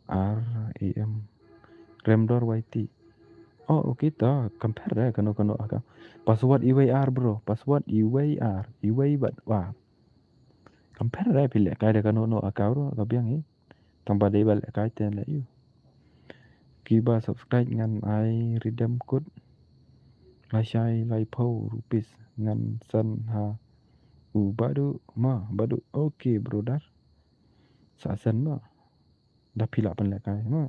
ar em. Remdor Y T. Oh, okay ta. Compare da kano kano account. Password iwei ar bro. Password iwei ar. Iwei bad ar. Compare da phi lehkai da kano kano account ro ka biang hi. Tang ba dei ba lehkai te leh ïa u. Kiba subscribe ngan ai redeem code. Lashai laiphew rupees ngan send ha u Badu ma Badu. Okay brother. Sa send ma. Da phi lah pynlehkai ma.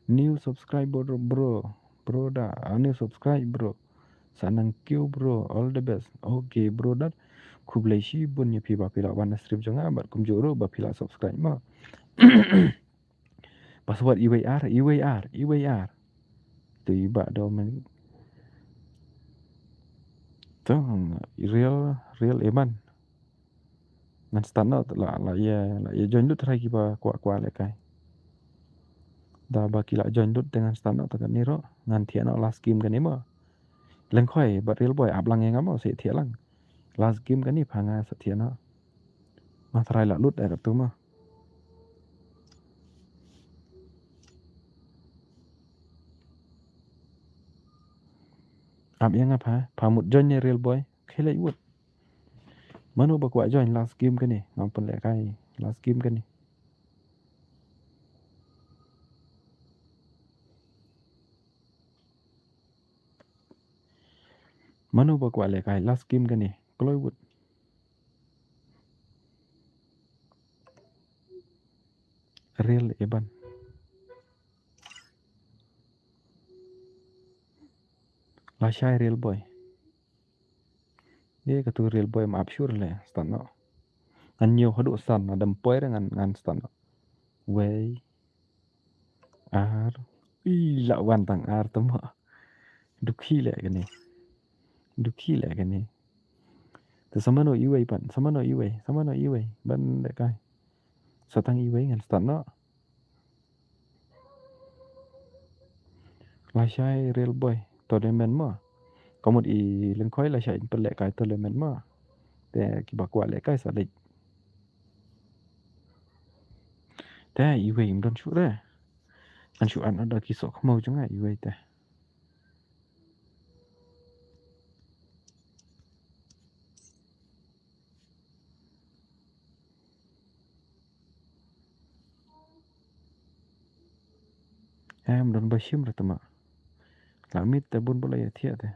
New subscriber bro. Bro da, ah, new subscribe bro. Sa nang kiew bro, all the best. Okay bro da. Khublei shibun ïa phi ba phi lah wan na stream jong nga bad kumjuh ruh ba phi lah subscribe ma. Password iwei ar, iwei ar, iwei ar. Tu iba do men. Tu real, real Eban. Ngan start noh la la ïa la ïa join lut trai kiba kwah kwah lehkai. Da ba ki la join lut te ngan start noh ta kane ruh ngan thiah noh last game kane ma. Lengkhoi bad Real Boy ap lang ïa nga ma sa thiah lang. Last game kane pha nga sa thiah noh. Ma trai la lut eh katu ma. Ap ïa nga pha pha mut join ne Real Boy. Khelei wut. Mano ba kwah join last game kane? Ngam pynlehkai last game kane. Mano ba kwah lehkai last game kane? Kloi wut. Real Eban. Lashai Real Boy. Ye katu Real Boy ma ap sure le start noh. Ngan ñiew haduh san, lada ym poi re ngan ngan start noh. Wei. Ar. Ih, la wan tang ar tama. Dukhi le kane. Dukhi le kane. Te sa mano iwei pan, sa mano iwei, sa mano iwei ban lehkai. Sa tang iwei ngan start noh. Lashai Real Boy tournament ma. Ka mut i Lengkhoi lashai in pynlehkai tournament ma. Te kiba kwah lehkai sa leit. Te iwei im don shuh re. Ngan shu an da ki soh khmaw jong nga iwei te. Em don ba shim re tama. La mit te bun ba la ïa thiah te.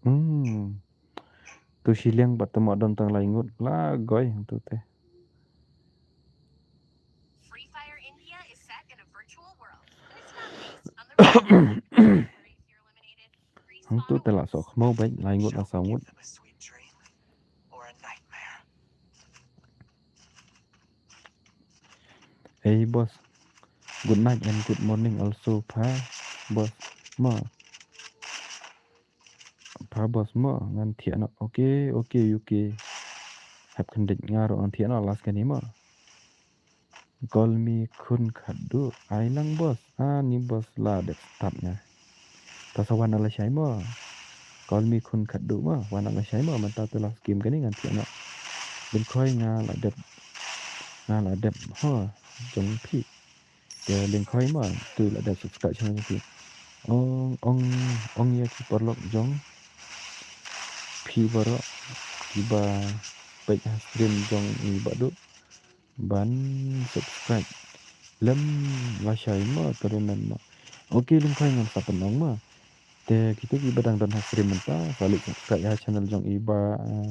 Hmm. Tu shiliang bad tama don tang lai ngut la goi tu te. Free Fire India is set in a virtual world. Hangtu te la soh khmaw bad lai ngut la saw ngut. Hey boss. Good night and good morning also pha boss ma. Pha boss ma ngan thiah noh. Okay, okay, okay. Hap khyndiat nga ruh ngan thiah noh last kane ma. Call me khun khatduh. Ai lang boss. Ani boss la dep start nga. Ta sa wan lashai ma. Call me khun khatduh ma. Wan lashai ma. Mynta tu last game kane ngan thiah noh. Lengkhoi nga la dep. Nga la dep. Ho. Jong phi. Te Lengkhoi ma. Tu la dep subscribe channel jong phi. Ong ong ong ïa ki paralok jong phi baroh kiba peit ha stream jong i Badu. Ban subscribe lem lashai ma tournament ma. Okay Lengkhoi ngan sa pynlong ma. Te kito kiba dang don ha stream mynta sa leit subscribe ha channel jong i Bah, eh,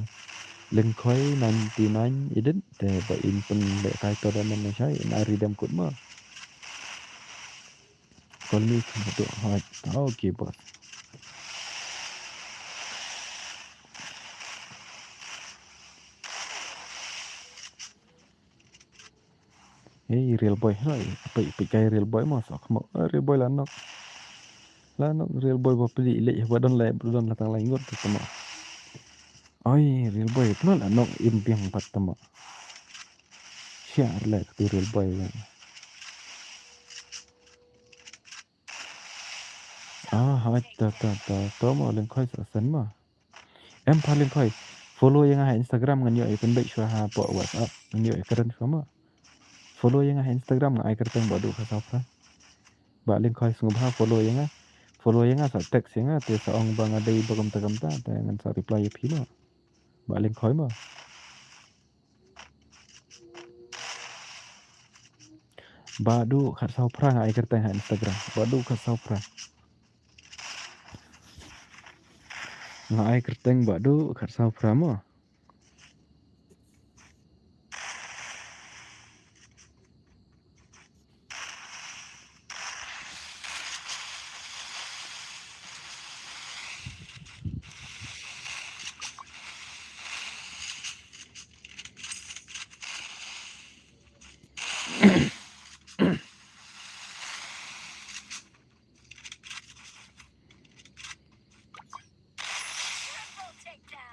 Lengkhoi ninety nine edit te ba in pynlehkai tournament lashai in ai redeem code ma. Call me khun khatduh. Hooid. Okay boss. Ei, Real Boy, hoi, peit, peit kai Real Boy mo, sok mo. Eh, Real Boy la nok. La nok, Real Boy ba pli leh, ba don leh, ba don la tang lai ngut tu mo. Oi, Real Boy, pynlong la nok im biang pat tu mo. Siar leh tu Real Boy. Ah, hai, ta, ta, ta, ta mo, Lyngkhoi sa sen mo. Em pha Lyngkhoi. Follow ïa nga ha Instagram ngan ïoh ïa pynbeit shuwa hapoh WhatsApp. Ngan ïoh ïa kren shuwa mo. Follow ïa nga ha Instagram nga ai kyrteng Bah Duh Khatsaw Phra. Bah Lyngkhoi sngewbha follow ïa nga. Follow ïa nga sa text ïa nga te sa ong ba nga dei ba kumta kumta te ngan sa reply ïa phi mo. Bah Lyngkhoi mo. Bah Duh Khatsaw Phra nga ai kyrteng ha Instagram. Bah Duh Khatsaw Phra. Nga ai kyrteng Bah Duh Khatsaw Phra mo.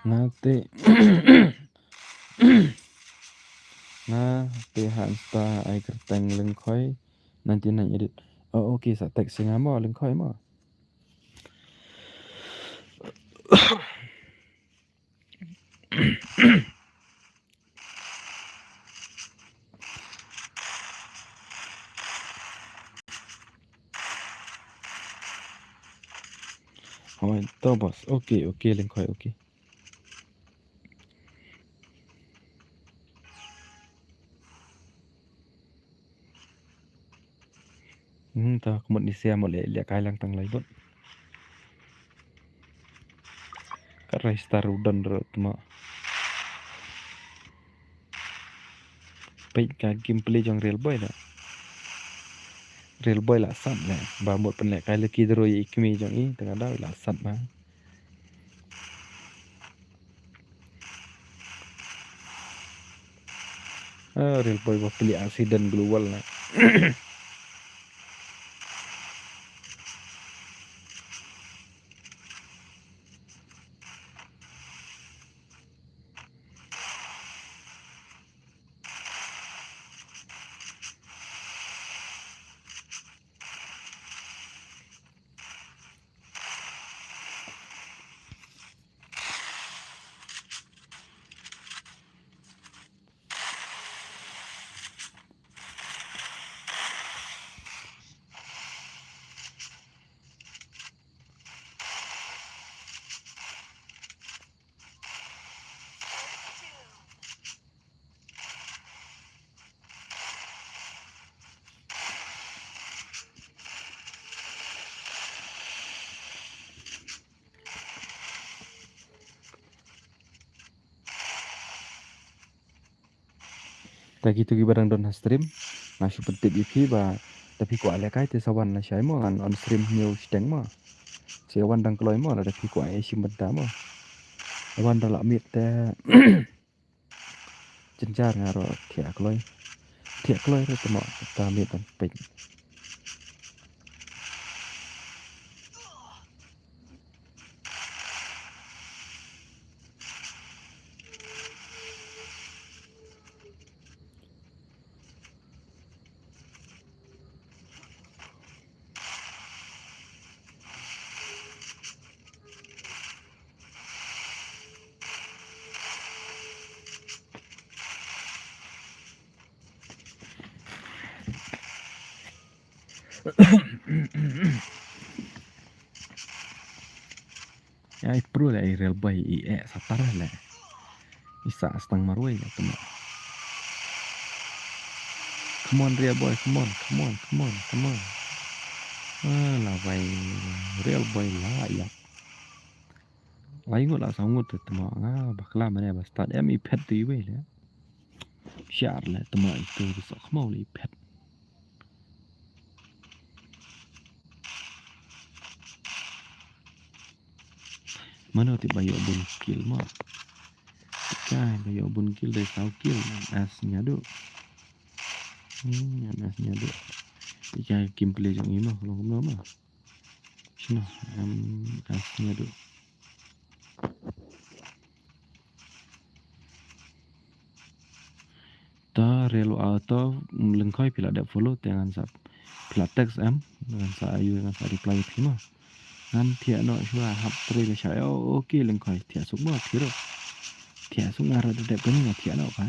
Nga te, nga te ha Insta ai kyrteng Lyngkhoi ninety-nine edit. Oh, okay, sa text ïa nga mo Lyngkhoi mo. Hoi, to boss. Okay, okay, Lyngkhoi, okay. Hmm, ta ka mut ni sia mo leh, leh kai lang tang lai bot. Ka rai star u don ro tma. Peit ka gameplay jong Real Boy la. Real Boy la sat le. Ba mut pynleh kai lucky draw ïa i kmie jong i, tang ka daw la sat ba. Ah, Real Boy ba pynleh accident global na. Ta kito kiba dang don ha stream, nga shu pyntip ïa phi ba lada phi kwah lehkai te sa wan lashai mo, ngan on stream hynñiew shiteng mo. Sa wan dang kloi mo, lada phi kwah ïa shim bynta mo. Wan da la miet te. Jynjar nga ruh thiah kloi. Thiah kloi ruh te mo, ta miet ban peit. Ïa i pro le i Real Boy i eh satar le. I sa stang marwei le tuma. Come on Real Boy, come on, come on, come on, come on. Ah, la bai Real Boy la ïa. Lai ngut la saw ngut te tuma nga bakla mane ba start em i phet tu iwei le. Shar le tuma itu tu sok khmau le i phet. Mano te ba ïoh bun kill mo. Te kai ba ïoh bun kill dei saw kill as nya du. Hmm, ïa na sngewduk. Ïa ka gameplay jong i mo, long kumno mo. Shano, em, ka sngewduk. Ta rel auto, mm, Lyngkhoi phi la dep follow te ngan sa, phi la text em, ngan sa ïoh, ngan sa reply phi mo. Ngan thiah noh shuwa hap trei lashai. Oh, okay Lyngkhoi, thiah suk mo phi ruh. Thiah suk nga ruh da dep kane nga thiah noh ka.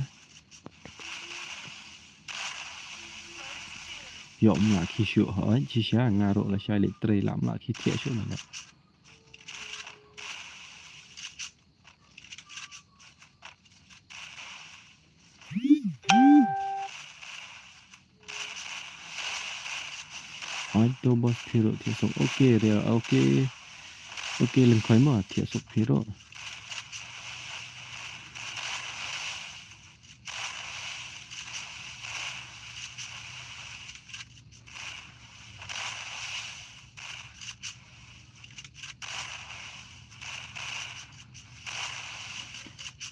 Ïoh mla ki shuh hooid shisha nga ruh lashai leit trei la mla ki thiah shuh na leh. Hooid to boss phi ruh thiah suk. Okay, re, okay. Okay, Lyngkhoi mo thiah suk phi ruh.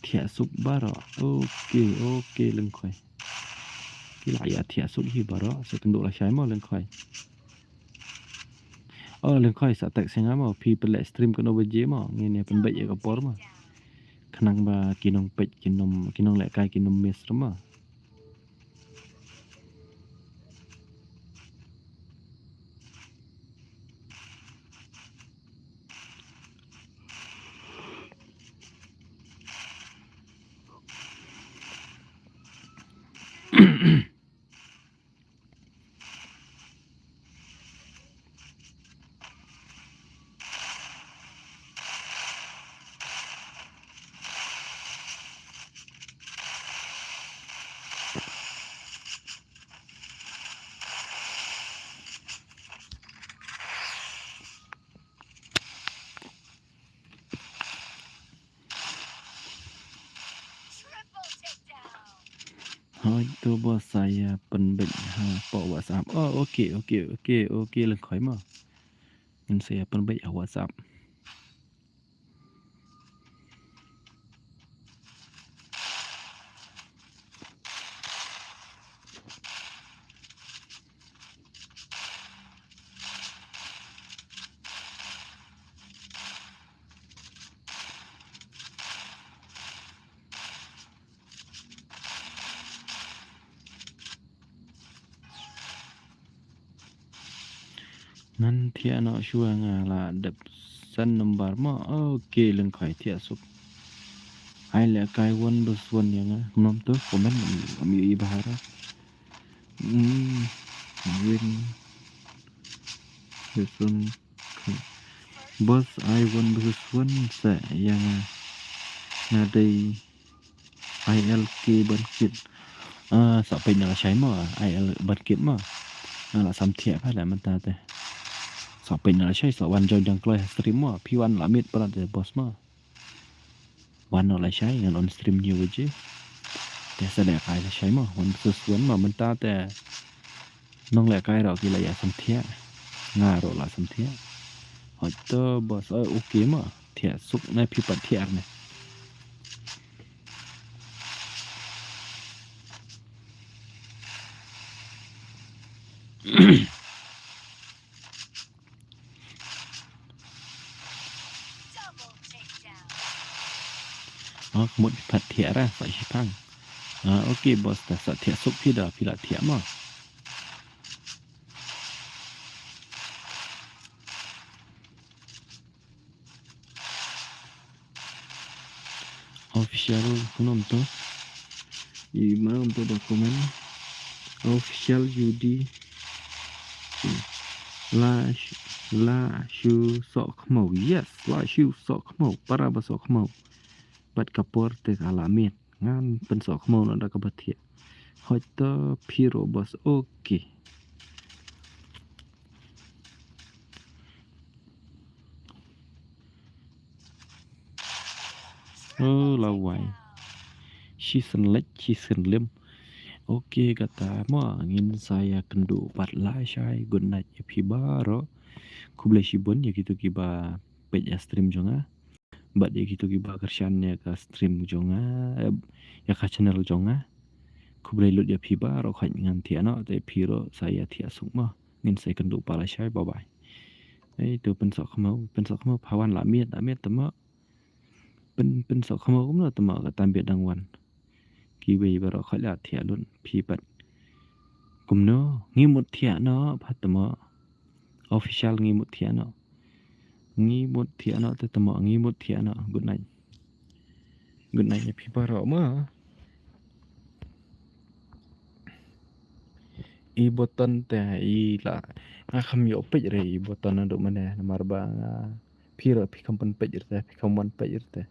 Thiah suk baroh. Okay, okay, Lyngkhoi. Ki la ïa thiah suk hi baroh, sa kynduh lashai mo Lyngkhoi. Oh, Lyngkhoi sa text ïa nga mo, phi pynleh stream katno baje mo, ngin ïa pynbeit ïa ka por mo. Khnang ba ki nongpeit, ki nong, ki nonglehkai, kin ym miss ruh mo. Hooid to boss, sa ïa pynbeit hapoh WhatsApp. Oh, okay, okay, okay, okay, Lyngkhoi mo. Ngin sa ïa pynbeit ha WhatsApp. Ngan thiah noh shuwa nga la dep send number mo. Okay, Lyngkhoi thiah suk. Ai lehkai one versus one ïa nga. Kumno to comment, ngam ïohi bha. Hmm, win. Versus one. Boss, ai one versus one sa ïa nga. Nga dei I L K ban kit. Ah, sa peit na lashai mo, I L ban kit mo. Nga la sam thiah pha la mynta te. Sa peit na lashai, sa wan join jong kloi ha stream mo. Phi wan la miet palat te boss mo. Wan noh lashai, ngan on stream hynñiew baje. Te sa lehkai lashai mo, one versus one mo, mynta te. Nonglehkai ruh ki la ïa sam thiah. Nga ruh la sam thiah. Hooid to boss, oh, okay mo. Thiah suk ne phi pat thiah ne. Ah, ka mut phi pat thiah ra, sa shiphang. Ah, okay boss, te sa thiah suk phi da, phi la thiah mo. Official, kumno to? I mano to ba comment? Official U D. La sh-, la shu soh khmaw. Yes, la shu soh khmaw. Para ba soh khmaw. Bad ka por te ka la miet. Ngan pynsoh khmaw noh da kaba thiah. Hooid to phi ruh boss. Okay. Oh, lawei. Shisien leit, shisien lem. Okay, kata mo ngin sa ïa kynduh pat lashai. Good night ïa phi baroh. Khublei shibun ïa kito kiba peit ïa stream jong nga. Bad ïa kito kiba kyrshan ïa ka stream jong nga, eh, ïa ka channel jong nga. Khublei lut ïa phi baroh, khot ngan thiah noh, te phi ruh sa ïa thiah suk mo. Ngin sa ïakynduh para shai, bye bye. Ei, to pynsoh khmaw, pynsoh khmaw, pha wan la miet, la miet te mo. Pyn, pynsoh khmaw kumno te mo, ka tam bit dang wan. Kiwei baroh khot la thiah lut, phi pat. Kumno, ngi mut thiah noh, pat te mo. Official ngi mut thiah noh. Ngi mut thiah noh te te mo, ngi mut thiah noh. Good night. Good night ïa phi baroh mo. I button te i la. Nga kham ïoh peit re i button naduh mynne namar ba nga phi ruh phi kham pynpeit re te, phi kham wan peit re te.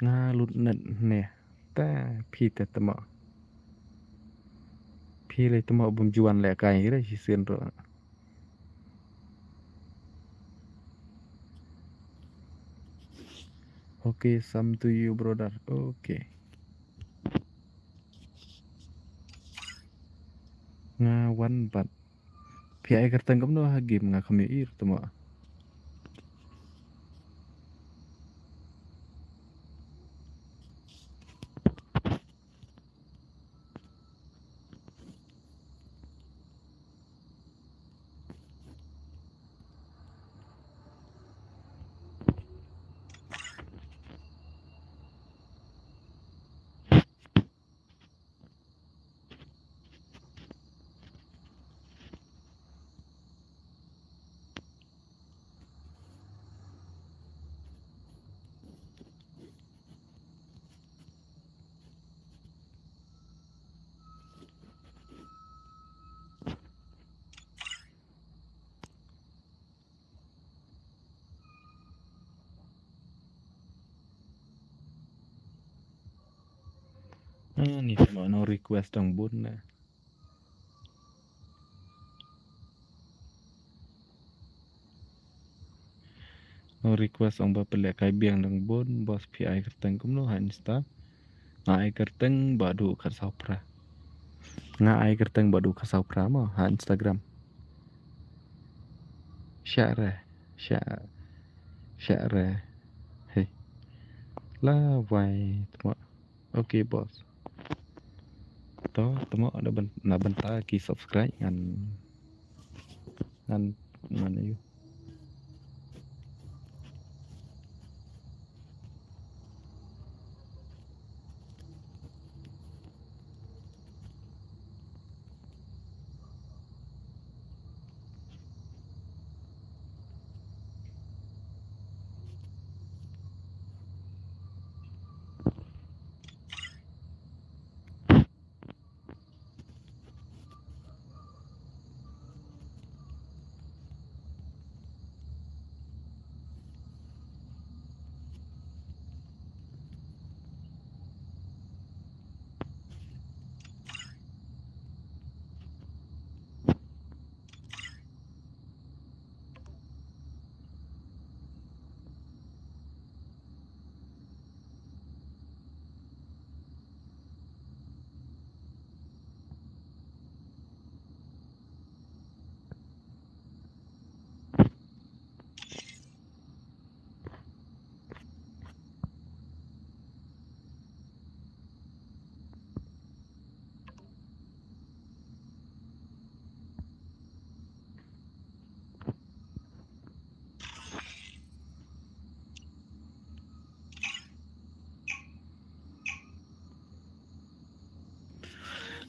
Nga lut net ne. Ta phi te te mo. Phi le te mo bym ju wan lehkai re shisien ruh. Okay, same to you, brother. Okay. Nga wan bad. Phi ai kyrteng kumno ha game, nga kham ïohi te mo. Ah, ni te mo no request dang bun ne. No request ong ba pynlehkai biang dang bun, boss phi ai kyrteng kumno ha Insta. Nga ai kyrteng Bah Duh Khatsaw Phra. Nga ai kyrteng Bah Duh Khatsaw Phra mo ha Instagram. Share, share, share. Hey. La wai te mo. Okay, boss. To, te mo na byn-, na bynta ki subscribe ngan, ngan, ngan ïa.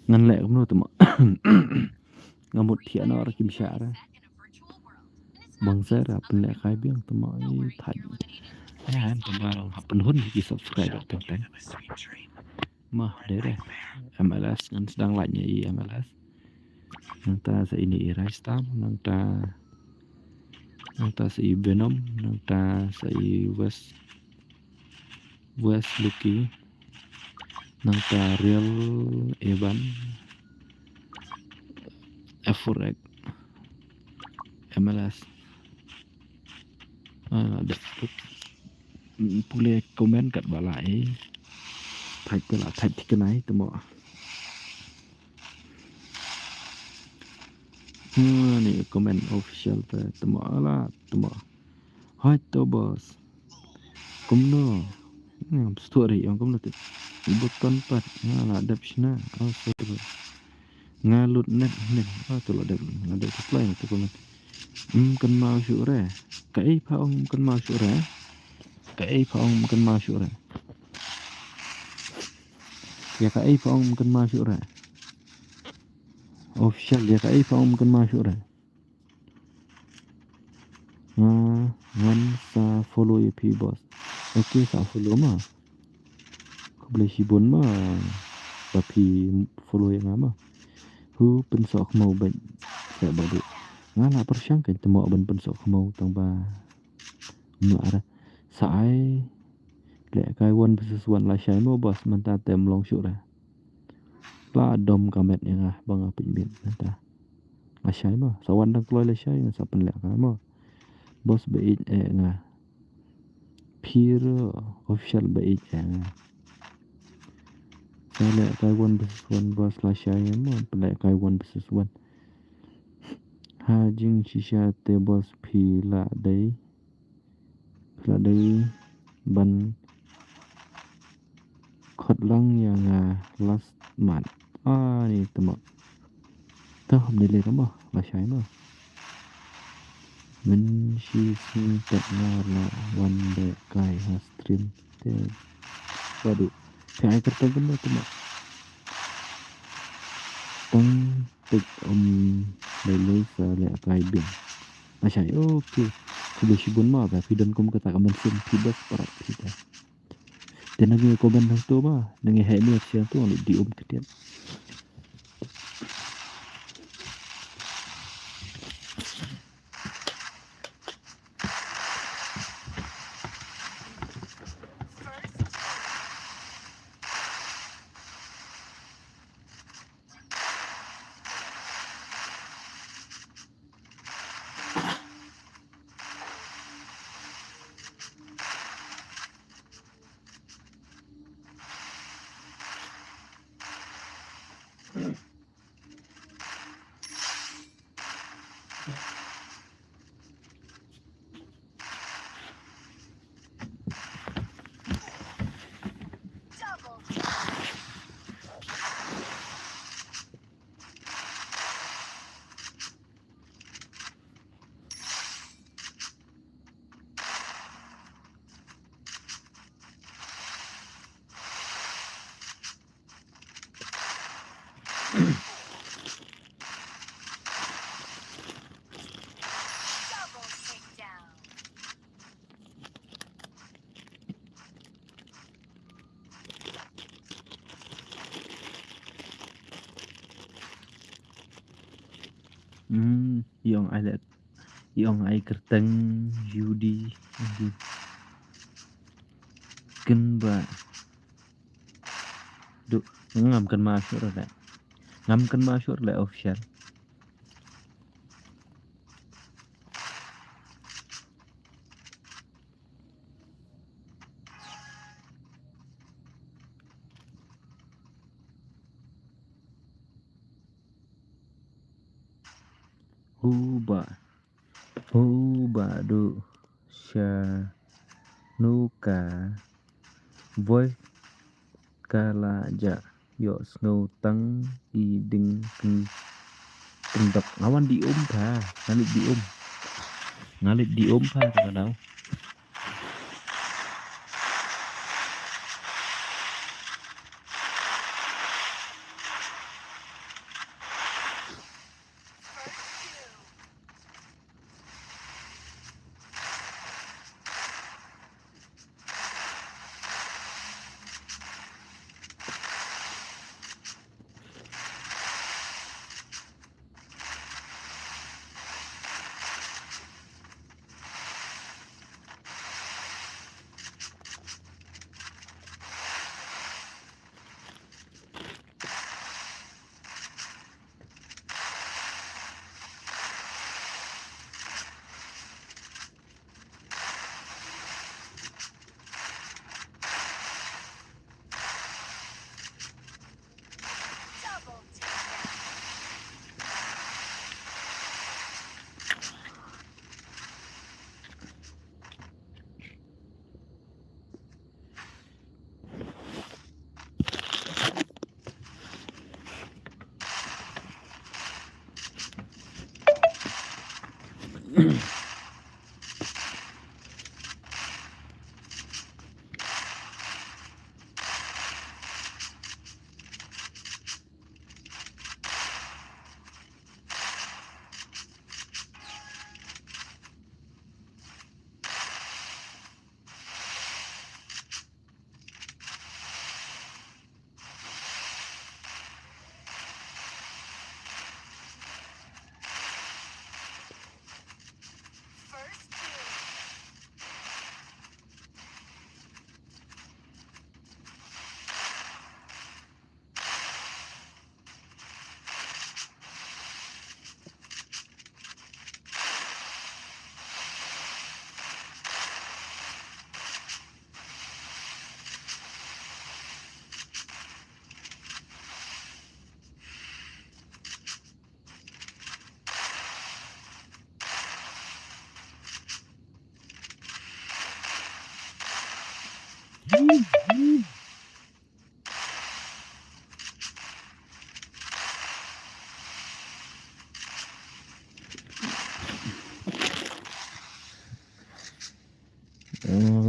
Ngan leh kumno te mo. Nga mut thiah noh ra kim shah ra. Bang seh ra pynlehkai biang te mo i thait. Ai han te mo hap pynhun ki subscriber teng teng. Mo dei re. M L S ngan sdang lait ïa i M L S. Nangta sa ine i Raistam, nangta, nangta sa i Venom, nangta sa i West. West Lucky. Nangta Real Evan. F four X. M L S. Ah, la dep. Pule comment kat ba la e. Thait te la thait thikna i te mo. Hmm, ni comment official te te mo la te mo. Hai to boss. Kumno? Ngam stori ong kumno te. Button pat. Nga la dep shna. Oh, sorry. Nga lut net net. Oh, to la dep. Nga dep reply to comment. Ym kynmaw shuh re. Kaei pha ong ym kynmaw shuh re. Kaei pha ong ym kynmaw shuh re. Ya kaei pha ong ym kynmaw shuh re. Official ya kaei pha ong ym kynmaw shuh re. Nga ngan sa follow ïa phi boss. Okay, sa follow ma. Khublei shibun ma ba phi follow ïa nga ma. Hu pynsoh khmaw bad sa ba du. Nga la pyrshang kan te mo ban pynsoh khmaw tang ba. Mla ra sa ai leh kai one versus one lashai mo boss mynta te ym long shuh ra. La dom ka met ïa nga ba nga pynbit mynta. Lashai mo sa wan dang kloi lashai nga sa pynleh kai mo. Boss ba ïeit eh nga. Phi ruh official ba ïeit eh nga. Sa leh kai one versus one boss lashai mo pynleh kai one versus one. Ha jingshisha te boss phi la dei. La dei ban khot lang ïa nga last month. Ah, ni te mo. Te hom ni le mo, lashai mo. Mynshi sngi te nga la wan leh kai ha stream te. Waduh, phi ai kyrteng kumno te mo. Tang Tik um lei lei sa leh kai biang. Lashai, okay. Khublei shibun ma ba phi don kum kata ka mynsiem phi bad para phi ta. Te nang ïa comment hangto ma, nang ïa hei mi ap siang to ngi di um ktiat. Hmm, ïong ai leh, ïong ai kyrteng Judy. Kin ba. Du, ngam kynmaw shuh re. Ngam kynmaw shuh re official. Huba, huba du sha nuka voi. Ka la ja ïoh sngew tang i ding kyndok. Nga wan di um pha, nga leit di um. Nga leit di um pha ka daw.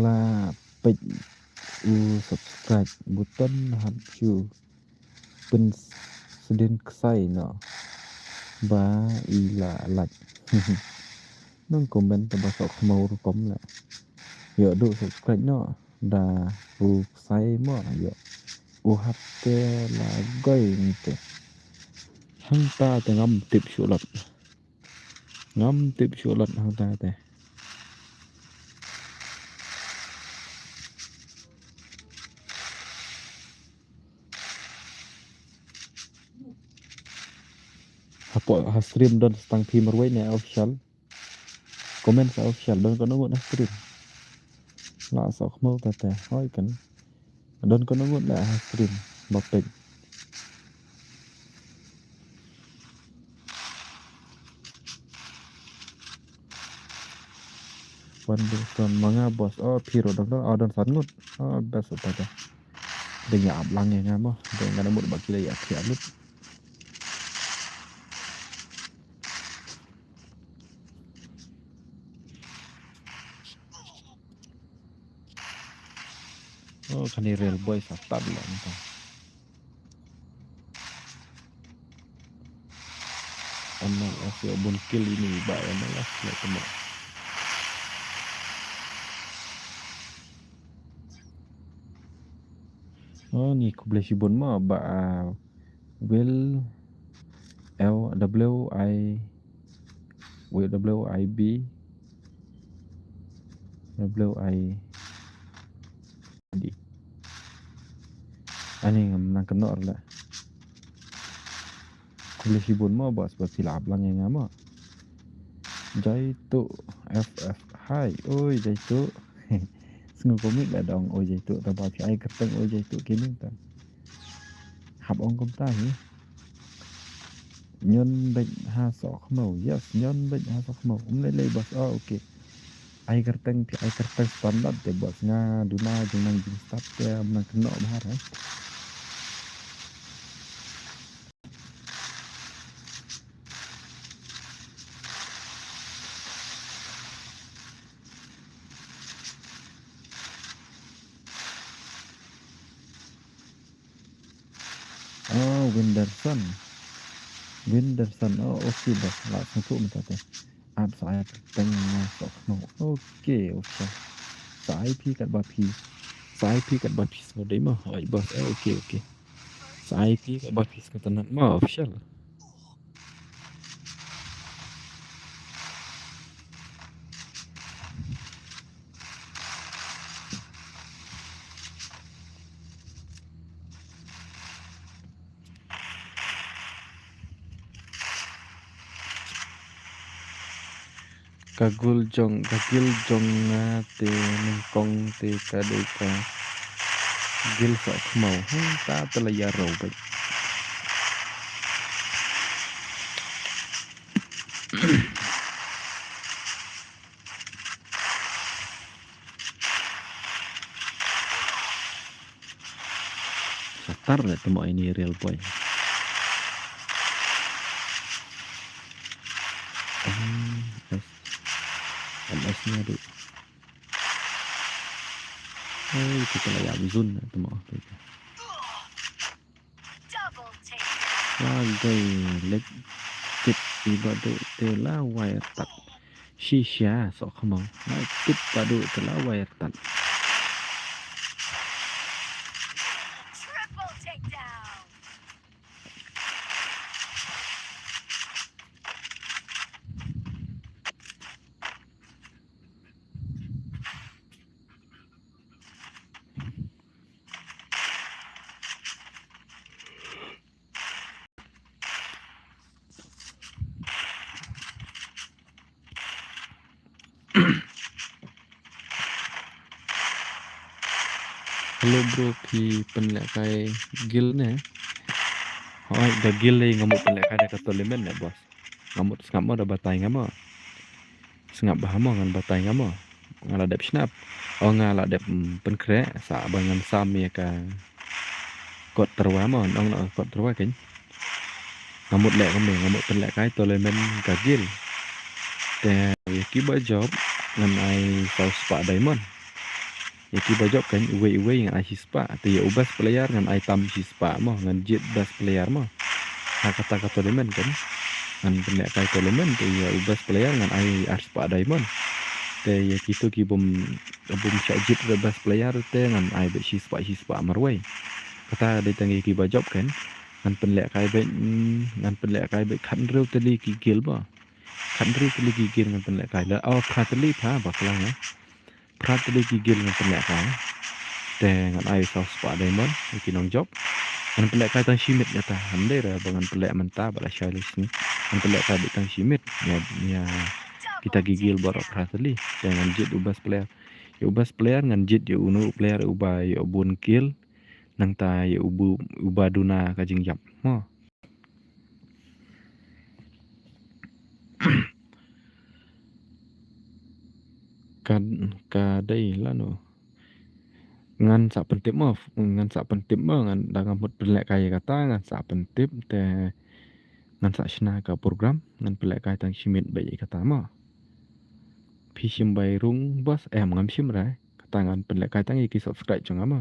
La peit u subscribe button hap shu pynsdien ksai noh ba i la lait. Nang comment te ba sok khmau rukom la. Ïoh du subscribe noh da u ksai mo ïoh. U hap te la goi ni te. Hangta te ngam tip shuh lat. Ngam tip shuh lat hangta te. Hapoh ha stream don sa tang phi marwei ne official. Comment sa official don kano ngut ha stream. La sok khmau ta te hoi kan. Don kano ngut la ha stream ba peit. Wan Bilson ma nga boss. Oh phi ruh don don oh don san ngut. Oh best uta ka. Dang ïa ap lang ïa nga mo. Dang nga na mut ba ki la ïa khia lut. Oh kane Real Boy sa tar la nta. M L S ïa bun kill ini ba M L S ïa temo. Oh ni khublei shibun mo ba ah, Will L W I W I B W I D. Ani ngam nang kynnoh ruh la. Khublei shibun mo boss ba phi la ap lang ïa nga mo. Jaitu F F hai. Oi Jaitu. Sngew kumne la dong oi Jaitu ta ba phi ai kyrteng oi Jaitu kine ta. Hap ong kumta hi. Ñion beit ha soh khmiew. Yes, ñion beit ha soh khmiew. Um lei lei boss. Oh, okay. Ai kyrteng phi ai kyrteng standard te boss nga duna jong nang jingstad te nang kynnoh bha ha. Oh, Winderson. Winderson. Oh, okay, boss. La sngewthuh mynta te. Ap sa ai kyrteng nga soh khmiew. Okay, okay. Sa ai phi katba phi. Sa ai phi katba phi sngewdei mo. Oi, boss. Eh, okay, okay. Sa ai phi katba phi sngewtynnat mo official. Ka gul jong, ka gil jong nga te nyngkong te ka dei ka gil soh khmiew. Hynta te la ïaroh beit. Sa tar le temo ini Real Boy. Hmm, yes. Ai sngewbha. Hei, kita la ïa zone na tu mo. Double take. Wa dei lek tip i Baduh te la wai tat. Shisha sok khmang. Ngai tip Baduh te la wai tat. Triple takedown. Hello bro, phi pynlehkai guild ne? Hooid, da guild lei nga mut pynlehkai da ka tournament ne boss. Nga mut sngap mo da batai nga mo. Sngap bha mo ngan batai nga mo. Nga la dep shnap. O nga la dep, mm, pynkhreh sa ba ngan sam ïa ka kot tyrwa mo, nong na kot tyrwa kein. Nga mut leh kumne, nga mut pynlehkai tournament ka guild. Te ïa kiba jop ngan ai saw spah diamond. Ïa kiba jop kein uwei uwei ngan ai shispah. Te ïa u best player ngan ai tam shispah mo, ngan jied best player mo. Ha kata ka tournament kein. Ngan pynlehkai tournament te ïa u best player ngan ai ar spah diamond. Te ïa kito ki bym, bym shah jied re best player te ngan ai beit shispah shispah marwei. Kata dei tang ïa kiba jop kein. Ngan pynlehkai beit, mm, ngan pynlehkai beit khathynriew tylli ki guild mo. Khathynriew tylli ki guild ngan pynlehkai la. O, phra tylli pha bakla nga. Phra tylli ki guild ngan pynlehkai. Te ngan ai saw spah diamond ïa ki nongjop. Ngan pynlehkai tang shi miet ïa ta. Hynrei re ba ngan pynleh mynta ba la shai lei sngi. Ngan pynlehkai beit tang shi miet ïa, ïa kita ki guild baroh phra tylli. Te ngan jied u best player. Ïa u best player ngan jied ïa uno u player uba ïoh bun kill. Nangta ïa uba, uba duna ka jingïap. Mo. Ka, ka dei lano. Ngan sa pyntip mo, ngan sa pyntip mo, ngan da nga mut pynlehkai ïa kata, ngan sa pyntip te ngan sa shna ka program, ngan pynlehkai tang shi miet beit ïa kata mo. Phi shim bai rung boss, em ngam shim re. Kata ngan pynlehkai tang ïa ki subscribe jong nga mo.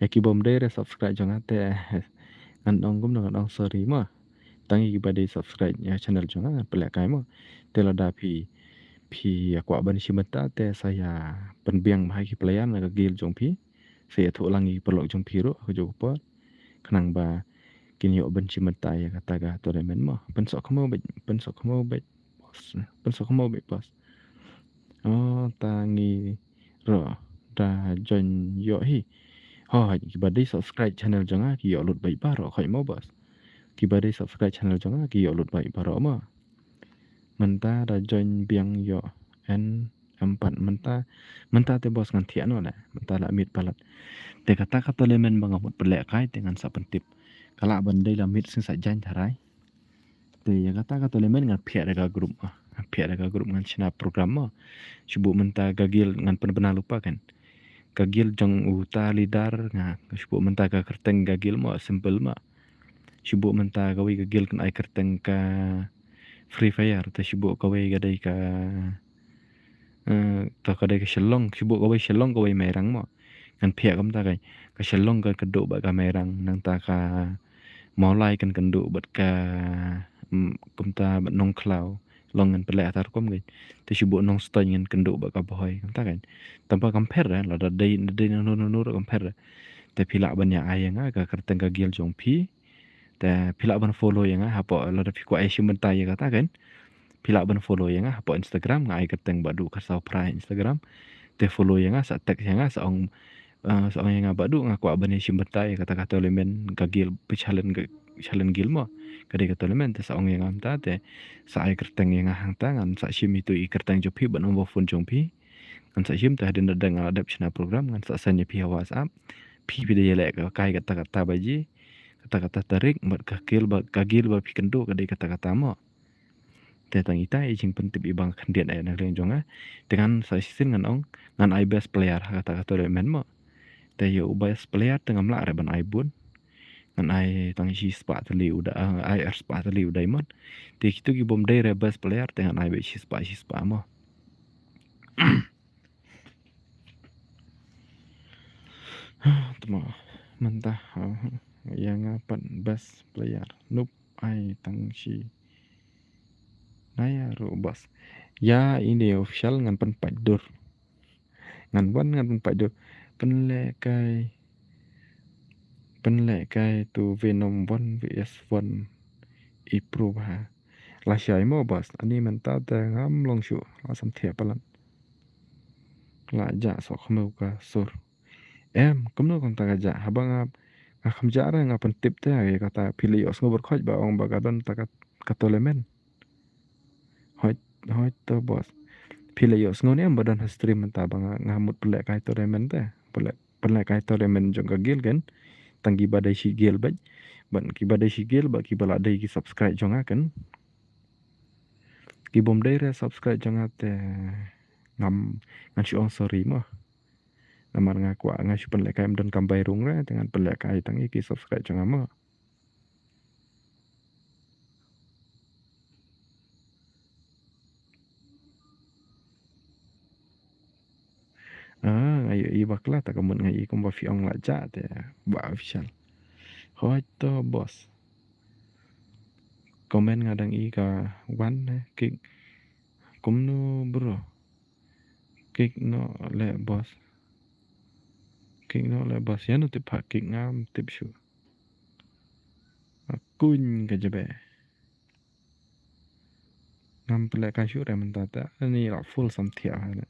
Ïa ki bym dei re subscribe jong nga te ngan ong kumno ngan ong sorry mo. Tang ïa kiba dei subscribe ïa channel jong nga ngan pynlehkai mo. Te lada phi, phi ïa kwah ban shim bynta te sa ïa pynbiang bha ïa ki player na ka guild jong phi. Sa ïathuh lang ïa ki paralok jong phi ruh ha kajuh ka por. Khnang ba kin ïoh ban shim bynta ïa kata ka tournament mo. Pynsuk khmo beit, pynsuk khmo beit. Boss, pynsuk khmo beit boss. O, ta ngi ruh da join ïoh hi. Hooid, kiba dei subscribe channel jong nga ki ïoh lut beit baroh, hooid mo boss. Kiba dei subscribe channel jong nga ki ïoh lut beit baroh mo. Mynta da join biang ïoh en em pat mynta. Mynta te boss ngan thiah noh leh. Mynta la miet palat. Te kata ka tournament ba nga mut pynlehkai te ngan sa pyntip. Ka lah ban dei la miet shisha jaiñ tharai. Te ïa kata ka tournament ngan phiah da ka group mo. Ngan phiah da ka group ngan shna program mo. Shu buh mynta ka guild ngan pynbna lypa kan. Ka guild jong uta leader nga shu buh mynta ka kyrteng ka guild mo, simple mo. Shu buh mynta kawei ka guild kan ai kyrteng ka Free Fire te shu buh kawei ka dei ka, eh, to ka dei ka Shillong, shu buh kawei Shillong kawei Mairang mo. Ngan phiah kumta ka, ka Shillong kan kynduh bad ka Mairang, nangta ka Mawlai kan kynduh bad ka, mm, kumta bad Nongkhlaw. Long ngan pynleh ha ta rukom ka. Te shu buh Nongstoiñ ngan kynduh bad ka Bhoi kumta ka. Tangba kam pher re, lada dei, dei nano nano ruh kam pher re. Te phi lah ban ïa ai ïa nga ka kyrteng ka guild jong phi. Te phi lah ban follow ïa nga hapoh, lada phi kwah ïa shim bynta ïa kata kan. Phi lah ban follow ïa nga hapoh Instagram, nga ai kyrteng Baduh Kharsaw Phra Instagram. Te follow ïa nga, sa text ïa nga, sa ong, eh, sa ong ïa nga Baduh nga kwah ban ïa shim bynta ïa kata ka tournament ka guild, phi challenge ka, challenge guild mo. Ka dei ka tournament te sa ong ïa nga mynta te sa ai kyrteng ïa nga hangta ngan sa shim ïa itu i kyrteng jong phi bad number phone jong phi. Ngan sa shim te hadien da nga la dep shna program ngan sa send ïa phi ha WhatsApp. Phi phi dei ïaleh ka kai kata kata baje. Kata kata tarik bad ka guild ba, ka guild ba phi kynduh ka dei kata kata mo. Te tang ita i jingpyntip i ba nga khyndiat ïa na liang jong nga. Te ngan sa shisien ngan ong ngan ai best player ha kata ka tournament mo. Te ïa u best player te ngam lah re ban ai bun. Ngan ai tang shispah tylli u da, ah, ai ar spah tylli u diamond. Te kito ki bym dei re best player te ngan ai beit shispah shispah mo. Tma mynta, ah, ïa nga pat best player. Nope, ai tang shi. Naya ruh boss. Ïa ine official ngan pynpait dur. Ngan wan ngan pynpait dur. Pynlehkai. Pynlehkai tu Venom one V S one i pro bha. Lashai mo boss. Ani mynta te ngam long shuh. La sam thiah palat. La jah sok khmew ka sur. Em, kumno kumta ka jah. Haba nga, nga kham jah re nga pyntip te ïa kata phi la ïohsngew bad khoit ba ong ba ka don ta ka, ka tournament. Hoi, hoi to boss. Phi la ïohsngew ne em ba don ha stream mynta ba nga, nga mut pynlehkai tournament te. Pynleh, pynlehkai tournament jong ka guild kan. Tang kiba dei shi guild bad. Bad kiba dei shi guild bad kiba la dei ki subscribe jong nga kan. Ki bym dei re subscribe jong nga te ngam, ngan shu ong sorry mo. Namar nga kwah nga shu pynlehkai ym don kam bai rung re te ngan pynlehkai tang ïa ki subscribe jong nga mo. Ah, nga ïohi bakla ta ka mut nga ïohi kumba phi ong la jah te ba official. Hoi to boss. Comment nga dang ïohi ka wan ne kick. Kumno bro. Kick noh leh boss. Kick noh leh boss. Ïano tip pha kick ngam tip shuh. Kuñ ka jaba. Ngam pynlehkai shuh re mynta te. Ani la full sam thiah ha ne.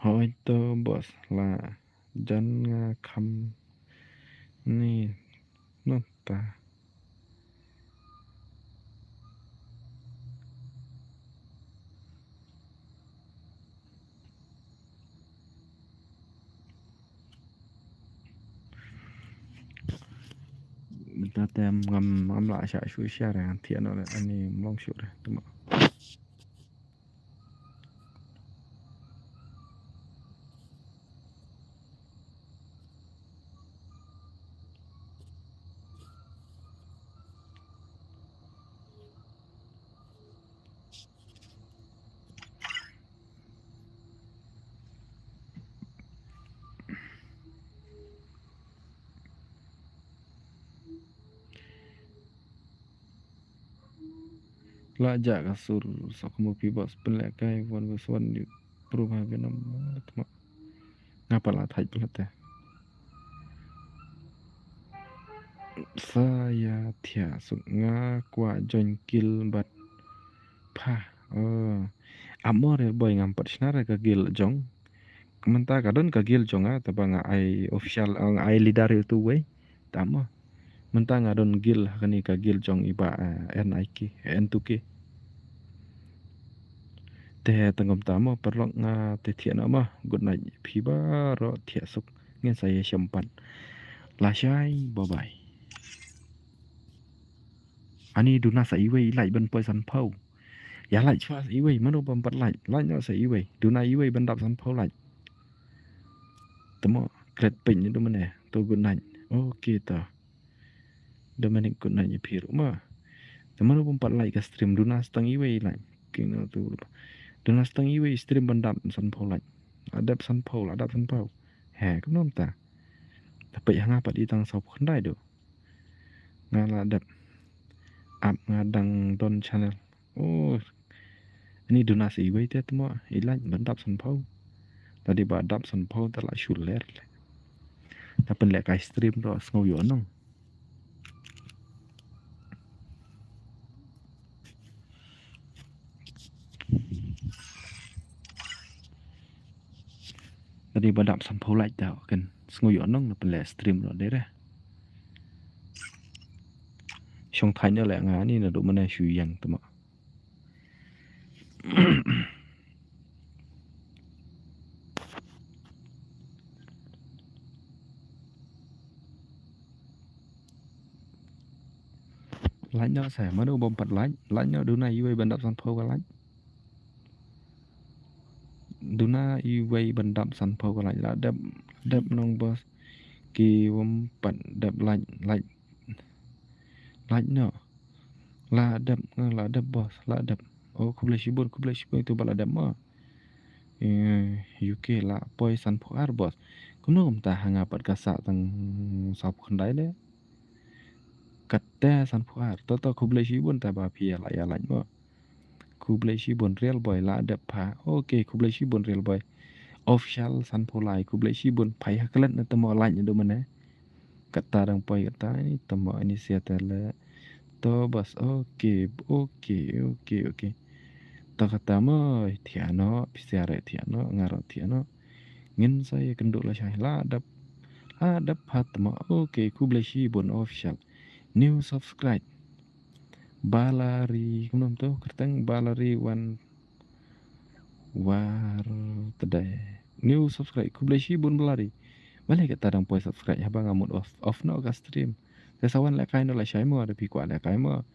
Hoi to boss la jan nga kham ni nota. Mynta te ngam, ngam lah shah shuh sha re, thiah noh re, ani mlong shuh re, tuma. La jah ka sur sa ka movie box pynlehkai one versus one di proof ha Venom. Tma. Nga pat la thait palat te. Sa ïa thiah suk nga kwah join guild bad pha. Oh. Amo re boy ngam pat shna re ka guild jong. Mynta ka don ka guild jong nga, te ba nga ai official, nga ai leader ïa utu uwei. Tama. Mynta nga don guild ha kane ka guild jong i bah, eh, N I K, N two K. Te tang kumta mo, paralok nga te thiah noh mo. Good night phi baroh, thiah suk. Ngin sa ïashem pat. Lashai, bye bye. Ani duna sa iwei i like ban poi sanphew. Ïa like shuwa sa iwei, mano bym pat like, like noh sa iwei. Duna iwei ban dap sanphew like. Te mo, klet peit ni tu mane. To good night. Okay to. Dominic good night ïa phi ruh mo. Te mano bym pat like ka stream, duna sa tang iwei i like. King no tu. Duna sa tang iwei i stream ban dap sanphew like. La dep sanphew, la dap sanphew. He, kumno mynta. Te peit ha nga pat i tang sawphew khyndai do. Nga la dep. Ap nga dang don channel. Oh. Ani duna sa iwei te tma i like ban dap sanphew. Lada ba dap sanphew te la shu ler. Te pynlehkai stream ruh sngew ïoh nong. Lada ba dap sanphew like te kan sngew ïoh nong na pynleh stream ruh de re. Shong thait ne leh nga ni naduh mynne shu ïeng tma. Like noh sa, mano bym pat like, like noh, duna iwei ban dap sanphew ka like. Duna iwei ban dap sanphew ka like, la dep, dep nong boss. Ki bym pat dep like, like. Like noh. La dep, la dep boss, la dep. Oh, khublei shibun, khublei shibun ïa uto ba la dep mo. Eh, U K la poi sanphew ar boss. Kumno kumta ha nga pat ka sah tang sawphew khyndai leh. Kata sanphew ar. To to khublei shibun ta ba phi ïa la ïa like mo. Khublei shibun Real Boy la dep pha. Ok, khublei shibun Real Boy Official sanphew lai. Khublei shibun, pha ïa klet na tamo like na do mane. Kata dang poi kata ni tamo ini sia tele. To boss, ok, ok, ok, ok. To kata mo thiah noh, phi sia re thiah noh, nga ruh thiah noh. Ngin sa ïa kynduh lashai, la dep. La dep pha tamo. Ok, khublei shibun Official. New subscribe. Balari, kumno to kyrteng Balari wan war today. New subscribe, khublei shibun Balari. Balei kata dang poi subscribe haba nga mut off, off noh ka stream. Te sa wan lehkai noh lashai mo, da phi kwah lehkai mo.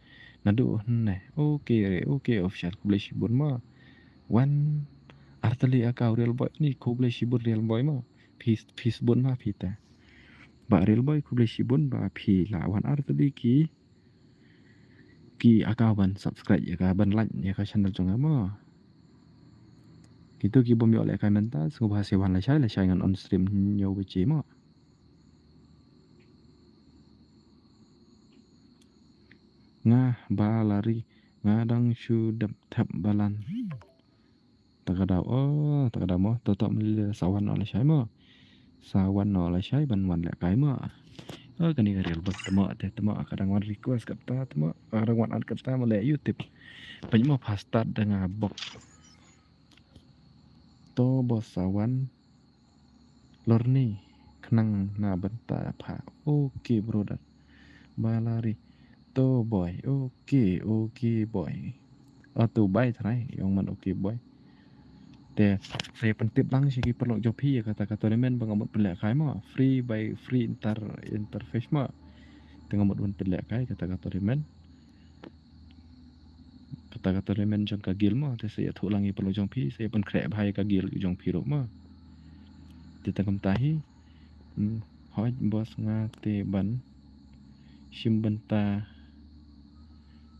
Naduh ne. Ok re, ok Official, khublei shibun mo. Wan artylli account Real Boy ni, khublei shibun Real Boy mo. Phi, phi sbun ma phi ta. Ba Real Boy khublei shibun ba phi la wan artylli ki ki account ban subscribe ïa ka, ban like ïa ka channel jong nga mo. Kito ki bym ïoh lehkai mynta, sngewbha sa wan lashai, lashai ngan on stream hynñiew baje mo. Nga Balari, nga dang shu dep thep balan. Ta ka daw, oh, ta ka daw mo, to to mlile sa wan noh lashai mo. Sa wan noh lashai ban wan lehkai mo. Oh, kane ka Real Boy tamo te, tamo ka dang wan request kata, tamo ka dang wan add kata mo leh YouTube. Pynmo pha start da nga bok. To boss sa wan. Lorni, khnang na bynta pha. Ok brother. Balari. To boy. Ok, ok boy. Oh, to bai trai, ong man ok boy. Te sa ïa pyntip lang sha ki paralok jong phi ïa kata ka tournament ba nga mut pynlehkai mo. Free by free inter, interface mo. Te nga mut ban pynlehkai kata ka tournament. Kata ka tournament jong ka guild mo, te sa ïathuh lang ïa paralok jong phi, sa ïa pynkhreh bha ïa ka guild jong phi ruh mo. Te tang kumta hi. Hmm, hooid boss, nga te ban shim bynta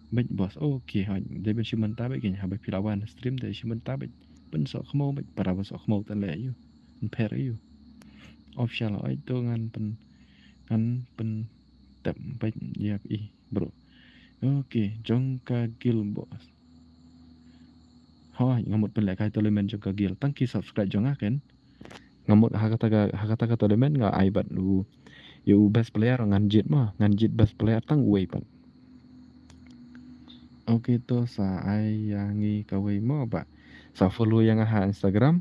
beit boss. Ok, hooid, dei ban shim bynta beit keiñ, haba phi la wan stream te shim bynta beit. Pynsohkhmaw beit, para ba sohkhmaw te leh ïa u. Pynpher ïa u. Official, hooid to ngan pyn, ngan pyntip beit ïa phi. Bro. Ok, jong ka guild boss. Hooid, nga mut pynlehkai tournament jong ka guild. Tang ki subscribe jong nga keiñ. Nga mut ha kata ka, ha kata ka tournament nga ai bad u, ïa u best player ngan jied mo, ngan jied best player tang uwei pat. Ok, to sa ai ïa ngi kawei mo ba. Sa follow ïa nga ha Instagram.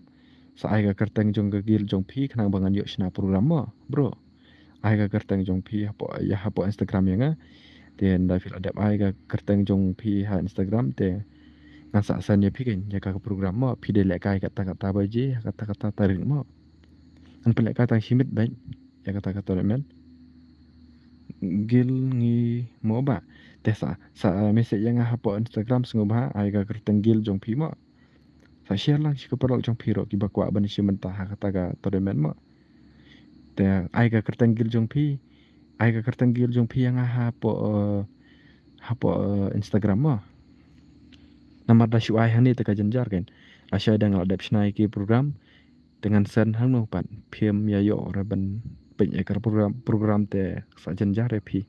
Sa ai ka kyrteng jong ka guild jong phi khnang ba ngan ïoh shna program mo, bro. Ai ka kyrteng jong phi hapoh, ïa hapoh Instagram ïa nga. Te ynda phi la dep ai ka kyrteng jong phi ha Instagram te ngan sa send ïa phi keiñ ïa ka program mo, phi dei lehkai kata kata baje, kata kata tarik mo. Ngan pynlehkai tang shi miet beit ïa kata ka tournament. Guild ngi mo ba. Te sa, sa message ïa nga hapoh Instagram sngewbha ai ka kyrteng guild jong phi mo. Sa share lang sha ki paralok jong phi ruh kiba kwah ban shim bynta ha kata ka tournament mo. Te ai ka kyrteng guild jong phi, ai ka kyrteng guild jong phi ïa nga hapoh, eh, hapoh, eh, Instagram mo. Namar da shu ai hangne te ka jynjar keiñ. Lashai da nga la dep shna ïa ki program. Te ngan send hangno pat phim ïa ïoh re ban peit ïa ka program, program te sa jynjar ïa phi.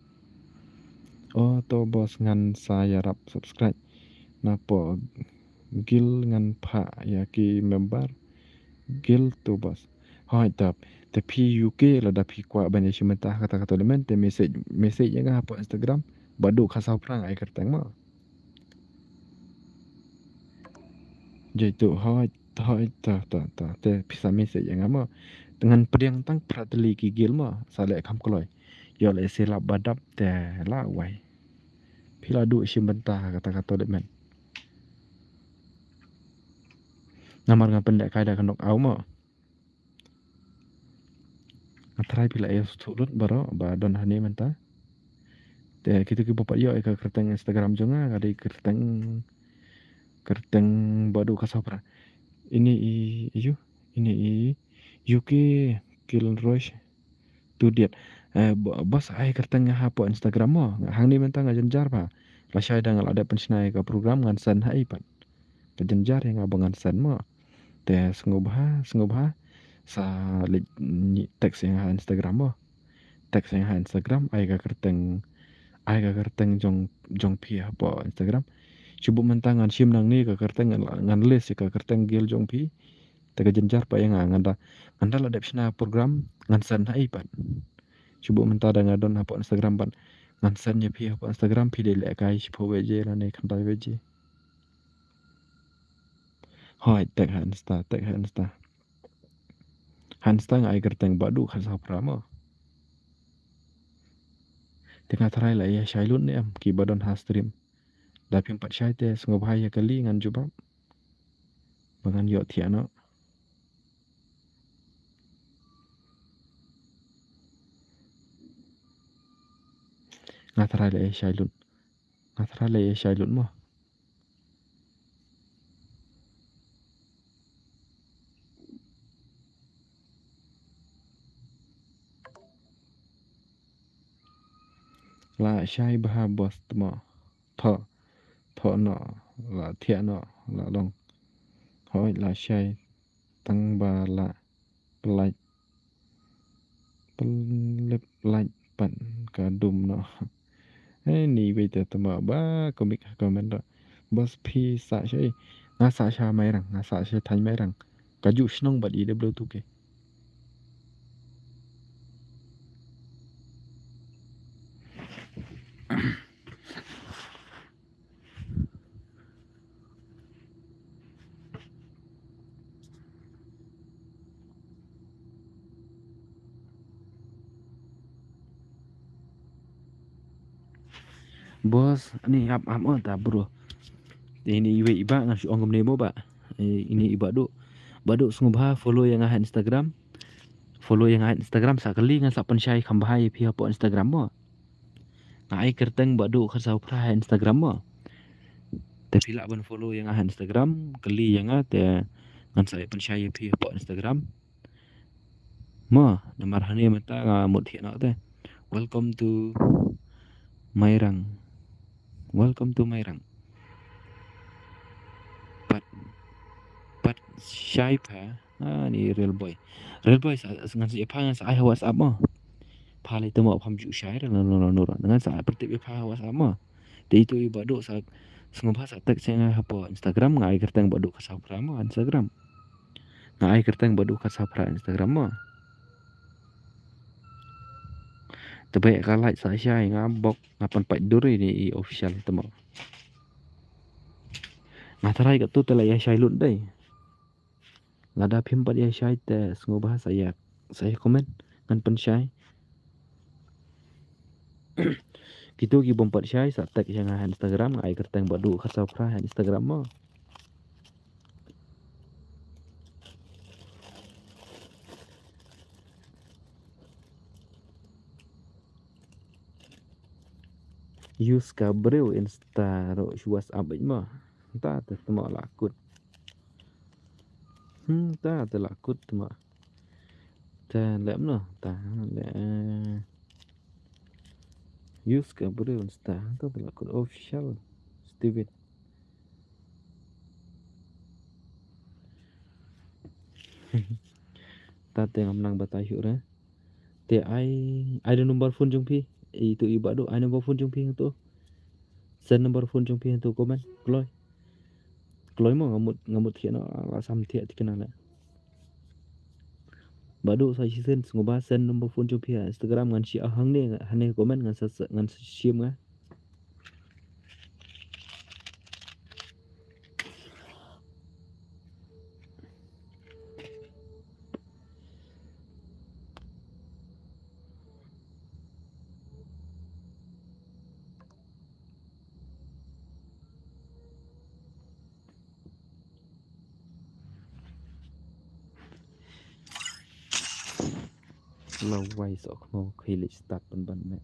Oh to boss ngan sa ïarap subscribe. Napoh guild ngan phah ïa ki member guild to boss. Hooid tap. Te phi U K lada phi kwah ban ïa shim bynta ha kata ka tournament te message, message ïa nga hapoh Instagram. Ba duh khatsaw phrang ai kyrteng mo. Jaitu hooid, hooid ta, ta, ta. Te phi sa message ïa nga mo. Te ngan pdiang tang phra tylli ki guild mo. Sa leh kham kloi. Ïoh lehse lap ba dap te la wai. Phi la duh shim bynta ha kata ka tournament. Namar nga pynlehkai da ka knockout mo. Nga tharai phi la ïohsngew lut baroh ba don hangne mynta. Te kito ki ba pat ïoh ïa ka kyrteng Instagram jong nga, ka dei kyrteng, kyrteng Baduh Khatsaw Phra. Ini i, i yu, ini i U K Kilroy Tudiat. Eh, bo-, bos, ai kyrteng nga hapoh Instagram mo. Nga hangne mynta nga jynjar bha. Lashai da nga la dep pynshna ïa ka program ngan send ha i pat. Ka jynjar ïa nga ba ngan send mo. Te sngewbha, sngewbha sa leit text ïa nga ha Instagram mo. Text ïa nga ha Instagram, ai ka kyrteng, ai ka kyrteng jong, jong phi hapoh Instagram. Shu buh mynta ngan shim nangne ka kyrteng, ngan, ngan list ïa ka kyrteng guild jong phi. Te ka jynjar pat ïa nga, ngan da, ngan da la dep shna program ngan send ha i pat. Shu buh mynta da nga don hapoh Instagram pat ngan send ïa phi hapoh Instagram, phi dei leh kai shiphew baje lane khyndai baje. Hooid, text ha Insta, text ha Insta. Ha Insta nga ai kyrteng Baduh Khatsaw Phra mo. Te nga tharai la ïa shai lut ne em ki ba don ha stream. Da phim pat shai te sngewbha ïa kylli ngan jubab. Ba ngan ïoh thiah noh. Nga tharai la ïa shai lut. Nga tharai la ïa shai lut mo. La shai bha bos tmo. Tho. Tho noh. La thiah noh. La long. Hooid la shai. Tang ba la. Pynlait. Pynlip lait pat ka dum noh. Eh, ni wei te tama ba komik ha comment da. Bos phi sah shai. Nga sah sha Mairang, nga sah sha thaiñ Mairang. Ka ju shnong bad i W two K. Bos, ani ap ap oh ta bro. Ini iwei iba ngan shu ong kumne mo ba. Eh, ini iba du. Ba du sngewbha follow ïa nga ha Instagram. Follow ïa nga ha Instagram sa kali ngan sa pynshai kham bha ïa phi hapoh Instagram mo. Nga ai kyrteng Baduh Khatsaw Phra ha Instagram mo. Te phi lah ban follow ïa nga ha Instagram, kylli ïa nga te ngan sa ïa pynshai ïa phi hapoh Instagram. Mo, namar hangne mynta nga mut thiah noh te. Welcome to Mairang. Welcome to Mairang. Pat, pat shai pha. Ah, ni Real Boy. Real Boy sa, sa ngan sa ïa pha ngan sa ai ha WhatsApp mo. Pha lei te mo pham ju shai re no no no no. Ngan sa pyrtip ïa pha ha WhatsApp mo. Te itu i Baduh sa sngewbha sa text ïa nga hapoh Instagram, nga ai kyrteng Baduh Khatsaw Phra mo Instagram. Nga ai kyrteng Baduh Khatsaw Phra Instagram mo. Te ba ka like sa shai nga bok nga pan pait dur ini i official te mo. Nga tharai katu te la ïa shai lut dei. Lada phim pat ïa shai te sngewbha sa ïa, sa ïa comment ngan pynshai. Kitu ki bym pat shai sa text ïa nga ha Instagram, nga ai kyrteng Baduh Khatsaw Phra ha Instagram mo. Use ka briew Insta ruh shu WhatsApp beit mo. Ta te tma la kut. Hmm, ta te la kut tma. Ta lem no, ta lem. Use ka briew Insta, ta te la kut official. Steven. Ta te ngam nang batai shuh re. Te ai, ai da number phone jong phi. Itu i Baduh, ai number phone jong phi hangtu. Send number phone jong phi hangtu comment. Kloi. Kloi mo nga mut, nga mut thiah noh, la sam thiah thikna le. Baduh sa shisien sngewbha send number phone jong phi ha Instagram ngan shim hangne, hangne comment ngan sa, ngan sa shim nga. Lawai sok mo khili start pynban me.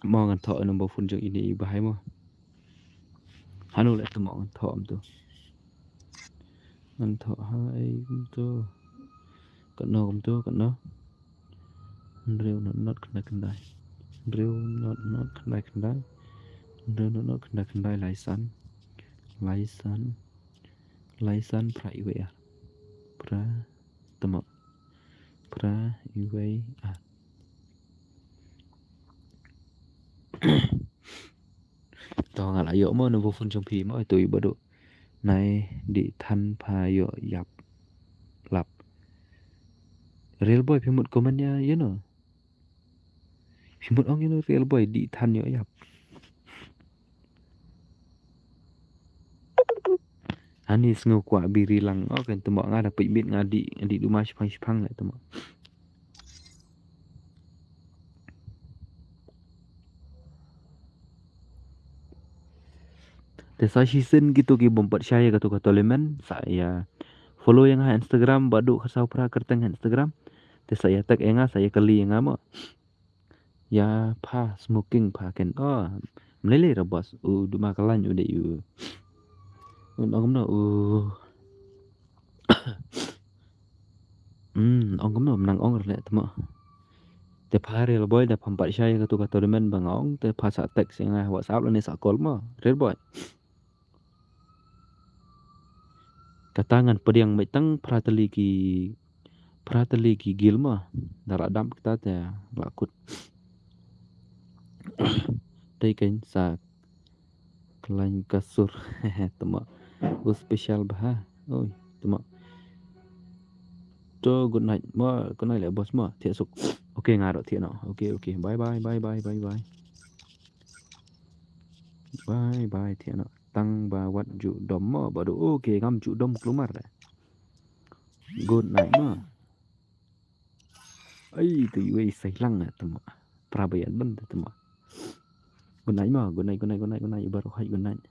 Mo ngan thoh number phone jong ine i bhai mo. Hanu le tu mo ngan thoh am tu. Ngan thoh ha ei kum tu. Katno kum tu, katno. Hynriew not not khyndai khyndai. Hynriew not not khyndai khyndai. Hynriew not not khyndai khyndai lai san. Lai san. Lai san phra iwei ar. Phra tama. Phra iwei ar. To nga la ïoh mo number phone jong phi mo, ito i badu. Nai di than pha ïoh ïap lap. Real boy phi mut comment ïa, you know. Phi mut ong, you know, real boy di than ïoh ïap. Ani sngew kwah biri lang. Oh, kan temo nga da peit bit nga di, di duma shipang shipang le temo. Te sa shisien kito ki bym pat shai ïa kato ka tournament, sa ïa follow ïa nga ha Instagram, Badu Kharsaw Phra Kyrteng ha Instagram. Te sa ïa tag ïa nga, sa ïa kali ïa nga mo. Ïa pha smoking pha ken. Oh, mlei lei ra boss. U duma ka lain u dei u. Un ong kumno u. Hmm, ong kumno, nang ong re temo. Te pha real boy da pham pat shai kato ka tournament ba nga ong, te pha sa text ïa nga WhatsApp lane sa call mo. Real boy. Kata ngan pdiang beit tang phra tylli ki, phra tylli ki gil mo. Da la dam kita te la kut. Dei kein sa Khlaiñ ka sur. Tama. U special bha. Oi, tama. To good night. Mo, good night le boss mo. Thiah suk. Okay, nga ruh thiah noh. Okay, okay. Bye bye, bye bye, bye bye. Bye bye thiah noh. Tang ba wat ju dom mo, Badu. Okay, ngam ju dom klumar de. Good night mo. Ai, tu iwei sai lang na tama. Pra ba ïa ban tama. Good night mo, good night, good night, good night, good night. Ibarat hai good night.